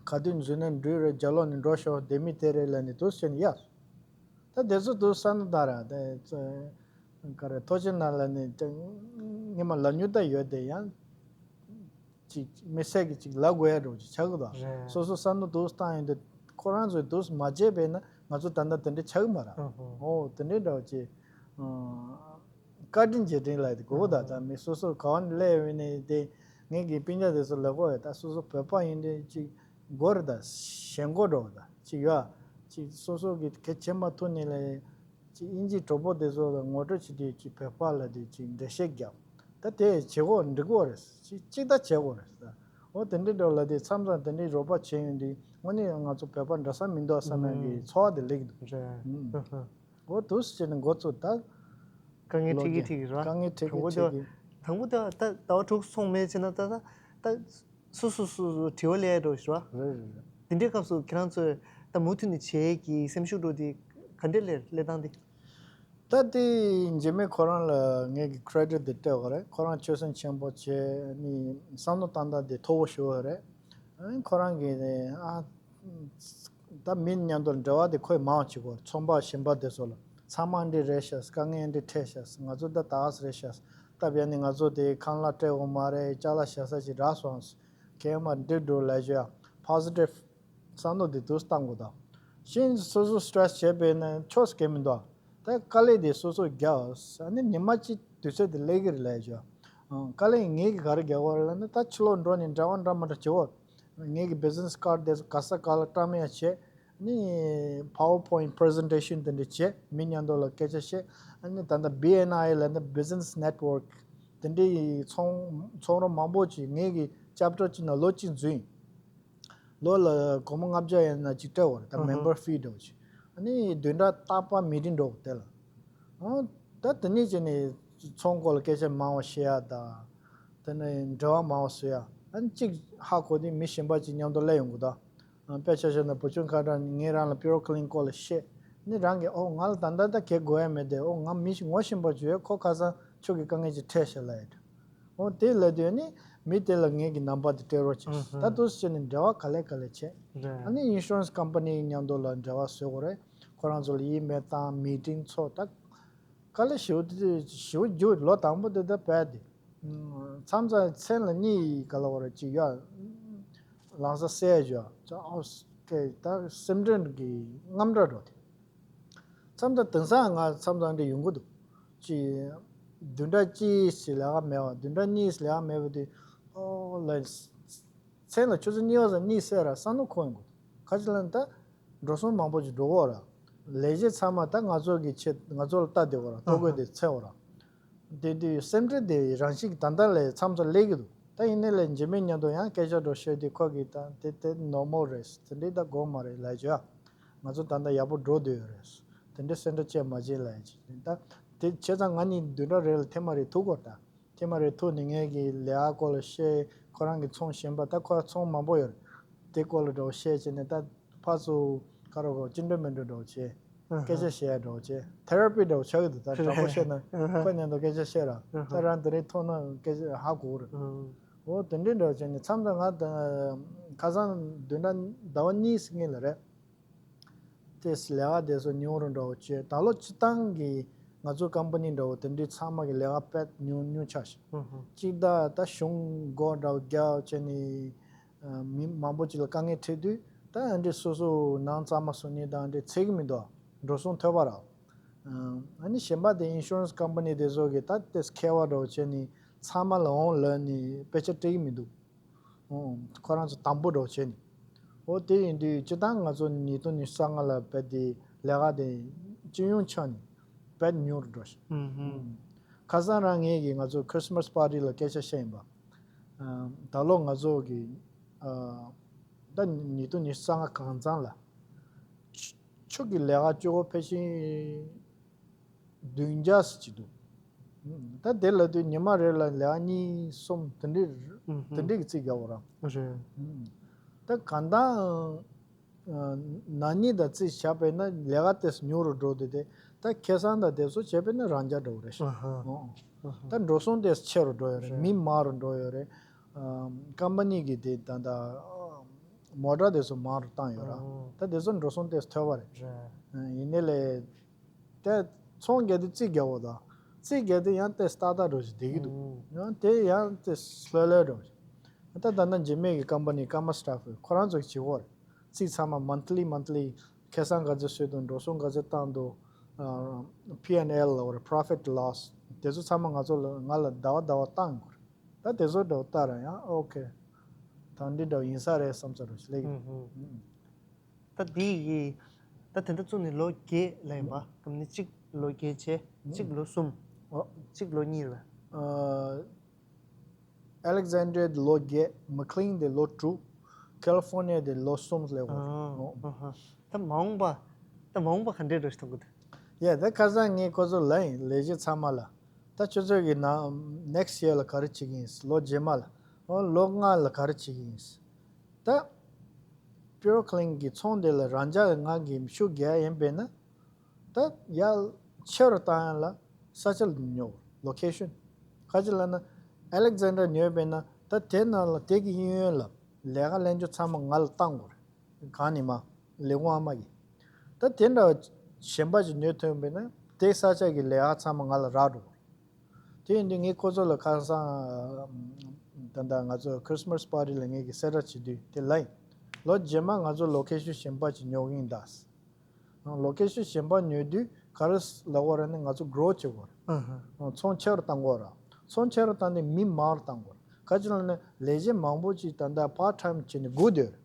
ག་དུས་འཛུལ་ན་འགྲུལ་རེད། རྒྱབ་ལོགས་ནས་འགྲོ་ཤོག་དེ་མི་དེ་རེད་ལབ་ནས་འདུག་སེ་བྱས་ནས་ཡ། ད་དེ་ཚོ་འདུག་བསམ་བློ་བཏང་ར། དེ་ཚོ་ག་རེ་ཐུགས་རྗེ་གནང་ལབ་ནས་ད་སྔོན་མ་ལབ་མྱོང་ད་ཡོད་དེ། ཡང་ཅིག་མི་སེར་གྱིས་ཅིག་ལབ་དགོས་ཡ་འདྲ་བོ་ཅིག་ཆགས་ཀྱི་འདུག་རེད། སོ་སོ་བསམ་བློ་འདུག་བཏང་ཡོང་དུས་ཁོ་རང་ཚོས་འདུག་མ་བྱས་པས་ན་ང་ཚོ་ད་ལྟ་དེ་འདྲ་ཆགས་ཀྱི་མ་རེད། ཨ་ཧོ། ཨོ་དེ་འདྲའི་འདྲ་བོ་ཅིག་ཨ། བཀའ་དྲིན་རྗེས་དྲན་ལབ་ཡ་དེ་དགོས་ཀྱི་འདུག་ད་མི་སོ་སོ་ག་བ་ནས་སླེབས་ཡོང་ནས་དེ་ངེད་ཀྱི་སྤུན་ཀྱག་དེ་ཚོ་ལབ་ཀྱི་ཡོད། ད་སོ་སོ་བོད་པ་ཡིན་དུས་ཅིག་དགོས་རེད། ད་ཞེན་ཁོག་འདྲ་བོ་ད་ཅིག་ཡོད། ཅིག་སོ་སོ་གི་གལ་ཆེ་མ་ཐུག་ནས་ལ་ཅིག་དབྱིན་ཇིའི་གྲོགས་པོ་དེ་ཚོ་ལ་ངོ་སྤྲོད་བྱེད་དུས་ཅིག་བོད་པ་ལབ་དུས་ཅིག་འགྲེལ་བཤད་རྒྱབ། ད་དེ་བྱེད་དགོས་འགྲིག་གི་རེད། ཅིག་ཅིག་ད་བྱེད་དགོས་རེད་ད། འོ་དེ་འདྲའི་འདྲ་བོ་ལབ་དུས་མཚམས་མཚམས་དེ་འདྲའི་རོགས་པ་བྱེད་ཡོང་དུས་དངོས་གནས་ང་ཚོ་བོད་པ་འདྲ་ས་མི་འདུག་བསམ་ཡ་གི་ཚོར་བ་དེ་སླེབས་ཀྱི་འདུག་རེད། ཨུ། འོ་འདུག་སེ་བྱས་ནས་འགོ་བཙུགས་ད། དཀའ་ངལ་འཕྲད་ཀྱི་འཕྲད་ཀྱི་རེད་བ། དཀའ་ངལ་འཕྲད་ཀྱི་འཕྲད་ཀྱི། དང་པོ་དེ་ད་ཟླ་བ་དྲུག་སོང་མེད་བྱས་ན་ད་ད་ད་སོ་སོ་སོ་སོ་དྲི་བ་སླེབས་ཡ་འགྲོ་ཞུ་བ། རེད་རེད་རེད། དེ་འདྲའི་སྐབས་སུ་ཁྱེད་རང་ཚོས་ད་མུ་མཐུད་ནས་བྱེད་ཀྱི་སེམས་ཤུགས་འགྲོ་དེ་ག་འདྲས་སླེབས་སླེབས་སྟངས་དེ། ད་དེ་འཇིགས་མེད་ཁོ་རང་ལ་ངེད་ཀྱི་credit དེ་སྤྲད་དགོས་རེད། ཁོ་རང་ཆོད་སེམས་ཆེན་པོ་བྱས་ནི་བསམ་བློ་བཏང་སྟངས་དེ་མཐོ་བོ་ཞུ་བ་རེད། ཨ་ནི་ཁོ་རང་གིས་ནི་ཨ་ད་མི་མཉམ་དུ་འབྲེལ་བ་དེ་ཁོས་མང་བ་བྱེད་དགོས། ཚོང་པ་གཞན་པ་དེ་ཚོ་ལ་ཚང་མ་འདི་རེད་ཤག་དཀའ་ངལ་འདི་འཕྲད་ཤག་ང་ཚོ་ད་ད་རེད་ཤག་སྟབས་ཡག་ནི་ང་ཚོ་དེ་ཁང་གླ་སྤྲད་དགོས་མ་རེད། ཅ་ལག་བཞག་ས་ཅིག་རག་སོང་། ཁྱེད་མ་འགྲིག་འགྲོ་ལབ་ཤོག positive བསམ་བློ་དེ་དུས་བཏང་དགོས་དང་། གཞན་སོ་སོ་stress བྱས་པས་ན་ཆོག་སྐད་མི་འདུག་ད་དཀའ་ལས་དེ་སོ་སོ་རྒྱག་ཨ་ནི་ཉི་མ་གཅིག་དུས་ཚོད་དེ་སླེབས་ཀྱི་རེད་ལབ་ཡ་ཅོ། དཀའ་ལས་ངེད་ཀྱི་ག་རེ་རྒྱག་དགོས་རེད་ལབ་ན། ད་ཕྱི་ལོགས་འགྲོ་ནས་འདྲ་བ་འདྲ་མི་འདྲ་བྱེད་དགོས། ངེད་ཀྱི་business card དེ་ག་ས་ག་ལ་བཀྲམ་ཡ་བྱས། ཨ་ནི་PowerPoint presentation དེ་འདྲ་བྱས། མི་མཉམ་དུ་ལ་སྐད་ཆ་བཤད། ཨ་ནི་ད་ལྟ་B N I ལབ་ན་business network དེ་འདྲའི་ཚོང་ཚོང་རོགས་མང་པོ་ཅིག་ངེད་ཀྱི་chapter གཅིག་ནང་ལོ་གཅིག་འཛུལ་ཡིན། ལོ་ལ་སྒོར་མོ་ལྔ་བརྒྱ་ཡན་ན་ཅིག་སྤྲད་དགོས་རེད། ད་ཨ་ཧ། member fee འདྲ་བོ་ཅིག་ཨ་ནི་བདུན་ཕྲག་རྟག་པར་meeting འགྲོ་དགོས་དེ་ལ། ཨོ། ད་དེ་ནས་བྱས་ནས་ཚོང་སྐོར་ལ་སྐད་ཆ་མང་བ་བཤད་ཡ་དང་། དེ་ནས་འབྲེལ་བ་མང་བ་བཟོ་ཡ། ཨ་ནི་གཅིག་ཧ་གོ་དུས་མི་གཞན་པ་ཅིག་མཉམ་དུ་སླེབས་ཡོང་གི་འདུག་ཨ་དཔེ་ཆ་བཞག་ན་བུ་ཆུང་ཁ་བྲལ་ངས་རང་ལ་པི་རོ་ཀི་ལིན་སྐོར་ལ་བཤད། ཨ་ནི་རང་གིས་ཨོ་ང་ལ་ད་ལྟ་ད་གས་དགོས་ཡ་མེད་དེ། ཨོ་ང་མི་ཞིག་ངོ་ཤེས་པ་ཅིག་ཡོད། ཁོ་ཁ་སང་ཁྱོད་ཀྱི་དཀའ་ངལ་ཅིག་འཕྲད་ཤག་ལབ་ཡ། འོ་དེ་ལབ་དུས་ནི་མི་དེ་ལ་ངེད་ཀྱི་ནམ་བར་དེ་སྤྲད་རོགས་བྱེད། ཨ་ཧ། ད་དུས་བྱས་ནས་འབྲེལ་བ་ག་ལེ་ག་ལེ་བྱས། རེད། ཨ་ནི་insurance company མཉམ་དུ་ལ་འབྲེལ་བ་བཟོ་དགོས་རེད། ཁོ་རང་ཚོ་ལ་email བཏང་meeting ཚོགས། ད་ག་ལེ་ཞེ་པོ་དེ་ཞེ་པོ་རྒྱུ་ལོ་དང་པོ་དེ་ད་བས་དེ། མཚམས་མཚམས་མཚན་ལ་གཉིད་ག་ལ་བ་རེད་ཅིག་ཡ། ལང་ས་སད་ཅོ་ཨོ་ཀེ་ད་སེམས་ཁྲལ་གྱི་དངངས་སྐྲག་འགྲོ་དེ། མཚམས་དང་དེང་སང་ང་མཚམས་དང་འདྲ་ཡོང་གི་འདུག་ཅི། བདུན་ཕྲག་གཅིག་ཞིག་ལས་ཀ་མེད་པ། བདུན་ཕྲག་གཉིས་ལས་ཀ་མེད་པ་དེ། ཨོ་ལ། མཚན་ལ་ཆུ་ཚོད་གཉིས་པ་ཙམ་གཉིད་སད་ར་བསམ་བློ་འཁོར་ཡོང་གི་འདུག་ག་ཅི་ལབ་ན་ད། འགྲོ་སོང་མང་པོ་ཅིག་འགྲོ་གི་ཡོད་ར། ལས་བྱེད་ཚང་མ་ད་ང་ཚོ་གི་ཆེད་ང་ཚོ་ལ་ལྟ་བསྡད་ཡོད་ར། ཐོ་འགོད་དེ་འཚོལ་ཡོད་ར། དེ་དུས་སེམས་ཁྲལ་དེ་རང་བཞིན་གྱི་ད་ལྟ་ལས་མཚམས་མཚམས་སླེབས་ཀྱི་འདུག་ད་ཡིན་ནའི་ལས་འཇིགས་མེད་མཉམ་དུ་ཡང་སྐད་ཆ་འདྲ་བཤད་དུས་ཁོ་གིས་ད་དེ་དེ་normal རེད། དེ་འདྲའི་ད་དགོས་མ་རེད་ལབ་བྱས། ང་ཚོ་ད་ལྟ་ཡག་པོ་འགྲོ་བསྡད་ཡོད་རེད། དེ་འདྲའི་སེམས་ཁྲལ་བྱེད་མ་བྱེད་ལབ་ཡ་ཅིག་ད་དེ་བྱས་ཙང་ང་གཉིས་བདུན་ཕྲག་རེ་ལ་ཐེངས་མ་རེ་ཐུག་གོ་ད། ཐེངས་མ་རེ་ཐུག་ནས་ངེད་ཀྱི་ལས་ཀ་སྐོར་ལ་བཤད། ཁོ་རང་གི་ཚོང་གཞན་པ་ད་ཁོ་ཚོང་མང་པོ་ཡོད་རེད། དེ་སྐོར་ལ་འདྲ་བོ་བཤད་བྱས་ནས་ད་ཕར་ཚུར་ཁ་རོག་གོ་ཅི་འདྲ་མི་འདྲ་འདྲ་བོ་བྱས། ཨ་ཧ། སྐད་ཆ་བཤད་ཡ་འདྲ་བོ་བྱས། therapy འདྲ་བོ་ཆགས་ཀྱི་འདུག་ད་དྲང་པོ་བཤད་ན་ཁོ་མཉམ་དུ་སྐད་ཆ་བཤད་ར། ཨ་ཧ། ད་རང་དེ་རིང་ཐུག་ན་སྐད་ཆ་ཧ་གོ་གི་རེད། ཨ་ཧ། འོ་དེ་འདྲའི་འདྲ་བོ་བྱས་ནས་མཚམས་མཚམས་ང་ད་ཁ་སང་བདུན་ཕྲག་ཟླ་བ་གཉིས་སྔོན་ལ་རེད། དེས་ལས་ཀ་དེ་ཚོ་ཉུང་རུ་འགྲོ་བྱས། ད་ལོ་སྤྱི་བཏང་གི་ང་ཚོ་ཀམ་པ་ནི་འདྲ་བོ་དེ་འདྲའི་ཚང་མ་གི་ལས་ཀ་དཔེ་ཉུང་ཉུང་ཆགས་ཤག་ཧུ་ཧུ། གཅིག་ད་ད་གཞུང་སྒོ་འདྲ་བོ་རྒྱག་བྱས་ནས་མི་མང་པོ་ཅིག་ལ་དཀའ་ངལ་འཕྲད་དུས་ད་ཨ་འདྲས་སོ་སོ་ནང་གཙང་མ་བཟོ་ནི་དང་འདྲས་ཚད་ཀྱི་མི་འདུག་འགྲོ་སོང་ཐོབ་པ་ར། ཨ་ནི་གཞན་པ་དེ་insurance company དེ་ཚོ་གི་ད་དེ་ཁེ་བ་འདྲ་བོ་བྱས་ནས་ཚང་མ་ལ་འོང་ལབ་ནས་དཔེ་ཆ་སྤྲད་ཀྱི་མི་འདུག་ཨོ། ཁོ་རང་ཚོ་དམ་པོ་འདྲ་བོ་བྱས་ནས། ཨོ་དེ་ཡིན་དུས་སྤྱི་བཏང་ང་ཚོ་ཉིས་སྟོང་ཉི་ཤུ་རྩ་ལྔ་ལ་བས་དེ་ལས་ཀ་དེ་སྤྱི་ཡོངས་ཆ་ནས་བས་ཉུང་རུ་འགྲོ་ཞིང་། ཨུམ་ཧུམ། ཁ་སང་རང་ངེད་ཀྱིས་ང་ཚོ་Christmas party ལ་སྐད་ཆ་བཤད་ཡིན་པ། ཨ་ད་ལོ་ང་ཚོ་གི་ཨ་ད་ཉིས་སྟོང་ཉི་ཤུ་རྩ་ལྔ་གང་ཚང་ལ་ཆུ་ཆུ་གི་ལས་ཀ་སྤྱོད་སྒོ་ཕལ་ཆེར་བདུན་བརྒྱ་ཙམ་ཅིག་འདུག་ད་དེ་ལབ་དུས་ཉི་མ་རེ་ལ་ལས་ཀ་གཉིས་གསུམ་དེ་འདྲའི་ཨུ་ཧུ། དེ་འདྲའི་གི་རྩིས་རྒྱག་དགོས་ར། རེད། ད་གང་ལྟར་ན་ནིང་དང་རྩིས་བྱས་པས་ན་ལས་ཀ་དེ་ཉུང་རུ་འགྲོ་དུས་དེ་ད་ཁེ་བཟང་དང་དེ་ཚོ་བྱས་པས་ན་རང་འཇགས་འགྲོ་གི་རེད་ཤག་ཨ་ཧ། ཨོ། ཨ་ཧ། ད་འགྲོ་སོང་དེ་ཆེ་རུ་འགྲོ་ཡོད་རེད། རེད། མི་མང་རུ་འགྲོ་ཡོད་རེད། ཀམ་པ་ནི་གི་དེ་ད་ད་མོ་ཊ་དེ་ཚོ་མང་རུ་བཏང་ཡོད་ར། ཨོ། ད་དེ་ཚོ་འགྲོ་སོང་དེ་ཐོབ་པ་རེད། རེད། ཡིན་ནའི་ལས། དེ་ཚོང་རྒྱག་དུས་རྩིས་རྒྱག་དགོས་དང་། རྩིས་རྒྱག་དུས་ཡང་དེ་ཏག་ཏག་འགྲོ་ཞིག་བསྡད་ཀྱི་འདུག་ཨུ། ཡང་དེ་ཡང་དེ་ལྷོད་ལྷོད་འགྲོ་ཞིག་ད་ད་ལྟ་འཇིགས་མེད་ཀྱི་ཀམ་པ་ནི་ཀརྨ་སི་ཊཱཕ་ཁོ་རང་ཚོ་གི་བྱེད་སྒོ་རེད། རྩིས་ཚང་མ་monthly monthly ཁེ་བཟང་ག་ཚོད་བཟོས་འདུག་འགྲོ་སོང་ག་ཚོད་བཏང་འདུག་ཨ་P and L ལབ་རེད། profit loss དེ་ཚོ་ཚང་མ་ང་ཚོ་ལ་ང་ལ་ཟླ་བ་ཟླ་བ་བཏང་དགོས་རེད། ད་དེ་ཚོ་འགྲོ་ལྟ་ར་ཡང་ཨོ་ཁེ། ད་འདི་འདྲ་ཡིན་ས་རེད་བསམ་ས་རུ་ཞིག་སླེབས་ཀྱི་འདུག་ཨུ་ཧུ། ད་འདི་ཡི། ད་དེ་འདྲ་བཙུགས་ནས་ལོ་བརྒྱད་ལ་ཡིན་པ། ཨ་ནི་གཅིག་ལོ་བརྒྱད་བྱས། གཅིག་ལོ་གསུམ། ཨོ། གཅིག་ལོ་གཉིས་ལ། ཨ་Alexandria དེ་ལོ་བརྒྱད། McLean དེ་ལོ་དྲུག California དེ་ལོ་གསུམ་ལས་འོ། ཨ་ཨོ། ཨ་ཧ། ད་མ་འོངས་པ། ད་མ་འོངས་པ་ག་འདྲས་འགྲོ་ཞིག་མཐོང་གི་འདུག་ཡ་ད་ཁ་སང་ངས་ཁོ་ཚོ་ལབ་ཡིན། ལས་བྱེད་ཚང་མ་ལ། ད་ཁྱོད་ཚོ་གི་ནང་next year ལ་ག་རེ་བྱེད་ཀྱི་ཡིན། ལོ་རྗེས་མ་ལ། ཨོ་ལོ་ལྔ་ལ་ག་རེ་བྱེད་ཀྱི་ཡིན། ད་པི་རོ་ཀི་ལིན་གི་ཚོང་དེ་ལ་རང་འཇགས་ང་གི་ཤུགས་རྒྱག་ཡ་ཡིན་པས་ན། ད་ཡར་ ཆེ་རུ་བཏང་ཡ་ལ་ས་ཆ་ཉོ་དགོས། ལོ་ཁེ་ཤན། ག་ཅི་ལབ་ན་ཨ་ལེག་ཛན་ཌར་ཉོས་པས་ན་ད་དེ་ནང་ལ་དེ་གི་གཡས་གཡོན་ལ་ལས་ཀ་ལེན་རྒྱུ་ཚང་མ་ང་ལ་བཏང་དགོས་རེད། གང་ནི་མ་ལས་ཁུངས་ཨ་མ་གི། ད་དེ་འདྲ་གཞན་པ་ཅིག་ཉོས་ཐོན་པས་ན་དེ་ས་ཆ་གི་ལས་ཀ་ཚང་མ་ང་ལ་རག་འགྲོ་དགོས་རེད། དེ་ཡིན་དུས་ངས་ཁོ་ཚོ་ལ་ཁ་སང་ད་ལྟ་ང་ཚོ་Christmas party ལ་ངས་ཀྱི་གསལ་བསྒྲགས་བྱེད་དུས་དེ་ལབ་ཡིན། ལོ་རྗེས་མ་ང་ཚོ་ལོ་ཁེ་ཤན་གཞན་པ་ཅིག་ཉོ་གི་ཡིན་ད། ལོ་ཁེ་ཤན་གཞན་པ་ཉོ་དུས་ག་རེ་ལབ་དགོས་རེད་ན་ང་ཚོ་གྲོ་བྱེད་དགོས་རེད། ཚོང་ཆེ་རུ་བཏང་དགོས་རེད། ཚོང་ཆེ་རུ་བཏང་དུས་མི་མང་རུ་བཏང་དགོས་རེད། ག་ཅི་ལབ་ན་ལས་བྱེད་མང་པོ་ཅིག་ད་ལྟ་part time བྱས་ནས་སྒུག་སྡོད་རེད།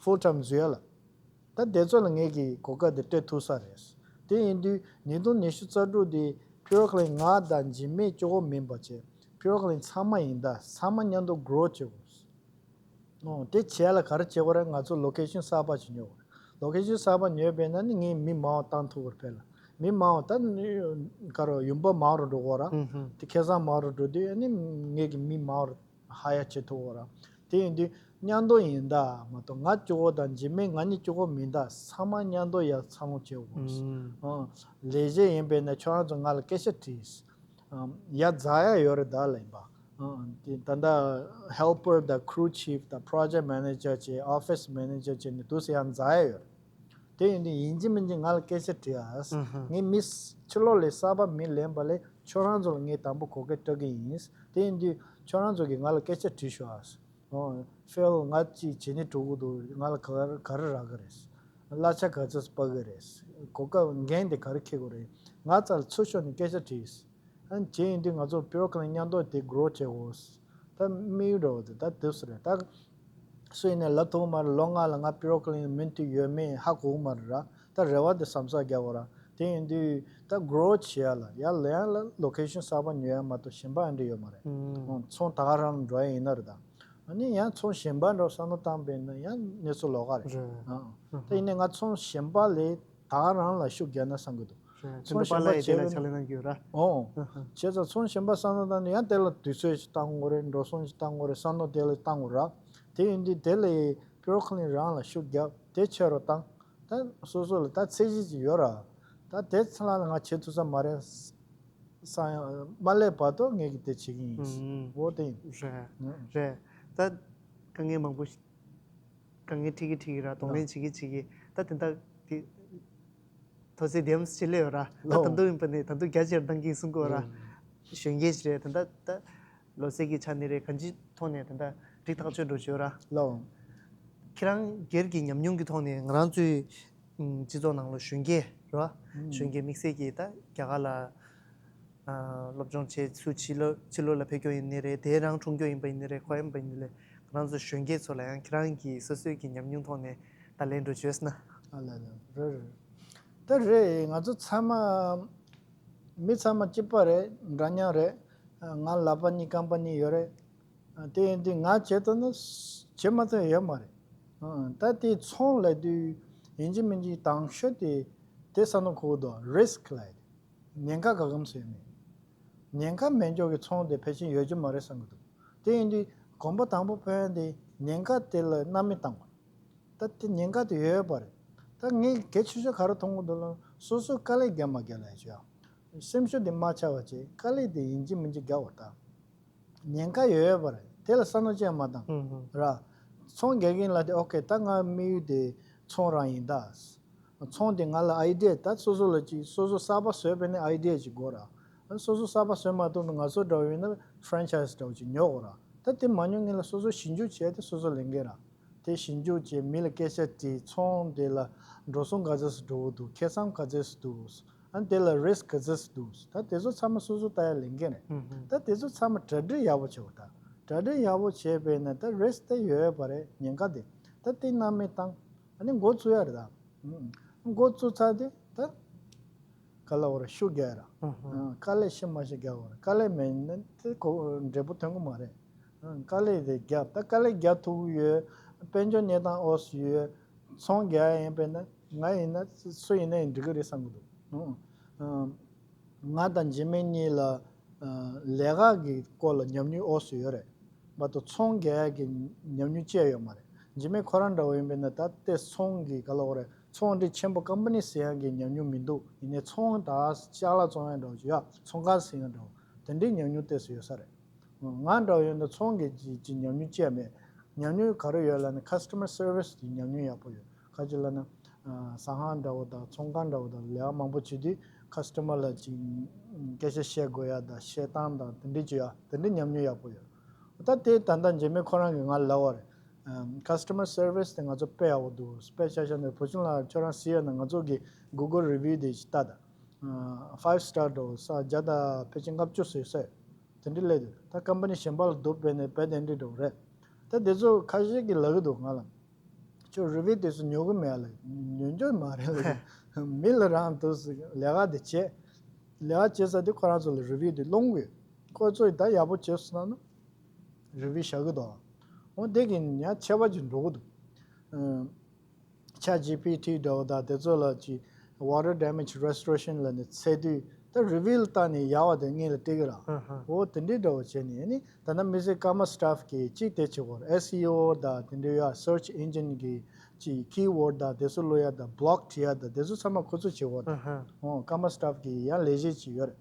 Full time བཟོས་ལ། ད་དེ་ཚོ་ལ་ངས་ཀྱི་གོ་སྐབས་དེ་སྤྲད་ཐུབ་ས་རེད། དེ་ཡིན་དུས་ཉིས་སྟོང་ཉི་ཤུ་རྩ་དྲུག་དེ་པི་རོ་ཀི་ལིན་ང་དང་འཇིགས་མེད་གཅིག་པོ་མིན་པ་བྱས་པི་རོ་ཀི་ལིན་ཚང་མ་ཡིན་ད་ཚང་མ་མཉམ་དུ་གྲོ་བྱེད་དགོས། ཨོ་དེ་བྱས་ལ་ག་རེ་བྱེད་དགོས་རེད། ང་ཚོ་ལོ་ཁེ་ཤན་གསར་པ་ཞིག་ཉོ་དགོས་རེད། ལོ་ཁེ་ཤན་གསར་པ་ཉོས་པས་ན་ནི་ངས་མི་མང་བ་བཏང་ཐུབ་པར་ཕེབས་ལ། མི་མང་བ་ད་ནི་ག་རེ་ཡོང་འབབ་མང་རུ་འགྲོ་དགོས་ར། ཨུ་ཧུ། དེ་ཁེ་བཟང་མང་རུ་འགྲོ་དུས་ཨ་ནི་ངས་ཀྱི་མི་མང་རུ་ཧ་ཡ་བྱེད་ཐུབ་དགོས་ར། དེ་ཡིན་དུས་མཉམ་དུ་ཡིན་ད་མ་གཏོགས་ང་གཅིག་པོ་དང་འཇིགས་མེད་ང་གཉིས་གཅིག་པོ་མིན་ད་ཚང་མ་མཉམ་དུ་ཡ་འཚར་ལོངས་བྱེད་དགོས། ཨུ། ཨ་ལས་བྱེད་ཡིན་པས་ན་ཁྱོད་རང་ཚོ་ང་ལ་སྐད་ཆ་དྲིས། ཨམ་ཡ་རྫ་ཡ་ཡོད་རེད་ད་ལབ་ཡིན་པ། ཨམ་དེ་ད་ལྟ་helper དང་crew chief དང་project manager བྱས་office manager བྱས་ནས་དུས་སུ་ཡ་རྫ་ཡ་ཡོད་རེད། དེ་ཡིན་དུས་ཡིན་གཅིག་མིན་གཅིག་ང་ལ་སྐད་ཆ་དྲིས་ཨ། ཨུ་ཧུ། ངས་མི་ཕྱི་ལོགས་ལས་གསར་པ་མི་ལེན་པ་ལས་ཁྱོད་རང་ཚོ་ལ་ངས་དང་པོ་གོ་སྐབས་སྤྲད་ཀྱི་ཡིན། དེ་ཡིན་དུས་ཁྱོད་རང་ཚོ་གིས་ང་ལ་སྐད་ཆ་དྲིས་ཤོག་ཨ། ཨོ་ཕིལ་ང་ཅིག་བྱེད་ནི་འགྲོ་གི་འདུག་ང་ལ་ག་ག་རེ་རག་གི་རེད། གླ་ཆ་ག་ཚོད་སྤར་གི་རེད། གོ་སྐབས་འགན་དེ་ག་རེ་འཁྱེར་དགོས་རེད། ང་རྩ་ལ་ཚུར་ཤོག་ནས་སྐད་ཆ་དྲིས། ཨ་ནི་བྱས་ཡིན་དུས་ང་ཚོ་པི་རོ་ཀི་ལིན་མཉམ་དུ་དེ་གྲོ་བྱེད་དགོས། ད་དམིགས་ཡུལ་འདྲ་བོ་དེ་ད་དུས་སུ་རེད་ད། སུ་ཡིན་ནས་ལབ་ཐུབ་མ་རེད། ལོ་ལྔ་ལ་ང་པི་རོ་ཀི་ལིན་མུ་མཐུད་ཡོད་མེད་ཧ་གོ་གི་མ་རེད་ར། ད་རེ་བ་དེ་བསམ་ས་རྒྱག་དགོས་ར། དེ་ཡིན་དུས་ད་གྲོ་བྱེད་ཡ་ལ་ཡ་ལ་ཡང་ལ་ལོ་ཁེ་ཤན་གསར་པ་ཉོ་ཡ་མ་གཏོགས་གཞན་པ་ཨ་འདྲ་ཡོད་མ་རེད། ཨུམ། ཚོང་ད་ག་རང་འགྲོ་ཡ་ཡིན་ན་རེད་ད། ཨ་ནི་ཡང་ཚོང་གཞན་པ་འདྲ་བསམ་བློ་བཏང་པས་ན་ཡང་གནས་ཚུལ་ལོགས་ཀ་རེད། རེད། ཨ་ཨ། ད་ཡིན་ནའི་ང་ཚོང་གཞན་པ་ལས་ད་ག་རང་ལ་ཤུགས་རྒྱག་ན་བསམ་གི་འདུག་ཨ་ཚོང་གཞན་པ་བྱས་པས་ན་ཨོ། བྱས་ཙང་ཚོང་གཞན་པ་བསམ་བློ་བཏང་ནས་ཡང་དེ་ལ་དུས་ཚོད་ཞིག་བཏང་དགོས་རེད། འགྲོ་སོང་ཞིག་བཏང་དགོས་རེད། བསམ་བློ་དེ་ལ་བཏང་དགོས་ར། དེ་ཡིན་དུས་དེ་ལས་པི་རོ་ཀི་ལིན་རང་ལ་ཤུགས་རྒྱབ་དེ་ཆེ་རུ་བཏང་། ད་སོ་སོ་ལ་ད་ཚད་གཞི་ཅིག་ཡོད་ར། ད་དེ་ཚ་ལ་ང་བྱེད་ཐུབ་ས་མ་རེད། ས་ཡང་མ་སླེབས་བར་དུ་ངས་ཀྱི་དེ་བྱེད་ཀྱི་ཡིན། ཨུམ། འོ་དེ་ཡིན། རེད། ཨུམ། རེད། ད་དཀའ་ངལ་མང་པོ་ཞིག་དཀའ་ངལ་འཕྲད་ཀྱི་འཕྲད་ཀྱི་ར། གདོང་ལེན་བྱེད་ཀྱི་བྱེད་ཀྱི་ད་དེ་འདྲ་དེ་མཐོ་ཚད་དེམ་ཅི་ལེ་ཡོད་ར། ད་ལོ། ད་དུང་ཡིན་པ་ནས་ད་དུང་རྒྱ་ཆེར་བཏང་གི་གསུང་གི་ཡོད་ར། ཨུམ། གཞོན་སྐྱེས་ཅིག་རེད། ད་ད་ད་ལོ་ཚད་ཀྱི་ཆ་ནས་རེད། གང་ཅིའི་ཐོག་ནས་ད་ད་འགྲིག་ཐག་ཆོད་འགྲོ་བྱོས་ར། ལོ། ཁྱེད་རང་སྒེར་གྱི་ཉམས་མྱོང་གི་ཐོག་ནས་ང་རང་ཚོའི་ཨུམ། སྤྱི་ཚོགས་ནང་ལ་གཞོན་སྐྱེས་རེད་བ། ཨུམ། གཞོན་སྐྱེས་དམིགས་བསལ་གྱིས་ད་རྒྱ་གར་ལ་ཨ། སློབ་སྦྱོང་བྱས་ཚུར་ཕྱི་ལོགས་ཕྱི་ལོགས་ལ་ཕེབས་རྒྱུ་ཡིན་ནི་རེད། དེ་རང་འཁྲུངས་རྒྱུ་ཡིན་པ་ཡིན་ནི་རེད། ཁོ་ཡིན་པ་ཡིན་ནི་རེད། ང་རང་ཚོ་གཞོན་སྐྱེས་ཚོ་ལ་ཡང་ཁྱེད་རང་གི་སོ་སོའི་གི་ཉམས་མྱོང་ཐོག་ནས་ད་ལན་འགྲོ་བྱོས་ན། ཨ་ལ་ལ་རེད་རེད། ད་རེད། ང་ཚོ་ཚང་མ་མི་ཚང་མ་གཅིག་པ་རེད། འདྲ་མཉམ་རེད། ང་ལག་པ་གཉིས་རྐང་པ་གཉིས་ཡོད་རེད། དེ་ཡིན་དུས་ང་བྱེད་ཐུབ་ན་བྱེད་མ་ཐུབ་ཡོད་མ་རེད། ད་དེ་ཚོང་ལབ་དུས་ཡིན་གཅིག་མིན་གཅིག་དང་ཤོས་དེ་དེ་བསམ་བློ་འཁོར་གི་འདུག་རི་སི་ཀི་ལབ་དེ། ཉེན་ཁ་ག་གམ་ཟེར་མེད། ཉེན་ཁ་མེད་འཇོག་གི་ཚོང་དེ་ཕལ་ཆེར་ཡོད་རྒྱུ་མ་རེད་བསམ་གི་འདུག་དེ་ཡིན་དུས་གོམ་པ་དང་པོ་ཕོན་དེ་ཉེན་ཁ་དེ་ལ་སྣང་མེད་བཏང་བ། ད་དེ་ཉེན་ཁ་དེ་ཡོད་ཡོད་པ་རེད། ད་ངས་གལ་ཆེ་ཤོས་ག་རེ་མཐོང་གི་འདུག་ལབ་ན་སོ་སོས་དཀའ་ལས་རྒྱབ་མ་རྒྱབ་ལབ་ཡ་ཅིག་ཡོད། སེམས་ཤུགས་དེ་མ་ཆག་པ་བྱས་དཀའ་ལས་དེ་ཡིན་གཅིག་མིན་གཅིག་རྒྱག་དགོས་ད། ཉེན་ཁ་ཡོད་ཡོད་པ་རེད། དེ་ལ་བསམ་བློ་ཅི་ཡང་མ་བཏང་། ཧུམ་ཧུམ། ར། ཚོང་རྒྱག་གིན་ལ་དེ་ཨོ་ཁེ་ད་ང་དམིགས་ཡུལ་དེ་ཚོང་རང་ཡིན་ད། ཚོང་དེ་ང་ལ་ཨའི་ཌི་ཡ་ད་སོ་སོ་ལ་ཅིག་སོ་སོ་གསར་པ་བཟོས་པས་ནས་ཨའི་ཌི་ཡ་ཅིག་དགོས་ར། སོ་སོ་གསར་པ་བཟོས་མ་ཐུབ་ན་ང་ཚོ་འདྲ་བོ་ཡིན་ན་ཧྥ་རན་ཆའི་སི་འདྲ་བོ་ཅིག་ཉོ་དགོས་ར། ད་དེ་མ་ཉོ་ངེས་ལ་སོ་སོ་ཞིབ་འཇུག་བྱས་ཏེ་སོ་སོ་ལས་འགན་ར། དེ་ཞིབ་འཇུག་བྱས་མི་ལ་སྐད་ཆ་དྲིས། ཚོང་དེ་ལ་འགྲོ་སོང་ག་ཚོད་ཙམ་འགྲོ་གི་འདུག་ཁེ་བཟང་ག་ཚོད་ཙམ་འདུག་ཨ་ནི་དེ་ལ་རི་སི་ཀི་ག་ཚོད་ཙམ་འདུག་ད་དེ་ཚོ་ཚང་མ་སོ་སོ་ལྟ་ཡ་ལས་འགན་རེད། ཧུམ་ཧུམ། ད་དེ་ཚོ་ཚང་མ་གྲ་སྒྲིག་ཡག་པོ་བྱེད་དགོས་ད། གྲ་སྒྲིག་ཡག་པོ་བྱས་པས་ན་ད་རི་སི་ཀི་ད་ཡོད་ཡོད་པ་རེད། ཉེན་ཁ་དེ་ད་དེ་སྣང་མེད་བཏང་། ཨ་ནི་འགོ་བཙུགས་ཡ་རེད་ད། ཧུམ། འགོ་བཙུགས་ཚར་དེ་ད་ག་ལ་བར་ཤུགས་རྒྱག་ཡ་ར། ཧུམ་ཧུམ། དཀའ་ལས་ཤི་མ་ཤི་རྒྱག་བར་དཀའ་ལས་མེད་ན་དེ་གོ་འབྲས་བུ་ཐོན་གི་མ་རེད། དཀའ་ལས་དེ་རྒྱབ། ད་དཀའ་ལས་རྒྱག་ཐུབ་ཀྱི་ཡོད། དཔལ་འབྱོར་གནས་སྟངས་འོས་སུ་ཡོད། ཚོང་རྒྱག་ཡ་ཡིན་པས་ན་ང་ཡིན་ན་སུ་ཡིན་ན་ཡང་འགྲིག་གི་རེད་བསམ་གྱི་འདུག་ཨང་། ང་དང་འཇིགས་མེད་གཉིས་ལ་ལས་ཀ་གི་སྐོར་ལ་ཉམས་མྱོང་འོས་སུ་ཡོད་རེད་མ་གཏོགས་ཚོང་རྒྱག་ཡ་གི་ཉམས་མྱོང་ཅི་ཡང་ཡོད་མ་རེད། འཇིགས་མེད་ཁོ་རང་འདྲ་བོ་ཡིན་པས་ན་ད་ལྟའི་ཚོང་གི་ག་ལ་བ་རེད། ཚོང་འབྲེལ་ཆེན་པོ་ཀམ་པ་ནི་ཟེར་ཡག་གི་ཉམས་མྱོང་མི་འདུག་ཡིན་ནའི་ཚོང་དང་ཅ་ལག་བཙོང་ཡག་འདྲ་བོ་ཅིག་ཡ་ཚོང་ཁང་ཟེར་ཡག་འདྲ་བོ་དེ་འདྲའི་ཉམས་མྱོང་ཏོག་ཙམ་ཡོད་ས་རེད། ང་འདྲ་བོ་ཡོད་ན་ཚོང་གི་ཅི་ཅི་ཉམས་མྱོང་ཅི་ཡང་མེད། ཉམས་མྱོང་ག་རེ་ཡོད་ལབ་ན་customer service་གི་ཉམས་མྱོང་ཡག་པོ་ཡོད། ག་ཅི་ལབ་ན་ཟ་ཁང་འདྲ་བོ་དང་ཚོང་ཁང་འདྲ་བོ་དང་ལས་ཀ་མང་པོ་བྱེད་དུས་customer་ལ་ཅི་སྐད་ཆ་བཤད་དགོས་ཡག་དང་བཤད་སྟངས་དང་དེ་འདྲའི་ཅི་ཡག་དེ་འདྲའི་ཉམས་མྱོང་ཡག་པོ་ཡོད། ད་དེ་ད་ལྟ་འཇིགས་མེད་ཁོ་རང་གིས་ང་ལབ་པ་རེད། ཨམ། customer service་དེ་ང་ཚོ་དཔེ་ཡག་པོ་འདུག་དཔེ་ཆ་བཞག་ནས་བུ་ཆུང་ལགས་ཁྱོད་རང་གཟིགས་ཡོད་ན་ང་ཚོ་གི་Google review་དེ་ཅིག་ལྟ་དང་། ཨ། five star་འདྲ་བོ་ས་བརྒྱ་དང་ཕལ་ཆེར་ལྔ་བཅུ་ཟེར་ས་དེ་འདྲ་སླེབས་འདུག་ད་ཀམ་པ་ནི་གཞན་པ་ལ་སྡུག་དཔེ་ནས་དཔེ་དེ་འདྲ་འདྲ་བོ་རེད། ད་དེ་ཚོ་ཁ་ཤས་ཀྱིས་ལབ་གི་འདུག་ང་ལ། ཁྱོད་review་དེ་ཚོ་ཉོ་གི་མེད་ལ། ཉོ་རྒྱུ་མ་རེད་ལ། མི་ལ་རང་དུ་ལས་ཀ་དེ་བྱེད། ལས་ཀ་བྱེད་ས་དེ་ཁོ་རང་ཚོ་ལ་review་དེ་སློང་དགོས། ཁོ་ཚོས་ད་ཡག་པོ་བྱས་སོང་ན་ན་review་བཞག་གི་འདུག་འོ་དེ་གི་ཉག་ཆད་པ་ཅིག་འགྲོ་གི་འདུག་ཨ། ChatGPT་འདྲ་བོ་དང་དེ་ཚོ་ལ་ཅིག water damage restoration་ལ་ནི་ཚད་དུས་ད་review་ལ་བལྟས་ནས་ཡག་པ་དེ་སྔོན་ལ་སྤྲད་གི་ར། ཧ་ཧ། འོ་དེ་འདྲའི་འདྲ་བོ་བྱས་ནས་ནི་ད་ལྟ་མི་ཚེ་སྐར་མ་staff་གིས་གཅིག་དེ་བྱེད་དགོས་རེད། SEO་དང་དེ་འདྲའི་ཡ་search engine་གི་ཅིག་keyword་དང་དེ་ཚོ་ཀློག་ཡ་དང་blog་བྲིས་ཡ་དང་དེ་ཚོ་ཚང་མ་ཁོ་ཚོ་བྱེད་དགོས་རེད། ཧ་ཧ། འོ་སྐར་མ་staff་གི་ཡང་ལས་བྱེད་ཅིག་ཡོད་རེད།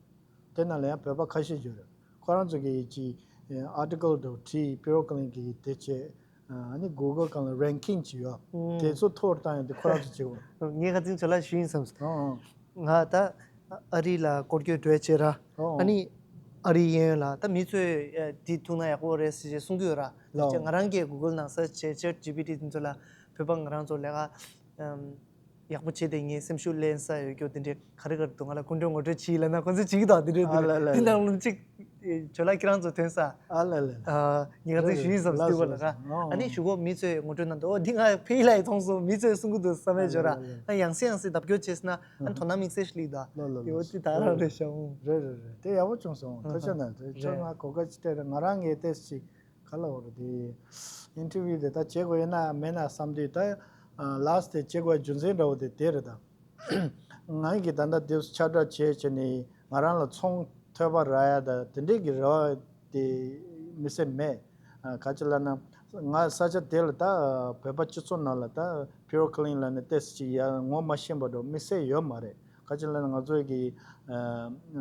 དེ་ནང་ལ་ཡང་བོད་པ་ཁ་ཤས་ཡོད་རེད། ཁོ་རང་ཚོ་གིས་ཅིག་article་འདྲ་བྲིས་Pure Clean་གི་དེ་བྱས། ཨ་ནི་Google་སྒང་ལ་ranking་ཅིག་ཡོད། ཨུམ། དེ་ཚོ་མཐོ་རུ་བཏང་ཡོང་དུས་ཁོ་རང་ཚོ་བྱེད་དགོས། ངས་ཁ་སང་ཁྱོད་ལ་ཞུས་ཡིན་བསམས། ཨོ་ཨོ། ང་ད་ཨ་རི་ལ་སྐོར་སྐྱོད་འགྲོ་བྱས་ར། ཨོ་ཨོ། ཨ་ནི་ཨ་རིའི་གཡས་གཡོན་ལ་ད་མི་ཚོས་ཨ་འདི་འཐུང་ན་ཡག་པོ་རེད་ཟེར་བྱས་གསུང་གི་ཡོད་ར། ལོ། ང་རང་གིས་Google་ནང་search་བྱས་ChatGPT་དེ་ཚོ་ལ་བོད་པ་ང་རང་ཚོ་ལས་ཀ་ཨམ། ཡག་པོ་བྱས་ཏེ་ངས་སེམས་ཤུགས་ལེན་ས་ཡོད་རྒྱུ་དེ་འདྲས་ག་རེ་ག་རེ་འདུག་ང་ལ་སྐུ་མགྲོན་ངོ་སྤྲོད་བྱེད་ལབ་ན་ཁོ་ཚོས་བྱེད་ཀྱི་འདུག་དེ་འདྲས་ཨ་ལ་ལ་འདུག་དེ་ནང་ལ་གཅིག་ཇོ་ལགས་ཁྱེད་རང་ཚོ་ཐོན་ས། ཨ་ལ་ལ། ཨ། ངས་ཁ་སང་ཞུས་ཡིན་བསམ་ལ་སྟེར་བ་ལ་ལ་ཁ། ཨོ། ཨ་ནི་གཞུག་གུ་མི་ཚོས་ངོ་སྤྲོད་གནང་འདུག་ཨོ་འདི་ང་ཕ་གི་ལ་ཡི་མཐོང་སོང་། མི་ཚོས་གསུང་གི་འདུག་བསམ་པའི་ཇོ་ར། ཨ་ཡང་སེ་ཡང་སེ་ལྡབ་སྐྱོར་བྱས་ན་ཨ་དོ་སྣང་དམིགས་བསལ་ཞིག་སླེབས་འདུག་ལ་ལ་དེ་ལ་འོ་དེ་ད་རང་རེད་ཤག་ཨོ། རེད་རེད་རེད། དེ་ཡག་པོ་བྱུང་སོང་། ཐུགས་རྗེ་གནང་། དེ་ཁྱོད་ང་གོ་སྐབས་ཅིག་སྤྲད་ར། ང་རང་ངས་ཏོག་ཙམ་ཅིག་ག་ལ་འོ་རེད་དེ། interview་དེ་ད་བྱེད་དགོས་ཡོད་ན་མེད་ན་བསམ་དུས་ད་last་དེ་བྱེད་དགོས་རྒྱུ་མཚན་འདྲ་བོ་དེ་དེ་རེད་ད། ང་གིས་ད་ལྟ་དེ་ཁྱབ་བསྒྲགས་བྱས་བྱས་ནས་ང་རང་ལ་ཚོང་ཐོབ་པ་རག་ཡ་ད་དེ་འདྲས་ཀྱི་རེ་བ་དེ་མི་སེམས་མེད། ག་ཅི་ལབ་ན་ང་ས་ཆ་དེ་ལ་ད་བོད་པ་སྤྱི་ཚོགས་ནང་ལ་ད་Pure Clean་ལབ་ནས་ཏོག་ཙམ་ཅིག་ཡ་ངོ་མ་ཤེས་པ་འདྲ་བོ་དམིགས་བསལ་ཡོད་མ་རེད། ག་ཅི་ལབ་ན་ང་ཚོའི་གི་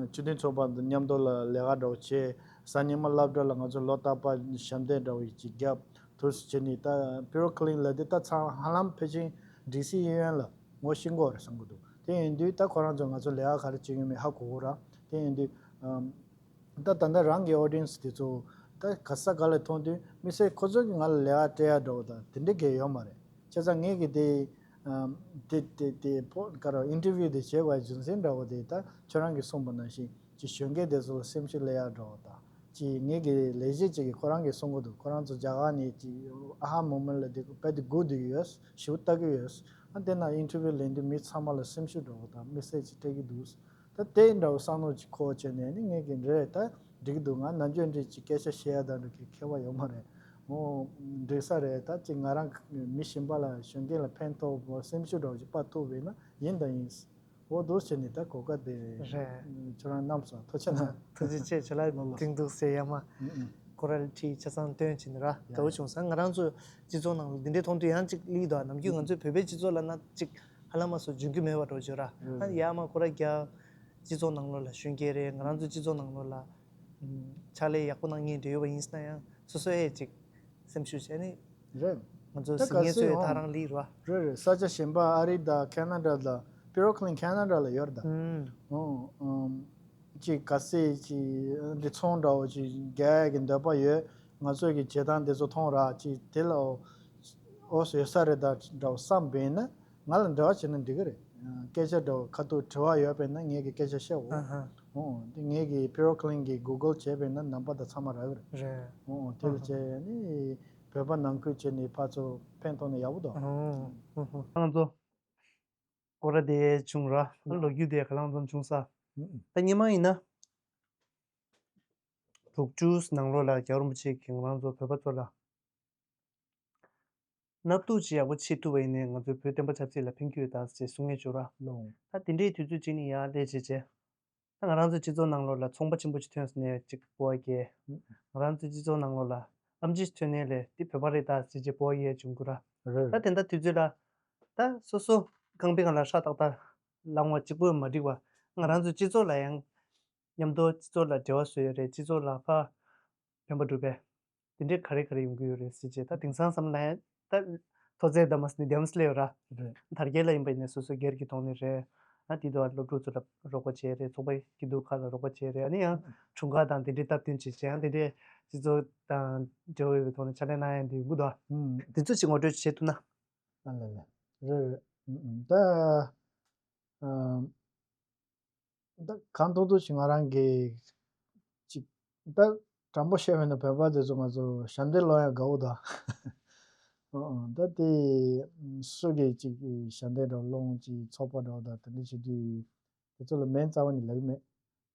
སྤྱི་མཐུན་ཚོགས་པ་མཉམ་དུ་ལ་ལས་ཀ་འདྲ་བོ་བྱས། གཟའ་ཉི་མ་སློབ་གྲྭ་ལ་ང་ཚོ་ལོ་རྟག་པར་ཞབས་འདེགས་འདྲ་བོ་ཅིག་བརྒྱབ། དུས་སུ་བྱས་ནས་ད་Pure Clean་ལབ་དེ་ད་ཚང་ཧ་ལམ་ཕལ་ཆེར་ཌི་སི་གཡས་གཡོན་ལ་ངོ་ཤེས་ཀྱི་ཡོད་རེད་བསམ་གྱི་འདུག་དེ་ཡིན་དུས་ད་ཁོ་རང་ཚོ་ང་ཚོ་ལས་ཀ་ག་རེ་བྱེད་ཀྱི་ཡོད་མེད་ཧ་གོ་གི་རེད། དེ་ཡིན་དུས་ཨམ། ད་ད་ལྟ་རང་གི་audience་དེ་ཚོ་ད་ག་ས་ག་ལ་མཐོང་དུས་དམིགས་བསལ་ཁོ་ཚོ་གིས་ང་ལ་ལས་ཀ་སྤྲད་ཡ་འདྲ་བོ་དང་དེ་འདྲ་གང་ཡང་ཡོད་མ་རེད། བྱས་ཙང་ངས་གི་དེ་ཨམ། དེ་དེ་དེ་ཕོ་ག་རེ་interview་དེ་བྱེད་པའི་རྒྱུ་མཚན་འདྲ་བོ་དེ་ད་ཁྱོད་རང་གིས་གསུངས་པ་ནང་བཞིན་ཅིག་གཞོན་སྐྱེས་དེ་ཚོ་ལ་སེམས་ཤུགས་སླེབས་ཡ་འདྲ་བོ་དང་། ཅིག་ངེད་ཀྱི་ལས་བྱེད་ཅིག་གིས་ཁོ་རང་གིས་གསུང་གི་འདུག་ཁོ་རང་ཚོ་རྒྱ་གར་ནས་ཅིག་ཨ་ཧ་མོ་མེན་ལ་དེ་དཔེ་དེ་སྒུག་བསྡད་ཀྱི་ཡོད། ཞེ་པོ་ལྟ་གི་ཡོད། ཨ་དེ་ན་interview་ལེན་དུས་མི་ཚང་མ་ལ་སེམས་ཤུགས་འདྲ་བོ་དང་དམིགས་བསལ་ཅིག་སྤྲད་ཀྱི་འདུག་ད་དེ་འདྲ་བོ་བསམ་བློ་ཅིག་འཁོར་བྱས་ནས་ནི་ངེད་ཀྱི་འདྲ་ད་འགྲིག་གི་འདུག་ང་ནམ་རྒྱུན་འདྲ་ཅིག་སྐད་ཆ་བཤད་ཡ་དང་འདྲ་གི་ཁྱད་པར་ཡོད་མ་རེད། འོ་འགྲིག་ས་རེད། ད་ཅིག་ང་རང་མི་གཞན་པ་ལ་གཞོན་སྐྱེས་ལ་ཕན་ཐོགས་པ་སེམས་ཤུགས་འདྲ་བོ་ཅིག་སྤར་ཐུབ་པ་ཡིན་ན་ཡིན་དང་ཡིན། འོ་འདུག་བྱས་ནས་ད་གོ་སྐབས་དེ་རེད། ཁྱོད་རང་གནང་སོང་། ཐུགས་རྗེ་གནང་། ཐུགས་རྗེ་ཆེ། ཁྱོད་ལ་ལོ་ལོ། དྲིན་གདུགས་ཟེར་ཡ་མ། ཨུ་ཨུ། ཁོ་ར་ལ་ཁྲིད་ཆ་ཚང་སྟོན་བྱས་ནས་ར་ཡ་དགའ་བོ་བྱུང་སོང་། ང་རང་ཚོ་སྤྱི་ཚོགས་ནང་ལ་འདི་འདྲའི་མཐོང་དུས་ཡང་ཅིག་ལིག་འདུག་ནམ་རྒྱུན་ང་ཚོའི་བོད་པའི་སྤྱི་ཚོགས་ལབ་ན་ཅིག་ཧ་ལམ་མ་སོ་འཇོན་གྱི་མེད་པ་འདྲ་བོ་བརྗོད་ར། ཨ་ཡ་མ་ཁོ་ར་རྒྱ་སྤྱི་ཚོགས་ནང་ལོགས་ལ་གཞོན་སྐྱེས་རེད། ང་རང་ཚོའི་སྤྱི་ཚོགས་ནང་ལོགས་ལ་ཕྱག་ལས་ཡག་པོ་གནང་མཁན་འདྲ་ཡོད་པ་ཡིན་ན་ཡང་སོ་སོ་ཨེ་ཅིག་སེམས་ཤུགས་བྱས་ནས། རེད། ང་ཚོ་ད་གཟིགས་མཁན་ཚོས་ག་སེ་ད་ཨོ་རང་ལིག་ར། རེད་རེད། ས་ཆ་གཞན་པ་ཨ་རི་དང་ཁེ་ན་ཌ་ལ་པི་རོ་ཀི་ལིན་ཁེ་ན་ཌ་ལ་ཡོད་རེད་ད། ཨུམ། ཨོ་ཨམ། ཅིག་ག་སེ་ཅིག་འདི་ཚོང་འདྲ་བོ་ཅིག་རྒྱག་ཡག་གི་འདོད་པ་ཡོད། ང་ཚོ་གི་བྱེད་སྟངས་འདི་ཚོ་མཐོང་ར་ཅིག་དེ་ལ་ཨོ་ཨོ་སོ་ཡོད་ས་རེད་ད་འདྲ་བོ་བསམ་པ་ཡིན་ན། ང་ལ་འབྲེལ་བ་བྱས་ན་འགྲིག་གི་རེད། སྐད་ཆ་འདྲ་བོ་ཁ་ཐུག་དྲི་བ་ཡོད་པས་ན་ངས་ཀྱི་སྐད་ཆ་བཤད་འོ། ཨ་ཧ། འོ་དེ་ངས་ཀྱི་པི་རོ་ཀི་ལིན་གྱི་གུ་གལ་བྱས་པས་ན་ནམ་པ་དང་ཚང་མ་རག་གི་རེད། རེད། འོ་དེ་ལ་བྱས་ནི་བོད་པ་ནང་ཁུལ་བྱས་ནི་ཕར་ཚུར་ཕན་ཐོགས་ནི་ཡག་པོ་འདུག་ཨོ་ཧོ་ཧོ། ང་ཚོ་སྐོར་ར་དེ་བྱུང་ར་ལོ་རྒྱུས་དེ་ག་ལང་ཙམ་བྱུང་ས། ད་སྔོན་མ་ཡིན་ན་དྲུག་ཅུ་ནང་ལོགས་ལ་རྒྱལ་བ་རིན་པོ་ཆེ་གིས་ང་རང་ཚོ་བོད་པ་ཚོ་ལ། སྣ་ཐུག་ཅིག་ཡག་པོ་བྱེད་ཐུབ་པ་ཡིན་ནའི་ང་ཚོའི་བོད་བསྟན་པ་ཆབ་སྲིད་ལ་ཕན་གྱི་ཡོད་ད་ཅེས་གསུང་ངེས་བྱུང་ར། ལོང་། ད་དེ་འདྲའི་དུས་ཚོད་ཅིག་ནི་ཡར་སླེབས་བྱས་བྱས། ད་ང་རང་ཚོའི་སྤྱི་ཚོགས་ནང་ལོགས་ལ་ཚོང་པ་ཆེན་པོ་ཅིག་ཐོན་སོང་ནས་ཅིག་སྤོ་བ་རྒྱག་ང་རང་ཚོའི་སྤྱི་ཚོགས་ནང་ལོགས་ལ་ཨམ་ཆི་ཞིག་ཐོན་ནས་ལས་དེ་བོད་པ་རེད་ད་ཅེས་བྱས་སྤོ་བ་རྒྱག་བྱུང་གི་ར། རེད། ད་དེ་འདྲ་དུས་ཚོད་ལ། ད་སོ་སོ་ རྐང་པའི་སྒང་ལ་ཧྲ་ཏག་ཏག་ལངས་པ་གཅིག་པོས་མ་འགྲིག་པ། ང་རང་ཚོའི་སྤྱི་ཚོགས་ལ་ཡང་མཉམ་དུ་སྤྱི་ཚོགས་ལ་འབྲེལ་བ་བཟོ་ཡ་རེད། སྤྱི་ཚོགས་ལ་ཕར་ཕན་པ་སྒྲུབ་པའི་དེ་འདྲའི་ག་རེ་ག་རེ་ཡོང་གི་ཡོད་རེད་ཟེར་བྱས། ད་དེང་སང་བསམ་ན་ཡང་ད་མཐོ་ཚད་འདྲ་མ་ཟེར་ནས་འདེམས་སླེབས་ཡོད་ར། རེད། དར་རྒྱས་ལ་ཡིན་པ་ཡིན་ན་སོ་སོའི་སྒེར་གྱི་ཐོག་ནས་རེད། ཨ་དེ་དུས་སློབ་ཕྲུག་ཚོ་ལ་རོགས་པ་བྱས་རེད། ཚོགས་པའི་སྐྱིད་སྡུག་ཁག་ལ་རོགས་པ་བྱས་རེད། ཨ་ནི་ཡང་འཁྲུངས་སྐར་དང་དེ་འདྲའི་སྟབས་བསྟུན་བྱས་བྱས་ཡང་དེ་འདྲའི་སྤྱི་ཚོགས་དང་འབྲེལ་བ་ཡོད་པའི་ཐོག་ནས་ཕྱག་ལས་གནང་ཡ་འདི་དགོས་འདུག་ཨ། ཨུམ། དེ་ཚོ་ཅིག་ངོ་སྤྲོད་བྱེད་ཐུབ་ན། ཨ་ལ་ལ། རེད་རེད། ཨུམ་ཨུམ། ད་ཨ་ད་གང་ཐུབ་ཐུབ་ཅིག་ང་རང་གིས་ཅིག་ད་དྲང་པོ་བཤད་པ་ཡིན་ན་བོད་པ་དེ་ཚོ་ང་ཚོ་ཞབས་འདེགས་སློང་ཡ་དགའ་བོ་དང་། ཨོ་ཨོ་ད་དེ་སུ་གིས་ཅིག་ཞབས་འདེགས་འདྲ་བོ་སློང་ཅིག་ཚོགས་པ་འདྲ་བོ་དང་དེ་འདྲ་བྱེད་དུས་དེ་ཚོ་ལ་མིང་རྩ་བ་ནས་ལབ་ཀྱི་མེད།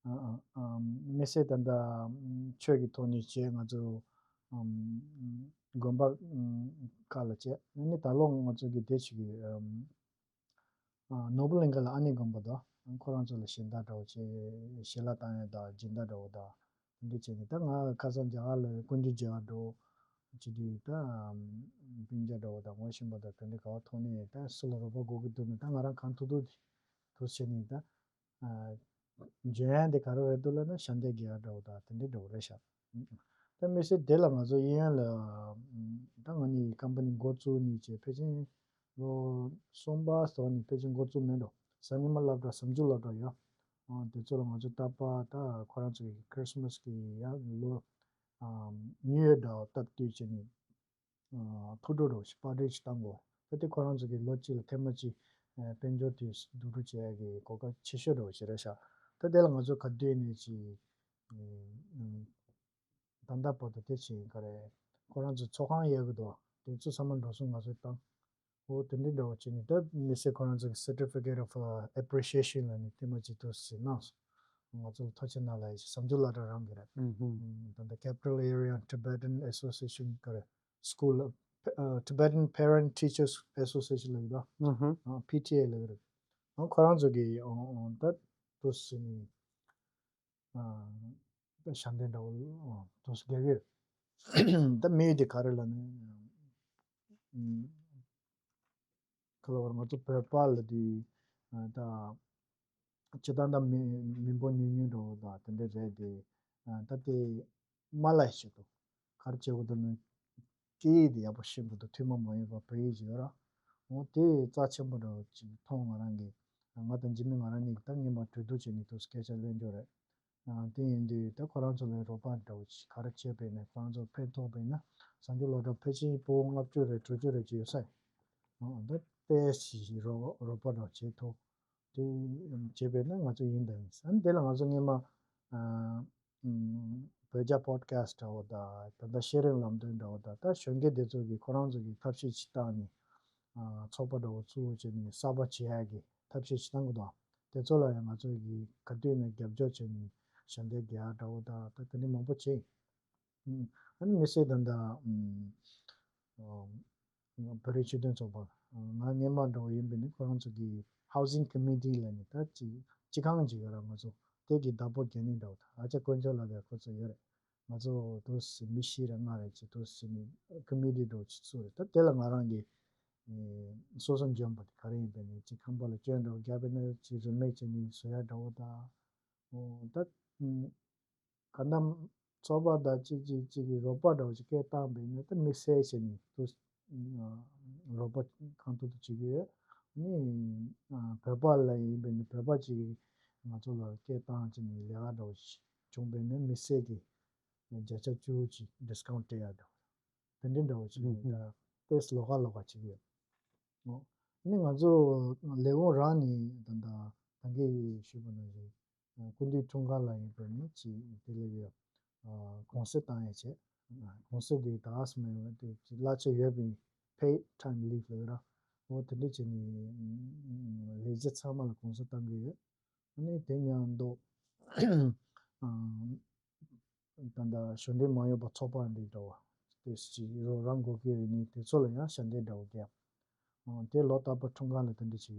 ཨ་ཨ་ཨ་མི་སེར་ད་ལྟ་ཆོས་ཀྱི་ཐོག་ནས་བྱས། ང་ཚོ་ཨམ་དགོན་པ་ཁག་ལ་བྱས། ཨ་ནི་ད་ལོ་ང་ཚོ་གི་དེ་བྱེད་ཀྱི་ཨམ་ཨ་ནོར་བུ་གླིང་ག་ལ་ཨ་ནེ་དགོན་པ་དང་ཁོ་རང་ཚོ་ལ་ཞལ་ཏ་འདྲ་བོ་བྱས། ཞལ་ལག་བཏང་ཡ་དང་སྦྱིན་བདག་འདྲ་བོ་དང་དེ་འདྲ་བྱས་ནས། ད་ང་ཁ་སང་རྒྱ་གར་ལ་ཀུན་སྤྱོད་མཇལ་ཁ་འདྲ་བོ་བྱེད་དུས། ད་ཨམ་སྤུན་ཀྱག་འདྲ་བོ་དང་ངོ་ཤེས་པ་དང་དེ་འདྲ་ག་པར་ཐུག་ནས་ད་སུ་ལ་རོགས་པ་དགོས་ཀྱི་འདུག་ན་ད་ང་རང་གང་ཐུབ་ཐུབ་དེ་ཐུགས་བྱས་ནས་ད། ཨ་འཇོན་ཡ་དེ་ག་རེ་རེད་འདུག་ལབ་ན་ཞབས་འདེགས་རྒྱག་ཡ་འདྲ་བོ་དང་དེ་འདྲའི་འདྲ་བོ་རེད་ཤག་ད་མི་སེར་དེ་ལ་ང་ཚོ་གཡས་གཡོན་ལ་ད་ང་གཉིས་ཀམ་པ་ནི་འགོ་བཙུགས་ནས་བྱས་ཕལ་ཆེར་ལོ་གསུམ་པ་ཟེར་བ་ནས་ཕལ་ཆེར་འགོ་བཙུགས་མེད་འགྲོ། གཟའ་ཉི་མ་སློབ་གྲྭ་གཟའ་མཇུག་སློབ་གྲྭ་ཡོད། ཨ་དེ་ཚོ་ལ་ང་ཚོ་རྟག་པར་ད་ཁོ་རང་ཚོ་གི་ཁྲིས་མས་གི་ཡ་ལོ་ཨ་ནིའུ་ཡར་འདྲ་བོ་སྟབས་བསྟུན་བྱས་ནས། ཨ་ཐུགས་སྤྲོ་འདྲ་བོ་ཞིག་པར་ཊི་ཞིག་བཏང་དགོས། ད་དེ་ཁོ་རང་ཚོ་གིས་ལོ་གཅིག་ལ་ཐེངས་མ་གཅིག་ཨ་དཔལ་འབྱོར་དེ་བསྡུ་རུབ་བྱེད་ཡ་གི་གོ་སྐབས་ཆེ་ཤོས་འདྲ་བོ་ཞིག་རེད་ཤག་ད་དེ་ལ་ང་ཚོ་ག་དུས་ནས་ཅིག་ཨ་ད་ལྟ་བར་དུ་དེ་ཅིག་ག་རེ་ཁོ་རང་ཚོ་ཚོགས་ཁང་གཡར་གི་འདུག་དེ་ཚོ་ཚང་མ་འགྲོ་སོང་ང་ཚོས་བཏང་། འོ་དེ་འདྲའི་འདྲ་བོ་བྱས་ནས་ད་མི་སེར་ཁོ་རང་ཚོ་གི་Certificate of uh, Appreciation ལབ་ནས་དེ་མ་གཅིག་ཏུ་ཟིན་གནང་སོང་། ང་ཚོ་ལ་ཐུགས་རྗེ་གནང་ལབ་ཡ་ཞིག་གཟའ་མཇུག་སློབ་གྲྭ་རང་གི་རེད། ཨུམ་ཧུམ། ད་ལྟ་Capital Area Tibetan Association ག་རེ། School uh, Tibetan Parent Teachers Association ལབ་ཡོད་ད། ཨུམ་ཧུམ། ཨ་པི་ཊི་ཨེ་ལབ་ཡོད་རེད། ཨ་ཁོ་རང་ཚོ་གི་ཨོ་ཨོ་ད་དུ་ཟིན་ནས། ཨ་ད་ཞབས་འདེགས་འདྲ་བོ་ཨ་དུ་རྒྱག་གི་རེད། ད་དམིགས་ཡུལ་དེ་ག་རེ་ལབ་ན། ཨ་ཁ་ལ་བར་ང་ཚོ་བོད་པ་ལ་དུས་ཨ་ད་སྤྱིར་བཏང་ད་མི་མི་འབོར་ཉུང་ཉུང་འདྲ་བོ་དང་དེ་འདྲ་རེད་དེ། ཨ་ད་དེ་མ་ལ་ཞིག་ཏུ་ག་རེ་བྱེད་དགོས་འདུག་ན། སྐད་ཡིག་དེ་ཡག་པོ་ཤེས་དགོས་འདུག་ཐུན་མོང་མ་ཡིན་པ་བོད་ཡིག་ཅིག་ཡོད་ར། འོ་དེ་རྩ་ཆེན་པོ་འདྲ་བོ་ཅིག་མཐོང་། ང་རང་གིས་ང་དང་འཇིགས་མེད་ང་རང་གཉིས་ཀྱིས་ད་སྔོན་མ་གྲོས་བསྡུར་བྱས་ནས་དུ་སྐད་ཆ་གླེང་རྒྱུ་རེད། ཨ་དེ་ཡིན་དུས་ད་ཁོ་རང་ཚོ་ལ་རོགས་པ་འདྲ་བོ་ཅིག་ག་རེ་བྱས་པས་ན་ཁོ་རང་ཚོ་ཕན་ཐོགས་པས་ན། གཟའ་མཇུག་སློབ་གྲྭ་ཕལ་ཆེར་ཕྲུ་གུ་ལྔ་བཅུ་རེ་དྲུག་ཅུ་རེ་ཅིག་ཡོད་ས་ཡིན། འོ་ད་དཔེ་ཞིག་རོགས་རོགས་པ་འདྲ་བོ་བྱེད་ཐུབ། དེ་བྱས་པས་ན་ང་ཚོ་ཡིན་དང་ཡིན། ཨ་ནི་དེ་ལ་ང་ཚོ་སྔོན་མ་ཨ་ཨམ་བོད་རྒྱ་པོ་ཌི་ཁ་སི་ཊི་འདྲ་བོ་དང་ད་ལྟ་ཤེས་རིག་ལམ་སྟོན་འདྲ་བོ་དང་ད་གཞོན་སྐྱེས་དེ་ཚོ་གིས་ཁོ་རང་ཚོ་གིས་ཐབས་ཤེས་ཅིག་བཏང་ནས་ཨ་ཚོགས་པ་འདྲ་བོ་བཙུགས་བྱས་ནས་གསར་པ་བྱེད་ཡག་གི་ཐབས་ཤེས་ཅིག་བཏང་གི་འདུག་དེ་ཚོ་ལ་ཡང་ང་ཚོ་གིས་ག་དུས་ནས་རྒྱབ་སྐྱོར་བྱས་ནས་ཞབས་འདེགས་རྒྱག་ཡག་འདྲ་བོ་དང་ད་དེ་འདྲ་མང་པོ་བྱས་ཡིན། ཨ་ནི་མི་སེར་དང་ད་ཨམ་བོད་རིགས་སྤྱི་མཐུན་ཚོགས་པ་ང་སྔོན་མ་འདྲ་བོ་ཡིན་པས་ནི་ཁོ་རང་ཚོ་གི་Housing Committee ལབ་ནས་ད་ཅིག་སྤྱི་ཁང་ཅིག་ཡོད་ར། ང་ཚོ་དེ་གི་བདག་པོ་རྒྱག་ནི་འདྲ་བོ་དང་ཨ་ཅག་དཀོན་མཆོག་ལགས་ཀྱིས་ཁོ་ཚོ་ཡོད་རེད། ང་ཚོ་དུ་སི་མི་བཞི་རེ་ལྔ་རེ་ཅིག་དུ་སི་མི་ཀོ་མི་ཊི་འདྲ་བོ་ཅིག་བཙུགས་རེད། ད་དེ་ལ་ང་རང་གི་སོ་སོ་འཇོན་པ་དེ་ག་རེ་ཡིན་པས་ནི་ཅིག་ཁང་པ་ལ་སྐྱོན་འདྲ་བོ་བརྒྱབ་པས་ན་ཅིག་རིན་མེད་བྱས་ནས་བཟོ་ཡ་འདྲ་བོ་དང་། ད་ག་ནམ་ཚོགས་པ་དང་གཅིག་གཅིག་གཅིག་གིས་རོགས་པ་འདྲ་བོ་ཅིག་སྐད་བཏང་བས་ན་ད་མི་སེར་བྱས་ནས་དུ་རོགས་པ་གང་ཐུབ་ཐུབ་བྱེད་ཀྱི་ཡོད། ནི་བོད་པ་ལ་ཡིན་པས་ནི་བོད་པ་ཅིག་གིས་ང་ཚོ་ལ་སྐད་བཏང་བྱས་ནས་ལས་ཀ་འདྲ་བོ་ཞིག་བྱུང་བས་ན་མི་སེར་གྱིས་བརྒྱ་ཆ་བཅུ་ཅིག་ཌི་སི་ཀའུན་ཊི་སྤྲད་ཡ་འདྲ་བོ་དེ་འདྲ་འདྲ་བོ་ཅིག་ཡིན། ད་ཏེས་ལོགས་ཀ་ལོགས་ཀ་བྱེད་ཀྱི་ཡོད། ནི་ང་ཚོ་ལས་ཁུངས་རང་ནས་ད་ལྟ་ད་གིན་ཞུས་པ་ནང་བཞིན། སྐུ་མདུན་འཁྲུངས་སྐར་ལ་ཡིན་པ་ནི་ཅིག་དེ་ལས་ཡོད། གུང་སེང་བཏང་ཡ་བྱས། གུང་སེང་དེ་ད་ག་སེ་མེད་པ་དེ་ཅིག་གླ་ཆ་ཡོད་པའི་paid time leave ལབ་ར། འོ་དེ་འདྲ་བྱས་ནས་ལས་བྱེད་ཚང་མ་ལ་གུང་སེང་བཏང་གི་ཡོད། ཨ་ནི་དེ་མཉམ་དུ་ད་ལྟ་གཞུང་འབྲེལ་མ་ཡིན་པ་ཚོགས་པ་འདི་འདྲ་བ་དེ་ཅིག་རོགས་རམ་དགོས་ཀྱི་ཡོད་ནི་དེ་ཚོ་ལ་ཡང་ཞབས་འདེགས་འདྲ་བོ་རྒྱག་དེ་ལོ་རྟག་པར་འཁྲུངས་སྐར་ལ་དེ་འདྲ་བྱེད་ཀྱི་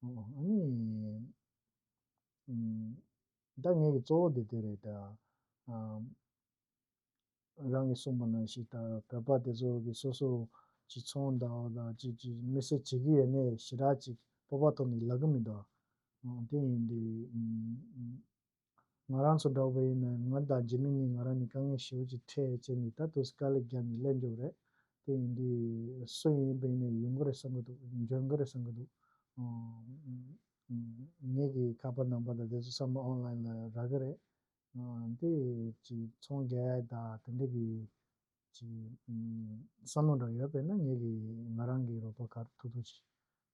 ཡོད། ཨ་ནི། ཨུམ། ད་ངེད་ཀྱི་གཙོ་བོ་དེ་དེ་རེད་ད། ཨམ། རང་གིས་གསུངས་པ་ནང་བཞིན་ད་བོད་པ་དེ་ཚོ་གིས་སོ་སོ་ ཅིག་ཚོང་བསྡད་པ་དང་ཅིག་ཅིག་མི་སེར་བྱེད་ཀྱི་ཡོད་ནའི་ཞེ་དྲག་ཅིག་སྤོབས་པ་ཐོག་ནས་ལབ་ཀྱི་མི་འདུག་ཨ་དེ་ཡིན་དུས་ཨ་ང་རང་ཚོ་འདྲ་བོ་ཡིན་ན་ང་དང་འཇིགས་མེད་གཉིས་ང་རང་གཉིས་དཀའ་ངལ་ཞེ་པོ་ཅིག་འཕྲད་བྱས་ནས་ད་དུང་དཀའ་ལས་བརྒྱབ་ནས་སླེབས་འགྲོ་གི་རེད། དེ་ཡིན་དུས་སུ་ཡིན་པ་ཡིན་ནའི་ཡོང་གི་རེད་བསམ་གྱི་འདུག་འཇོན་གྱི་རེད་བསམ་གྱི་འདུག་ཨ་ངེད་ཀྱི་ཁ་པར་ནམ་བར་དང་དེ་ཚོ་ཚང་མ་ཨོན་ལན་ལ་རག་གི་རེད། ཨ་འདི་ཅིག་ཚོང་རྒྱག་ཡ་དང་དེ་འདྲ་གི་ཅིག་ཨ་བསམ་བློ་འདྲ་ཡོད་པས་ན་ངེད་ཀྱི་ང་རང་གི་རོགས་པ་ག་རེ་ཐུབ་ཐུབ་ཅིག་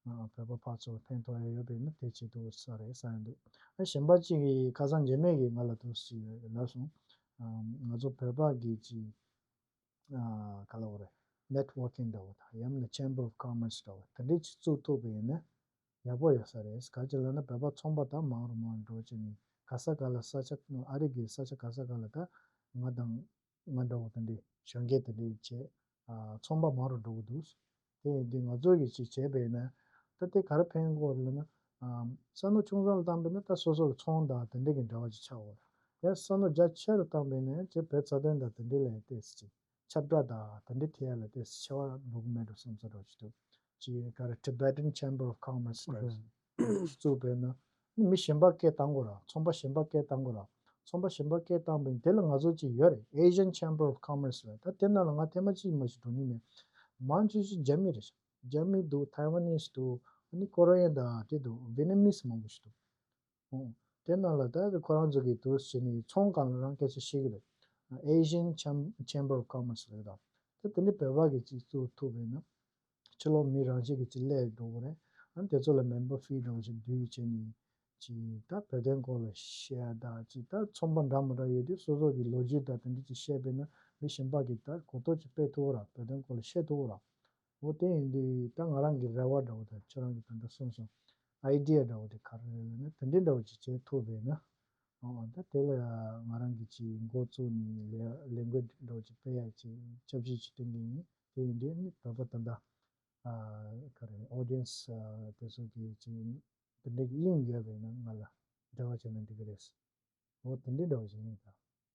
ཨ་བོད་པ་ཕར་ཚུར་ཕན་ཐོགས་ཡ་ཡོད་པས་ན་དེ་བྱེད་ཐུབ་ས་རེད་བསམ་ཡ་འདུག་ཨ་གཞན་པ་གཅིག་གིས་ཁ་སང་འཇིགས་མེད་ཀྱིས་ང་ལ་འདུག་སེ་ལབ་སོང་། ཨ་ང་ཚོ་བོད་པ་གི་ཅིག་ཨ་ག་ལབ་དགོས་རེད། Networking འདྲ་བོ་དང་ཡང་མིན་ན་Chamber of Commerce འདྲ་བོ་དེ་འདྲའི་ཅིག་བཙུགས་ཐུབ་པ་ཡིན་ན་ཡག་པོ་ཡོད་ས་རེད། ག་ཅི་ལབ་ན་བོད་པ་ཚོང་པ་དང་མང་རུ་མང་རུ་འགྲོ་བྱས་ནས་ག་ས་ག་ལ་ས་ཆ་ཨ་རི་གི་ས་ཆ་ག་ས་ག་ལ་ད་ང་དང་ང་འདྲ་བོ་དེ་འདྲའི་གཞོན་སྐྱེས་དེ་འདྲའི་བྱས་ཨ་ཚོང་པ་མང་རུ་འགྲོ་གི་འདུག་དེ་ཡིན་དུས་ང་ཚོ་གིས་ཅིག་བྱས་པ་ཡིན་ན་ད་དེ་ག་རེ་ཕན་གོ་རེད་ལབ་ན། ཨམ་བསམ་བློ་ཆུང་ཙམ་ལ་བཏང་པ་ཡིན་ན་ད་སོ་སོ་ལ་ཚོང་དང་དེ་འདྲ་གི་འབྲེལ་བ་ཅིག་ཆགས་ཡོད་རེད། ཡང་བསམ་བློ་རྒྱ་ཆེ་རུ་བཏང་པ་ཡིན་ན་ཅིག་བོད་རྩ་དོན་དང་དེ་འདྲ་ལ་ཏོག་ཙམ་ཅིག་ཁྱབ་བསྒྲགས་དང་དེ་འདྲ་ཐད་ཡ་ལ་ཏོག་ཙམ་ཆེ་བ་འགྲོ་གི་མེད་འགྲོ་བསམ་ཚུལ་འདྲ་ཅིག་འདུག་ཅིག་ག་རེ་Tibetan Chamber of Commerce རེད། བཙུགས་པས་ན་མི་གཞན་པ་སྐད་བཏང་དགོས་ར། ཚོང་པ་གཞན་པ་སྐད་བཏང་དགོས་ར། ཚོང་པ་གཞན་པ་སྐད་བཏང་པས་དེ་ལ་ང་ཚོ་ཅིག་ཡོད་རེད། Asian Chamber of Commerce རེད། ད་དེ་ནང་ལ་ང་ཐེངས་མ་གཅིག་མ་གཏོགས་འགྲོ་མྱོང་མེད། མང་ཆེ་ཤོས་རྒྱ་མི་རེད། རྒྱ་མི་འདུག Taiwanese འདུག་ཨ་ནི་ཀོ་རི་ཡན་དང་དེ་འདུག Vietnamese མང་པོ་ཞིག་འདུག་ཨོ། དེ་ནང་ལ་ད་ཁོ་རང་ཚོ་གིས་འདུག་བྱས་ནས་ཚོང་སྒང་ལ་རང་སྐད་ཆ་བཤད་ཀྱི་རེད། Asian Cham- Chamber of Commerce རེད་ད། ད་དེ་འདྲའི་བོད་པ་གིས་ཅིག་བཙུགས་ཐུབ་པ་ཡིན་ན། ཕྱི་ལོགས་མི་རང་བཞིན་གྱིས་ཅིག་སླེབས་འགྲོ་གི་རེད། ཨ་ནི་དེ་ཚོ་ལ་member fee འདྲ་བོ་ཅིག་བསྡུས་བྱས་ནས་ཅིག་ད་བོད་དོན་སྐོར་ལ་བཤད་དང་ཅིག་ད་ཚོང་པ་འདྲ་མི་འདྲ་ཡོད་དུས་སོ་སོ་གི་ལོ་རྒྱུས་དང་དེ་འདྲ་ཅིག་བཤད་པས་ན་མི་གཞན་པ་གིས་ད་གོ་རྟོགས་ཅིག་སྤེལ་ཐུབ་ཀྱི་རེད། བོད་དོན་སྐོར་ལ་བཤད་ཐུབ་ཀྱི་རེད། འོ་དེ་ཡིན་དུས་ད་ང་རང་གི་རེ་བ་འདྲ་བོ་དང་ཁྱོད་རང་གིས་ད་ལྟ་གསུངས་སོང་། Idea འདྲ་བོ་དེ་ག་རེ་རེད་ལབ་ན་དེ་འདྲའི་འདྲ་བོ་ཅིག་བྱེད་ཐུབ་པས་ན། འོ་ད་དེ་ལ་ང་རང་གིས་ཅིག་འགོ་བཙུགས་ནས་ལས་ལས་འགུལ་འདྲ་བོ་ཅིག་སྤེལ་ཡག་ཅིག་ཞབས་ཕྱི་ཅིག་སྟོན་གྱི་ཡིན། དེ་ཡིན་དུས་ནི་ད་ལྟ་ད་ལྟ་ཨ་ག་རེ་audience ཨ་དེ་ཚོ་གིས་ཅིག་དེ་འདྲའི་གི་དབྱིངས་ཡོད་པས་ན་ང་ལ་འབྲེལ་བ་བྱས་ན་འགྲིག་གི་རེད། འོ་དེ་འདྲའི་འདྲ་བོ་ཞིག་ཡིན་ད།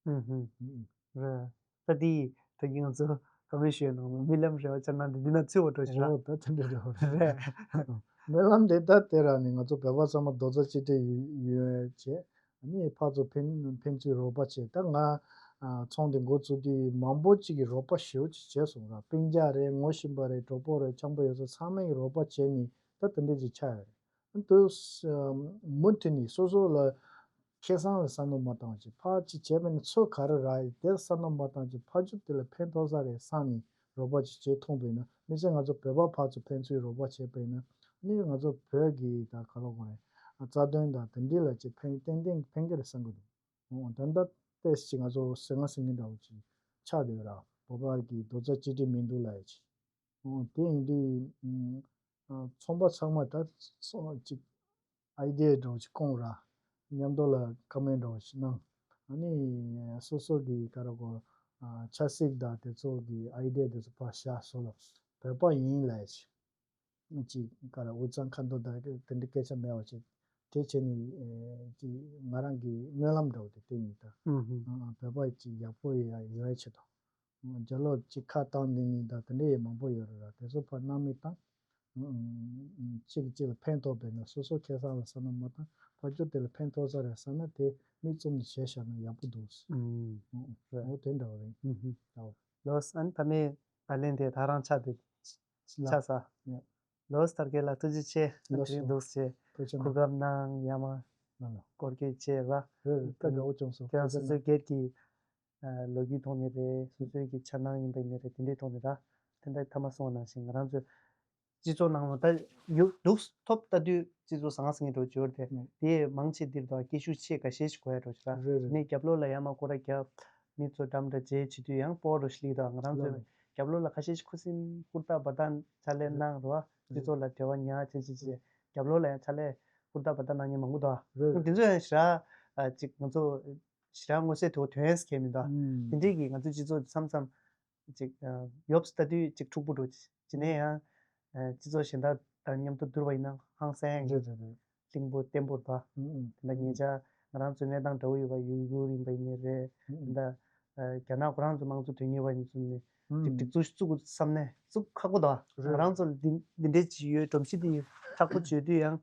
ཧུམ་ཧུམ། ཨུ་ཨུ། རེད། ད་དེ་ད་གིན་ང་ཚོ་ད་གིན་ཞུས་ནང་ལ་རྨི་ལམ་རེ་བ་ཅར་ན་འདི་འདི་ན་ཚུད་པ་འགྲོ་ཞིག་ར། འོ་ད་དེ་འདྲའི་འདྲ་བོ་རེད། རེད། རྨི་ལམ་དེ་ད་དེ་ར་ནི་ང་ཚོ་བོད་པ་ཚང་མ་རྡོག་རྩ་གཅིག་སྒྲིལ་ཡོད་ཡོད་བྱས། ཨ་ནི་ཕར་ཚུར་ཕན་ཕན་ཚུན་རོགས་པ་བྱས། ད་ང་ཨ་ཚོང་དེ་འགོ་བཙུགས་དུས་མང་པོ་གཅིག་གིས་རོགས་པ་ཞེ་པོ་ཅིག་བྱས་སོང་ར། སྤུན་ཀྱག་རེད། ངོ་ཤེས་པ་རེད། གྲོགས་པོ་རེད། ཆང་པོ་ཡོད་ཚད་ཚང་མས་རོགས་པ་བྱས་ནས་ད་དེ་འདྲ་ཅིག་ཆགས་ཡོད་རེད། དུས་མུ་མཐུད་ནས་སོ་སོ་ལ་ཁེ་བཟང་ལ་བསམ་བློ་མ་བཏང་བ་ཅིག་ཕར་ཅིག་བྱས་པ་ནི་ཚུར་ག་རེ་རག་ཡོད་དེ་བསམ་བློ་མ་བཏང་ཅིག་ཕར་ཕྱོགས་དེ་ལ་ཕན་ཐོགས་ས་རེད་བསམ་ནས་རོགས་པ་ཅིག་བྱེད་ཐུབ་པ་ཡིན་ན། དམིགས་བསལ་ང་ཚོ་བོད་པ་ཕར་ཚུར་ཕན་ཚུན་རོགས་པ་བྱས་པ་ཡིན་ན་ནི་ང་ཚོ་བོད་ཀྱི་ད་ག་ལབ་དགོས་རེད། རྩ་དོན་དང་དེ་འདྲ་ལ་ཅིག་ཕན་ཏན་ཏན་ཕན་གྱི་རེད་བསམ་གྱི་འདུག་འོ་ད་ལྟ་ཏོག་ཙམ་ང་ཚོ་ཟིང་ངེ་ཟིང་ངེ་འདྲ་བོ་ཅིག་ཆགས་བསྡད་ཡོད་ར། བོད་པ་གི་རྡོག་རྩ་གཅིག་སྒྲིལ་མི་འདུག་ལབ་ཡ་ཅིག་འོ་དེ་ཡིན་དུས་ཨ་ཚོང་པ་ཚང་མ་ད་ཚོ་ཅིག་ཨའི་ཌི་ཡ་འདྲ་བོ་ཅིག་སྐོང་ར། མཉམ་དུ་ལ་ཀོ་མེན་འདྲ་བོ་ཅིག་གནང་། ཨ་ནི་སོ་སོ་གི་ག་རེ་གོ་ཨ་ཆབ་སྲིད་དང་དེ་ཚོ་གི་ཨའི་ཌི་ཡ་དེ་ཚོ་ཕར་བཞག་སོ་ལ། བོད་པ་ཡིན་ལབ་ཡ་ཅིག་ཅིག་ག་རེ་དབུས་གཙང་ཁ་འཐོར་དང་དེ་འདྲའི་སྐད་ཆ་མེད་པ་ཅིག་དེ་བྱས་ནས་ཨེ་ཅིག་ང་རང་གི་སྨོན་ལམ་འདྲ་བོ་དེ་དེ་ཡིན་ད། ཨུ་ཧུ། ཨ་བོད་པ་ཅིག་ཡག་པོ་ཡ་ཡོང་ཡ་ཆེད་དུ། རྒྱ་ལོ་ཅིག་ཁ་བཏང་འདི་ནི་ད་དེ་འདྲ་ཡི་མང་པོ་ཡོད་རེད་ར། དེ་ཚོ་ཕར་སྣང་མེད་བཏང་། ཨུ་ཨུ་ཨུ་གཅིག་གིས་གཅིག་ལ་ཕན་ཐོགས་པས་ན་སོ་སོ་ཁེ་བཟང་ལ་བསམ་བློ་མ་བཏང་། ཕར་ཕྱོགས་དེ་ལ་ཕན་ཐོགས་ས་རེད་བསམ་ན་དེ་མིག་བཙུམ་ནས་བྱས་བཞག་ན་ཡག་པོ་འདུག་ཨུ་ཨུ་རེད། འོ་དེ་འདྲ་བ་རེད། ཨུ་ཧུ། ཨོ། ལོས་ཨན་ད་མེ་ད་ལན་དེ་ད་རང་ཆགས་དེ་ལ། ཆགས་ས། ཡ། ལོས་ཐར་གེ་ལ་ཐུགས་རྗེ་ཆེ། ལོས་དེ་རིང་འདུག་ཆེ། ཐུགས་རྗེ་གནང་། གོ་སྐབས་གནང་ཡ་མ། ལ་ལ། སྐོར་སྐྱོད་བྱས་ར། རེད་རེད། ད་དགའ་བོ་བྱུང་སོང་། ཁྱེད་རང་སོ་སོའི་སྒེར་གྱི་ཨ་ལོ་རྒྱུས་ཐོག་ནས་རེད། སོ་སོའི་གི་འཆར་སྣང་ཡིན་པ་ཡིན་ནའི་རེད། དེ་འདྲའི་ཐོག་ནས་ར། དེ་འདྲ་ཐ་མ་གསུངས་པ་ནང་བཞིན་ང་རང་ཚོའི་སྤྱི་ཚོགས་ནང་ལ་ད་ཡུག་འདུག་ཐོབ་ལྟ་དུས་སྤྱི་ཚོགས་ཟང་ཟིང་གི་འགྲོ་བཅུག་དེ། ཨ་དེ་མང་ཆེ་འདིར་དང་སྐད་ཤུགས་ཆེ་ཁ་ཤས་ཤིག་གོ་ཡ་འགྲོ་ཆེ་ར། རེད་རེད། ནས་རྒྱབ་ལོགས་ལ་ཡ་མ་སྐོར་ར་རྒྱབ། མི་ཚོ་འགྲམ་འདྲ་བྱེད་བྱེད་དུས་ཡང་སྤོ་རོ་ཤི་ལི་དང་ང་རང་ཚོའི་རྒྱབ་ལོགས་ལ་ཁ་ཤས་ཤིག་ཁུ་སིམ་ཧུར་ཐག་འབད་ཐག་ཕྱག་ལས་གནང་རོགས། སྤྱི་ཚོགས་ལ་འབྲེལ་བ་ཉར་བྱེད་བྱེད་བྱེད། རྒྱབ་ལོགས་ལ་ཡང་ཕྱག་ལས་ཧུར་ཐག་འབད་ཐག་གནང་མཁན་མང་པོ་འདུག་རེད། དེ་ཚོ་ཡང་ཞེ་དྲག་ཅིག་ང་ཚོ་ཞེ་དྲག་མངོན་གསལ་དོད་ཐོན་ཡས་མཁན་མི་འདུག་དེ་འདྲས་ཀྱི་ང་ཚོའི་སྤྱི་ཚོགས་མཚམས་མཚམས་ཅིག་ཡོབ་ལྟ་དུས་ཅིག་འཁྲུག་པོ་འགྲོ། ཅི་ནས་ཡང་སྤྱི་ཚོགས་གཞན་དག་དང་མཉམ་དུ་བསྡུར་བ་ཡིན་ན་ཧང་སང་ཡང་རེད་རེད་རེད། གླིང་བུ་བརྟན་པོར་བ། ཨུ་ཨུ། དེ་འདྲ་ཉེ་ཆར་ང་རང་ཚོའི་གནས་སྟངས་འདྲ་བོ་ཡོད་པ་ཡུ་གུར་ཡིན་པ་ཡིན་ནའི་རེད། ཨུ་ཨུ། དེ་འདྲ་ རྒྱ་ནག་ཁོ་རང་ཚོ་དམངས་གཙོ་དོན་གཉེར་བ་ཡིན་ཙང་ནས་ཅིག་སྒྲིག་འཛུགས་ཤིག་བཙུགས་དགོས་བསམ་ནས་བཙུགས་ཁག་པོ་འདུག་ང་རང་ཚོ་ལ་འདི་འདི་འདྲའི་ཅིག་ཡོད། སྒྲོམ་གཞི་འདི་ཡོད། མཁྲེགས་པོ་བྱེད་དུས་ཡང་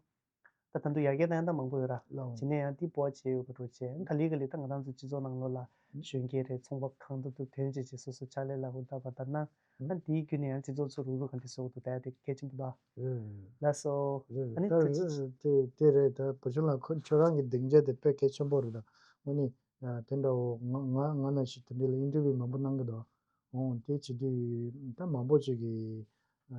ད་ད་དུང་ཡར་རྒྱས་གཏོང་ཡ་ད་མང་པོ་ཡོད་ར། ལའོ། བྱས་ནས་ཡང་འདི་སྤོ་བ་བྱས་ཡོད་པ་འདྲ་བྱས། ག་ལེ་ག་ལེ་ད་ང་རང་ཚོ་སྤྱི་ཚོགས་ནང་ལོགས་ལ་གཞོན་སྐྱེས་རེད། ཚོང་པ་གང་ཐུབ་ཐུབ་ཐོན་བྱས་བྱས་སོ་སོ་ཕྱག་ལས་ལ་ཧུར་ཐག་པར་ད་གནང་། ཨ་འདིའི་བརྒྱུད་ནས་ཡང་སྤྱི་ཚོགས་ཚོ་རུག་རུག་ག་འདྲ་བཟོ་དགོས་འདུག་ད་ཡ་དེ་གལ་ཆེན་པོ་འདུག་རེད་རེད། ལགས་སོ། རེད་རེད། ཨ་ནི་ད་ཐུགས་རེད་རྗེ་ཆེ། དེ་དེ་རེད། ད་བུ་ཆུང་ལགས་ཁོ་ཁྱོད་རང་གི་སྡིངས་ཆ་དེ་དཔེ་གལ་ཆེན་པོ་རེད། ད་དངོས་གནས་ཨ་དེ་འདྲ་བོ་ང་ང་ང་ནང་བཞིན་དེ་འདྲ་ལ་ཨིན་ཊར་བིའུ་མང་པོ་གནང་གི་འདུག་འོང་དེ་བྱེད་དུས་ད་མང་པོ་ཅིག་གིས་ཨ་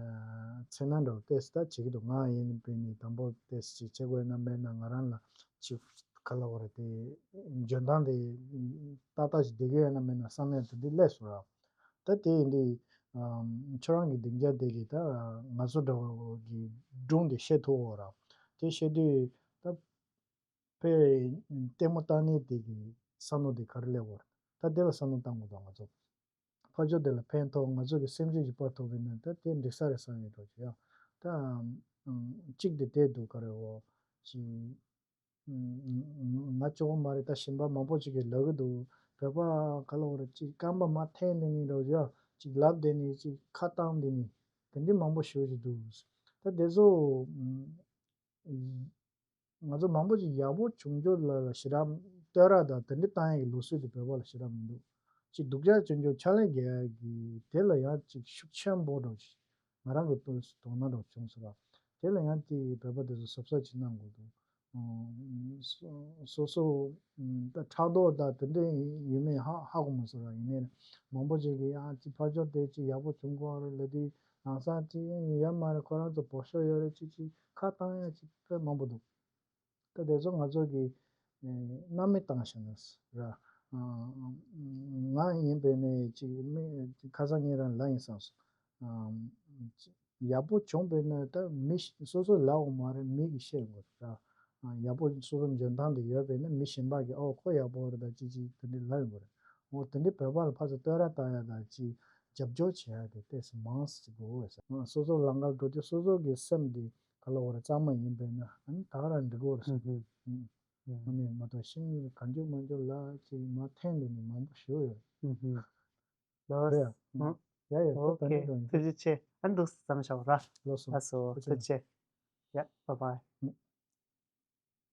མཚན་སྣང་འདྲ་བོ་ཏོག་ཙམ་ད་བྱེད་ཀྱི་འདུག་ང་ཡིན་པས་ནི་དང་པོ་ཏོག་ཙམ་ཅིག་བྱེད་དགོས་ན་མེད་ན་ང་རང་ལ་ཅིག་ག་ལབ་དགོས་རེད། དེ་འཇོན་ཐང་དེ་ཏག་ཏག་ཅིག་བསྡད་ཀྱི་ཡོད་ན་མེད་ན་བསམ་ཡས་དེ་འདྲ་སླེབས་སོང་ར། ད་དེ་ཡིན་དུས་ཨམ་ཁྱོད་རང་གི་སྡིངས་ཆ་དེ་གིས་ད་ང་ཚོ་འདྲ་བོ་གི་སྒྲུང་དེ་བཤད་ཐུབ་འོ་ར། དེ་བཤད་དུས་ད་དཔེ་ལྟད་མོ་ལྟ་ནི་དེ་གི་བསམ་བློ་དེ་ག་རེ་སླེབས་འོ་ར། ད་དེ་ལ་བསམ་བློ་བཏང་དགོས་འདུག་ང་ཚོ་ཕར་ཕྱོགས་དེ་ལ་ཕན་ཐོགས། ང་ཚོ་གི་སེམས་ཤུགས་ཅིག་སྤར་ཐུབ་པ་ཡིན་ན་ད་དེ་འགྲིག་ས་རེད་བསམ་ཡོད་འགྲོ་ཅིག་ཡ། ད་ཨམ་གཅིག་དེ་དེ་འདུག་ག་རེ་འོ་ཅིག་ང་གཅིག་པོ་མ་རེད། ད་གཞན་པ་མང་པོ་ཅིག་གིས་ལབ་ཀྱི་འདུག་བོད་པ་ག་ལབ་དགོས་རེད། ཅིག་རྐང་པ་མར་འཐེན་བསྡད་ནི་འདྲ་བོ་ཅིག་ལབ་བསྡད་ནི་ཅིག་ཁ་བཏང་བསྡད་ནི་དེ་འདྲའི་མང་པོ་ཞེ་པོ་ཅིག་འདུག་ད་དེ་ཚོ་ང་ཚོ་མང་པོ་ཅིག་ཡག་པོ་བྱུང་རྒྱུ་ལ་ལ་ཞེ་དྲག་བསྟོད་ར་དང་དེ་འདྲ་བཏང་ཡག་གི་ལུགས་སྲོལ་དེ་བོད་པ་ལ་ཞེ་དྲག་མི་འདུག་ཅིག་སྡུག་ཅག་བྱུང་རྒྱུ་ཕྱག་ལས་རྒྱག་ཡག་གི་དེ་ལ་ཡང་ཅིག་ཤུགས་ཆེན་པོ་འདྲ་བོ་ཅིག་ང་རང་གི་དོན་དོ་སྣང་འདྲ་བོ་བྱུང་སོང་ར། དེ་ལ་ཡང་དེ་བོད་པ་དེ་ཚོ་གཟབ་གཟབ་ཅིག་གནང་དགོས་འདུག་སོ་སོ་ད་ཕྲག་དོག་ད་དེ་འདྲ་ཡོད་མེད་ཧ་ཧ་གོ་མ་སོང་ར། ཡིན་ནའི་མང་པོ་ཅིག་གིས་ཨ་ཅིག་ཕར་ཕྱོགས་དེ་ཅིག་ཡག་པོ་བྱུང་གོ་རེད་ལབ་དུས་ལམ་སང་ཅིག་ཡོད་མ་རེད། ཁོ་རང་ཚོ་བོད་ཤོག་ཡོད་རེད། ཅིག་ཅིག་ཁ་བཏང་ཡག་ཅིག་དཔེ་མང་པོ་འདུག་ད་དེ་ཚོ་ང་ཚོ་གིས་སྣང་མེད་བཏང་བཞག་ན་ར། ང་ཡིན་པས་ནས་ཅིག་མི་ཁ་སང་ངས་རང་ལབ་ཡིན་བསམ་སོང་། ཡག་པོ་བྱུང་བས་ན་ད་མི་སོ་སོ་ལབ་དགོས་མ་རེད། མི་གིས་ཤེས་དགོས་ར། ཡག་པོ་སོ་སོ་འཇོན་ཐང་དེ་ཡོད་པས་ན་མི་གཞན་པ་གིས་ཨོ་ཁོ་ཡག་པོ་རེད་ད་ཅི་ཅི་དེ་འདྲ་ལབ་ཡོང་གི་རེད། འོ་དེ་འདྲ་བོད་པ་ལ་ཕར་ཚུར་བསྟོད་ར་བཏང་ཡ་ད་ཅི་རྒྱབ་སྐྱོར་བྱེད་ཡ་དེ་ཏོག་ཙམ་མང་ཙམ་དགོས་ས། སོ་སོ་ལམ་ཁར་འགྲོ་དུས་སོ་སོ་གི་སེམས་དེ་ག་ལ་བོར་གཙང་མ་ཡིན་པས་ན་ཨ་ནི་ད་ག་རང་འགྲིག་གི་རེད་ས། ཨ་ནི་མ་གཏོགས་ཤིང་ག་འཇུག་མ་འཇུག་ལ་ཅིག་མ་འཐེན་དེ་ནི་མང་པོ་ཞིག་ཡོད། ལོས། རེད་ཡ། ཡ་ཡ་ད་ད་ནི་འགྲོ་ཡིན། ཐུགས་རྗེ་ཆེ། ཨ་འདུག་བསམ་བཞག་ར། ལགས་སོ། ལགས་སོ། ཐུགས་རྗེ་ཆེ། ཡ་bye bye།